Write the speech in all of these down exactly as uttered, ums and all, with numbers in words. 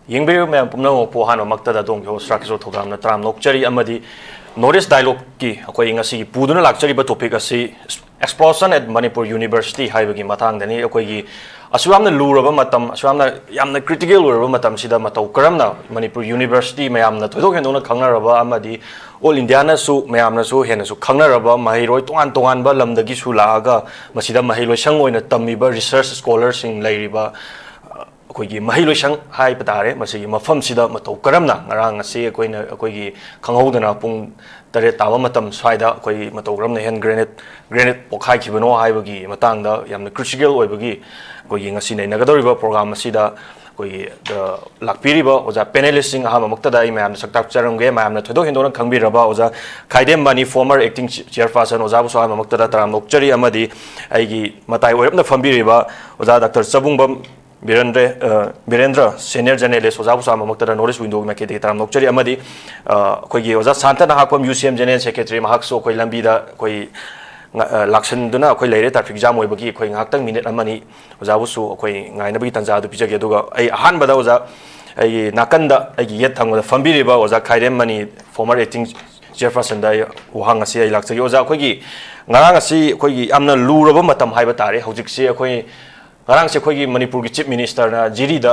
ꯌꯦꯡꯕꯤꯔꯤꯕ ꯃꯌꯥꯝ ꯄꯨꯝꯅꯃꯛꯄꯨ ꯑꯍꯥꯟꯕꯃꯛꯇꯗ ꯑꯗꯣꯝꯒꯤ host ꯔꯥꯀꯦꯁꯣꯔ ꯊꯧꯗꯥꯝꯅ ꯇꯔꯥꯝꯅ ꯑꯣꯛꯆꯔꯤ, ꯑꯃꯗꯤ North East Dialogueꯀꯤ ꯑꯩꯈꯣꯏ ꯉꯁꯤꯒꯤ ꯄꯨꯗꯨꯅ ꯂꯥꯛꯆꯔꯤꯕ topic ꯑꯁꯤ Explosion at Manipur University ꯍꯥꯏꯕꯒꯤ ꯃꯇꯥꯡꯗꯅꯤ꯫ ꯑꯩꯈꯣꯏꯒꯤ ꯑꯁꯨꯛ ꯌꯥꯝꯅ ꯂꯨꯔꯕ ꯃꯇꯝ, ꯑꯁꯨꯛ ꯌꯥꯝꯅ, ꯌꯥꯝꯅ critical ꯑꯣꯏꯔꯕ ꯃꯇꯝꯁꯤꯗ ꯃꯇꯧ ꯀꯔꯝꯅ Manipur University ꯃꯌꯥꯝꯅ ꯊꯣꯏꯗꯣꯛ ꯍꯦꯟꯗꯣꯛꯅ ꯈꯪꯅꯔꯕ ꯑꯃꯗꯤ all Indiaꯅꯁꯨ, ꯃꯌꯥꯝꯅꯁꯨ ꯍꯦꯟꯅꯁꯨ ꯈꯪꯅꯔꯕ ꯃꯍꯩꯔꯣꯏ ꯇꯣꯉꯥꯟ ꯇꯣꯉꯥꯟꯕ ꯂꯝꯗꯒꯤꯁꯨ ꯂꯥꯛꯑꯒ ꯃꯁꯤꯗ ꯃꯍꯩ ꯂꯣꯏꯁꯪ ꯑꯣꯏꯅ ꯇꯝꯃꯤꯕ research scholarꯁꯤꯡ ꯂꯩꯔꯤꯕ, ꯑ, ꯑꯩꯈꯣꯏꯒꯤ ꯃꯍꯩ ꯂꯣꯏꯁꯪ ꯍꯥꯏꯕ ꯇꯥꯔꯦ, ꯃꯁꯤꯒꯤ ꯃꯐꯝꯁꯤꯗ ꯃꯇꯧ ꯀꯔꯝꯅ ꯉꯔꯥꯡ ꯉꯁꯤ ꯑꯩꯈꯣꯏꯅ, ꯑꯩꯈꯣꯏꯒꯤ ꯈꯪꯍꯧꯗꯅ ꯄꯨꯡ ꯇꯔꯦꯠ ꯇꯥꯕ ꯃꯇꯝ ꯁ꯭ꯋꯥꯏꯗ ꯑꯩꯈꯣꯏ ꯃꯇꯧ ꯀꯔꯝꯅ hand grenade, grenade ꯄꯣꯈꯥꯏꯈꯤꯕꯅꯣ ꯍꯥꯏꯕꯒꯤ ꯃꯇꯥꯡꯗ ꯌꯥꯝꯅ critical ꯑꯣꯏꯕꯒꯤ ꯑꯩꯈꯣꯏꯒꯤ ꯉꯁꯤ ꯅꯩꯅꯒꯗꯧꯔꯤꯕ program ꯑꯁꯤꯗ ꯑꯩꯈꯣꯏꯒꯤ, ꯑ, ꯂꯥꯛꯄꯤꯔꯤꯕ ꯑꯣꯖꯥ panelistꯁꯤꯡ ꯑꯍꯥꯟꯕꯃꯛꯇꯗ ꯑꯩ ꯃꯌꯥꯝꯗ ꯁꯛ ꯇꯥꯛꯆꯔꯝꯒꯦ꯫ ꯃꯌꯥꯝꯅ ꯊꯣꯏꯗꯣꯛ ꯍꯦꯟꯗꯣꯛꯅ ꯈꯪꯕꯤꯔꯕ ꯑꯣꯖꯥ ꯈꯥꯏꯗꯦꯝ ꯃꯅꯤ, former acting chairperson, ꯑꯣꯖꯥꯕꯨꯁꯨ ꯑꯍꯥꯟꯕꯃꯛꯇꯗ ꯇꯔꯥꯝꯅ ꯑꯣꯛꯆꯔꯤ, ꯑꯃꯗꯤ ꯑꯩꯒꯤ ꯃꯇꯥꯏ ꯑꯣꯏꯔꯞꯅ ꯐꯝꯕꯤꯔꯤꯕ ꯑꯣꯖꯥ ꯗꯥꯛꯇꯔ ꯆꯕꯨꯡꯕꯝ ꯕꯤꯔꯦꯟꯗ꯭ꯔ, ꯑ, Birendra, senior journalist, ꯑꯣꯖꯥꯕꯨꯁꯨ ꯑꯍꯥꯟꯕꯃꯛꯇꯗ North East Windowꯒꯤ ꯃꯥꯏꯀꯩꯗꯒꯤ ꯇꯔꯥꯝꯅ ꯑꯣꯛꯆꯔꯤ, ꯑꯃꯗꯤ, ꯑ, ꯑꯩꯈꯣꯏꯒꯤ ꯑꯣꯖꯥ Santa Nahakpam, UCM general secretary, ꯃꯍꯥꯛꯁꯨ ꯑꯩꯈꯣꯏ ꯂꯝꯕꯤꯗ ꯑꯩꯈꯣꯏ ꯉ-, ꯑ, ꯂꯥꯛꯁꯤꯟꯗꯨꯅ ꯑꯩꯈꯣꯏ ꯂꯩꯔꯦ, traffic jam ꯑꯣꯏꯕꯒꯤ꯫ ꯑꯩꯈꯣꯏ ꯉꯥꯏꯍꯥꯛꯇꯪ minute ꯑꯃꯅꯤ ꯑꯣꯖꯥꯕꯨꯁꯨ ꯑꯩꯈꯣꯏ ꯉꯥꯏꯅꯕꯒꯤ ꯇꯥꯟꯖꯥ ꯑꯗꯨ ꯄꯤꯖꯒꯦ꯫ ꯑꯗꯨꯒ ꯑꯩ ꯑꯍꯥꯟꯕꯗ ꯑꯣꯖꯥ, ꯑꯩꯒꯤ ꯅꯥꯀꯟꯗ ꯑꯩꯒꯤ ꯌꯦꯠ ꯊꯪꯕꯗ ꯐꯝꯕꯤꯔꯤꯕ ꯑꯣꯖꯥ ꯈꯥꯏꯔꯦꯝ ꯃꯅꯤ, former acting chairpersonꯗ ꯑꯩ ꯋꯥꯍꯪ ꯑꯁꯤ ꯑꯩ ꯂꯥꯛꯆꯒꯦ꯫ ꯑꯣꯖꯥ, ꯑꯩꯈꯣꯏꯒꯤ ꯉꯔꯥꯡ ꯑꯁꯤ ꯑꯩꯈꯣꯏꯒꯤ ꯌꯥꯝꯅ ꯂꯨꯔꯕ ꯃꯇꯝ ꯍꯥꯏꯕ ꯇꯥꯔꯦ꯫ ꯍꯧꯖꯤꯛꯁꯤ ꯑꯩꯈꯣꯏ ꯉꯔꯥꯡꯁꯦ ꯑꯩꯈꯣꯏꯒꯤ ꯃꯅꯤꯄꯨꯔꯒꯤ Chief Ministerꯅ ꯖꯤꯔꯤꯗ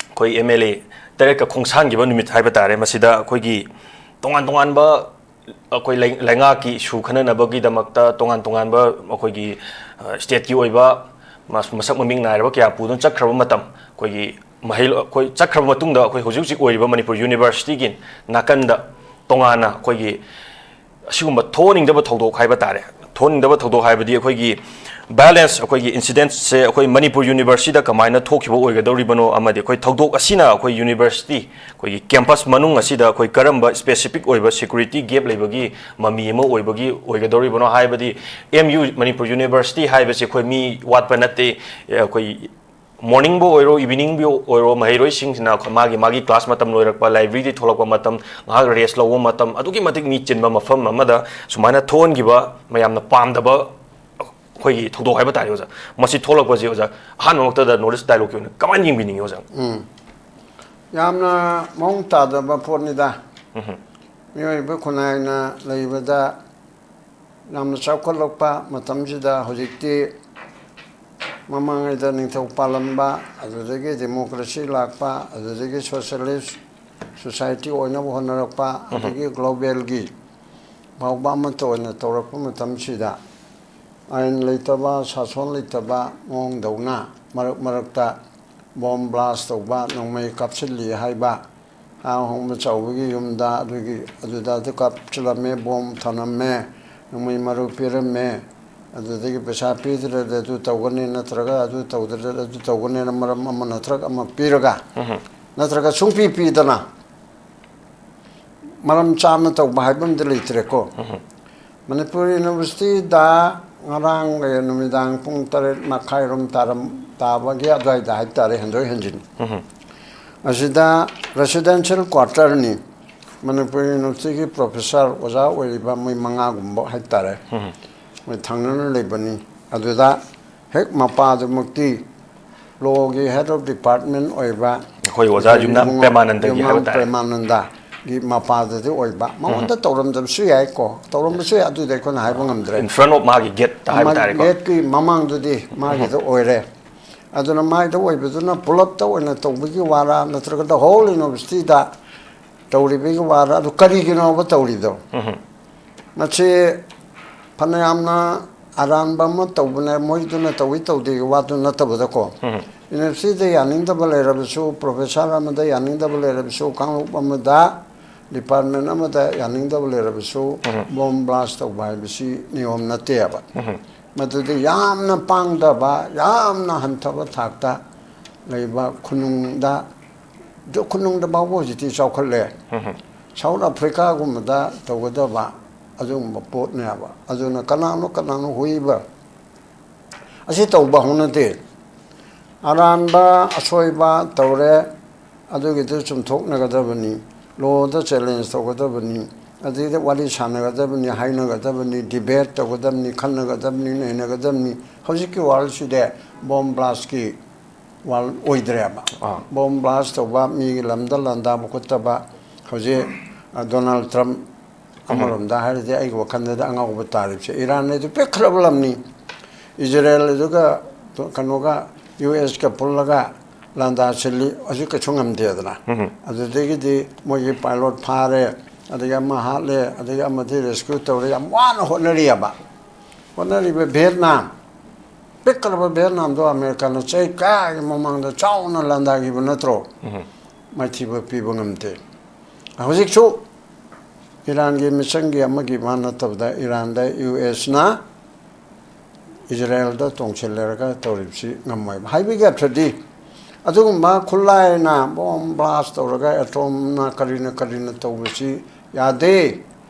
ꯑꯩꯈꯣꯏ MLA ꯇꯔꯦꯠꯀ ꯈꯣꯡꯁꯥꯟꯈꯤꯕ ꯅꯨꯃꯤꯠ ꯍꯥꯏꯕ ꯇꯥꯔꯦ꯫ ꯃꯁꯤꯗ ꯑꯩꯈꯣꯏꯒꯤ ꯇꯣꯉꯥꯟ ꯇꯣꯉꯥꯟꯕ ꯑꯩꯈꯣꯏ ꯂꯩ-, ꯂꯩꯉꯥꯛꯀꯤ issue ꯈꯟꯅꯅꯕꯒꯤꯗꯃꯛꯇ ꯇꯣꯉꯥꯟ ꯇꯣꯉꯥꯟꯕ ꯑꯩꯈꯣꯏꯒꯤ, ꯑ, stateꯀꯤ ꯑꯣꯏꯕ ꯃꯁ-, ꯃꯁꯛ ꯃꯃꯤꯡ ꯅꯥꯏꯔꯕ ꯀꯌꯥ ꯄꯨꯗꯨꯅ ꯆꯠꯈ꯭ꯔꯕ ꯃꯇꯝ, ꯑꯩꯈꯣꯏꯒꯤ ꯃꯍꯩ-, ꯑꯩꯈꯣꯏ ꯆꯠꯈ꯭ꯔꯕ ꯃꯇꯨꯡꯗ ꯑꯩꯈꯣꯏ ꯍꯧꯖꯤꯛ ꯍꯧꯖꯤꯛ ꯑꯣꯏꯔꯤꯕ ꯃꯅꯤꯄꯨꯔ Universityꯒꯤ ꯅꯥꯀꯟꯗ ꯇꯣꯉꯥꯟꯅ ꯑꯩꯈꯣꯏꯒꯤ ꯑꯁꯤꯒꯨꯝꯕ ꯊꯣꯛꯍꯟꯅꯤꯡꯗꯕ ꯊꯧꯗꯣꯛ ꯍꯥꯏꯕ ꯇꯥꯔꯦ꯫ ꯊꯣꯛꯍꯟꯅꯤꯡꯗꯕ ꯊꯧꯗꯣꯛ ꯍꯥꯏꯕꯗꯤ ꯑꯩꯈꯣꯏꯒꯤ violence, ꯑꯩꯈꯣꯏꯒꯤ incidentꯁꯦ ꯑꯩꯈꯣꯏ ꯃꯅꯤꯄꯨꯔ Universityꯗ ꯀꯃꯥꯏꯅ ꯊꯣꯛꯈꯤꯕ ꯑꯣꯏꯒꯗꯧꯔꯤꯕꯅꯣ, ꯑꯃꯗꯤ ꯑꯩꯈꯣꯏ ꯊꯧꯗꯣꯛ ꯑꯁꯤꯅ ꯑꯩꯈꯣꯏ university, ꯑꯩꯈꯣꯏꯒꯤ campus ꯃꯅꯨꯡ ꯑꯁꯤꯗ ꯑꯩꯈꯣꯏ ꯀꯔꯝꯕ specific ꯑꯣꯏꯕ security gap ꯂꯩꯕꯒꯤ ꯃꯃꯤ ꯑꯃ ꯑꯣꯏꯕꯒꯤ, ꯑꯣꯏꯒꯗꯧꯔꯤꯕꯅꯣ ꯍꯥꯏꯕꯗꯤ, MU, ꯃꯅꯤꯄꯨꯔ University ꯍꯥꯏꯕꯁꯤ ꯑꯩꯈꯣꯏ ꯃꯤ ꯋꯥꯠꯄ ꯅꯠꯇꯦ꯫ ꯑꯩꯈꯣꯏ morningꯕꯨ ꯑꯣꯏꯔꯣ, eveningꯕꯨ ꯑꯣꯏꯔꯣ, ꯃꯍꯩꯔꯣꯏꯁꯤꯡꯁꯤꯅ ꯃꯥꯒꯤ, ꯃꯥꯒꯤ class ꯃꯇꯝ ꯂꯣꯏꯔꯛꯄ, libraryꯗꯒꯤ ꯊꯣꯛꯂꯛꯄ ꯃꯇꯝ, ꯉꯥꯏꯍꯥꯛ rest ꯂꯧꯕ ꯃꯇꯝ, ꯑꯗꯨꯛꯀꯤ ꯃꯇꯤꯛ ꯃꯤ ꯆꯤꯟꯕ ꯃꯐꯝ ꯑꯃꯗ ꯁꯨꯃꯥꯏꯅ ꯊꯣꯛꯍꯟꯈꯤꯕ, ꯃꯌꯥꯝꯅ ꯄꯥꯝꯗꯕ ꯑꯩꯈꯣꯏꯒꯤ ꯊꯧꯗꯣꯛ ꯍꯥꯏꯕ ꯇꯥꯔꯦ ꯑꯣꯖꯥ, ꯃꯁꯤ ꯊꯣꯛꯂꯛꯄꯁꯤ ꯑꯣꯖꯥ, ꯑꯍꯥꯟꯕꯃꯛꯇꯗ ꯅꯣꯔꯠ ꯏꯁ ꯗꯥꯏꯂꯣꯒꯀꯤ ꯑꯣꯏꯅ ꯀꯃꯥꯏꯅ ꯌꯦꯡꯕꯤꯅꯤꯡꯉꯤ ꯑꯣꯖꯥ? ꯎꯝ꯫ ꯌꯥꯝꯅ ꯃꯑꯣꯡ ꯇꯥꯗꯕ ꯄꯣꯠꯅꯤꯗ꯫ ꯃꯤꯑꯣꯏꯕ ꯈꯨꯟꯅꯥꯏꯅ ꯂꯩꯕꯗ ꯌꯥꯝꯅ ꯆꯥꯎꯈꯠꯂꯛꯄ ꯃꯇꯝꯁꯤꯗ ꯍꯧꯖꯤꯛꯇꯤ ꯃꯃꯥꯡꯉꯩꯗ ꯅꯤꯡꯊꯧ ꯄꯥꯜꯂꯝꯕ, ꯑꯗꯨꯗꯒꯤ ꯗꯦꯃꯣꯀ꯭ꯔꯦꯁꯤ ꯂꯥꯛꯄ, ꯑꯗꯨꯗꯒꯤ ꯁꯣꯁꯤꯌꯦꯂꯤꯁ ꯁꯣꯁꯥꯏꯇꯤ ꯑꯣꯏꯅꯕ ꯍꯣꯠꯅꯔꯛꯄ, ꯑꯗꯒꯤ ꯒ꯭ꯂꯣꯕꯦꯜꯒꯤ ꯐꯥꯎꯕ ꯑꯃꯠꯇ ꯑꯣꯏꯅ ꯇꯧꯔꯛꯄ ꯃꯇꯝꯁꯤꯗ ꯑꯥꯏꯟ ꯂꯩꯇꯕ, ꯁꯥꯁꯣꯟ ꯂꯩꯇꯕ ꯃꯑꯣꯡꯗꯧꯅ ꯃꯔꯛ ꯃꯔꯛꯇ ꯕꯣꯝ ꯕ꯭ꯂꯥꯁ ꯇꯧꯕ, ꯅꯣꯡꯃꯩ ꯀꯥꯞꯁꯤꯜꯂꯤ ꯍꯥꯏꯕ, ꯍꯥ ꯍꯣꯡꯕ ꯆꯥꯎꯕꯒꯤ ꯌꯨꯝꯗ ꯑꯗꯨꯒꯤ ꯑꯗꯨꯗ ꯑꯗꯨ ꯀꯥꯞꯁꯤꯜꯂꯝꯃꯦ, ꯕꯣꯝ ꯊꯅꯝꯃꯦ, ꯅꯣꯡꯃꯩ ꯃꯔꯨ ꯄꯤꯔꯝꯃꯦ, ꯑꯗꯨꯗꯒꯤ ꯄꯩꯁꯥ ꯄꯤꯗ꯭ꯔꯗꯤ ꯑꯗꯨ ꯇꯧꯒꯅꯤ, ꯅꯠꯇ꯭ꯔꯒ ꯑꯗꯨ ꯇꯧꯗ꯭ꯔꯗꯤ ꯑꯗꯨ ꯇꯧꯒꯅꯤꯅ ꯃꯔꯝ ꯑꯃ ꯅꯠꯇ꯭ꯔꯒ ꯑꯃ ꯄꯤꯔꯒ, ꯅꯠꯇ꯭ꯔꯒ ꯁꯨꯡꯄꯤ ꯄꯤꯗꯅ ꯃꯔꯝ ꯆꯥꯅ ꯇꯧꯕ ꯍꯥꯏꯕ ꯑꯃꯗꯤ ꯂꯩꯇ꯭ꯔꯦꯀꯣ꯫ ꯃꯅꯤꯄꯨꯔ ꯌꯨꯅꯤꯚꯔꯁꯤꯇꯤꯗ ꯉꯔꯥꯡ ꯅꯨꯃꯤꯗꯥꯡ ꯄꯨꯡ ꯇꯔꯦꯠ ꯃꯈꯥꯏꯔꯣꯝ ꯇꯥꯔꯝ ꯇꯥꯕꯒꯤ ꯑꯗꯨꯋꯥꯏꯗ ꯍꯥꯏꯇꯥꯔꯦ, ꯍꯦꯟꯗꯣꯛ ꯍꯦꯟꯖꯤꯟ꯫ ꯑꯁꯤꯗ ꯔꯦꯁꯤꯗꯦꯟꯁꯤꯌꯦꯜ ꯀ꯭ꯋꯥꯇꯔꯅꯤ, ꯃꯅꯤꯄꯨꯔ ꯌꯨꯅꯤꯚꯔꯁꯤꯇꯤꯒꯤ ꯄ꯭ꯔꯣꯐꯦꯁꯔ ꯑꯣꯖꯥ ꯑꯣꯏꯔꯤꯕ ꯃꯣꯏ ꯃꯉꯥꯒꯨꯝꯕ ꯍꯥꯏꯇꯥꯔꯦ, ꯃꯣꯏ ꯊꯪꯅꯅ ꯂꯩꯕꯅꯤ꯫ ꯑꯗꯨꯗ ꯍꯦꯛ ꯃꯄꯥꯗꯨꯃꯛꯇꯤ ꯂꯣꯒꯤ ꯍꯦꯗ ꯑꯣꯐ ꯗꯤꯄꯥꯔꯠꯃꯦꯟ ꯑꯣꯏꯕ ꯑꯩꯈꯣꯏ ꯑꯣꯖꯥ ꯌꯨꯝꯅꯥꯝ ꯄ꯭ꯔꯦꯃꯥꯅꯟꯗꯒꯤ ꯍꯥꯏꯕ ꯇꯥꯔꯦ꯫ ꯄ꯭ꯔꯦꯃꯥꯅꯟꯗꯒꯤ ꯃꯄꯥꯗꯗꯤ ꯑꯣꯏꯕ, ꯃꯉꯣꯟꯗ ꯇꯧꯔꯝꯗꯕꯁꯨ ꯌꯥꯏꯀꯣ, ꯇꯧꯔꯝꯕꯁꯨ ꯌꯥꯏ, ꯑꯗꯨꯗꯤ ꯑꯩꯈꯣꯏꯅ ꯍꯥꯏꯕ ꯉꯝꯗ꯭ꯔꯦ꯫ In front of ꯃꯥꯒꯤ ꯒꯦꯠꯇ ꯍꯥꯏꯕ ꯇꯥꯔꯦꯀꯣ꯫ ꯒꯦꯠꯀꯤ ꯃꯃꯥꯡꯗꯨꯗꯤ ꯃꯥꯒꯤꯗ ꯑꯣꯏꯔꯦ꯫ ꯑꯗꯨꯅ ꯃꯥꯏꯗ ꯑꯣꯏꯕꯗꯨꯅ ꯄꯨꯂꯞꯇ ꯑꯣꯏꯅ ꯇꯧꯕꯒꯤ ꯋꯥꯔꯥ, ꯅꯠꯇ꯭ꯔꯒ the whole universityꯗ ꯇꯧꯔꯤꯕꯒꯤ ꯋꯥꯔꯥ, ꯑꯗꯨ ꯀꯔꯤꯒꯤꯅꯣꯕ ꯇꯧꯔꯤꯗꯣ? ꯃꯁꯤ ꯐꯅꯌꯥꯝꯅ ꯑꯔꯥꯟꯕ ꯑꯃ ꯇꯧꯕꯅꯦ, ꯃꯣꯏꯗꯨꯅ ꯇꯧꯏ ꯇꯧꯗꯦꯒꯤ ꯋꯥꯗꯨ ꯅꯠꯇꯕꯗꯀꯣ, universityꯗ ꯌꯥꯅꯤꯡꯗꯕ ꯂꯩꯔꯕꯁꯨ, ꯄ꯭ꯔꯣꯐꯦꯁꯔ ꯑꯃꯗ ꯌꯥꯅꯤꯡꯗꯕ ꯂꯩꯔꯕꯁꯨ, ꯀꯥꯡꯂꯨꯞ ꯑꯃꯗ, ꯗꯤꯄꯥꯔꯠꯃꯦꯟ ꯑꯃꯗ ꯌꯥꯅꯤꯡꯗꯕ ꯂꯩꯔꯕꯁꯨ, ꯕꯣꯝ ꯕ꯭ꯂꯥꯁ ꯇꯧꯕ ꯍꯥꯏꯕꯁꯤ ꯅꯤꯌꯣꯝ ꯅꯠꯇꯦꯕ꯫ ꯃꯗꯨꯗꯤ ꯌꯥꯝꯅ ꯄꯥꯡꯗꯕ, ꯌꯥꯝꯅ ꯍꯟꯊꯕ ꯊꯥꯛꯇ ꯂꯩꯕ ꯈꯨꯅꯨꯡꯗ, ꯈꯨꯅꯨꯡꯗ ꯐꯥꯎꯕ ꯍꯧꯖꯤꯛꯇꯤ ꯆꯥꯎꯈꯠꯂꯦ꯫ ꯁꯥꯎꯠ ꯑꯐ꯭ꯔꯤꯀꯥꯒꯨꯝꯕꯗ ꯇꯧꯒꯗꯕ ꯑꯗꯨꯒꯨꯝꯕ ꯄꯣꯠꯅꯦꯕ꯫ ꯑꯗꯨꯅ ꯀꯅꯥꯅꯣ ꯀꯅꯥꯅꯣ ꯍꯨꯏꯕ ꯑꯁꯤ ꯇꯧꯕ ꯍꯧꯅꯗꯦ꯫ ꯑꯔꯥꯟꯕ ꯑꯁꯣꯏꯕ ꯇꯧꯔꯦ, ꯑꯗꯨꯒꯤꯗꯨ ꯆꯨꯝꯊꯣꯛꯅꯒꯗꯕꯅꯤ, ꯂꯣꯗ ꯆꯦꯂꯦꯟꯖ ꯇꯧꯒꯗꯕꯅꯤ꯫ ꯑꯗꯩꯗ ꯋꯥꯔꯤ ꯁꯥꯟꯅꯒꯗꯕꯅꯤ, ꯍꯥꯏꯅꯒꯗꯕꯅꯤ, ꯗꯤꯕꯦꯠ ꯇꯧꯒꯗꯕꯅꯤ, ꯈꯟꯅꯒꯗꯕꯅꯤ, ꯅꯩꯅꯒꯗꯕꯅꯤ꯫ ꯍꯧꯖꯤꯛꯀꯤ ꯋꯥꯔꯜꯁꯤꯗꯤ ꯕꯣꯝ ꯕ꯭ꯂꯥꯁꯀꯤ ꯋꯥꯔꯜ ꯑꯣꯏꯗ꯭ꯔꯦꯕ꯫ ꯑꯥ꯫ ꯕꯣꯝ ꯕ꯭ꯂꯥꯁ ꯇꯧꯕ, ꯃꯤꯒꯤ ꯂꯝꯗ ꯂꯥꯟꯗꯥꯕ ꯈꯣꯠꯇꯕ꯫ ꯍꯧꯖꯤꯛ, ꯑ, ꯗꯣꯅꯥꯜꯗ ꯇ꯭ꯔꯝꯞ, ꯎꯝ꯫ ꯑꯃꯔꯣꯝꯗ ꯍꯥꯏꯔꯗꯤ ꯑꯩꯒꯤ ꯋꯥꯈꯜꯗꯗꯤ ꯑꯉꯥꯎꯕ ꯇꯥꯔꯤꯕꯁꯦ, ꯏꯔꯥꯟ ꯍꯥꯏꯗꯨ ꯄꯤꯛꯈ꯭ꯔꯕ ꯂꯝꯅꯤ꯫ ꯏꯖꯔꯦꯜ ꯑꯗꯨꯒ ꯀꯩꯅꯣꯒ, ꯌꯨ ꯑꯦꯁꯀ ꯄꯨꯜꯂꯒ ꯂꯥꯟꯗꯥ ꯁꯤꯜꯂꯤ, ꯍꯧꯖꯤꯛ ꯀꯩꯁꯨ ꯉꯝꯗꯦꯗꯅ꯫ ꯎꯝ꯫ ꯑꯗꯨꯗꯒꯤꯗꯤ ꯃꯣꯏꯒꯤ ꯄꯥꯏꯂꯣꯠ ꯐꯥꯔꯦ, ꯑꯗꯒꯤ ꯑꯃ ꯍꯥꯠꯂꯦ, ꯑꯗꯒꯤ ꯑꯃꯗꯤ ꯔꯦꯁꯀ꯭ꯌꯨ ꯇꯧꯔꯦ, ꯌꯥꯝ ꯋꯥꯅ ꯍꯣꯠꯅꯔꯤꯑꯕ꯫ ꯍꯣꯠꯅꯔꯤꯕ ꯚꯤꯌꯦꯠꯅꯥꯝ, ꯄꯤꯛꯈ꯭ꯔꯕ ꯚꯤꯌꯦꯠꯅꯥꯝꯗꯣ ꯑꯃꯦꯔꯤꯀꯥꯅ ꯆꯍꯤ ꯀꯌꯥꯒꯤ ꯃꯃꯥꯡꯗ ꯆꯥꯎꯅ ꯂꯥꯟꯗꯥꯈꯤꯕ ꯅꯠꯇ꯭ꯔꯣ? ꯎꯝ꯫ ꯃꯥꯏꯊꯤꯕ ꯄꯤꯕ ꯉꯝꯗꯦ꯫ ꯍꯧꯖꯤꯛꯁꯨ ꯏꯔꯥꯟꯒꯤ ꯃꯤꯁꯟꯒꯤ ꯑꯃꯒꯤ ꯃꯥ ꯅꯠꯇꯕꯗ ꯏꯔꯥꯟꯗ ꯌꯨ ꯑꯦꯁꯅ ꯏꯖꯔꯦꯜꯗ ꯇꯣꯡꯁꯤꯜꯂꯔꯒ ꯇꯧꯔꯤꯕꯁꯤ ꯉꯝꯃꯣꯏꯕ꯫ ꯍꯥꯏꯕꯒꯤ ꯑꯔꯊꯗꯤ ꯑꯗꯨꯒꯨꯝꯕ ꯈꯨꯠꯂꯥꯏꯅ ꯕꯣꯝ ꯕ꯭ꯂꯥꯁ ꯇꯧꯔꯒ ꯑꯦꯇꯣꯝꯅ ꯀꯔꯤꯅ ꯀꯔꯤꯅ ꯇꯧꯕꯁꯤ ꯌꯥꯗꯦ꯫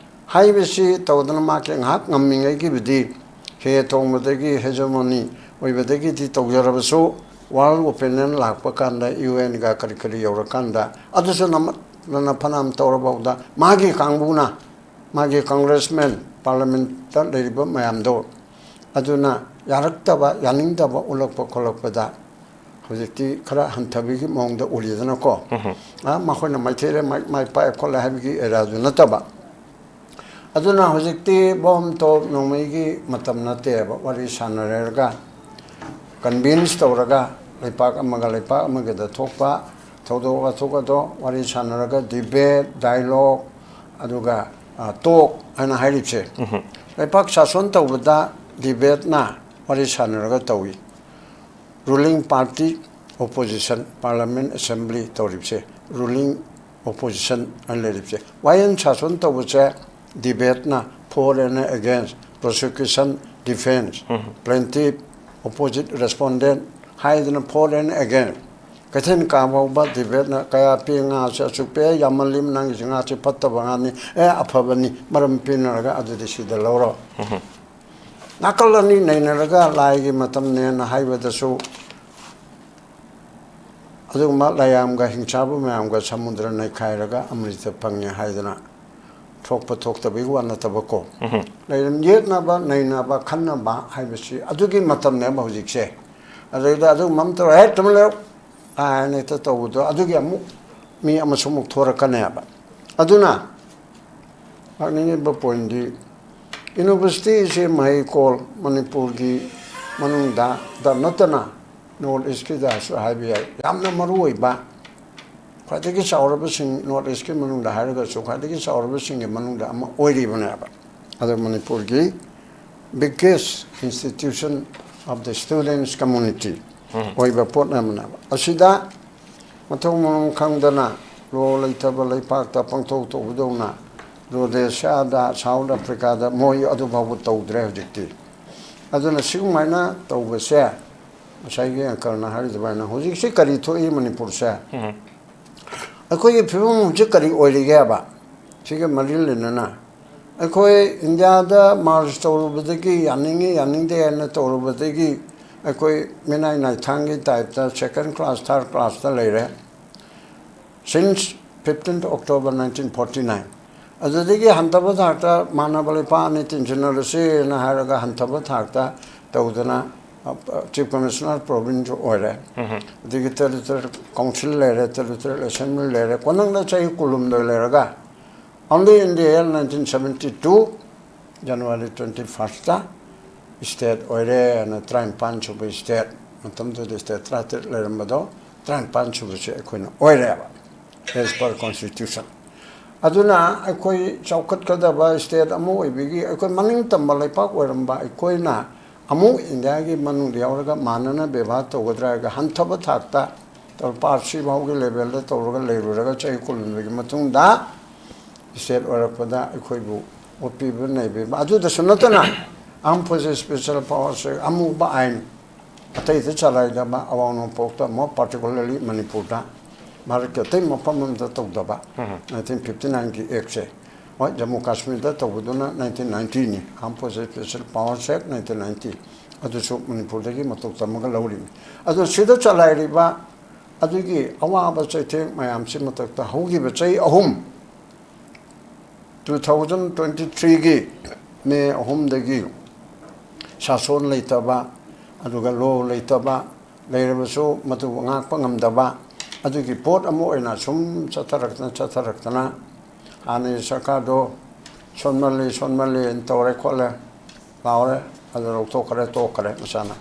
ꯍꯥꯏꯕꯁꯤ ꯇꯧꯗꯅ ꯃꯥꯒꯤ ꯉꯥꯏꯍꯥꯛ ꯉꯝꯃꯤꯉꯩꯒꯤꯕꯨꯗꯤ ꯍꯦ ꯊꯣꯡꯕꯗꯒꯤ ꯍꯦꯖꯃꯣꯅꯤ ꯑꯣꯏꯕꯗꯒꯤꯗꯤ ꯇꯧꯖꯔꯕꯁꯨ ꯋꯥꯔꯜ ꯑꯣꯄꯤꯅꯤꯌꯟ ꯂꯥꯛꯄ ꯀꯥꯟꯗ ꯌꯨ ꯑꯦꯟꯒ ꯀꯔꯤ ꯀꯔꯤ ꯌꯧꯔꯀꯥꯟꯗ ꯑꯗꯨꯁꯨ ꯅꯝꯃꯠꯇꯅ ꯐꯅꯌꯥꯝ ꯇꯧꯔꯐꯥꯎꯗ ꯃꯥꯒꯤ ꯀꯥꯡꯕꯨꯅ ꯃꯥꯒꯤ ꯀꯪꯒ꯭ꯔꯦꯁꯃꯦꯟ ꯄꯥꯔꯂꯤꯌꯥꯃꯦꯟꯠꯇ ꯂꯩꯔꯤꯕ ꯃꯌꯥꯝꯗꯣ ꯑꯗꯨꯅ ꯌꯥꯔꯛꯇꯕ ꯌꯥꯅꯤꯡꯗꯕ ꯎꯠꯂꯛꯄ ꯈꯣꯠꯂꯛꯄꯗ ꯍꯧꯖꯤꯛꯇꯤ ꯈꯔ ꯍꯟꯊꯕꯒꯤ ꯃꯑꯣꯡꯗ ꯎꯔꯤꯗꯅꯀꯣ꯫ ꯎꯝ꯫ ꯑ, ꯃꯈꯣꯏꯅ ꯃꯥꯏꯊꯤꯔꯦ, ꯃꯥꯏ, ꯃꯥꯏ ꯄꯥꯛꯑꯦ ꯈꯣꯠꯂꯦ ꯍꯥꯏꯕꯒꯤ ꯑꯦꯔꯥꯗꯨ ꯅꯠꯇꯕ꯫ ꯑꯗꯨꯅ ꯍꯧꯖꯤꯛꯇꯤ ꯕꯣꯝ ꯇꯣꯞ ꯅꯣꯡꯃꯩꯒꯤ ꯃꯇꯝ ꯅꯠꯇꯦꯕ꯫ ꯋꯥꯔꯤ ꯁꯥꯟꯅꯔꯒ, ꯀꯟꯚꯤꯟꯁ ꯇꯧꯔꯒ, ꯂꯩꯄꯥꯛ ꯑꯃꯒ ꯂꯩꯄꯥꯛ ꯑꯃꯒꯤꯗ ꯊꯣꯛꯄ ꯊꯧꯗꯣꯛ ꯋꯥꯊꯣꯛ ꯑꯗꯣ ꯋꯥꯔꯤ ꯁꯥꯟꯅꯔꯒ, ꯗꯤꯕꯦꯠ, ꯗꯥꯏꯂꯣꯛ, ꯑꯗꯨꯒ, ꯑ, ꯇꯣꯛ ꯍꯥꯏꯅ ꯍꯥꯏꯔꯤꯕꯁꯦ꯫ ꯎꯝ꯫ ꯂꯩꯄꯥꯛ ꯁꯥꯁꯣꯟ ꯇꯧꯕꯗ ꯗꯤꯕꯦꯠꯅ ꯋꯥꯔꯤ ꯁꯥꯟꯅꯔꯒ ꯇꯧꯏ꯫ Ruling party, opposition, parliament, assembly ꯇꯧꯔꯤꯕꯁꯦ, ꯔꯨꯂꯤꯡ, ꯑꯣꯄꯣꯖꯤꯁꯟ ꯍꯥꯏꯅ ꯂꯩꯔꯤꯕꯁꯦ꯫ ꯋꯥꯌꯦꯜ ꯁꯥꯁꯣꯟ ꯇꯧꯕꯁꯦ ꯗꯤꯕꯦꯠꯅ for and against, prosecution, defense, um. Plaintiff, opposite, respondent ꯍꯥꯏꯗꯅ for and against꯫ ꯀꯩꯊꯦꯜ ꯀꯥ ꯐꯥꯎꯕ ꯗꯤꯕꯦꯠꯅ ꯀꯌꯥ ꯄꯤ, ꯉꯥꯁꯦ ꯑꯁꯨꯛ ꯄꯤ, ꯑꯦ, ꯌꯥꯝꯃꯜꯂꯤ, ꯅꯪꯒꯤꯁꯦ ꯉꯥꯁꯦ ꯐꯠꯇꯕ ꯉꯥꯅꯤ, ꯑꯦ, ꯑꯐꯕꯅꯤ, ꯃꯔꯝ ꯄꯤꯅꯔꯒ ꯑꯗꯨꯗꯤ ꯁꯤꯗ ꯂꯧꯔꯣ꯫ ꯎꯝ꯫ ꯅꯥꯀꯜ ꯑꯅꯤ ꯅꯩꯅꯔꯒ ꯂꯥꯏꯒꯤ ꯃꯇꯝꯅꯦꯅ ꯍꯥꯏꯕꯗꯁꯨ ꯑꯗꯨꯒꯨꯝꯕ ꯂꯥꯏꯌꯥꯝꯒ ꯍꯤꯡꯆꯥꯕ ꯃꯌꯥꯝꯒ ꯁꯃꯨꯗ꯭ꯔ ꯅꯩꯈꯥꯏꯔꯒ ꯑꯃ꯭ꯔꯤꯇ ꯐꯪꯉꯦ ꯍꯥꯏꯗꯅ ꯊꯣꯛꯄ ꯊꯣꯛꯇꯕꯒꯤ ꯋꯥ ꯅꯠꯇꯕꯀꯣ, ꯂꯩꯔꯝ ꯌꯦꯠꯅꯕ, ꯅꯩꯅꯕ, ꯈꯟꯅꯕ ꯍꯥꯏꯕꯁꯤ ꯑꯗꯨꯒꯤ ꯃꯇꯝꯅꯦꯕ ꯍꯧꯖꯤꯛꯁꯦ꯫ ꯑꯗꯨꯗ ꯑꯗꯨꯒꯨꯝꯕ ꯑꯃ ꯇꯧꯔꯦ, "ꯍꯦ, ꯇꯨꯃꯤꯟ ꯂꯩꯌꯨ" ꯍꯥꯏꯅ ꯍꯦꯛꯇ ꯇꯧꯕꯗꯣ, ꯑꯗꯨꯒꯤ ꯑꯃꯨꯛ ꯃꯤ ꯑꯃꯁꯨ ꯑꯃꯨꯛ ꯊꯣꯔꯛꯀꯅꯦꯕ꯫ ꯑꯗꯨꯅ ꯂꯥꯛꯅꯤꯡꯉꯤꯕ ꯄꯣꯏꯟꯗꯤ, ꯌꯨꯅꯤꯚꯔꯁꯤꯇꯤꯁꯦ ꯃꯍꯩꯀꯣꯜ ꯃꯅꯤꯄꯨꯔꯒꯤ ꯃꯅꯨꯡꯗ ꯗ ꯅꯠꯇꯅ ꯅꯣꯔꯠ ꯏꯁꯀꯤꯗꯁꯨ ꯍꯥꯏꯕ ꯌꯥꯏ, ꯌꯥꯝꯅ ꯃꯔꯨ ꯑꯣꯏꯕ, ꯈ꯭ꯋꯥꯏꯗꯒꯤ ꯆꯥꯎꯔꯕꯁꯤꯡ, ꯅꯣꯔꯠ ꯏꯁꯀꯤ ꯃꯅꯨꯡꯗ ꯍꯥꯏꯔꯒꯁꯨ ꯈ꯭ꯋꯥꯏꯗꯒꯤ ꯆꯥꯎꯔꯕꯁꯤꯡꯒꯤ ꯃꯅꯨꯡꯗ ꯑꯃ ꯑꯣꯏꯔꯤꯕꯅꯦꯕ꯫ ꯑꯗꯣ ꯃꯅꯤꯄꯨꯔꯒꯤ biggest institution of the students community ꯑꯣꯏꯕ ꯄꯣꯠ ꯑꯃꯅꯦꯕ꯫ ꯑꯁꯤꯗ ꯃꯊꯧ ꯃꯔꯝ ꯈꯪꯗꯅ ꯂꯣ ꯂꯩꯇꯕ ꯂꯩꯄꯥꯛꯇ ꯄꯪꯇꯧ ꯇꯧꯕꯗꯧꯅ ꯔꯣꯗꯦꯁꯤꯌꯥꯗ, ꯁꯥꯎꯠ ꯑꯐ꯭ꯔꯤꯀꯥꯗ ꯃꯣꯏ ꯑꯗꯨ ꯐꯥꯎꯕ ꯇꯧꯗ꯭ꯔꯦ ꯍꯧꯖꯤꯛꯇꯤ꯫ ꯑꯗꯨꯅ ꯁꯤꯒꯨꯝꯃꯥꯏꯅ ꯇꯧꯕꯁꯦ, ꯉꯁꯥꯏꯒꯤ ꯑꯪꯀꯜꯅ ꯍꯥꯏꯔꯤꯗꯨꯃꯥꯏꯅ ꯍꯧꯖꯤꯛꯁꯤ ꯀꯔꯤ ꯊꯣꯛꯏ ꯃꯅꯤꯄꯨꯔꯁꯦ? ꯑꯩꯈꯣꯏꯒꯤ ꯐꯤꯕꯝ ꯍꯧꯖꯤꯛ ꯀꯔꯤ ꯑꯣꯏꯔꯤꯒꯦꯕ? ꯁꯤꯒ ꯃꯔꯤ ꯂꯩꯅꯅ ꯑꯩꯈꯣꯏ ꯏꯟꯗꯤꯌꯥꯗ ꯃꯥꯔꯆ ꯇꯧꯔꯨꯕꯗꯒꯤ, ꯌꯥꯅꯤꯡꯉꯤ ꯌꯥꯅꯤꯡꯗꯦ ꯍꯥꯏꯅ ꯇꯧꯔꯨꯕꯗꯒꯤ, ꯑꯩꯈꯣꯏ ꯃꯤꯅꯥꯏ ꯅꯥꯏꯊꯥꯡꯒꯤ ꯇꯥꯏꯞꯇ second class, third classꯇ ꯂꯩꯔꯦ꯫ Since fifteenth October nineteen forty nine, ꯑꯗꯨꯗꯒꯤ ꯍꯟꯊꯕ ꯊꯥꯛꯇ ꯃꯥꯟꯅꯕ ꯂꯩꯄꯥꯛ ꯑꯅꯤ ꯇꯤꯟꯁꯤꯟꯅꯔꯁꯦꯅ ꯍꯥꯏꯔꯒ ꯍꯟꯊꯕ ꯊꯥꯛꯇ ꯇꯧꯗꯅ, ꯑ, Chief Commissioner province ꯑꯣꯏꯔꯦ꯫ ꯑꯗꯒꯤ territorial council ꯂꯩꯔꯦ, territorial assembly ꯂꯩꯔꯦ꯫ ꯀꯣꯟꯅꯪꯗ ꯆꯍꯤ ꯀꯨꯟꯍꯨꯝꯗꯣꯏ ꯂꯩꯔꯒ, only in the year nineteen seventy two, January twenty firstꯇ state ꯑꯣꯏꯔꯦꯅ, ꯇꯔꯥꯅꯤꯄꯥꯟ ꯁꯨꯕ state, ꯃꯇꯝꯗꯨꯗ state ꯇꯔꯥꯇꯔꯦꯠ ꯂꯩꯔꯝꯕꯗꯣ ꯇꯔꯥꯅꯤꯄꯥꯟ ꯁꯨꯕꯁꯦ ꯑꯩꯈꯣꯏꯅ ꯑꯣꯏꯔꯦꯕ, as per constitution꯫ ꯑꯗꯨꯅ ꯑꯩꯈꯣꯏ ꯆꯥꯎꯈꯠꯀꯗꯕ state ꯑꯃ ꯑꯣꯏꯕꯒꯤ, ꯑꯩꯈꯣꯏ ꯃꯅꯤꯡ ꯇꯝꯕ ꯂꯩꯄꯥꯛ ꯑꯣꯏꯔꯝꯕ ꯑꯩꯈꯣꯏꯅ ꯑꯃꯨꯛ ꯏꯟꯗꯤꯌꯥꯒꯤ ꯃꯅꯨꯡꯗ ꯌꯥꯎꯔꯒ ꯃꯥꯟꯅꯅ ꯕꯦꯕꯥꯔ ꯇꯧꯒꯗ꯭ꯔꯥ ꯍꯥꯏꯔꯒ ꯍꯟꯊꯕ ꯊꯥꯛꯇ ꯇꯧ-, ꯄꯥꯔꯁꯤ ꯐꯥꯎꯒꯤ levelꯗ ꯇꯧꯔꯒ ꯂꯩꯔꯨꯔꯒ ꯆꯍꯤ ꯀꯨꯟꯍꯨꯝꯗꯣꯏꯒꯤ ꯃꯇꯨꯡꯗ state ꯑꯣꯏꯔꯛꯄꯗ ꯑꯩꯈꯣꯏꯕꯨ ꯑꯣꯠꯄꯤꯕ ꯅꯩꯕꯤꯕ꯫ ꯑꯗꯨꯗꯁꯨ ꯅꯠꯇꯅ Armed Forces Special Powersꯁꯦ ꯑꯃꯨꯕ ꯑꯥꯏꯟ ꯑꯇꯩꯗ ꯆꯂꯥꯏꯗꯕ, ꯑꯋꯥꯡ ꯅꯣꯡꯄꯣꯛꯇ, more particularly ꯃꯅꯤꯄꯨꯔꯗ, ꯚꯥꯔꯠꯀꯤ ꯑꯇꯩ ꯃꯐꯝ ꯑꯃꯗ ꯇꯧꯗꯕ nineteen fifty nineꯒꯤ actꯁꯦ꯫ ꯍꯣꯏ, ꯖꯝꯃꯨ ꯀꯥꯁꯃꯤꯔꯗ ꯇꯧꯕꯗꯨꯅ nineteen ninetyꯅꯤ, Armed Forces Special Powers Act nineteen ninety꯫ ꯑꯗꯨꯁꯨ ꯃꯅꯤꯄꯨꯔꯗꯒꯤ ꯃꯇꯧ ꯇꯝꯃꯒ ꯂꯧꯔꯤꯕꯅꯤ꯫ ꯑꯗꯣ ꯁꯤꯗ ꯆꯂꯥꯏꯔꯤꯕ ꯑꯗꯨꯒꯤ ꯑꯋꯥꯕ ꯆꯩꯊꯦꯡ ꯃꯌꯥꯝꯁꯤ ꯃꯊꯛꯇ ꯍꯧꯈꯤꯕ ꯆꯍꯤ ꯑꯍꯨꯝ ꯇꯨ ꯊꯥꯎꯖꯟ ꯇ꯭ꯋꯦꯟꯇꯤ ꯊ꯭ꯔꯤꯒꯤ ꯃꯦ ꯑꯍꯨꯝꯗꯒꯤ ꯁꯥꯁꯣꯟ ꯂꯩꯇꯕ, ꯑꯗꯨꯒ ꯂꯣ ꯂꯩꯇꯕ, ꯂꯩꯔꯕꯁꯨ ꯃꯗꯨꯕꯨ ꯉꯥꯛꯄ ꯉꯝꯗꯕ, ꯑꯗꯨꯒꯤ ꯄꯣꯠ ꯑꯃ ꯑꯣꯏꯅ ꯁꯨꯝ ꯆꯠꯊꯔꯛꯇꯅ ꯆꯠꯊꯔꯛꯇꯅ ꯍꯥꯟꯅꯒꯤ ꯁꯔꯀꯥꯔꯗꯣ ꯁꯣꯟꯃꯜꯂꯤ ꯁꯣꯟꯃꯜꯂꯤ ꯇꯧꯔꯦ ꯈꯣꯠꯂꯦ ꯂꯥꯎꯔꯦ, ꯑꯗꯨ ꯂꯧꯊꯣꯛꯈ꯭ꯔꯦ, ꯇꯣꯛꯈ꯭ꯔꯦ ꯃꯁꯥꯅ꯫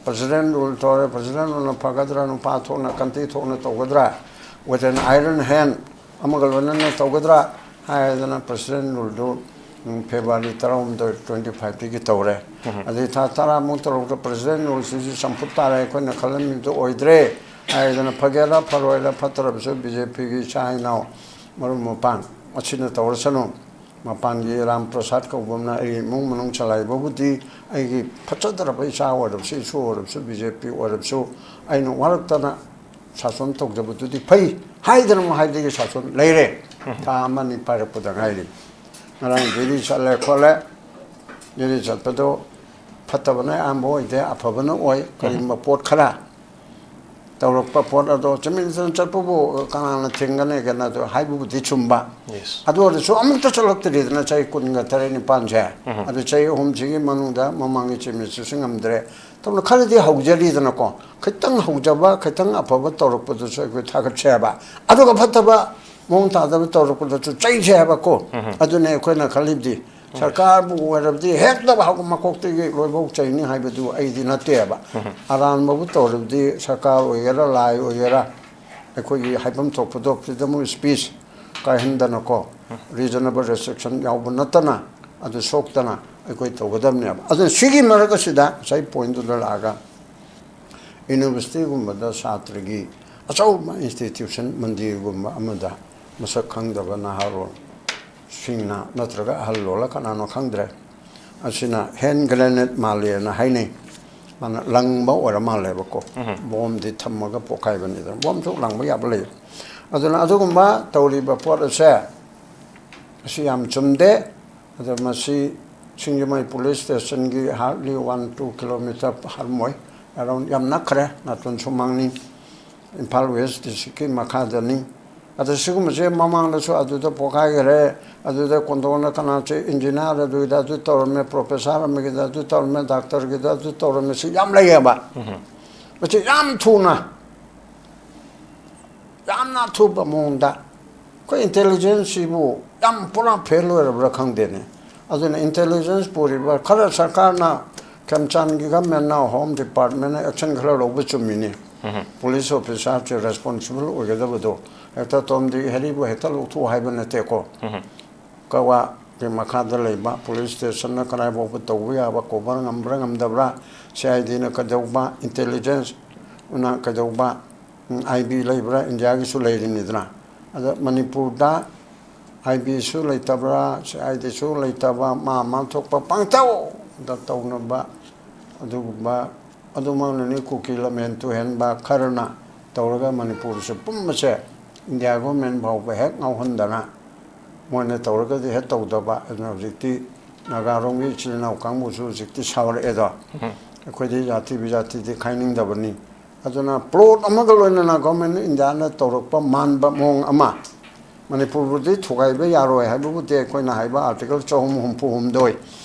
ꯄ꯭ꯔꯁꯤꯗꯦꯟ ꯔꯨꯜ ꯇꯧꯔꯦ, ꯄ꯭ꯔꯁꯤꯗꯦꯟ ꯔꯨꯜꯅ ꯐꯒꯗ꯭ꯔꯥ, ꯅꯨꯄꯥ ꯊꯣꯛꯅ ꯀꯟꯇ꯭ꯔꯤ ꯊꯣꯛꯅ ꯇꯧꯒꯗ꯭ꯔꯥ, with an iron hand ꯑꯃꯒ ꯂꯣꯏꯅꯅ ꯇꯧꯒꯗ꯭ꯔꯥ ꯍꯥꯏꯗꯅ ꯄ꯭ꯔꯁꯤꯗꯦꯟ ꯔꯨꯜꯗꯨ ꯐꯦꯕ꯭ꯔꯨꯋꯥꯔꯤ ꯇꯔꯥꯍꯨꯝꯗꯣꯏ, ꯇ꯭ꯋꯦꯟꯇꯤ ꯐꯥꯏꯚꯇꯒꯤ ꯇꯧꯔꯦ꯫ ꯑꯗꯩ ꯊꯥ ꯇꯔꯥꯃꯨꯛ ꯇꯧꯔꯛꯇ ꯄ꯭ꯔꯁꯤꯗꯦꯟ ꯔꯨꯜꯁꯤꯁꯨ ꯆꯝꯐꯨꯠ ꯇꯥꯔꯦ, ꯑꯩꯈꯣꯏꯅ ꯈꯜꯂꯝꯃꯤꯗꯨ ꯑꯣꯏꯗ꯭ꯔꯦ ꯍꯥꯏꯗꯅ ꯐꯒꯦꯔꯥ ꯐꯔꯣꯏꯔꯥ ꯐꯠꯇ꯭ꯔꯕꯁꯨ ꯕꯤ ꯖꯦ ꯄꯤꯒꯤ ꯏꯆꯥ ꯏꯅꯥꯎ ꯃꯔꯨꯞ ꯃꯄꯥꯡ ꯑꯁꯤꯅ ꯇꯧꯔꯁꯅꯨ꯫ ꯃꯄꯥꯟꯒꯤ ꯔꯥꯝ ꯄ꯭ꯔꯁꯥꯗ ꯀꯧꯕ ꯑꯃꯅ ꯑꯩꯒꯤ ꯏꯃꯨꯡ ꯃꯅꯨꯡ ꯆꯂꯥꯏꯕꯕꯨꯗꯤ ꯑꯩꯒꯤ ꯐꯖꯗ꯭ꯔꯕ ꯏꯆꯥ ꯑꯣꯏꯔꯕꯁꯨ, ꯏꯁꯨ ꯑꯣꯏꯔꯕꯁꯨ, ꯕꯤ ꯖꯦ ꯄꯤ ꯑꯣꯏꯔꯕꯁꯨ, ꯑꯩꯅ ꯋꯥꯔꯛꯇꯅ ꯁꯥꯁꯣꯟ ꯇꯧꯖꯕꯗꯨꯗꯤ ꯐꯩ ꯍꯥꯏꯗꯅ ꯃꯍꯥꯏꯗꯒꯤ ꯁꯥꯁꯣꯟ ꯂꯩꯔꯦ꯫ ꯊꯥ ꯑꯃꯅꯤ ꯄꯥꯏꯔꯛꯄꯗ ꯉꯥꯏꯔꯤ꯫ ꯉꯔꯥꯡ ꯗꯦꯜꯂꯤ ꯆꯠꯂꯦ ꯈꯣꯠꯂꯦ꯫ ꯗꯦꯜꯂꯤ ꯆꯠꯄꯗꯣ ꯐꯠꯇꯕꯅ ꯑꯌꯥꯝꯕ ꯑꯣꯏꯗꯦ, ꯑꯐꯕꯅ ꯑꯣꯏ꯫ ꯀꯔꯤꯒꯨꯝꯕ ꯄꯣꯠ ꯈꯔ ꯇꯧꯔꯛꯄ ꯄꯣꯠ ꯑꯗꯣ ꯆꯨꯝꯃꯤꯟ ꯆꯨꯝꯃꯤꯟ ꯆꯠꯄꯕꯨ ꯀꯅꯥꯅ ꯊꯤꯡꯒꯅꯤ? ꯀꯩꯅꯣ ꯑꯗꯨ ꯍꯥꯏꯕꯕꯨꯗꯤ ꯆꯨꯝꯕ꯫ ꯑꯗꯨ ꯑꯣꯏꯔꯁꯨ ꯑꯃꯨꯛꯇ ꯆꯠꯂꯛꯇ꯭ꯔꯤꯗꯅ ꯆꯍꯤ ꯀꯨꯟꯒ ꯇꯔꯦꯠ ꯅꯤꯄꯥꯟꯁꯦ꯫ ꯑꯗꯨ ꯆꯍꯤ ꯑꯍꯨꯝꯁꯤꯒꯤ ꯃꯅꯨꯡꯗ ꯃꯃꯥꯡꯒꯤ ꯆꯤꯐ ꯃꯤꯅꯤꯁꯇꯔꯁꯨ ꯉꯝꯗ꯭ꯔꯦ꯫ ꯇꯧꯅ ꯈꯔꯗꯤ ꯍꯧꯖꯔꯤꯗꯅꯀꯣ꯫ ꯈꯤꯇꯪ ꯍꯧꯖꯕ, ꯈꯤꯇꯪ ꯑꯐꯕ ꯇꯧꯔꯛꯄꯗꯨꯁꯨ ꯑꯩꯈꯣꯏ ꯊꯥꯒꯠꯁꯦ ꯍꯥꯏꯕ꯫ ꯑꯗꯨꯒ ꯐꯠꯇꯕ ꯃꯑꯣꯡ ꯇꯥꯗꯕ ꯇꯧꯔꯛꯄꯗꯁꯨ ꯆꯩꯁꯦ ꯍꯥꯏꯕꯀꯣ꯫ ꯑꯗꯨꯅꯦ ꯑꯩꯈꯣꯏꯅ ꯈꯜꯂꯤꯕꯗꯤ ꯁꯔꯀꯥꯔꯕꯨ ꯑꯣꯏꯔꯕꯗꯤ ꯍꯦꯛꯇ ꯍꯧ-, ꯃꯀꯣꯛꯇꯒꯤ ꯂꯣꯏꯐꯥꯎ ꯆꯩꯅꯤ ꯍꯥꯏꯕꯗꯨ ꯑꯩꯗꯤ ꯅꯠꯇꯦꯕ꯫ ꯑꯔꯥꯟꯕꯕꯨ ꯇꯧꯔꯕꯗꯤ ꯁꯔꯀꯥꯔ ꯑꯣꯏꯒꯦꯔꯥ, ꯂꯥꯏ ꯑꯣꯏꯒꯦꯔꯥ, ꯑꯩꯈꯣꯏꯒꯤ ꯍꯥꯏꯐꯝ ꯊꯣꯛꯄꯗꯣ freedom of speech ꯀꯥꯏꯍꯟꯗꯅꯀꯣ, reasonable restriction ꯌꯥꯎꯕ ꯅꯠꯇꯅ ꯑꯗꯨ ꯁꯣꯛꯇꯅ ꯑꯩꯈꯣꯏ ꯇꯧꯒꯗꯕꯅꯦꯕ꯫ ꯑꯗꯨꯅ ꯁꯤꯒꯤ ꯃꯔꯛ ꯑꯁꯤꯗ ꯉꯁꯥꯏ ꯄꯣꯏꯟꯗꯨꯗ ꯂꯥꯛꯑꯒ ꯌꯨꯅꯤꯚꯔꯁꯤꯇꯤꯒꯨꯝꯕꯗ ꯁꯥꯇ꯭ꯔꯒꯤ ꯑꯆꯧꯕ institution ꯃꯟꯗꯤꯔꯒꯨꯝꯕ ꯑꯃꯗ ꯃꯁꯛ ꯈꯪꯗꯕ ꯅꯍꯥꯔꯣꯜ ꯁꯤꯡꯅ ꯅꯠꯇ꯭ꯔꯒ ꯑꯍꯜ ꯂꯣꯜꯂ ꯀꯅꯥꯅꯣ ꯈꯪꯗ꯭ꯔꯦ, ꯑꯁꯤꯅ hand grenade ꯃꯥꯜꯂꯦꯅ ꯍꯥꯏꯅꯩ꯫ ꯃꯥꯅ ꯂꯪꯕ ꯑꯣꯏꯔ ꯃꯥꯜꯂꯦꯕꯀꯣ꯫ ꯕꯣꯝꯗꯤ ꯊꯝꯃꯒ ꯄꯣꯈꯥꯏꯕꯅꯤꯗꯅ, ꯕꯣꯝꯁꯨ ꯂꯪꯕ ꯌꯥꯕ ꯂꯩ꯫ ꯑꯗꯨꯅ ꯑꯗꯨꯒꯨꯝꯕ ꯇꯧꯔꯤꯕ ꯄꯣꯠ ꯑꯁꯦ ꯑꯁꯤ ꯌꯥꯝ ꯆꯨꯝꯗꯦ꯫ ꯑꯗꯣ ꯃꯁꯤ ꯁꯤꯡꯖꯃꯩ police stationꯒꯤ hardly one two kilometre ꯍꯥꯔꯝꯃꯣꯏ, around ꯌꯥꯝ ꯅꯛꯈ꯭ꯔꯦ, ꯅꯥꯇꯣꯟ ꯁꯨꯃꯥꯡꯅꯤ, ꯏꯝꯐꯥꯜ West districtꯀꯤ ꯃꯈꯥꯗꯅꯤ꯫ ꯑꯗ ꯁꯤꯒꯨꯝꯕꯁꯦ ꯃꯃꯥꯡꯗꯁꯨ ꯑꯗꯨꯗ ꯄꯣꯛꯈꯥꯏꯈ꯭ꯔꯦ, ꯑꯗꯨꯗ ꯀꯣꯟꯊꯣꯛꯅ ꯀꯅꯥꯁꯦ ꯏꯟꯖꯤꯅꯤꯌꯥꯔ ꯑꯗꯨꯒꯤꯗ ꯑꯗꯨ ꯇꯧꯔꯝꯃꯦ, ꯄ꯭ꯔꯣꯐꯦꯁꯥꯔ ꯑꯃꯒꯤꯗ ꯑꯗꯨ ꯇꯧꯔꯝꯃꯦ, ꯗꯥꯛꯇꯔꯒꯤꯗ ꯑꯗꯨ ꯇꯧꯔꯝꯃꯦ, ꯁꯤ ꯌꯥꯝ ꯂꯩꯌꯦꯕ꯫ ꯃꯁꯤ ꯌꯥꯝ ꯊꯨꯅ, ꯌꯥꯝꯅ ꯑꯊꯨꯕ ꯃꯑꯣꯡꯗ ꯑꯩꯈꯣꯏ ꯏꯟꯇꯦꯂꯤꯖꯦꯟꯁꯁꯤꯕꯨ ꯌꯥꯝ ꯄꯨꯔꯥ ꯐꯦꯜ ꯑꯣꯏꯔꯕ꯭ꯔꯥ ꯈꯪꯗꯦꯅꯦ꯫ ꯑꯗꯨꯅ ꯏꯟꯇꯦꯂꯤꯖꯦꯟꯁ ꯄꯨꯔꯤꯕ ꯈꯔ ꯁꯔꯀꯥꯔꯅ, ꯈꯦꯝꯆꯥꯟꯒꯤ ꯒꯃꯦꯟꯅ, ꯍꯣꯝ ꯗꯤꯄꯥꯔꯠꯃꯦꯟꯅ ꯑꯦꯛꯁꯟ ꯈꯔ ꯂꯧꯕ ꯆꯨꯝꯃꯤꯅꯤ꯫ ꯄꯨꯂꯤꯁ ꯑꯣꯐꯤꯁꯥꯔꯁꯦ ꯔꯦꯁꯄꯣꯟꯁꯤꯕꯜ ꯑꯣꯏꯒꯗꯕꯗꯣ ꯍꯦꯛꯇ ꯇꯣꯝꯗꯤ ꯍꯦꯔꯤꯕꯨ ꯍꯦꯛꯇ ꯂꯧꯊꯣꯛꯎ ꯍꯥꯏꯕ ꯅꯠꯇꯦꯀꯣ꯫ ꯀꯋꯥꯒꯤ ꯃꯈꯥꯗ ꯂꯩꯕ ꯄꯨꯂꯤꯁ ꯁ꯭ꯇꯦꯁꯟꯅ ꯀꯗꯥꯏꯐꯥꯎꯕ ꯇꯧꯕ ꯌꯥꯕ ꯀꯣꯚꯔ ꯉꯝꯕ꯭ꯔꯥ ꯉꯝꯗꯕ꯭ꯔꯥ, ꯁꯤ ꯑꯥꯏ ꯗꯤꯅ ꯀꯩꯗꯧꯕ, ꯏꯟꯇꯦꯂꯤꯖꯦꯟꯁꯅ ꯀꯩꯗꯧꯕ, ꯑꯥꯏ ꯕꯤ ꯂꯩꯕ꯭ꯔꯥ, ꯏꯟꯗꯤꯌꯥꯒꯤꯁꯨ ꯂꯩꯔꯤꯅꯤꯗꯅ꯫ ꯑꯗ ꯃꯅꯤꯄꯨꯔꯗ ꯑꯥꯏ ꯕꯤꯁꯨ ꯂꯩꯇꯕ꯭ꯔꯥ, ꯁꯤ ꯑꯥꯏ ꯗꯤꯁꯨ ꯂꯩꯇꯕ, ꯃꯥ ꯃꯥ ꯊꯣꯛꯄ ꯄꯪꯇꯧꯗ ꯇꯧꯅꯕ, ꯑꯗꯨꯒꯨꯝꯕ, ꯑꯗꯨꯃꯛꯅꯅꯤ ꯀꯨꯀꯤ ꯂꯝꯍꯦꯟ ꯇꯨꯍꯦꯟꯕ ꯈꯔꯅ ꯇꯧꯔꯒ ꯃꯅꯤꯄꯨꯔꯁꯦ ꯄꯨꯝꯕꯁꯦ ꯏꯟꯗꯤꯌꯥ ꯒꯣꯔꯃꯦꯟ ꯐꯥꯎꯕ ꯍꯦꯛ ꯉꯥꯎꯍꯟꯗꯅ, ꯃꯣꯏꯅ ꯇꯧꯔꯒꯗꯤ ꯍꯦꯛ ꯇꯧꯗꯕ꯫ ꯑꯗꯨꯅ ꯍꯧꯖꯤꯛꯇꯤ ꯅꯥꯒꯥꯔꯣꯝꯒꯤ ꯏꯆꯤꯜ ꯏꯅꯥꯎ ꯀꯥꯡꯕꯨꯁꯨ ꯍꯧꯖꯤꯛꯇꯤ ꯁꯥꯎꯔꯛꯑꯦꯗꯣ꯫ ꯑꯩꯈꯣꯏꯗꯤ ꯖꯥꯇꯤ ꯕꯤꯖꯥꯇꯤꯗꯤ ꯈꯥꯏꯅꯤꯡꯗꯕꯅꯤ꯫ ꯑꯗꯨꯅ ꯄ꯭ꯂꯣꯠ ꯑꯃꯒ ꯂꯣꯏꯅꯅ ꯒꯣꯔꯃꯦꯟ ꯑꯣꯐ ꯏꯟꯗꯤꯌꯥꯅ ꯇꯧꯔꯛꯄ ꯃꯥꯟꯕ ꯃꯑꯣꯡ ꯑꯃ, ꯃꯅꯤꯄꯨꯔꯕꯨꯗꯤ ꯊꯨꯒꯥꯏꯕ ꯌꯥꯔꯣꯏ ꯍꯥꯏꯕꯕꯨꯗꯤ ꯑꯩꯈꯣꯏꯅ ꯍꯥꯏꯕ ꯑꯥꯔꯇꯤꯀꯜ ꯆꯍꯨꯝ ꯍꯨꯝꯐꯨ ꯍꯨꯝꯗꯣꯏ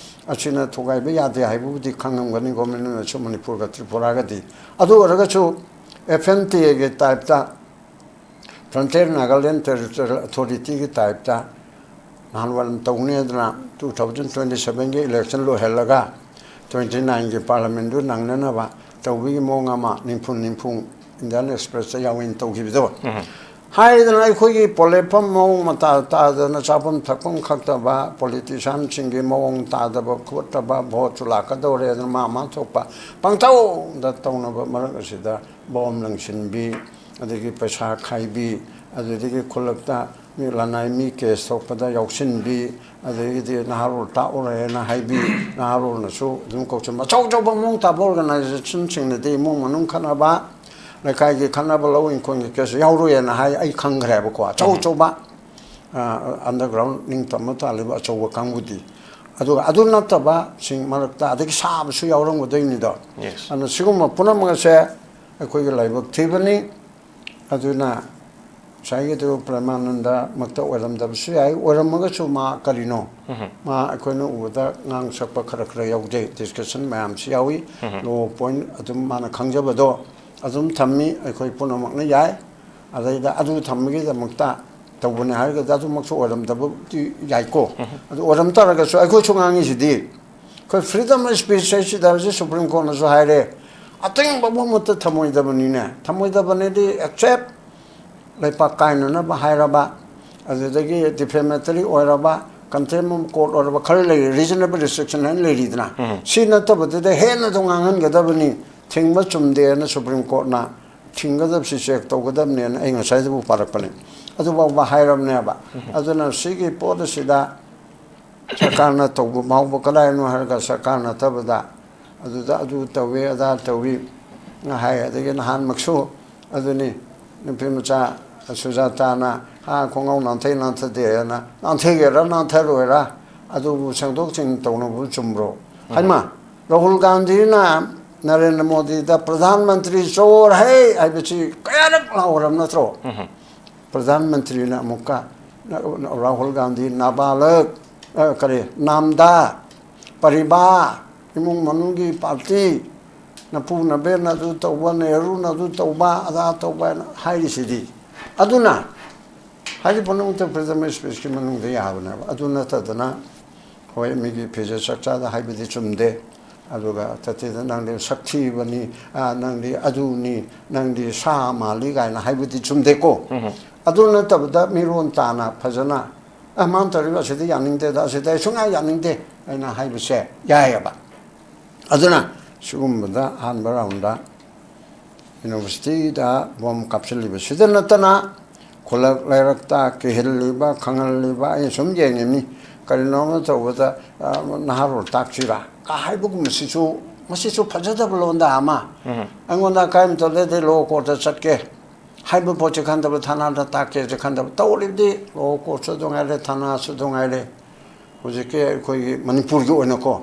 ꯑꯁꯤꯅ ꯊꯨꯒꯥꯏꯕ ꯌꯥꯗꯦ ꯍꯥꯏꯕꯕꯨꯗꯤ ꯈꯪꯉꯝꯒꯅꯤ ꯒꯣꯔꯃꯦꯟꯅꯁꯨ ꯃꯅꯤꯄꯨꯔꯒ ꯇ꯭ꯔꯤꯄꯨꯔꯥꯒꯗꯤ꯫ ꯑꯗꯨ ꯑꯣꯏꯔꯒꯁꯨ ꯑꯦꯐ ꯑꯦꯟ ꯇꯤ ꯑꯦꯒꯤ ꯇꯥꯏꯞꯇ, ꯐ꯭ꯔꯟꯇꯤꯌꯔ ꯅꯥꯒꯥꯂꯦꯟ ꯇꯦꯔꯤꯇꯣꯔꯤꯌꯦꯜ ꯑꯣꯊꯣꯔꯤꯇꯤꯒꯤ ꯇꯥꯏꯞꯇ ꯅꯍꯥꯟꯋꯥꯏ ꯇꯧꯅꯤ ꯍꯥꯏꯗꯅ two thousand twenty sevenꯒꯤ election ꯂꯣꯏꯍꯜꯂꯒ twenty nineꯒꯤ ꯄꯥꯔꯂꯥꯃꯦꯟꯗꯨ ꯅꯪꯅꯅꯕ ꯇꯧꯕꯒꯤ ꯃꯑꯣꯡ ꯑꯃ ꯅꯤꯡꯐꯨ ꯅꯤꯡꯐꯨ ꯏꯟꯗꯤꯌꯥꯟ ꯑꯦꯛꯁꯄ꯭ꯔꯦꯁꯇ ꯌꯥꯎꯏꯅ ꯇꯧꯈꯤꯕꯗꯣ꯫ ꯍꯥꯏꯗꯅ ꯑꯩꯈꯣꯏꯒꯤ ꯄꯣꯂꯦꯠꯐꯝ ꯃꯑꯣꯡ ꯃꯇꯥ ꯇꯥꯗꯅ ꯆꯥꯐꯝ ꯊꯛꯐꯝ ꯈꯛꯇꯕ, ꯄꯣꯂꯤꯇꯤꯁꯤꯌꯥꯟꯁꯤꯡꯒꯤ ꯃꯑꯣꯡ ꯇꯥꯗꯕ ꯈꯣꯠꯇꯕ, ꯚꯣꯠꯁꯨ ꯂꯥꯛꯀꯗꯧꯔꯦ ꯑꯗꯨꯅ ꯃꯥ ꯃꯥ ꯊꯣꯛꯄ ꯄꯪꯇꯧꯗ ꯇꯧꯅꯕ ꯃꯔꯛ ꯑꯁꯤꯗ ꯕꯣꯝ ꯂꯪꯁꯤꯟꯕꯤ, ꯑꯗꯒꯤ ꯄꯩꯁꯥ ꯈꯥꯏꯕꯤ, ꯑꯗꯨꯗꯒꯤ ꯈꯨꯜꯂꯛꯇ ꯃꯤ ꯂꯅꯥꯏ ꯃꯤ ꯀꯦꯁ ꯊꯣꯛꯄꯗ ꯌꯥꯎꯁꯤꯟꯕꯤ, ꯑꯗꯒꯤꯗꯤ ꯅꯍꯥꯔꯣꯜ ꯇꯥꯛꯎꯔꯦꯅ ꯍꯥꯏꯕꯤ, ꯅꯍꯥꯔꯣꯜꯅꯁꯨ ꯑꯗꯨꯝ ꯀꯧꯁꯤꯟꯕ꯫ ꯑꯆꯧ ꯑꯆꯧꯕ ꯃꯑꯣꯡ ꯇꯥꯕ ꯑꯣꯔꯒꯅꯥꯏꯖꯦꯁꯟꯁꯤꯡꯅꯗꯤ ꯏꯃꯨꯡ ꯃꯅꯨꯡ ꯈꯠꯅꯕ, ꯂꯩꯀꯥꯏꯒꯤ ꯈꯠꯅꯕ, ꯂꯧ ꯏꯪꯈꯣꯜꯒꯤ ꯀꯦꯁ ꯌꯥꯎꯔꯣꯏꯅ ꯍꯥꯏ꯫ ꯑꯩ ꯈꯪꯈ꯭ꯔꯦꯕꯀꯣ꯫ ꯑꯆꯧ ꯑꯆꯧꯕ, ꯑꯟꯗꯔꯒ꯭ꯔꯥꯎꯟ ꯅꯤꯡꯇꯝꯕ ꯇꯥꯜꯂꯤꯕ ꯑꯆꯧꯕ ꯀꯥꯡꯕꯨꯗꯤ꯫ ꯑꯗꯨꯒ ꯑꯗꯨ ꯅꯠꯇꯕꯁꯤꯡ ꯃꯔꯛꯇ ꯑꯗꯒꯤ ꯁꯥꯕꯁꯨ ꯌꯥꯎꯔꯝꯒꯗꯣꯏꯅꯤꯗꯣ꯫ ꯑꯗꯨꯅ ꯁꯤꯒꯨꯝꯕ ꯄꯨꯝꯅꯃꯛ ꯑꯁꯦ ꯑꯩꯈꯣꯏꯒꯤ ꯂꯥꯏꯕꯛ ꯊꯤꯕꯅꯤ꯫ ꯑꯗꯨꯅ ꯉꯁꯥꯏꯒꯤꯗꯨ ꯄ꯭ꯔꯦꯃꯥꯅꯟꯗꯃꯛꯇ ꯑꯣꯏꯔꯝꯗꯕꯁꯨ ꯌꯥꯏ, ꯑꯣꯏꯔꯝꯃꯒꯁꯨ ꯃꯥ ꯀꯔꯤꯅꯣ, ꯃꯥ ꯑꯩꯈꯣꯏꯅ ꯎꯕꯗ ꯉꯥꯡ ꯁꯛꯄ ꯈꯔ ꯈꯔ ꯌꯥꯎꯖꯩ, ꯗꯤꯁꯀꯁꯟ ꯃꯌꯥꯝꯁꯨ ꯌꯥꯎꯏ꯫ ꯂꯣ ꯄꯣꯏꯟ ꯑꯗꯨꯝ ꯃꯥꯅ ꯈꯪꯖꯕꯗꯣ ꯑꯗꯨꯝ ꯊꯝꯃꯤ, ꯑꯩꯈꯣꯏ ꯄꯨꯝꯅꯃꯛꯅ ꯌꯥꯏ꯫ ꯑꯗꯩꯗ ꯑꯗꯨ ꯊꯝꯕꯒꯤꯗꯃꯛꯇ ꯇꯧꯕꯅꯦ ꯍꯥꯏꯔꯒꯗꯤ ꯑꯗꯨꯃꯛꯁꯨ ꯑꯣꯏꯔꯝꯗꯕꯗꯤ ꯌꯥꯏꯀꯣ꯫ ꯑꯗꯨ ꯑꯣꯏꯔꯝ ꯇꯥꯔꯒꯁꯨ ꯑꯩꯈꯣꯏꯁꯨ ꯉꯥꯡꯉꯤꯁꯤꯗꯤ, ꯑꯩꯈꯣꯏ ꯐ꯭ꯔꯤꯗꯝ ꯑꯣꯐ ꯁ꯭ꯄꯤꯆ ꯍꯥꯏꯁꯤꯗ ꯍꯧꯖꯤꯛ ꯁꯨꯄ꯭ꯔꯤꯝ ꯀꯣꯔꯠꯅꯁꯨ ꯍꯥꯏꯔꯦ, ꯑꯇꯤꯡꯕ ꯄꯨꯝꯕꯇ ꯊꯝꯃꯣꯏꯗꯕꯅꯤꯅꯦ꯫ ꯊꯝꯃꯣꯏꯗꯕꯅꯤꯗꯤ ꯑꯦꯛꯁꯦꯞ ꯂꯩꯄꯥꯛ ꯀꯥꯏꯅꯅꯕ ꯍꯥꯏꯔꯕ, ꯑꯗꯨꯗꯒꯤ ꯗꯤꯐꯦꯃꯦꯇꯔꯤ ꯑꯣꯏꯔꯕ, ꯀꯟꯇꯦꯝ ꯑꯣꯐ ꯀꯣꯔꯠ ꯑꯣꯏꯔꯕ ꯈꯔ ꯂꯩꯔꯤ, ꯔꯤꯖꯅꯦꯕꯜ ꯔꯤꯁꯇ꯭ꯔꯤꯛꯁꯟ ꯍꯥꯏꯅ ꯂꯩꯔꯤꯗꯅ꯫ ꯁꯤ ꯅꯠꯇꯕꯗꯨꯗ ꯍꯦꯟꯅ ꯑꯗꯨꯝ ꯉꯥꯡꯍꯟꯒꯗꯕꯅꯤ, ꯊꯤꯡꯕ ꯆꯨꯝꯗꯦꯅ ꯁꯨꯄ꯭ꯔꯤꯝ ꯀꯣꯔꯠꯅ ꯊꯤꯡꯒꯗꯕꯁꯤ ꯆꯦꯛ ꯇꯧꯒꯗꯕꯅꯦꯅ ꯑꯩ ꯉꯁꯥꯏꯗꯕꯨ ꯄꯥꯔꯛꯄꯅꯦ꯫ ꯑꯗꯨꯐꯥꯎꯕ ꯍꯥꯏꯔꯕꯅꯦꯕ꯫ ꯑꯗꯨꯅ ꯁꯤꯒꯤ ꯄꯣꯠ ꯑꯁꯤꯗ ꯁꯔꯀꯥꯔꯅ ꯇꯧꯕ ꯐꯥꯎꯕ ꯀꯗꯥꯏꯅꯣ ꯍꯥꯏꯔꯒ ꯁꯔꯀꯥꯔ ꯅꯠꯇꯕꯗ ꯑꯗꯨꯗ ꯑꯗꯨ ꯇꯧꯏ, ꯑꯗꯥ ꯇꯧꯏ ꯍꯥꯏ꯫ ꯑꯗꯒꯤ ꯅꯍꯥꯟꯃꯛꯁꯨ ꯑꯗꯨꯅꯤ, ꯅꯨꯄꯤ ꯃꯆꯥ ꯁꯨꯖꯥꯇꯥꯅ, "ꯑꯥ, ꯈꯣꯡꯒ꯭ꯔꯥꯎ ꯅꯥꯟꯊꯩ ꯅꯥꯟꯊꯗꯦꯅ", ꯅꯥꯟꯊꯒꯦꯔꯥ ꯅꯥꯟꯊꯔꯣꯏꯔꯥ, ꯑꯗꯨꯕꯨ ꯁꯦꯡꯗꯣꯛ ꯁꯦꯡꯖꯤꯟ ꯇꯧꯅꯕꯕꯨ ꯆꯨꯝꯕ꯭ꯔꯣ? ꯍꯩꯃꯥ, ꯔꯥꯍꯨꯜ ꯒꯥꯟꯙꯤꯅ ꯅꯔꯦꯟꯗ꯭ꯔ ꯃꯣꯗꯤꯗ "ꯄ꯭ꯔꯙꯥꯟ ꯃꯟꯇ꯭ꯔꯤ ꯆꯣꯔ ꯍꯦ" ꯍꯥꯏꯕꯁꯤ ꯀꯌꯥꯔꯛ ꯂꯥꯎꯔꯕ ꯅꯠꯇ꯭ꯔꯣ? ꯄ꯭ꯔꯙꯥꯟ ꯃꯟꯇ꯭ꯔꯤꯅ ꯑꯃꯨꯛꯀ ꯔꯥꯍꯨꯜ ꯒꯥꯟꯙꯤ ꯅꯥꯕꯥꯂꯛ, ꯑ, ꯀꯔꯤ, ꯅꯥꯝꯗꯥ, ꯄꯔꯤꯕꯥ, ꯏꯃꯨꯡ ꯃꯅꯨꯡꯒꯤ ꯄꯥꯔꯇꯤ, ꯅꯄꯨ ꯅꯕꯦꯟꯅ ꯑꯗꯨ ꯇꯧꯕ, ꯅꯦꯍꯔꯨꯅ ꯑꯗꯨ ꯇꯧꯕ, ꯑꯗꯥ ꯇꯧꯕ ꯍꯥꯏꯅ ꯍꯥꯏꯔꯤꯁꯤꯗꯤ꯫ ꯑꯗꯨꯅ ꯍꯥꯏꯔꯤꯕ ꯄꯨꯝꯅꯃꯛꯇ ꯐ꯭ꯔꯤꯗꯝ ꯑꯣꯐ ꯁ꯭ꯄꯤꯆꯀꯤ ꯃꯅꯨꯡꯗ ꯌꯥꯕꯅꯦꯕ꯫ ꯑꯗꯨ ꯅꯠꯇꯗꯅ, ꯍꯣꯏ, ꯃꯤꯒꯤ ꯐꯤꯖꯦꯠ ꯆꯥꯛꯆꯥꯗ ꯍꯥꯏꯕꯗꯤ ꯆꯨꯝꯗꯦ, ꯑꯗꯨꯒ ꯇꯊꯤꯗ ꯅꯪꯗꯤ ꯁꯛ ꯊꯤꯕꯅꯤ, ꯑ, ꯅꯪꯗꯤ ꯑꯗꯨꯅꯤ, ꯅꯪꯗꯤ ꯁꯥ ꯃꯥꯜꯂꯤ ꯀꯥꯏꯅ ꯍꯥꯏꯕꯗꯤ ꯆꯨꯝꯗꯦꯀꯣ꯫ ꯑꯗꯨ ꯅꯠꯇꯕꯗ ꯃꯤꯔꯣꯟ ꯇꯥꯅ ꯐꯖꯅ, "ꯑ, ꯃꯥꯅ ꯇꯧꯔꯤꯕ ꯑꯁꯤꯗꯤ ꯌꯥꯅꯤꯡꯗꯦꯗ, ꯑꯁꯤꯗꯤ ꯑꯩ ꯁꯨꯡꯌꯥ ꯌꯥꯅꯤꯡꯗꯦ" ꯍꯥꯏꯅ ꯍꯥꯏꯕꯁꯦ ꯌꯥꯏꯑꯕ꯫ ꯑꯗꯨꯅ ꯁꯤꯒꯨꯝꯕꯗ ꯑꯍꯥꯟꯕ ꯔꯥꯎꯟꯗ ꯌꯨꯅꯤꯚꯔꯁꯤꯇꯤꯗ ꯕꯣꯝ ꯀꯥꯞꯁꯤꯜꯂꯤꯕꯁꯤꯗ ꯅꯠꯇꯅ ꯈꯨꯜꯂꯛ ꯂꯩꯔꯛꯇ ꯀꯤꯍꯜꯂꯤꯕ, ꯈꯪꯍꯜꯂꯤꯕ, ꯑꯩꯅ ꯁꯨꯝ ꯌꯦꯡꯉꯤꯕꯅꯤ꯫ ꯀꯔꯤꯅꯣꯝꯃ ꯇꯧꯕꯗ, ꯑ, "ꯅꯍꯥꯔꯣꯜ ꯇꯥꯛꯁꯤꯔꯥ?" ꯀ ꯍꯥꯏꯕꯒꯨꯝꯕꯁꯤꯁꯨ, ꯃꯁꯤꯁꯨ ꯐꯖꯗꯕ ꯂꯣꯟꯗꯥ ꯑꯃ꯫ ꯑꯩꯉꯣꯟꯗ ꯑꯀꯥꯏ ꯑꯃꯇ ꯂꯩꯇꯦ, ꯂꯣ ꯀꯣꯔꯠꯇ ꯆꯠꯀꯦ ꯍꯥꯏꯕ ꯄꯣꯠꯁꯦ ꯈꯟꯗꯕ, ꯊꯥꯅꯥꯗ ꯇꯥꯛꯀꯦꯁꯦ ꯈꯟꯗꯕ꯫ ꯇꯧꯔꯤꯕꯗꯤ ꯂꯣ ꯀꯣꯔꯠꯁꯨ ꯑꯗꯨ ꯉꯥꯏꯔꯦ, ꯊꯥꯅꯥꯁꯨ ꯑꯗꯨ ꯉꯥꯏꯔꯦ꯫ ꯍꯧꯖꯤꯛꯀꯤ ꯑꯩꯈꯣꯏꯒꯤ ꯃꯅꯤꯄꯨꯔꯒꯤ ꯑꯣꯏꯅꯀꯣ,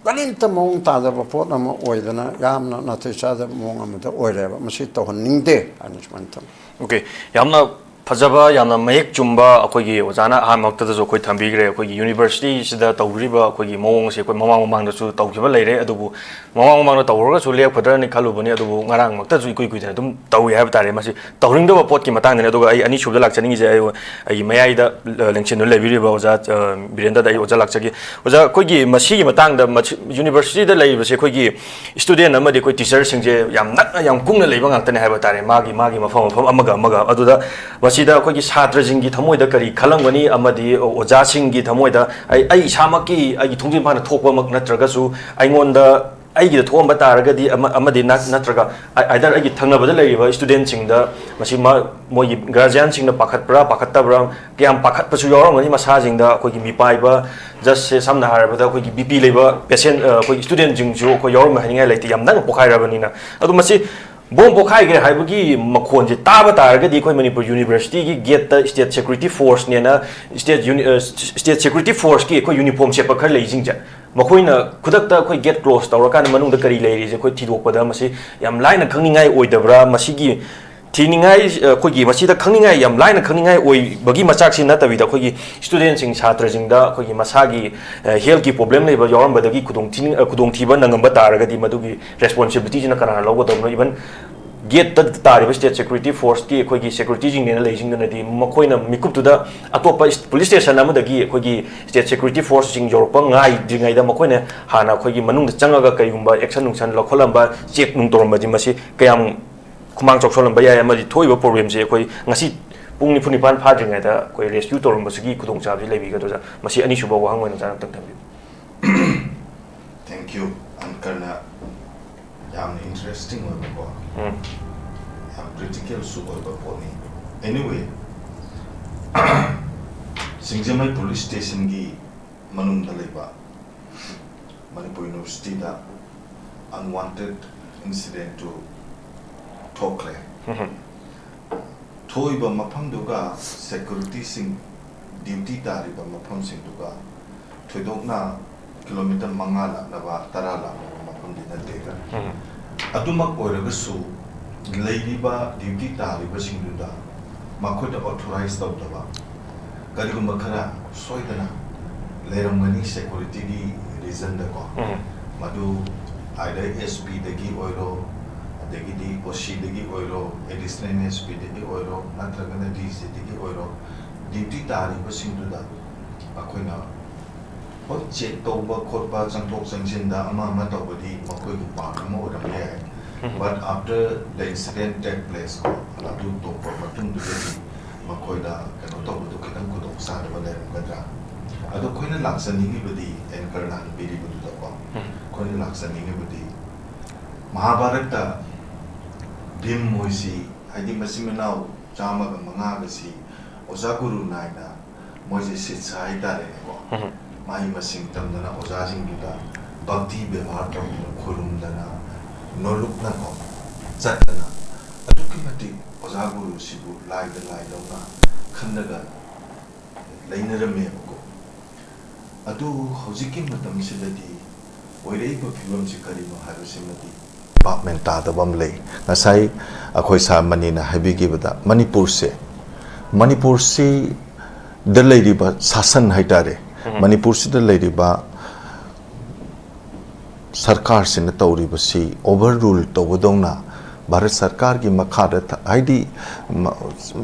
ꯀꯔꯤꯝꯇ ꯃꯑꯣꯡ ꯇꯥꯗꯕ ꯄꯣꯠ ꯑꯃ ꯑꯣꯏꯗꯅ ꯌꯥꯝꯅ ꯅꯥꯇꯩ ꯆꯥꯗꯕ ꯃꯑꯣꯡ ꯑꯃꯗ ꯑꯣꯏꯔꯦꯕ꯫ ꯃꯁꯤ ꯇꯧꯍꯟꯅꯤꯡꯗꯦ ꯍꯥꯏꯅ ꯁꯨꯃꯥꯏꯅ ꯊꯝꯃꯤ꯫ ꯑꯣꯀꯦ, ꯌꯥꯝꯅ ꯐꯖꯕ, ꯌꯥꯝꯅ ꯃꯌꯦꯛ ꯆꯨꯝꯕ ꯑꯩꯈꯣꯏꯒꯤ ꯑꯣꯖꯥꯅ ꯑꯍꯥꯟꯕꯃꯛꯇꯗꯁꯨ ꯑꯩꯈꯣꯏ ꯊꯝꯕꯤꯈ꯭ꯔꯦ꯫ ꯑꯩꯈꯣꯏꯒꯤ ꯌꯨꯅꯤꯚꯔꯁꯤꯇꯤꯁꯤꯗ ꯇꯧꯔꯤꯕ ꯑꯩꯈꯣꯏꯒꯤ ꯃꯑꯣꯡ ꯑꯁꯦ ꯑꯩꯈꯣꯏ ꯃꯃꯥꯡ ꯃꯃꯥꯡꯗꯁꯨ ꯇꯧꯈꯤꯕ ꯂꯩꯔꯦ, ꯑꯗꯨꯕꯨ ꯃꯃꯥꯡ ꯃꯃꯥꯡꯗ ꯇꯧꯔꯒꯁꯨ ꯂꯦꯞꯀꯗ꯭ꯔꯅꯤ ꯈꯜꯂꯨꯕꯅꯤ, ꯑꯗꯨꯕꯨ ꯉꯔꯥꯡꯃꯛꯇꯁꯨ ꯏꯀꯨꯏ ꯀꯨꯏꯗꯅ ꯑꯗꯨꯝ ꯇꯧꯏ ꯍꯥꯏꯕ ꯇꯥꯔꯦ꯫ ꯃꯁꯤ ꯇꯧꯍꯟꯅꯤꯡꯗꯕ ꯄꯣꯠꯀꯤ ꯃꯇꯥꯡꯗꯅꯤ꯫ ꯑꯗꯨꯒ ꯑꯩ ꯑꯅꯤꯁꯨꯕꯗ ꯂꯥꯛꯆꯅꯤꯡꯉꯤꯁꯦ, ꯑꯩ ꯑꯩꯒꯤ ꯃꯌꯥꯏꯗ, ꯑ, ꯂꯦꯡꯁꯤꯟꯗꯨꯅ ꯂꯩꯕꯤꯔꯤꯕ ꯑꯣꯖꯥ, ꯑ, ꯕꯤꯔꯦꯟꯗ꯭ꯔꯗ ꯑꯩ ꯑꯣꯖꯥ ꯂꯥꯛꯆꯒꯦ꯫ ꯑꯣꯖꯥ, ꯑꯩꯈꯣꯏꯒꯤ ꯃꯁꯤꯒꯤ ꯃꯇꯥꯡꯗ, ꯃꯁꯤ, ꯌꯨꯅꯤꯚꯔꯁꯤꯇꯤꯗ ꯂꯩꯔꯤꯕꯁꯦ ꯑꯩꯈꯣꯏꯒꯤ ꯁ꯭ꯇꯨꯗꯦꯟ ꯑꯃꯗꯤ ꯑꯩꯈꯣꯏ ꯇꯤꯆꯔꯁꯤꯡꯁꯦ ꯌꯥꯝ ꯅꯛꯅ, ꯌꯥꯝ ꯀꯨꯡꯅ ꯂꯩꯕ ꯉꯥꯛꯇꯅꯦ ꯍꯥꯏꯕ ꯇꯥꯔꯦ, ꯃꯥꯒꯤ, ꯃꯥꯒꯤ ꯃꯐꯝ, ꯃꯐꯝ ꯑꯃꯒ ꯑꯃꯒ꯫ ꯑꯗꯨꯗ ꯃꯁꯤꯗ ꯑꯩꯈꯣꯏꯒꯤ ꯁꯥꯇ꯭ꯔꯁꯤꯡꯒꯤ ꯊꯃꯣꯏꯗ ꯀꯔꯤ ꯈꯜꯂꯝꯒꯅꯤ, ꯑꯃꯗꯤ ꯑꯣꯖꯥꯁꯤꯡꯒꯤ ꯊꯃꯣꯏꯗ, ꯑꯩ, ꯑꯩ ꯏꯁꯥꯃꯛꯀꯤ, ꯑꯩꯒꯤ ꯊꯣꯡꯖꯤꯟ ꯃꯄꯥꯟꯗ ꯊꯣꯛꯄꯃꯛ ꯅꯠꯇ꯭ꯔꯒꯁꯨ, ꯑꯩꯉꯣꯟꯗ, ꯑꯩꯒꯤꯗ ꯊꯣꯛꯑꯝꯕ ꯇꯥꯔꯒꯗꯤ, ꯑꯃ-, ꯑꯃꯗꯤ ꯅꯠ-, ꯅꯠꯇ꯭ꯔꯒ ꯑꯥꯏ-, ꯑꯥꯏꯗꯔ ꯑꯩꯒꯤ ꯊꯪꯅꯕꯗ ꯂꯩꯔꯤꯕ ꯁ꯭ꯇꯨꯗꯦꯟꯁꯤꯡꯗ ꯃꯁꯤ ꯃꯥ-, ꯃꯣꯏꯒꯤ ꯒꯥꯔꯖꯤꯌꯥꯟꯁꯤꯡꯅ ꯄꯥꯈꯠꯄ꯭ꯔꯥ, ꯄꯥꯈꯠꯇꯕ꯭ꯔꯥ, ꯀꯌꯥꯝ ꯄꯥꯈꯠꯄꯁꯨ ꯌꯥꯎꯔꯝꯒꯅꯤ ꯃꯁꯥꯁꯤꯡꯗ꯫ ꯑꯩꯈꯣꯏꯒꯤ ꯃꯤꯄꯥꯏꯕ, ꯖꯁꯁꯦ ꯁꯝꯅ ꯍꯥꯏꯔꯕꯗ ꯑꯩꯈꯣꯏꯒꯤ ꯕꯤ ꯄꯤ ꯂꯩꯕ ꯄꯦꯁꯦꯟ, ꯑ, ꯑꯩꯈꯣꯏꯒꯤ ꯁ꯭ꯇꯨꯗꯦꯟꯁꯤꯡꯁꯨ ꯑꯩꯈꯣꯏ ꯌꯥꯎꯔꯝꯕ ꯍꯥꯏꯅꯤꯡꯉꯥꯏ ꯂꯩꯇꯦ, ꯌꯥꯝ ꯅꯛꯅ ꯄꯣꯛꯈꯥꯏꯔꯕꯅꯤꯅ꯫ ꯑꯗꯣ ꯃꯁꯤ ꯕꯣꯝ ꯄꯣꯛꯈꯥꯏꯈ꯭ꯔꯦ ꯍꯥꯏꯕꯒꯤ ꯃꯈꯣꯟꯁꯦ ꯇꯥꯕ ꯇꯥꯔꯒꯗꯤ ꯑꯩꯈꯣꯏ ꯃꯅꯤꯄꯨꯔ ꯌꯨꯅꯤꯚꯔꯁꯤꯇꯤꯒꯤ ꯒꯦꯠꯇ ꯁ꯭ꯇꯦꯠ ꯁꯦꯀ꯭ꯌꯨꯔꯤꯇꯤ ꯐꯣꯔꯁꯅꯦꯅ, ꯁ꯭ꯇꯦꯠ ꯌꯨꯅꯤ-, ꯑ, ꯁ꯭ꯇꯦꯠ ꯁꯦꯀ꯭ꯌꯨꯔꯤꯇꯤ ꯐꯣꯔꯁꯀꯤ ꯑꯩꯈꯣꯏ ꯌꯨꯅꯤꯐꯣꯔꯝ ꯁꯦꯠꯄ ꯈꯔ ꯂꯩꯁꯤꯡꯁꯦ, ꯃꯈꯣꯏꯅ ꯈꯨꯗꯛꯇ ꯑꯩꯈꯣꯏ ꯒꯦꯠ ꯀ꯭ꯂꯣꯁ ꯇꯧꯔꯀꯥꯟꯗ ꯃꯅꯨꯡꯗ ꯀꯔꯤ ꯂꯩꯔꯤꯁꯦ ꯑꯩꯈꯣꯏ ꯊꯤꯗꯣꯛꯄꯗ ꯃꯁꯤ ꯌꯥꯝ ꯂꯥꯏꯅ ꯈꯪꯅꯤꯡꯉꯥꯏ ꯑꯣꯏꯗꯕ꯭ꯔꯥ? ꯃꯁꯤꯒꯤ ꯊꯤꯅꯤꯡꯉꯥꯏ, ꯑꯩꯈꯣꯏꯒꯤ ꯃꯁꯤꯗ ꯈꯪꯅꯤꯡꯉꯥꯏ, ꯌꯥꯝ ꯂꯥꯏꯅ ꯈꯪꯅꯤꯡꯉꯥꯏ ꯑꯣꯏꯕꯒꯤ ꯃꯆꯥꯛꯁꯤ ꯅꯠꯇꯕꯤꯗ, ꯑꯩꯈꯣꯏꯒꯤ ꯁ꯭ꯇꯨꯗꯦꯟꯁꯤꯡ, ꯁꯥꯇ꯭ꯔꯁꯤꯡꯗ ꯑꯩꯈꯣꯏꯒꯤ ꯃꯁꯥꯒꯤ, ꯑ, ꯍꯦꯜꯊꯀꯤ ꯄ꯭ꯔꯣꯕ꯭ꯂꯦꯝ ꯂꯩꯕ ꯌꯥꯎꯔꯝꯕꯗꯒꯤ ꯈꯨꯗꯣꯡꯊꯤ-, ꯑ, ꯈꯨꯗꯣꯡꯊꯤꯕ ꯅꯪꯉꯝꯕ ꯇꯥꯔꯒꯗꯤ ꯃꯗꯨꯒꯤ ꯔꯦꯁꯄꯣꯟꯁꯤꯕꯤꯂꯤꯇꯤꯁꯤꯅ ꯀꯅꯥꯅ ꯂꯧꯒꯗꯕꯅꯣ? ꯏꯚꯟ ꯒꯦꯠꯇ ꯇꯥꯔꯤꯕ ꯁ꯭ꯇꯦꯠ ꯁꯦꯀ꯭ꯌꯨꯔꯤꯇꯤ ꯐꯣꯔꯁꯀꯤ ꯑꯩꯈꯣꯏꯒꯤ ꯁꯦꯀ꯭ꯌꯨꯔꯤꯇꯤꯁꯤꯡꯅꯦꯅ ꯂꯩꯁꯤꯡꯗꯨꯅꯗꯤ ꯃꯈꯣꯏꯅ ꯃꯤꯀꯨꯞꯇꯨꯗ ꯑꯇꯣꯞꯄ ꯏꯁ-, ꯄꯨꯂꯤꯁ ꯁ꯭ꯇꯦꯁꯟ ꯑꯃꯗꯒꯤ ꯑꯩꯈꯣꯏꯒꯤ ꯁ꯭ꯇꯦꯠ ꯁꯦꯀ꯭ꯌꯨꯔꯤꯇꯤ ꯐꯣꯔꯁꯁꯤꯡ ꯌꯧꯔꯛꯄ ꯉꯥꯏꯗ꯭ꯔꯤꯉꯩꯗ ꯃꯈꯣꯏꯅ ꯍꯥꯟꯅ ꯑꯩꯈꯣꯏꯒꯤ ꯃꯅꯨꯡꯗ ꯆꯪꯉꯒ ꯀꯔꯤꯒꯨꯝꯕ ꯑꯦꯛꯁꯟ ꯅꯨꯡꯁꯟ ꯂꯧꯈꯠꯂꯝꯕ, ꯆꯦꯛ ꯅꯨꯡ ꯇꯧꯔꯝꯕꯗꯤ ꯃꯁꯤ ꯀꯌꯥꯝ ꯈꯨꯃꯥꯡ ꯆꯥꯎꯁꯜꯂꯝꯕ ꯌꯥꯏ, ꯑꯃꯗꯤ ꯊꯣꯛꯏꯕ ꯄ꯭ꯔꯣꯕ꯭ꯂꯦꯝꯁꯦ ꯑꯩꯈꯣꯏ ꯉꯁꯤ ꯄꯨꯡ ꯅꯤꯐꯨ ꯅꯤꯄꯥꯟ ꯐꯥꯗ꯭ꯔꯤꯉꯩꯗ ꯑꯩꯈꯣꯏ ꯔꯦꯁꯀ꯭ꯌꯨ ꯇꯧꯔꯝꯕꯁꯤꯒꯤ ꯈꯨꯗꯣꯡꯆꯥꯕꯁꯤ ꯂꯩꯕꯤꯒꯗ꯭ꯔꯥ? ꯃꯁꯤ ꯑꯅꯤꯁꯨꯕ ꯋꯥꯍꯪ ꯑꯣꯏꯅ ꯑꯣꯖꯥꯅ ꯑꯝꯇꯪ ꯊꯝꯕꯤꯌꯨ꯫ Thank you, ꯑꯪꯀꯔꯅ ꯌꯥꯝꯅ ꯏꯟꯇꯔꯦꯁꯇꯤꯡ ꯑꯣꯏꯕꯀꯣ, ꯎꯝ꯫ ꯌꯥꯝ ꯀ꯭ꯔꯤꯇꯤꯀꯦꯜꯁꯨ ꯑꯣꯏꯕ ꯄꯣꯠꯅꯤ꯫ Anyway, ꯁꯤꯡꯖꯃꯩ ꯄꯨꯂꯤꯁ ꯁ꯭ꯇꯦꯁꯟꯒꯤ ꯃꯅꯨꯡꯗ ꯂꯩꯕ ꯃꯅꯤꯄꯨꯔ ꯌꯨꯅꯤꯚꯔꯁꯤꯇꯤꯗ ꯑꯟꯋꯥꯟꯇꯦꯗ ꯏꯟꯁꯤꯗꯦꯟꯠꯇꯨ ꯊꯣꯛꯈ꯭ꯔꯦ꯫ ꯎꯝ꯫ ꯊꯣꯛꯏꯕ ꯃꯐꯝꯗꯨꯒ ꯁꯦꯀ꯭ꯌꯨꯔꯤꯇꯤꯁꯤꯡ ꯗ꯭ꯌꯨꯇꯤ ꯇꯥꯔꯤꯕ ꯃꯐꯝꯁꯤꯡꯗꯨꯒ ꯊꯣꯏꯗꯣꯛꯅ ꯀꯤꯂꯣꯃꯤꯇꯔ ꯃꯉꯥ ꯂꯥꯛꯅꯕ, ꯇꯔꯥ ꯂꯥꯛꯅꯕ ꯃꯐꯝꯗꯤ ꯅꯠꯇꯦꯗ꯫ ꯑꯗꯨꯃꯛ ꯑꯣꯏꯔꯒꯁꯨ, ꯂꯩꯔꯤꯕ ꯗ꯭ꯌꯨꯇꯤ ꯇꯥꯔꯤꯕꯁꯤꯡꯗꯨꯗ ꯃꯈꯣꯏꯗ ꯑꯣꯊꯣꯔꯥꯏꯖ ꯇꯧꯗꯕ, ꯀꯔꯤꯒꯨꯝꯕ ꯈꯔ ꯁꯣꯏꯗꯅ ꯂꯩꯔꯝꯒꯅꯤ ꯁꯦꯀꯨꯔꯤꯇꯤꯒꯤ ꯔꯤꯖꯟꯗꯀꯣ꯫ ꯃꯗꯨ ꯑꯥꯏꯗꯔ ꯑꯦꯁ ꯄꯤꯗꯒꯤ ꯑꯣꯏꯔꯣ, ꯑꯗꯒꯤꯗꯤ ꯑꯣ ꯁꯤꯗꯒꯤ ꯑꯣꯏꯔꯣ, ꯑꯦꯗꯤꯁꯅꯦꯜ ꯑꯦꯁ ꯄꯤꯗꯒꯤ ꯑꯣꯏꯔꯣ, ꯅꯠꯇ꯭ꯔꯒꯅ ꯗꯤ ꯖꯤꯗꯒꯤ ꯑꯣꯏꯔꯣ, ꯗ꯭ꯌꯨꯇꯤ ꯇꯥꯔꯤꯕꯁꯤꯡꯗꯨꯗ ꯑꯩꯈꯣꯏꯅ ꯍꯣꯏ, ꯆꯦꯛ ꯇꯧꯕ ꯈꯣꯠꯄ, ꯆꯪꯊꯣꯛ ꯆꯪꯁꯤꯟꯗ ꯑꯃ ꯑꯃ ꯇꯧꯕꯗꯤ ꯃꯈꯣꯏꯒꯤ ꯄꯥꯔꯠ ꯑꯃ ꯑꯣꯏꯔꯝꯕ ꯌꯥꯏ꯫ But after the incident take place ꯀꯣ, ꯑꯗꯨ ꯇꯧꯕ ꯃꯇꯨꯡꯗꯨꯗꯗꯤ ꯃꯈꯣꯏꯗ ꯀꯩꯅꯣ ꯇꯧꯕꯗꯨ ꯈꯤꯇꯪ ꯈꯨꯗꯣꯡ ꯆꯥꯗꯕ ꯂꯩꯔꯝꯒꯗ꯭ꯔꯥ? ꯑꯗꯣ ꯑꯩꯈꯣꯏꯅ ꯂꯥꯛꯆꯅꯤꯡꯉꯤꯕꯗꯤ, ꯑꯦꯡꯀꯔꯅ ꯍꯪꯕꯤꯔꯤꯕꯗꯨꯗꯀꯣ, ꯑꯩꯈꯣꯏꯅ ꯂꯥꯛꯆꯅꯤꯡꯉꯤꯕꯗꯤ ꯃꯍꯥꯚꯥꯔꯠꯇ ꯚꯤꯝ ꯃꯣꯏꯁꯤ, ꯍꯥꯏꯗꯤ ꯃꯆꯤꯟ ꯃꯅꯥꯎ ꯆꯥꯝꯃꯒ ꯃꯉꯥꯒꯁꯤ ꯑꯣꯖꯥ ꯒꯨꯔꯨ ꯅꯥꯏꯅ ꯃꯣꯏꯁꯦ ꯁꯤꯠꯁ ꯍꯥꯏꯇꯥꯔꯦꯅꯦꯀꯣ꯫ ꯃꯍꯩ ꯃꯁꯤꯡ ꯇꯝꯗꯅ ꯑꯣꯖꯥꯁꯤꯡꯗꯨꯗ ꯚꯛꯇꯤ ꯕꯦꯕꯥꯔ ꯇꯧꯗꯅ, ꯈꯨꯔꯨꯝꯗꯅ, ꯅꯣꯂꯨꯛꯅꯀꯣ ꯆꯠꯇꯅ, ꯑꯗꯨꯛꯀꯤ ꯃꯇꯤꯛ ꯑꯣꯖꯥ ꯒꯨꯔꯨꯁꯤꯕꯨ ꯂꯥꯏꯗ ꯂꯥꯏꯗꯧꯅ ꯈꯟꯂꯒ ꯂꯩꯅꯔꯝꯃꯦꯕꯀꯣ꯫ ꯑꯗꯨ ꯍꯧꯖꯤꯛꯀꯤ ꯃꯇꯝꯁꯤꯗꯗꯤ ꯑꯣꯏꯔꯛꯏꯕ ꯐꯤꯕꯝꯁꯤ ꯀꯔꯤꯅꯣ ꯍꯥꯏꯕꯁꯤꯃꯗꯤ ꯚꯥꯞ ꯃꯦꯟ ꯇꯥꯗꯕ ꯑꯃ ꯂꯩ꯫ ꯉꯁꯥꯏ ꯑꯩꯈꯣꯏ ꯁꯥꯔ ꯃꯅꯤꯅ ꯍꯥꯏꯕꯤꯈꯤꯕꯗ, ꯃꯅꯤꯄꯨꯔꯁꯦ, ꯃꯅꯤꯄꯨꯔꯁꯤꯗ ꯂꯩꯔꯤꯕ ꯁꯥꯁꯟ ꯍꯥꯏꯇꯥꯔꯦ, ꯃꯅꯤꯄꯨꯔꯁꯤꯗ ꯂꯩꯔꯤꯕ ꯁꯔꯀꯥꯔꯁꯤꯅ ꯇꯧꯔꯤꯕꯁꯤ ꯑꯣꯚꯔ ꯔꯨꯜ ꯇꯧꯕꯗꯧꯅ, ꯚꯥꯔꯠ ꯁꯔꯀꯥꯔꯒꯤ ꯃꯈꯥꯗ ꯊ-, ꯍꯥꯏꯗꯤ, ꯃ-,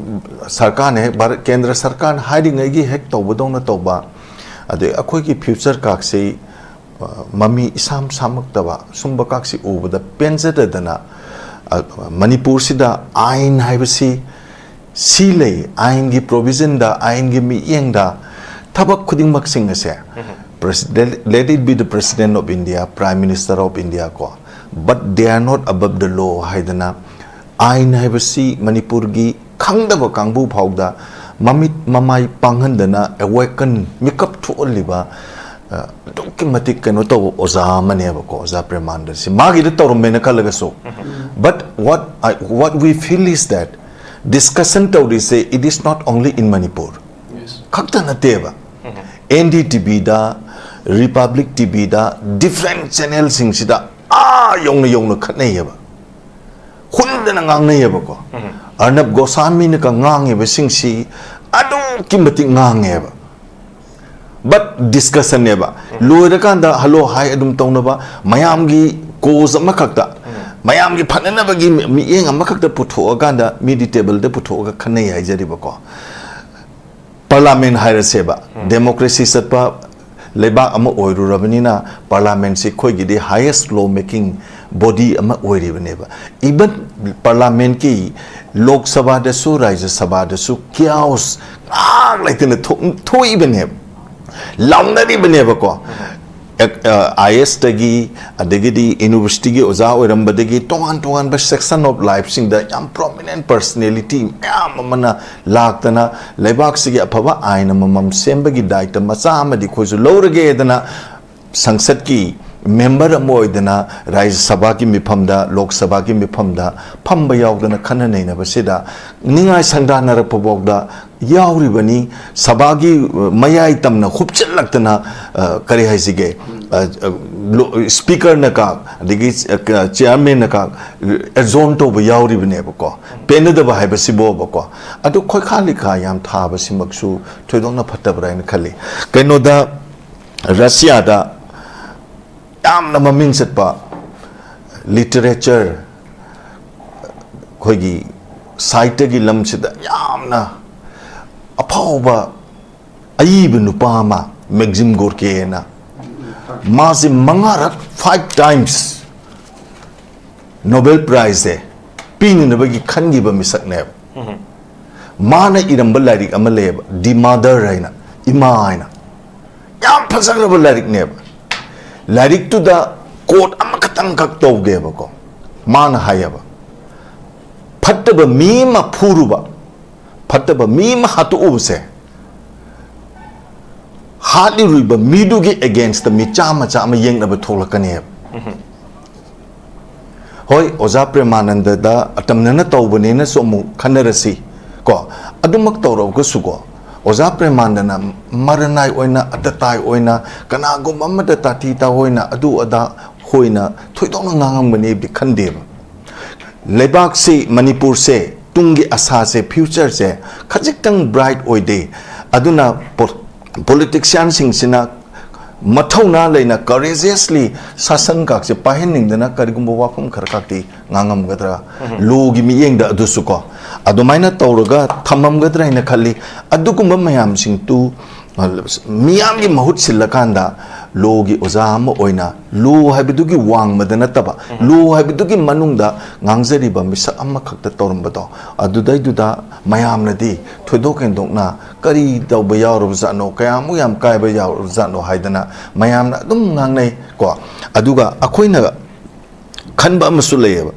ꯁꯔꯀꯥꯔꯅ ꯍꯦꯛ, ꯚꯥꯔꯠ ꯀꯦꯟꯗ꯭ꯔ ꯁꯔꯀꯥꯔꯅ ꯍꯥꯏꯔꯤꯉꯩꯒꯤ ꯍꯦꯛ ꯇꯧꯕꯗꯧꯅ ꯇꯧꯕ, ꯑꯗꯩ ꯑꯩꯈꯣꯏꯒꯤ ꯐ꯭ꯌꯨꯆꯔ ꯀꯥꯛꯁꯤ, ꯑ, ꯃꯃꯤ ꯏꯁꯥꯝ ꯁꯥꯝꯃꯛꯇꯕ, ꯁꯨꯝꯕ ꯀꯥꯛꯁꯤ ꯎꯕꯗ ꯄꯦꯟꯖꯗꯗꯅ, ꯑ, ꯃꯅꯤꯄꯨꯔꯁꯤꯗ ꯑꯥꯏꯟ ꯍꯥꯏꯕꯁꯤ ꯁꯤ ꯂꯩ, ꯑꯥꯏꯟꯒꯤ ꯄ꯭ꯔꯣꯚꯤꯖꯟꯗ, ꯑꯥꯏꯟꯒꯤ ꯃꯤꯠꯌꯦꯡꯗ ꯊꯕꯛ ꯈꯨꯗꯤꯡꯃꯛꯁꯤꯡ ꯑꯁꯦ, President, let it be the President of India, Prime Minister of India ꯀꯣ, but they are not above the law ꯍꯥꯏꯗꯅ, ꯑꯥꯏꯟ ꯍꯥꯏꯕꯁꯤ ꯃꯅꯤꯄꯨꯔꯒꯤ ꯈꯪꯗꯕ ꯀꯥꯡꯕꯨ ꯐꯥꯎꯗ ꯃꯃꯤꯠ ꯃꯃꯥꯏ ꯄꯥꯡꯍꯟꯗꯅ, ꯑꯦꯋꯦꯀꯟ, ꯃꯤꯀꯞ ꯊꯣꯛꯍꯜꯂꯤꯕ, ꯑ, ꯑꯗꯨꯛꯀꯤ ꯃꯇꯤꯛ ꯀꯩꯅꯣ ꯇꯧꯕ ꯑꯣꯖꯥ ꯑꯃꯅꯦꯕꯀꯣ, ꯑꯣꯖꯥ ꯄ꯭ꯔꯦꯃꯥꯅꯟꯗꯁꯤ꯫ ꯃꯥꯒꯤꯗ ꯇꯧꯔꯝꯃꯦꯅ ꯈꯜꯂꯒꯁꯨ, but what I, what we feel is that discussion ꯇꯧꯔꯤꯁꯦ, it is not only in Manipur ꯈꯛꯇ ꯅꯠꯇꯦꯕ꯫ ꯑꯦꯟ ꯗꯤ ꯇꯤ ꯚꯤꯗ Republic T V ꯗ different channel ꯁꯤꯡꯁꯤꯗ ꯑꯥ ꯌꯧꯅ ꯌꯧꯅ ꯈꯠꯅꯩꯌꯦꯕ, ꯍꯨꯟꯗꯅ ꯉꯥꯡꯅꯩꯌꯦꯕꯀꯣ꯫ ꯑꯔꯅꯕ ꯒꯣꯁꯥꯃꯤꯅꯒ ꯉꯥꯡꯉꯤꯕꯁꯤꯡꯁꯤ ꯑꯗꯨꯛꯀꯤ ꯃꯇꯤꯛ ꯉꯥꯡꯉꯦꯕ꯫ But discussion ꯅꯦꯕ꯫ ꯂꯣꯏꯔꯀꯥꯟꯗ hello hi ꯑꯗꯨꯝ ꯇꯧꯅꯕ, ꯃꯌꯥꯝꯒꯤ cause ꯑꯃꯈꯛꯇ, ꯃꯌꯥꯝꯒꯤ ꯐꯅꯅꯕꯒꯤ ꯃꯤꯠꯌꯦꯡ ꯑꯃꯈꯛꯇ ꯄꯨꯊꯣꯛꯑꯀꯥꯟꯗ ꯃꯤꯗꯤ table ꯗ ꯄꯨꯊꯣꯛꯑꯒ ꯈꯟꯅꯩ ꯍꯥꯏꯖꯔꯤꯕꯀꯣ꯫ Parliament ꯍꯥꯏꯔꯁꯦꯕ, democracy ꯆꯠꯄ ꯂꯩꯕꯥꯛ ꯑꯃ ꯑꯣꯏꯔꯨꯔꯕꯅꯤꯅ, Parliament ꯁꯤ ꯑꯩꯈꯣꯏꯒꯤꯗꯤ highest law making body ꯑꯃ ꯑꯣꯏꯔꯤꯕꯅꯦꯕ꯫ Even Parliament ꯀꯤ, ꯂꯣꯛ ꯁꯚꯥꯗꯁꯨ ꯔꯥꯖ꯭ꯌ ꯁꯚꯥꯗꯁꯨ chaos ꯉꯥꯏꯍꯥꯛ ꯂꯩꯇꯅ ꯊꯣꯛ-, ꯊꯣꯛꯏꯕꯅꯦꯕ, ꯂꯥꯎꯅꯔꯤꯕꯅꯦꯕꯀꯣ꯫ ꯑꯦꯛ-, ꯑ, IAS ꯇꯒꯤ, ꯑꯗꯒꯤꯗꯤ university ꯒꯤ ꯑꯣꯖꯥ ꯑꯣꯏꯔꯝꯕꯗꯒꯤ, ꯇꯣꯉꯥꯟ ꯇꯣꯉꯥꯟꯕ section of life ꯁꯤꯡꯗ ꯌꯥꯝ prominent personality ꯃꯌꯥꯝ ꯑꯃꯅ ꯂꯥꯛꯇꯅ, ꯂꯩꯕꯥꯛꯁꯤꯒꯤ ꯑꯐꯕ ꯑꯥꯏꯟ ꯑꯃꯃꯝ ꯁꯦꯝꯕꯒꯤ ꯗꯥꯏꯇ ꯃꯆꯥ ꯑꯃꯗꯤ ꯑꯩꯈꯣꯏꯁꯨ ꯂꯧꯔꯒꯦꯗꯅ ꯁꯪꯁꯠꯀꯤ member ꯑꯃ ꯑꯣꯏꯗꯅ ꯔꯥꯖ꯭ꯌ ꯁꯚꯥꯒꯤ ꯃꯤꯐꯝꯗ, ꯂꯣꯛ ꯁꯚꯥꯒꯤ ꯃꯤꯐꯝꯗ ꯐꯝꯕ ꯌꯥꯎꯗꯅ ꯈꯟꯅ ꯅꯩꯅꯕꯁꯤꯗ ꯅꯤꯡꯉꯥꯏ ꯁꯪꯗꯥꯟꯅꯔꯛꯄ ꯐꯥꯎꯗ ꯌꯥꯎꯔꯤꯕꯅꯤ꯫ ꯁꯚꯥꯒꯤ, ꯑ, ꯃꯌꯥꯏ ꯇꯝꯅ ꯍꯨꯞꯆꯤꯜꯂꯛꯇꯅ, ꯑ, ꯀꯔꯤ ꯍꯥꯏꯁꯤꯒꯦ, ꯑ, ꯑ, ꯂꯣ-, speaker ꯅ ꯀꯥꯛ, ꯑꯗꯒꯤ, ꯑ, ꯀ-, chairman ꯅ ꯀꯥꯛ adjourn ꯇꯧꯕ ꯌꯥꯎꯔꯤꯕꯅꯦꯕꯀꯣ꯫ ꯄꯦꯟꯅꯗꯕ ꯍꯥꯏꯕꯁꯤꯕꯣꯕꯀꯣ꯫ ꯑꯗꯨ ꯈꯣꯏꯈꯥ ꯂꯤꯈꯥ ꯌꯥꯝ ꯊꯥꯕꯁꯤꯃꯛꯁꯨ ꯊꯣꯏꯗꯣꯛꯅ ꯐꯠꯇꯕ꯭ꯔꯥ ꯍꯥꯏꯅ ꯈꯜꯂꯤ꯫ ꯀꯩꯅꯣꯗ, ꯔꯁꯤꯌꯥꯗ ꯌꯥꯝꯅ ꯃꯃꯤꯡ ꯆꯠꯄ literature, ꯑꯩꯈꯣꯏꯒꯤ ꯁꯥꯍꯤꯇ꯭ꯌꯒꯤ ꯂꯝꯁꯤꯗ ꯌꯥꯝꯅ ꯑꯐꯥꯎꯕ ꯑꯏꯕ ꯅꯨꯄꯥ ꯑꯃ, ꯃꯦꯛꯖꯤꯝ ꯒꯣꯔꯀꯦꯅ, ꯃꯥꯁꯦ ꯃꯉꯥꯔꯛ, five times, Nobel Prize ꯁꯦ ꯄꯤꯅꯅꯕꯒꯤ ꯈꯟꯈꯤꯕ ꯃꯤꯁꯛꯅꯦꯕ꯫ ꯃꯥꯅ ꯏꯔꯝꯕ ꯂꯥꯏꯔꯤꯛ ꯑꯃ ꯂꯩꯌꯦꯕ, The Mother ꯍꯥꯏꯅ, ꯏꯃꯥ ꯍꯥꯏꯅ꯫ ꯌꯥꯝ ꯐꯖꯈ꯭ꯔꯕ ꯂꯥꯏꯔꯤꯛꯅꯦꯕ꯫ ꯂꯥꯏꯔꯤꯛꯇꯨꯗ quote ꯑꯃꯈꯛꯇꯪꯈꯛ ꯇꯧꯒꯦꯕꯀꯣ꯫ ꯃꯥꯅ ꯍꯥꯏꯌꯦꯕ, "ꯐꯠꯇꯕ ꯃꯤ ꯑꯃ ꯐꯨꯔꯨꯕ, ꯐꯠꯇꯕ ꯃꯤ ꯑꯃ ꯍꯥꯠꯇꯣꯛꯎꯕꯁꯦ, ꯍꯥꯠꯂꯤꯔꯨꯏꯕ ꯃꯤꯗꯨꯒꯤ against ꯇ ꯃꯤ ꯆꯥꯝꯃ ꯆꯥꯝꯃ ꯌꯦꯛꯅꯕ ꯊꯣꯛꯂꯛꯀꯅꯦꯕ"꯫ ꯍꯣꯏ, ꯑꯣꯖꯥ ꯄ꯭ꯔꯦꯃꯥꯅꯟꯗꯗ ꯑꯇꯝꯅꯅ ꯇꯧꯕꯅꯦꯅꯁꯨ ꯑꯃꯨꯛ ꯈꯟꯅꯔꯁꯤ ꯀꯣ꯫ ꯑꯗꯨꯃꯛ ꯇꯧꯔꯒꯁꯨꯀꯣ, ꯑꯣꯖꯥ ꯄ꯭ꯔꯦꯃꯥꯅꯟꯗꯅ ꯃꯔꯅꯥꯏ ꯑꯣꯏꯅ, ꯑꯇꯇꯥꯏ ꯑꯣꯏꯅ, ꯀꯅꯥꯒꯨꯝꯕ ꯑꯃꯗ ꯇꯥꯊꯤ ꯇꯥꯑꯣꯏꯅ, ꯑꯗꯨ ꯑꯗꯥ ꯍꯣꯏꯅ ꯊꯣꯏꯗꯣꯛꯅ ꯉꯥꯡꯉꯝꯒꯅꯤꯗꯤ ꯈꯟꯗꯦꯕ꯫ ꯂꯩꯕꯥꯛꯁꯤ, ꯃꯅꯤꯄꯨꯔꯁꯦ, ꯇꯨꯡꯒꯤ ꯑꯁꯥꯁꯦ, future ꯁꯦ ꯈꯖꯤꯛꯇꯪ bright ꯑꯣꯏꯗꯦ꯫ ꯑꯗꯨꯅ ꯄꯣ-, politician ꯁꯤꯡꯁꯤꯅ ꯃꯊꯧꯅꯥ ꯂꯩꯅ, courageously ꯁꯥꯁꯟ ꯀꯥꯛꯁꯦ ꯄꯥꯏꯍꯟꯅꯤꯡꯗꯅ ꯀꯔꯤꯒꯨꯝꯕ ꯋꯥꯐꯝ ꯈꯔ ꯈꯛꯇꯤ ꯉꯥꯡꯉꯝꯒꯗ꯭ꯔꯥ? ꯎꯝ꯫ Law ꯒꯤ ꯃꯤꯠꯌꯦꯡꯗ ꯑꯗꯨꯁꯨ ꯀꯣ, ꯑꯗꯨꯃꯥꯏꯅ ꯇꯧꯔꯒ ꯊꯝꯃꯝꯒꯗ꯭ꯔꯥ ꯍꯥꯏꯅ ꯈꯜꯂꯤ꯫ ꯑꯗꯨꯒꯨꯝꯕ ꯃꯌꯥꯝꯁꯤꯡꯗꯨ, ꯑ, ꯃꯤꯌꯥꯝꯒꯤ ꯃꯍꯨꯠ ꯁꯤꯜꯂꯀꯥꯟꯗ, law ꯒꯤ ꯑꯣꯖꯥ ꯑꯃ ꯑꯣꯏꯅ, law ꯍꯥꯏꯕꯗꯨꯒꯤ ꯋꯥꯡꯃꯗ ꯅꯠꯇꯕ, ꯎꯝ꯫ Law ꯍꯥꯏꯕꯗꯨꯒꯤ ꯃꯅꯨꯡꯗ ꯉꯥꯡꯖꯔꯤꯕ ꯃꯤꯁꯛ ꯑꯃꯈꯛꯇ ꯇꯧꯔꯝꯕꯗꯣ, ꯑꯗꯨꯗꯩꯗꯨꯗ ꯃꯌꯥꯝꯅꯗꯤ ꯊꯣꯏꯗꯣꯛ ꯍꯦꯟꯗꯣꯛꯅ ꯀꯔꯤ ꯇꯧꯕ ꯌꯥꯎꯔꯕꯖꯥꯠꯅꯣ, ꯀꯌꯥꯃꯨꯛ ꯌꯥꯝ ꯀꯥꯏꯕ ꯌꯥꯎꯔꯕꯖꯥꯠꯅꯣ ꯍꯥꯏꯗꯅ ꯃꯌꯥꯝꯅ ꯑꯗꯨꯝ ꯉꯥꯡꯅꯩ ꯀꯣ꯫ ꯑꯗꯨꯒ ꯑꯩꯈꯣꯏꯅ ꯈꯟꯕ ꯑꯃꯁꯨ ꯂꯩꯌꯦꯕ,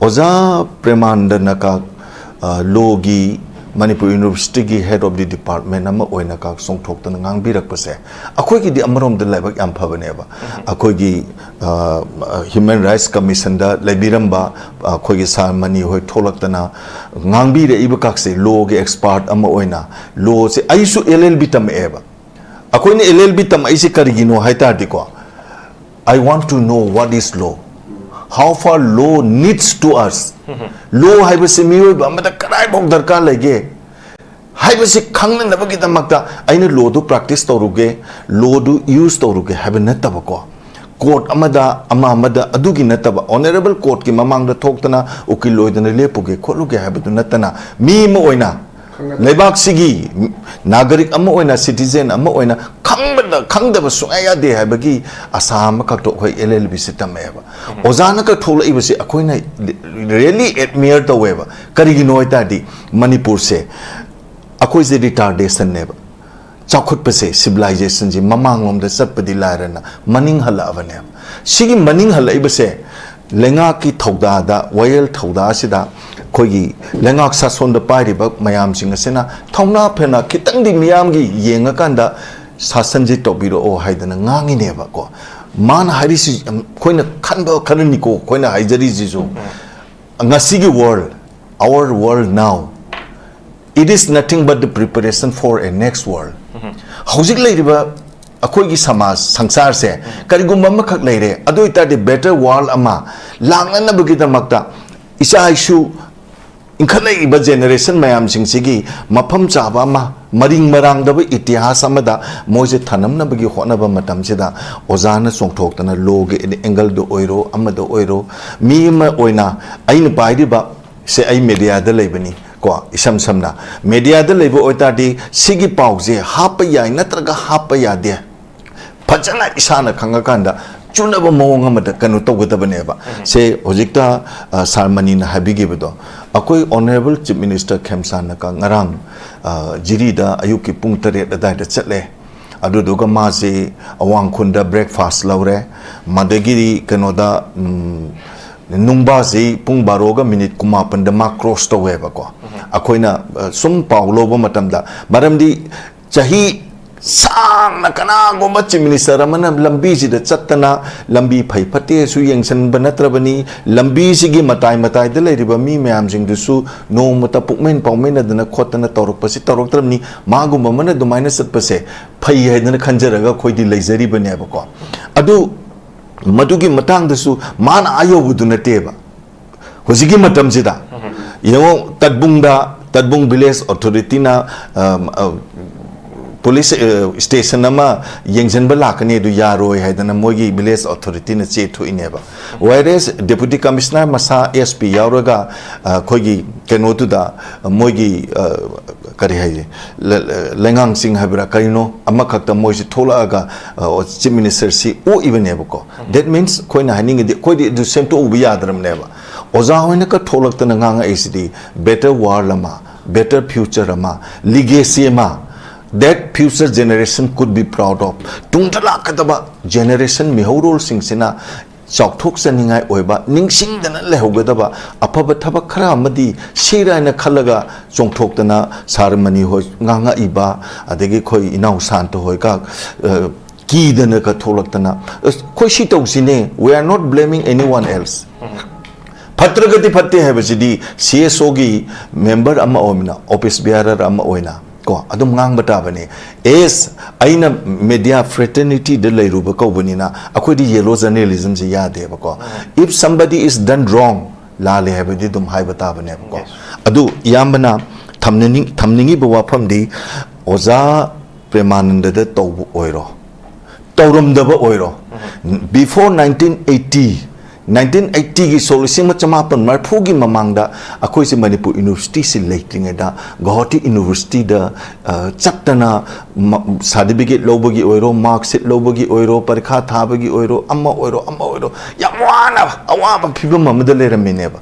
ꯑꯣꯖꯥ ꯄ꯭ꯔꯦꯃꯥꯅꯟꯗꯅ ꯀꯥꯛ, ꯑ, law ꯒꯤ, ꯃꯅꯤꯄꯨꯔ University ꯒꯤ head of the department ꯑꯃ ꯑꯣꯏꯅ ꯀꯥꯛ ꯆꯣꯡꯊꯣꯛꯇꯅ ꯉꯥꯡꯕꯤꯔꯛꯄꯁꯦ, ꯑꯩꯈꯣꯏꯒꯤꯗꯤ ꯑꯃꯔꯣꯝꯗ ꯂꯥꯏꯕꯛ ꯌꯥꯝ ꯐꯕꯅꯦꯕ꯫ ꯎꯝ꯫ ꯑꯩꯈꯣꯏꯒꯤ, ꯑ, Human Rights Commission ꯗ ꯂꯩꯕꯤꯔꯝꯕ, ꯑ, ꯑꯩꯈꯣꯏꯒꯤ ꯁꯥꯔ ꯃꯅꯤ ꯍꯣꯏ ꯊꯣꯛꯂꯛꯇꯅ ꯉꯥꯡꯕꯤꯔꯛꯏꯕ ꯀꯥꯛꯁꯦ, law ꯒꯤ expert ꯑꯃ ꯑꯣꯏꯅ, law ꯁꯦ, ꯑꯩꯁꯨ L L B ꯇꯝꯃꯛꯑꯦꯕ꯫ ꯑꯩꯈꯣꯏꯅ L L B ꯇꯝꯃꯛꯏꯁꯦ ꯀꯔꯤꯒꯤꯅꯣ ꯍꯥꯏ ꯇꯥꯔꯗꯤꯀꯣ, "I want to know what is law, how far law needs to us." Law ꯍꯥꯏꯕꯁꯤ ꯃꯤꯑꯣꯏꯕ ꯑꯃꯗ ꯀꯗꯥꯏꯐꯥꯎ ꯗꯔꯀꯥꯔ ꯂꯩꯒꯦ ꯍꯥꯏꯕꯁꯤ ꯈꯪꯅꯅꯕꯒꯤꯗꯃꯛꯇ ꯑꯩꯅ law ꯗꯨ practice ꯇꯧꯔꯨꯒꯦ, law ꯗꯨ use ꯇꯧꯔꯨꯒꯦ ꯍꯥꯏꯕ ꯅꯠꯇꯕꯀꯣ꯫ Court ꯑꯃꯗ, ꯑꯃ ꯑꯃꯗ, ꯑꯗꯨꯒꯤ ꯅꯠꯇꯕ, honourable court ꯀꯤ ꯃꯃꯥꯡꯗ ꯊꯣꯛꯇꯅ ꯎꯀꯤꯜ ꯑꯣꯏꯗꯅ ꯂꯦꯞꯄꯨꯒꯦ ꯈꯣꯠꯂꯨꯒꯦ ꯍꯥꯏꯕꯗꯨ ꯅꯠꯇꯅ, ꯃꯤ ꯑꯃ ꯑꯣꯏꯅ, ꯈꯪꯒꯗꯕ꯫ ꯂꯩꯕꯥꯛꯁꯤꯒꯤ ꯅꯥꯒꯔꯤꯛ ꯑꯃ ꯑꯣꯏꯅ, citizen ꯑꯃ ꯑꯣꯏꯅ ꯈꯪꯕꯗ, ꯈꯪꯗꯕ ꯁꯨꯡꯌꯥ ꯌꯥꯗꯦ ꯍꯥꯏꯕꯒꯤ ꯑꯁꯥ ꯑꯃꯈꯛꯇ ꯑꯩꯈꯣꯏ L L B ꯁꯦ ꯇꯝꯃꯛꯑꯦꯕ꯫ ꯎꯝ꯫ ꯑꯣꯖꯥꯅꯒ ꯊꯣꯛꯂꯛꯏꯕꯁꯦ ꯑꯩꯈꯣꯏꯅ really admire ꯇꯧꯋꯦꯕ꯫ ꯀꯔꯤꯒꯤꯅꯣ ꯍꯥꯏ ꯇꯥꯔꯗꯤ, ꯃꯅꯤꯄꯨꯔꯁꯦ, ꯑꯩꯈꯣꯏꯁꯦ retardation ꯅꯦꯕ꯫ ꯆꯥꯎꯈꯠꯄꯁꯦ, civilization ꯁꯦ ꯃꯃꯥꯡꯂꯣꯝꯗ ꯆꯠꯄꯗꯤ ꯂꯥꯏꯔꯅ ꯃꯅꯤꯡ ꯍꯜꯂꯛꯑꯕꯅꯦꯕ꯫ ꯁꯤꯒꯤ ꯃꯅꯤꯡ ꯍꯜꯂꯛꯏꯕꯁꯦ ꯂꯩꯉꯥꯛꯀꯤ ꯊꯧꯗꯥꯗ, ꯋꯥꯌꯦꯜ ꯊꯧꯗꯥ ꯑꯁꯤꯗ ꯑꯩꯈꯣꯏꯒꯤ ꯂꯩꯉꯥꯛ ꯁꯥꯁꯣꯟꯗ ꯄꯥꯏꯔꯤꯕ ꯃꯌꯥꯝꯁꯤꯡ ꯑꯁꯤꯅ ꯊꯧꯅꯥ ꯐꯅ ꯈꯤꯇꯪꯗꯤ ꯃꯤꯌꯥꯝꯒꯤ ꯌꯦꯡꯉꯀꯥꯟꯗ ꯁꯥꯁꯟꯁꯤ ꯇꯧꯕꯤꯔꯛꯑꯣ ꯍꯥꯏꯗꯅ ꯉꯥꯡꯉꯤꯅꯦꯕꯀꯣ꯫ ꯃꯥꯅ ꯍꯥꯏꯔꯤꯁꯤ ꯑꯩꯈꯣꯏꯅ ꯈꯟꯕ ꯈꯔꯅꯤꯀꯣ, ꯑꯩꯈꯣꯏꯅ ꯍꯥꯏꯖꯔꯤꯁꯤꯁꯨ꯫ ꯉꯁꯤꯒꯤ world, our world now, It is nothing but the preparation for a next world. ꯍꯧꯖꯤꯛ ꯂꯩꯔꯤꯕ ꯑꯩꯈꯣꯏꯒꯤ ꯁꯃꯥꯖ ꯁꯪꯁꯥꯔꯁꯦ ꯀꯔꯤꯒꯨꯝꯕ ꯑꯃꯈꯛ ꯂꯩꯔꯦ, ꯑꯗꯨ ꯑꯣꯏꯇꯥꯔꯗꯤ better world ꯑꯃ ꯂꯥꯛꯅꯅꯕꯒꯤꯗꯃꯛꯇ ꯏꯆꯥ ꯏꯁꯨ ꯏꯟꯈꯠꯂꯛꯏꯕ generation ꯃꯌꯥꯝꯁꯤꯡꯁꯤꯒꯤ ꯃꯐꯝ ꯆꯥꯕ ꯑꯃ, ꯃꯔꯤꯡ ꯃꯔꯥꯡꯗꯕ ꯏꯇꯤꯍꯥꯁ ꯑꯃꯗ ꯃꯣꯏꯁꯦ ꯊꯅꯝꯅꯕꯒꯤ ꯍꯣꯠꯅꯕ ꯃꯇꯝꯁꯤꯗ ꯑꯣꯖꯥꯅ ꯆꯣꯡꯊꯣꯛꯇꯅ ꯂꯣꯒꯤ ꯑꯦꯡꯒꯜꯗ ꯑꯣꯏꯔꯣ, ꯑꯃꯗ ꯑꯣꯏꯔꯣ, ꯃꯤ ꯑꯃ ꯑꯣꯏꯅ ꯑꯩꯅ ꯄꯥꯏꯔꯤꯕ ꯁꯦ ꯑꯩ ꯃꯦꯗꯤꯌꯥꯗ ꯂꯩꯕꯅꯤ ꯀꯣ, ꯏꯁꯝ ꯁꯝꯅ ꯃꯦꯗꯤꯌꯥꯗ ꯂꯩꯕ ꯑꯣꯏꯇꯥꯔꯗꯤ ꯁꯤꯒꯤ ꯄꯥꯎꯁꯦ ꯍꯥꯞꯄ ꯌꯥꯏ ꯅꯠꯇ꯭ꯔꯒ ꯍꯥꯞꯄ ꯌꯥꯗꯦ ꯐꯖꯅ ꯏꯁꯥꯅ ꯈꯪꯉꯀꯥꯟꯗ ꯆꯨꯅꯕ ꯃꯑꯣꯡ ꯑꯃꯗ ꯀꯩꯅꯣ ꯇꯧꯒꯗꯕꯅꯦꯕ꯫ ꯁꯦ ꯍꯧꯖꯤꯛꯇ, ꯑ, ꯁꯥꯔ ꯃꯅꯤꯅ ꯍꯥꯏꯕꯤꯈꯤꯕꯗꯣ, ꯑꯩꯈꯣꯏ Honourable Chief Minister ꯈꯦꯝꯆꯥꯟꯅꯀ ꯉꯔꯥꯡ, ꯑ, ꯖꯤꯔꯤꯗ ꯑꯌꯨꯛꯀꯤ ꯄꯨꯡ ꯇꯔꯦꯠ ꯑꯗꯨꯋꯥꯏꯗ ꯆꯠꯂꯦ꯫ ꯑꯗꯨꯗꯨꯒ ꯃꯥꯁꯤ ꯑꯋꯥꯡꯈꯨꯜꯗ breakfast ꯂꯧꯔꯦ, ꯃꯗꯒꯤꯗꯤ ꯀꯩꯅꯣꯗ, ꯎꯝ, ꯅꯨꯡꯕꯥꯁꯤ ꯄꯨꯡ ꯕꯥꯔꯣꯒ ꯃꯤꯅꯤꯠ ꯀꯨꯟꯃꯥꯄꯟꯗ ꯃꯥ cross ꯇꯧꯋꯦꯕꯀꯣ꯫ ꯑꯩꯈꯣꯏꯅ, ꯑ, ꯁꯨꯝ ꯄꯥꯎ ꯂꯧꯕ ꯃꯇꯝꯗ, ꯃꯔꯝꯗꯤ ꯆꯍꯤ ꯁꯥꯡꯅ ꯀꯅꯥꯒꯨꯝꯕ Chief Minister ꯑꯃꯅ ꯂꯝꯕꯤꯁꯤꯗ ꯆꯠꯇꯅ ꯂꯝꯕꯤ ꯐꯩ ꯐꯠꯇꯦꯁꯨ ꯌꯦꯡꯁꯤꯟꯕ ꯅꯠꯇ꯭ꯔꯕꯅꯤ, ꯂꯝꯕꯤꯁꯤꯒꯤ ꯃꯇꯥꯏ ꯃꯇꯥꯏꯗ ꯂꯩꯔꯤꯕ ꯃꯤ ꯃꯌꯥꯝꯁꯤꯡꯗꯨꯁꯨ ꯅꯣꯡꯃꯇ ꯄꯨꯛꯃꯦꯟ ꯄꯥꯎꯃꯦꯟꯅꯗꯅ ꯈꯣꯠꯇꯅ ꯇꯧꯔꯛꯄꯁꯤ ꯇꯧꯔꯛꯇ꯭ꯔꯕꯅꯤ꯫ ꯃꯥꯒꯨꯝꯕ ꯑꯃꯅ ꯑꯗꯨꯃꯥꯏꯅ ꯆꯠꯄꯁꯦ ꯐꯩ ꯍꯥꯏꯗꯅ ꯈꯟꯖꯔꯒ ꯑꯩꯈꯣꯏꯗꯤ ꯂꯩꯖꯔꯤꯕꯅꯦꯕꯀꯣ꯫ ꯑꯗꯨ ꯃꯗꯨꯒꯤ ꯃꯇꯥꯡꯗꯁꯨ ꯃꯥꯅ ꯑꯥ ꯌꯧꯕꯗꯨ ꯅꯠꯇꯦꯕ꯫ ꯍꯧꯖꯤꯛꯀꯤ ꯃꯇꯝꯁꯤꯗ ꯌꯦꯡꯉꯣ, ꯇꯠꯕꯨꯡꯗ, ꯇꯠꯕꯨꯡ village authorityꯅ, ꯑꯝ, ꯑ, police, ꯑ, station ꯑꯃ ꯌꯦꯡꯁꯤꯟꯕ ꯂꯥꯛꯀꯅꯤ, ꯑꯗꯨ ꯌꯥꯔꯣꯏ ꯍꯥꯏꯗꯅ ꯃꯣꯏꯒꯤ village authorityꯅ ꯆꯦ ꯊꯣꯛꯏꯅꯦꯕ꯫ Whereas Deputy Commissioner ꯃꯁꯥ, S P ꯌꯥꯎꯔꯒ, ꯑ, ꯑꯩꯈꯣꯏꯒꯤ ꯀꯩꯅꯣꯗꯨꯗ, ꯃꯣꯏꯒꯤ, ꯑ, ꯀꯔꯤ ꯍꯥꯏꯁꯦ, ꯂ-, ꯂ-, ꯂꯩꯉꯥꯡ ꯆꯤꯡ ꯍꯥꯏꯕ꯭ꯔꯥ ꯀꯔꯤꯅꯣ ꯑꯃꯈꯛꯇ ꯃꯣꯏꯁꯤ ꯊꯣꯛꯂꯛꯑꯒ, ꯑ, Chief Ministerꯁꯤ ꯑꯣꯛꯏꯕꯅꯦꯕꯀꯣ꯫ That means ꯑꯩꯈꯣꯏꯅ ꯍꯥꯏꯅꯤꯡꯉꯤꯗꯤ ꯑꯩꯈꯣꯏꯗꯤ ꯑꯗꯨ ꯁꯦꯝꯗꯣꯛꯎꯕ ꯌꯥꯗ꯭ꯔꯕꯅꯦꯕ꯫ ꯑꯣꯖꯥ ꯍꯣꯏꯅꯀ ꯊꯣꯛꯂꯛꯇꯅ ꯉꯥꯡꯉꯛꯏꯁꯤꯗꯤ better world ꯑꯃ, better future ꯑꯃ, legacy ꯑꯃ, that future generation could be proud of꯫ ꯇꯨꯡꯗ ꯂꯥꯛꯀꯗꯕ generation ꯃꯤꯍꯧꯔꯣꯜꯁꯤꯡꯁꯤꯅ ꯆꯥꯎꯊꯣꯛꯆꯅꯤꯡꯉꯥꯏ ꯑꯣꯏꯕ, ꯅꯤꯡꯁꯤꯡꯗꯅ ꯂꯩꯍꯧꯒꯗꯕ ꯑꯐꯕ ꯊꯕꯛ ꯈꯔ ꯑꯃꯗꯤ ꯁꯤꯔꯥ ꯍꯥꯏꯅ ꯈꯜꯂꯒ ꯆꯣꯡꯊꯣꯛꯇꯅ ꯁꯥꯔ ꯃꯅꯤ ꯍꯣꯏ ꯉꯥꯡꯉꯛꯏꯕ, ꯑꯗꯒꯤ ꯑꯩꯈꯣꯏ ꯏꯅꯥꯎ ꯁꯥꯟꯇ ꯍꯣꯏꯒ, ꯑ, ꯀꯤꯗꯅꯒ ꯊꯣꯛꯂꯛꯇꯅ, "ꯑꯁ, ꯑꯩꯈꯣꯏ ꯁꯤ ꯇꯧꯁꯤꯅꯦ, we are not blaming anyone else." ꯐꯠꯇ꯭ꯔꯒꯗꯤ ꯐꯠꯇꯦ ꯍꯥꯏꯕꯁꯤꯗꯤ ꯁꯤ ꯑꯦꯁ ꯑꯣꯒꯤ ꯃꯦꯝꯕꯔ ꯑꯃ ꯑꯣꯏꯅ, ꯑꯣꯐꯤꯁ ꯕꯤꯌꯥꯔꯔ ꯑꯃ ꯑꯣꯏꯅ ꯀꯣ ꯑꯗꯨꯝ ꯉꯥꯡꯕ ꯇꯥꯕꯅꯤ꯫ ꯑꯦꯁ, ꯑꯩꯅ ꯃꯦꯗꯤꯌꯥ ꯐ꯭ꯔꯦꯇꯔꯅꯤꯇꯤꯗ ꯂꯩꯔꯨꯕ ꯀꯧꯕꯅꯤꯅ ꯑꯩꯈꯣꯏꯗꯤ ꯌꯦꯂꯣ ꯖꯔꯅꯦꯂꯤꯖꯝꯁꯤ ꯌꯥꯗꯦꯕꯀꯣ꯫ If somebody is done wrong, ꯂꯥꯜꯂꯦ ꯍꯥꯏꯕꯗꯤ ꯑꯗꯨꯝ ꯍꯥꯏꯕ ꯇꯥꯕꯅꯦꯕꯀꯣ꯫ ꯑꯗꯨ ꯏꯌꯥꯝꯕꯅ ꯊꯝꯅꯅꯤꯡ ꯊꯝꯅꯤꯡꯉꯤꯕ ꯋꯥꯐꯝꯗꯤ ꯑꯣꯖꯥ ꯄ꯭ꯔꯦꯃꯥꯅꯟꯗꯗ ꯇꯧꯕ ꯑꯣꯏꯔꯣ, ꯇꯧꯔꯝꯗꯕ ꯑꯣꯏꯔꯣ, before nineteen eighty, nineteen eighty ꯒꯤ ꯁꯣꯛ ꯂꯤꯁꯤꯡ ꯑꯃ ꯆꯃꯥꯄꯟ ꯃꯔꯤꯐꯨꯒꯤ ꯃꯃꯥꯡꯗ ꯑꯩꯈꯣꯏꯁꯦ ꯃꯅꯤꯄꯨꯔ ꯌꯨꯅꯤꯚꯔꯁꯤꯇꯤꯁꯤ ꯂꯩꯇ꯭ꯔꯤꯉꯩꯗ ꯒꯧꯍꯥꯇꯤ ꯌꯨꯅꯤꯚꯔꯁꯤꯇꯤꯗ, ꯑ, ꯆꯠꯇꯅ ꯃ-, ꯁꯥꯔꯇꯤꯐꯤꯀꯦꯠ ꯂꯧꯕꯒꯤ ꯑꯣꯏꯔꯣ, ꯃꯥꯔꯛꯁꯤꯠ ꯂꯧꯕꯒꯤ ꯑꯣꯏꯔꯣ, ꯄꯔꯤꯈꯥ ꯊꯥꯕꯒꯤ ꯑꯣꯏꯔꯣ, ꯑꯃ ꯑꯣꯏꯔꯣ, ꯑꯃ ꯑꯣꯏꯔꯣ, ꯌꯥꯝ ꯋꯥꯅ ꯑꯋꯥꯕ ꯐꯤꯕꯝ ꯑꯃꯗ ꯂꯩꯔꯝꯃꯤꯅꯦꯕ꯫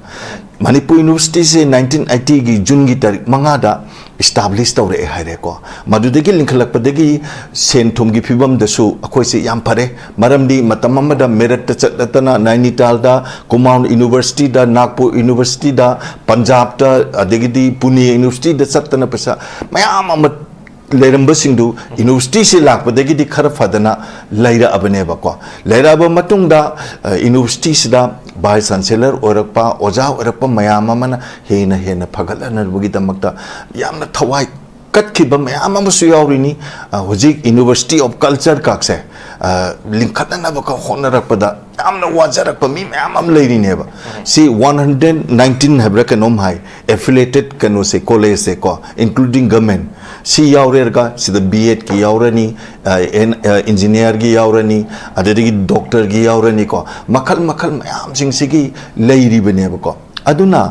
ꯃꯅꯤꯄꯨꯔ ꯌꯨꯅꯤꯚꯔꯁꯤꯇꯤꯁꯦ nineteen eighty ꯒꯤ ꯖꯨꯟꯒꯤ ꯇꯥꯔꯤꯛ ꯃꯉꯥꯗ establish ꯇꯧꯔꯛꯑꯦ ꯍꯥꯏꯔꯦꯀꯣ꯫ ꯃꯗꯨꯗꯒꯤ ꯂꯤꯡꯈꯠꯂꯛꯄꯗꯒꯤ ꯁꯦꯟ ꯊꯨꯝꯒꯤ ꯐꯤꯕꯝꯗꯁꯨ ꯑꯩꯈꯣꯏꯁꯦ ꯌꯥꯝ ꯐꯔꯦ꯫ ꯃꯔꯝꯗꯤ ꯃꯇꯝ ꯑꯃꯗ ꯃꯦꯔꯠꯇ ꯆꯠꯂꯗꯅ ꯅꯥꯏꯅꯤꯇꯥꯜꯗ, ꯀꯨꯃꯥꯎꯟ ꯌꯨꯅꯤꯚꯔꯁꯤꯇꯤꯗ, ꯅꯥꯒꯄꯨꯔ ꯌꯨꯅꯤꯚꯔꯁꯤꯇꯤꯗ, ꯄꯟꯖꯥꯕꯇ, ꯑꯗꯒꯤꯗꯤ ꯄꯨꯅꯦ ꯌꯨꯅꯤꯚꯔꯁꯤꯇꯤꯗ ꯆꯠꯇꯅ ꯄꯩꯁꯥ ꯃꯌꯥꯝ ꯑꯃ ꯂꯩꯔꯝꯕꯁꯤꯡꯗꯨ ꯌꯨꯅꯤꯚꯔꯁꯤꯇꯤꯁꯤ ꯂꯥꯛꯄꯗꯒꯤꯗꯤ ꯈꯔ ꯐꯗꯅ ꯂꯩꯔꯛꯑꯕꯅꯦꯕꯀꯣ꯫ ꯂꯩꯔꯛꯑꯕ ꯃꯇꯨꯡꯗ, ꯑ, ꯌꯨꯅꯤꯚꯔꯁꯤꯇꯤꯁꯤꯗ ꯚꯥꯏꯁ ꯆꯥꯟꯁꯦꯂꯔ ꯑꯣꯏꯔꯛꯄ, ꯑꯣꯖꯥ ꯑꯣꯏꯔꯛꯄ ꯃꯌꯥꯝ ꯑꯃꯅ ꯍꯦꯟꯅ ꯍꯦꯟꯅ ꯐꯒꯠꯍꯟꯅꯕꯒꯤꯗꯃꯛꯇ ꯌꯥꯝꯅ ꯊꯋꯥꯏ ꯀꯠꯈꯤꯕ ꯃꯌꯥꯝ ꯑꯃꯁꯨ ꯌꯥꯎꯔꯤꯅꯤ꯫ ꯑ, ꯍꯧꯖꯤꯛ University of Culture ꯀꯥꯛꯁꯦ, ꯑ, ꯂꯤꯡꯈꯠꯅꯅꯕ ꯀ-, ꯍꯣꯠꯅꯔꯛꯄꯗ ꯌꯥꯝꯅ ꯋꯥꯖꯔꯛꯄ ꯃꯤ ꯃꯌꯥꯝ ꯑꯃ ꯂꯩꯔꯤꯅꯦꯕ꯫ ꯁꯤ one hundred nineteen ꯍꯥꯏꯕ꯭ꯔꯥ ꯀꯩꯅꯣꯝ ꯍꯥꯏ, affiliated ꯀꯩꯅꯣꯁꯦ, ꯀꯣꯂꯦꯖꯁꯦ ꯀꯣ, including government, ꯁꯤ ꯌꯥꯎꯔꯦꯔꯒ ꯁꯤꯗ ꯕꯤ ꯑꯦꯗꯀꯤ ꯌꯥꯎꯔꯅꯤ, ꯑ, ꯑꯦꯟ-, ꯑ, ꯏꯟꯖꯤꯅꯤꯌꯥꯔꯒꯤ ꯌꯥꯎꯔꯅꯤ, ꯑꯗꯨꯗꯒꯤ ꯗꯣꯛꯇꯔꯒꯤ ꯌꯥꯎꯔꯅꯤꯀꯣ, ꯃꯈꯜ ꯃꯈꯜ ꯃꯌꯥꯝꯁꯤꯡꯁꯤꯒꯤ ꯂꯩꯔꯤꯕꯅꯦꯕꯀꯣ꯫ ꯑꯗꯨꯅ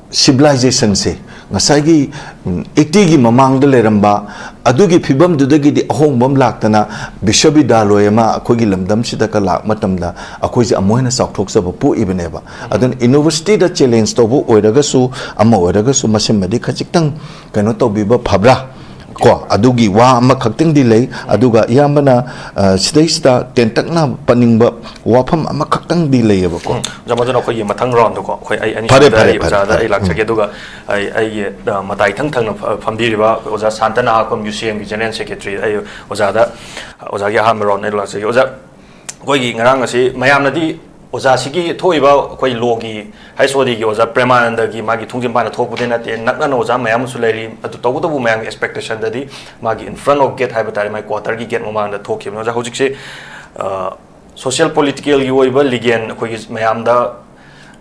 ꯁꯤꯚꯤꯂꯥꯏꯖꯦꯁꯟꯁꯦ ꯉꯁꯥꯏꯒꯤ, ꯎꯝ, eighty ꯒꯤ ꯃꯃꯥꯡꯗ ꯂꯩꯔꯝꯕ ꯑꯗꯨꯒꯤ ꯐꯤꯕꯝꯗꯨꯗꯒꯤꯗꯤ ꯑꯍꯣꯡꯕ ꯑꯃ ꯂꯥꯛꯇꯅ ꯕꯤꯁ꯭ꯋꯕꯤꯗ꯭ꯌꯥꯂꯣꯏ ꯑꯃ ꯑꯩꯈꯣꯏꯒꯤ ꯂꯝꯗꯝꯁꯤꯗ ꯀ ꯂꯥꯛꯄ ꯃꯇꯝꯗ ꯑꯩꯈꯣꯏꯁꯦ ꯑꯃꯨꯛ ꯍꯦꯟꯅ ꯆꯥꯎꯊꯣꯛꯆꯕ ꯄꯣꯛꯏꯕꯅꯦꯕ꯫ ꯑꯗꯨꯅ ꯌꯨꯅꯤꯚꯔꯁꯤꯇꯤꯗ ꯆꯦꯂꯦꯟꯖ ꯇꯧꯕ ꯑꯣꯏꯔꯒꯁꯨ, ꯑꯃ ꯑꯣꯏꯔꯒꯁꯨ, ꯃꯁꯤꯃꯗꯤ ꯈꯖꯤꯛꯇꯪ ꯀꯩꯅꯣ ꯇꯧꯕꯤꯕ ꯐꯕ꯭ꯔꯥ? ꯀꯣ, ꯑꯗꯨꯒꯤ ꯋꯥ ꯑꯃꯈꯛꯇꯪꯗꯤ ꯂꯩ꯫ ꯑꯗꯨꯒ ꯏꯌꯥꯝꯕꯅ, ꯑ, ꯁꯤꯗꯩꯁꯤꯗ ꯇꯦꯟꯇꯛꯅ ꯄꯟꯅꯤꯡꯕ ꯋꯥꯐꯝ ꯑꯃꯈꯛꯇꯪꯗꯤ ꯂꯩꯌꯦꯕꯀꯣ꯫ ꯎꯝ, ꯑꯣꯖꯥ, ꯃꯗꯨꯅ ꯑꯩꯈꯣꯏꯒꯤ ꯃꯊꯪ ꯔꯥꯎꯟꯗꯀꯣ, ꯑꯩꯈꯣꯏ, ꯑꯩ ꯑꯅꯤ ꯐꯔꯦ, ꯁꯨꯕꯗ ꯐꯔꯦ, ꯑꯩ ꯐꯔꯦ, ꯑꯣꯖꯥꯗ ꯐꯔꯦ꯫ ꯑꯩ ꯂꯥꯛꯆꯒꯦ꯫ ꯎꯝ꯫ ꯑꯗꯨꯒ ꯑꯩ, ꯑꯩꯒꯤ, ꯑ, ꯃꯇꯥꯏ ꯏꯊꯪ ꯊꯪꯅ ꯐ-, ꯐꯝꯕꯤꯔꯤꯕ ꯑꯩꯈꯣꯏ ꯑꯣꯖꯥ ꯁꯥꯟꯇ ꯅꯍꯥꯈꯣꯝ, ꯌꯨ ꯁꯤ ꯑꯦꯝꯒꯤ ꯖꯦꯅꯔꯦꯜ ꯁꯦꯀ꯭ꯔꯦꯇꯔꯤ, ꯑꯩ ꯑꯣꯖꯥꯗ, ꯑꯣꯖꯥꯒꯤ ꯑꯍꯥꯟꯕ ꯔꯥꯎꯟ ꯑꯩ ꯂꯥꯛꯆꯒꯦ꯫ ꯑꯣꯖꯥ, ꯑꯩꯈꯣꯏꯒꯤ ꯉꯔꯥꯡ ꯑꯁꯤ ꯃꯌꯥꯝꯅꯗꯤ ꯑꯣꯖꯥꯁꯤꯒꯤ ꯊꯣꯛꯏꯕ ꯑꯩꯈꯣꯏ ꯂꯣꯒꯤ ꯍꯩꯆ ꯑꯣ ꯗꯤꯒꯤ ꯑꯣꯖꯥ ꯄ꯭ꯔꯦꯃꯥꯅꯟꯗꯒꯤ ꯃꯥꯒꯤ ꯊꯣꯡꯖꯤꯟ ꯃꯄꯥꯟꯗ ꯊꯣꯛꯄꯗꯤ ꯅꯠꯇꯦ, ꯅꯛꯅꯅ ꯑꯣꯖꯥ ꯃꯌꯥꯝ ꯑꯃꯁꯨ ꯂꯩꯔꯤ꯫ ꯑꯗꯨ ꯇꯧꯕꯇꯕꯨ ꯃꯌꯥꯝꯒꯤ ꯑꯦꯛꯁꯄꯦꯛꯇꯦꯁꯟꯗꯗꯤ ꯃꯥꯒꯤ in front of gate ꯍꯥꯏꯕ ꯇꯥꯔꯦ, ꯃꯥꯒꯤ ꯀ꯭ꯋꯥꯇꯔꯒꯤ ꯒꯦꯠ ꯃꯃꯥꯡꯗ ꯊꯣꯛꯈꯤꯕꯅꯤ꯫ ꯑꯣꯖꯥ, ꯍꯧꯖꯤꯛꯁꯦ ꯁꯣꯁꯤꯌꯦꯜ ꯄꯣꯂꯤꯇꯤꯀꯦꯜꯒꯤ ꯑꯣꯏꯕ ꯂꯤꯒꯦꯟ ꯑꯩꯈꯣꯏꯒꯤ ꯃꯌꯥꯝꯗ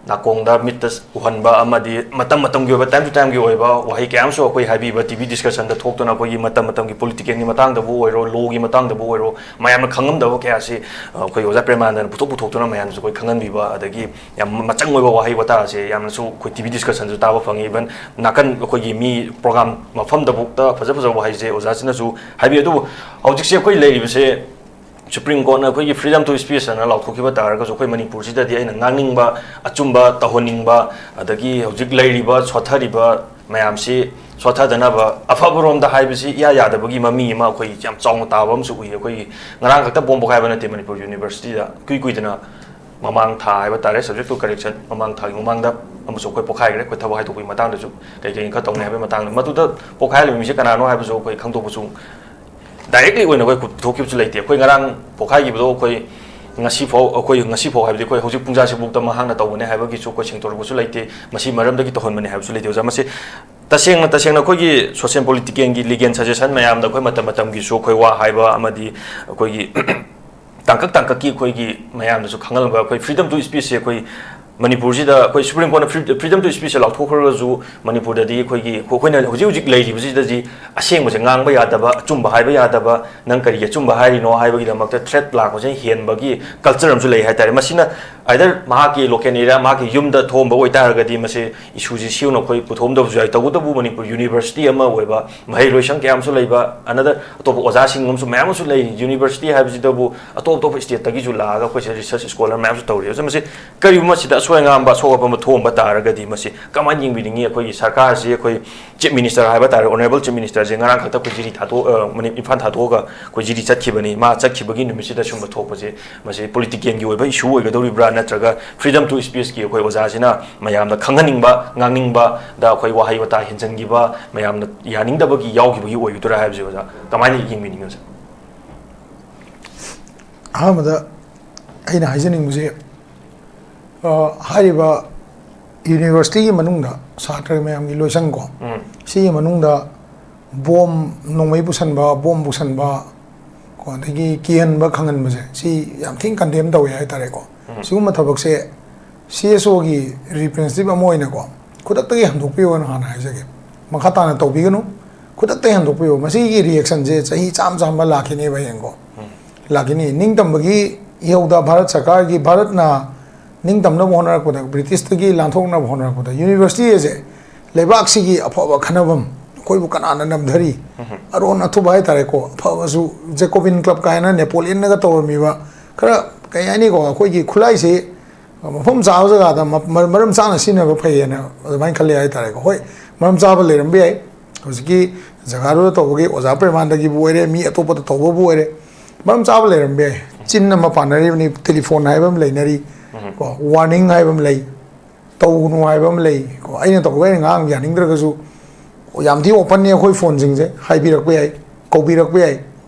ꯅꯥꯀꯣꯡꯗ, ꯃꯤꯠꯇ ꯎꯍꯟꯕ ꯑꯃꯗꯤ ꯃꯇꯝ ꯃꯇꯝꯒꯤ ꯑꯣꯏꯕ, ꯇꯥꯏꯝ ꯇꯨ ꯇꯥꯏꯝꯒꯤ ꯑꯣꯏꯕ ꯋꯥꯍꯩ ꯀꯌꯥ ꯑꯃꯁꯨ ꯑꯩꯈꯣꯏ ꯍꯥꯏꯕꯤꯕ, ꯇꯤ ꯚꯤ ꯗꯤꯁꯀꯁꯟꯗ ꯊꯣꯛꯇꯨꯅ ꯑꯩꯈꯣꯏꯒꯤ ꯃꯇꯝ ꯃꯇꯝꯒꯤ ꯄꯣꯂꯤꯇꯤꯀꯦꯜꯒꯤ ꯃꯇꯥꯡꯗꯕꯨ ꯑꯣꯏꯔꯣ, ꯂꯣꯒꯤ ꯃꯇꯥꯡꯗꯕꯨ ꯑꯣꯏꯔꯣ, ꯃꯌꯥꯝꯅ ꯈꯪꯉꯝꯗꯕ ꯀꯌꯥꯁꯤ ꯑꯩꯈꯣꯏ ꯑꯣꯖꯥ ꯄ꯭ꯔꯦꯃꯥꯅꯟꯗꯅ ꯄꯨꯊꯣꯛ ꯄꯨꯊꯣꯛꯇꯨꯅ ꯃꯌꯥꯝꯗꯁꯨ ꯑꯩꯈꯣꯏ ꯈꯪꯍꯟꯕꯤꯕ, ꯑꯗꯒꯤ ꯌꯥꯝ ꯃꯆꯪ ꯑꯣꯏꯕ ꯋꯥꯍꯩ ꯋꯥꯇꯥꯁꯦ ꯌꯥꯝꯅꯁꯨ ꯑꯩꯈꯣꯏ ꯇꯤ ꯚꯤ ꯗꯤꯁꯀꯁꯟꯁꯨ ꯇꯥꯕ ꯐꯪꯉꯤ꯫ ꯏꯚꯟ ꯅꯥꯀꯟ ꯑꯩꯈꯣꯏꯒꯤ ꯃꯤ ꯄ꯭ꯔꯣꯒ꯭ꯔꯥꯝ ꯃꯐꯝꯗꯐꯥꯎꯗ ꯐꯖ ꯐꯖꯕ ꯋꯥꯍꯩꯁꯦ ꯑꯣꯖꯥꯁꯤꯅꯁꯨ ꯍꯥꯏꯕꯤ꯫ ꯑꯗꯨꯕꯨ ꯍꯧꯖꯤꯛꯁꯦ ꯑꯩꯈꯣꯏ ꯂꯩꯔꯤꯕꯁꯦ ꯁꯨꯄ꯭ꯔꯤꯝ ꯀꯣꯔꯠꯅ ꯑꯩꯈꯣꯏꯒꯤ freedom to speech ꯑꯅ ꯂꯥꯎꯊꯣꯛꯈꯤꯕ ꯇꯥꯔꯒꯁꯨ, ꯑꯩꯈꯣꯏ ꯃꯅꯤꯄꯨꯔꯁꯤꯗꯗꯤ ꯑꯩꯅ ꯉꯥꯡꯅꯤꯡꯕ, ꯑꯆꯨꯝꯕ ꯇꯧꯍꯟꯅꯤꯡꯕ, ꯑꯗꯒꯤ ꯍꯧꯖꯤꯛ ꯂꯩꯔꯤꯕ ꯁꯣꯠꯊꯔꯤꯕ ꯃꯌꯥꯝꯁꯤ ꯁꯣꯠꯊꯗꯅꯕ ꯑꯐꯕꯔꯣꯝꯗ ꯍꯥꯏꯕꯁꯤ ꯏꯌꯥ ꯌꯥꯗꯕꯒꯤ ꯃꯃꯤ ꯑꯃ ꯑꯩꯈꯣꯏ ꯌꯥꯝ ꯆꯥꯎꯅ ꯇꯥꯕ ꯑꯃꯁꯨ ꯎꯏ꯫ ꯑꯩꯈꯣꯏꯒꯤ ꯉꯔꯥꯡ ꯈꯛꯇ ꯕꯣꯝ ꯄꯣꯈꯥꯏꯕ ꯅꯠꯇꯦ, ꯃꯅꯤꯄꯨꯔ ꯌꯨꯅꯤꯚꯔꯁꯤꯇꯤꯗ ꯏꯀꯨꯏ ꯀꯨꯏꯗꯅ ꯃꯃꯥꯡ ꯊꯥ ꯍꯥꯏꯕ ꯇꯥꯔꯦ, subject to correction, ꯃꯃꯥꯡ ꯊꯥꯒꯤ ꯃꯃꯥꯡꯗ ꯑꯃꯁꯨ ꯑꯩꯈꯣꯏ ꯄꯣꯈꯥꯏꯈ꯭ꯔꯦ꯫ ꯑꯩꯈꯣꯏ ꯊꯕꯛ ꯍꯥꯏꯗꯣꯛꯄꯒꯤ ꯃꯇꯥꯡꯗꯁꯨ ꯀꯩ ꯀꯩ ꯈꯔ ꯇꯧꯅꯤ ꯍꯥꯏꯕꯒꯤ ꯃꯇꯥꯡꯗ, ꯃꯗꯨꯗ ꯄꯣꯈꯥꯏꯍꯜꯂꯤꯕ ꯃꯤꯁꯦ ꯀꯅꯥꯅꯣ ꯍꯥꯏꯕꯁꯨ ꯑꯩꯈꯣꯏ ꯈꯪꯗꯣꯛꯄꯁꯨ directly ꯑꯣꯏꯅ ꯑꯩꯈꯣꯏ ꯄꯨꯊꯣꯛꯈꯤꯕꯁꯨ ꯂꯩꯇꯦ꯫ ꯑꯩꯈꯣꯏ ꯉꯔꯥꯡ ꯄꯣꯈꯥꯏꯈꯤꯕꯗꯣ ꯑꯩꯈꯣꯏ ꯉꯁꯤꯐꯥꯎ, ꯑꯩꯈꯣꯏ ꯉꯁꯤꯐꯥꯎ ꯍꯥꯏꯕꯗꯤ ꯑꯩꯈꯣꯏ ꯍꯧꯖꯤꯛ ꯄꯨꯡꯖꯥꯁꯤꯐꯥꯎꯗ ꯃꯍꯥꯛꯅ ꯇꯧꯕꯅꯦ ꯍꯥꯏꯕꯒꯤꯁꯨ ꯑꯩꯈꯣꯏ ꯁꯦꯡꯗꯣꯔꯛꯄꯁꯨ ꯂꯩꯇꯦ꯫ ꯃꯁꯤ ꯃꯔꯝꯗꯒꯤ ꯇꯧꯍꯟꯕꯅꯦ ꯍꯥꯏꯕꯁꯨ ꯂꯩꯇꯦ꯫ ꯑꯣꯖꯥ, ꯃꯁꯤ ꯇꯁꯦꯡꯅ, ꯇꯁꯦꯡꯅ ꯑꯩꯈꯣꯏꯒꯤ ꯁꯣꯁꯤꯌꯦꯜ ꯄꯣꯂꯤꯇꯤꯀꯦꯜꯒꯤ ꯂꯤꯒꯦꯜ ꯁꯖꯦꯁꯟ ꯃꯌꯥꯝꯗ ꯑꯩꯈꯣꯏ ꯃꯇꯝ ꯃꯇꯝꯒꯤꯁꯨ ꯑꯩꯈꯣꯏ ꯋꯥ ꯍꯥꯏꯕ ꯑꯃꯗꯤ ꯑꯩꯈꯣꯏꯒꯤ ꯇꯥꯡꯀꯛ ꯇꯥꯡꯀꯛꯀꯤ ꯑꯩꯈꯣꯏꯒꯤ ꯃꯌꯥꯝꯗꯁꯨ ꯈꯪꯍꯜꯂꯝꯕ, ꯑꯩꯈꯣꯏ freedom to speechꯁꯦ ꯑꯩꯈꯣꯏ ꯃꯅꯤꯄꯨꯔꯁꯤꯗ ꯑꯩꯈꯣꯏ ꯁꯨꯄ꯭ꯔꯤꯝ ꯀꯣꯔꯠꯅ free-, freedom to speechꯁꯦ ꯂꯥꯎꯊꯣꯛꯈ꯭ꯔꯒꯁꯨ, ꯃꯅꯤꯄꯨꯔꯗꯗꯤ ꯑꯩꯈꯣꯏꯒꯤ, ꯑꯩꯈꯣꯏꯅ ꯍꯧꯖꯤꯛ ꯍꯧꯖꯤꯛ ꯂꯩꯔꯤꯕꯁꯤꯗꯗꯤ ꯑꯁꯦꯡꯕꯁꯦ ꯉꯥꯡꯕ ꯌꯥꯗꯕ, ꯑꯆꯨꯝꯕ ꯍꯥꯏꯕ ꯌꯥꯗꯕ, ꯅꯪ ꯀꯔꯤꯒꯤ ꯑꯆꯨꯝꯕ ꯍꯥꯏꯔꯤꯅꯣ ꯍꯥꯏꯕꯒꯤꯗꯃꯛꯇ threat ꯂꯥꯛꯄꯁꯤꯅ ꯍꯦꯟꯕꯒꯤ culture ꯑꯃꯁꯨ ꯂꯩ ꯍꯥꯏꯇꯥꯔꯦ꯫ ꯃꯁꯤꯅ either ꯃꯍꯥꯛꯀꯤ local area, ꯃꯍꯥꯛꯀꯤ ꯌꯨꯝꯗ ꯊꯣꯛꯑꯝꯕ ꯑꯣꯏꯇꯥꯔꯒꯗꯤ ꯃꯁꯤ issueꯁꯤ ꯁꯤꯌꯧꯅ ꯑꯩꯈꯣꯏ ꯄꯨꯊꯣꯛꯑꯝꯗꯕꯁꯨ ꯌꯥꯏ꯫ ꯇꯧꯕꯇꯕꯨ ꯃꯅꯤꯄꯨꯔ ꯌꯨꯅꯤꯚꯔꯁꯤꯇꯤ ꯑꯃ ꯑꯣꯏꯕ, ꯃꯍꯩꯔꯣꯏꯁꯪ ꯀꯌꯥ ꯑꯃꯁꯨ ꯂꯩꯕ, another ꯑꯇꯣꯞꯄ ꯑꯣꯖꯥꯁꯤꯡ ꯑꯃꯁꯨ ꯃꯌꯥꯝ ꯑꯃꯁꯨ ꯂꯩ꯫ ꯌꯨꯅꯤꯚꯔꯁꯤꯇꯤ ꯍꯥꯏꯕꯁꯤꯗꯕꯨ ꯑꯇꯣꯞ ꯑꯇꯣꯞꯄ stateꯇꯒꯤꯁꯨ ꯂꯥꯛꯑꯒ ꯑꯩꯈꯣꯏꯁꯦ research scholar ꯃꯌꯥꯝꯁꯨ ꯇꯧꯔꯤ꯫ ꯑꯗꯨꯅ ꯃꯁꯤ ꯀꯔꯤꯒꯨꯝꯕ ꯃꯁꯤꯗ ꯑꯁꯣꯏ ꯑꯉꯥꯝꯕ, ꯑꯁꯣꯛ ꯑꯄꯟꯕ ꯊꯣꯛꯑꯝꯕ ꯇꯥꯔꯒꯗꯤ ꯃꯁꯤ ꯀꯃꯥꯏꯅ ꯌꯦꯡꯕꯤꯅꯤꯡꯉꯤ? ꯑꯩꯈꯣꯏꯒꯤ ꯁꯔꯀꯥꯔꯁꯤ, ꯑꯩꯈꯣꯏ Chief Minister ꯍꯥꯏꯕ ꯇꯥꯔꯦ, Honourable Chief Ministerꯁꯦ ꯉꯔꯥꯡ ꯈꯛꯇ ꯑꯩꯈꯣꯏ ꯖꯤꯔꯤ ꯊꯥꯗꯣꯛ-, ꯑ, ꯃꯅꯤ-, ꯏꯝꯐꯥꯜ ꯊꯥꯗꯣꯛꯑꯒ ꯑꯩꯈꯣꯏ ꯖꯤꯔꯤ ꯆꯠꯈꯤꯕꯅꯤ꯫ ꯃꯥ ꯆꯠꯈꯤꯕꯒꯤ ꯅꯨꯃꯤꯠꯁꯤꯗ ꯁꯨꯝꯕ ꯊꯣꯛꯄꯁꯦ, ꯃꯁꯤ ꯄꯣꯂꯤꯇꯤꯀꯦꯜꯒꯤ ꯑꯣꯏꯕ ꯏꯁꯨ ꯑꯣꯏꯒꯗꯧꯔꯤꯕ꯭ꯔꯥ, ꯅꯠꯇ꯭ꯔꯒ freedom to speechꯀꯤ ꯑꯩꯈꯣꯏ ꯑꯣꯖꯥꯁꯤꯅ ꯃꯌꯥꯝꯗ ꯈꯪꯍꯟꯅꯤꯡꯕ, ꯉꯥꯡꯅꯤꯡꯕꯗ ꯑꯩꯈꯣꯏ ꯋꯥꯍꯩ ꯋꯥꯇꯥ ꯍꯦꯟꯖꯟꯈꯤꯕ, ꯃꯌꯥꯝꯅ ꯌꯥꯅꯤꯡꯗꯕꯒꯤ ꯌꯥꯎꯈꯤꯕꯒꯤ ꯑꯣꯏꯒꯗꯣꯏꯔꯥ ꯍꯥꯏꯕꯁꯦ ꯑꯣꯖꯥ ꯀꯃꯥꯏꯅ ꯌꯦꯡꯕꯤꯅꯤꯡꯉꯤ ꯑꯣꯖꯥ? ꯑꯍꯥꯟꯕꯗ ꯑꯩꯅ ꯍꯥꯏꯖꯅꯤꯡꯕꯁꯦ, ꯑ, ꯍꯥꯏꯔꯤꯕ ꯌꯨꯅꯤꯚꯔꯁꯤꯇꯤꯒꯤ ꯃꯅꯨꯡꯗ ꯁꯥꯇ꯭ꯔ ꯃꯌꯥꯝꯒꯤ ꯂꯣꯏꯁꯪ ꯀꯣ, ꯎꯝ꯫ ꯁꯤꯒꯤ ꯃꯅꯨꯡꯗ ꯕꯣꯝ, ꯅꯣꯡꯃꯩ ꯄꯨꯁꯟꯕ, ꯕꯣꯝ ꯄꯨꯁꯟꯕ, ꯀꯣ, ꯑꯗꯒꯤ ꯀꯤꯍꯟꯕ, ꯈꯪꯍꯟꯕꯁꯦ, ꯁꯤ ꯌꯥꯝ ꯊꯤꯅ ꯀꯟꯗꯦꯝ ꯇꯧꯋꯦ ꯍꯥꯏꯇꯥꯔꯦꯀꯣ꯫ ꯎꯝ꯫ ꯁꯤꯒꯨꯝꯕ ꯊꯕꯛꯁꯦ ꯁꯤ ꯑꯦꯁ ꯑꯣꯒꯤ ꯔꯤꯄ꯭ꯔꯦꯖꯦꯟꯇꯦꯇꯤꯚ ꯑꯃ ꯑꯣꯏꯅꯀꯣ, ꯈꯨꯗꯛꯇꯒꯤ ꯍꯟꯗꯣꯛꯄꯤꯌꯣꯅ ꯍꯥꯟꯅ ꯍꯥꯏꯖꯒꯦ꯫ ꯃꯈꯥ ꯇꯥꯅ ꯇꯧꯕꯤꯒꯅꯨ, ꯈꯨꯗꯛꯇꯒꯤ ꯍꯟꯗꯣꯛꯄꯤꯌꯣ꯫ ꯃꯁꯤꯒꯤ ꯔꯤꯌꯦꯛꯁꯟꯁꯦ ꯆꯍꯤ ꯆꯥꯝꯃ ꯆꯥꯝꯃ ꯂꯥꯛꯈꯤꯅꯦꯕ ꯍꯌꯦꯡꯀꯣ꯫ ꯎꯝ꯫ ꯂꯥꯛꯈꯤꯅꯤ꯫ ꯅꯤꯡꯇꯝꯕꯒꯤ ꯏꯍꯧꯗ ꯚꯥꯔꯠ ꯁꯔꯀꯥꯔꯒꯤ, ꯚꯥꯔꯠꯅ ꯅꯤꯡꯇꯝꯅꯕ ꯍꯣꯠꯅꯔꯛꯄꯗ, ꯕ꯭ꯔꯤꯇꯤꯁꯇꯒꯤ ꯂꯥꯟꯊꯣꯛꯅꯕ ꯍꯣꯠꯅꯔꯛꯄꯗ, ꯌꯨꯅꯤꯚꯔꯁꯤꯇꯤ ꯑꯁꯦ ꯂꯩꯕꯥꯛꯁꯤꯒꯤ ꯑꯐꯕ ꯈꯟꯅꯐꯝ, ꯑꯩꯈꯣꯏꯕꯨ ꯀꯅꯥꯅ ꯅꯝꯊꯔꯤ? ꯎꯝ꯫ ꯑꯔꯣꯟ ꯑꯊꯨꯞ ꯍꯥꯏꯇꯥꯔꯦꯀꯣ, ꯑꯐꯕꯁꯨ, ꯖꯦꯀꯣꯕꯤꯟ ꯀ꯭ꯂꯕ ꯀꯥꯏꯅ ꯅꯦꯄꯣꯂꯤꯌꯟꯅꯒ ꯇꯧꯔꯝꯃꯤꯕ, ꯈꯔ, ꯀꯩ ꯍꯥꯏꯅꯤꯀꯣ, ꯑꯩꯈꯣꯏꯒꯤ ꯈꯨꯠꯂꯥꯏꯁꯤ ꯃꯐꯝ ꯆꯥꯕ ꯖꯒꯥꯗ ꯃ-, ꯃ-, ꯃꯔꯝ ꯆꯥꯅ ꯁꯤꯖꯤꯟꯅꯕ ꯐꯩꯌꯦꯅ ꯑꯗꯨꯃꯥꯏꯅ ꯈꯜꯂꯦ ꯍꯥꯏꯇꯥꯔꯦꯀꯣ꯫ ꯍꯣꯏ, ꯃꯔꯝ ꯆꯥꯕ ꯂꯩꯔꯝꯕ ꯌꯥꯏ꯫ ꯍꯧꯖꯤꯛꯀꯤ ꯖꯒꯥꯗꯨꯗ ꯇꯧꯕꯒꯤ ꯑꯣꯖꯥ ꯄ꯭ꯔꯦꯃꯥꯟꯗꯒꯤꯕꯨ ꯑꯣꯏꯔꯦ, ꯃꯤ ꯑꯇꯣꯞꯄꯗ ꯇꯧꯕꯕꯨ ꯑꯣꯏꯔꯦ, ꯃꯔꯝ ꯆꯥꯕ ꯂꯩꯔꯝꯕ ꯌꯥꯏ꯫ ꯆꯤꯟ ꯑꯃ ꯄꯥꯟꯅꯔꯤꯕꯅꯤ, ꯇꯦꯂꯤꯐꯣꯟ ꯍꯥꯏꯕ ꯑꯃ ꯂꯩꯅꯔꯤ, ꯎꯝ꯫ ꯀꯣ, ꯋꯥꯔꯅꯤꯡ ꯍꯥꯏꯕ ꯑꯃ ꯂꯩ, ꯇꯧꯒꯅꯨ ꯍꯥꯏꯕ ꯑꯃ ꯂꯩ꯫ ꯀꯣ, ꯑꯩꯅ ꯇꯧꯕ, ꯑꯩꯅ ꯉꯥꯡꯕ ꯌꯥꯅꯤꯡꯗ꯭ꯔꯒꯁꯨ ꯌꯥꯝ ꯊꯤ ꯑꯣꯄꯟꯅꯤ ꯑꯩꯈꯣꯏ ꯐꯣꯟꯁꯤꯡꯁꯦ, ꯍꯥꯏꯕꯤꯔꯛꯄ ꯌꯥꯏ, ꯀꯧꯕꯤꯔꯛꯄ ꯌꯥꯏ꯫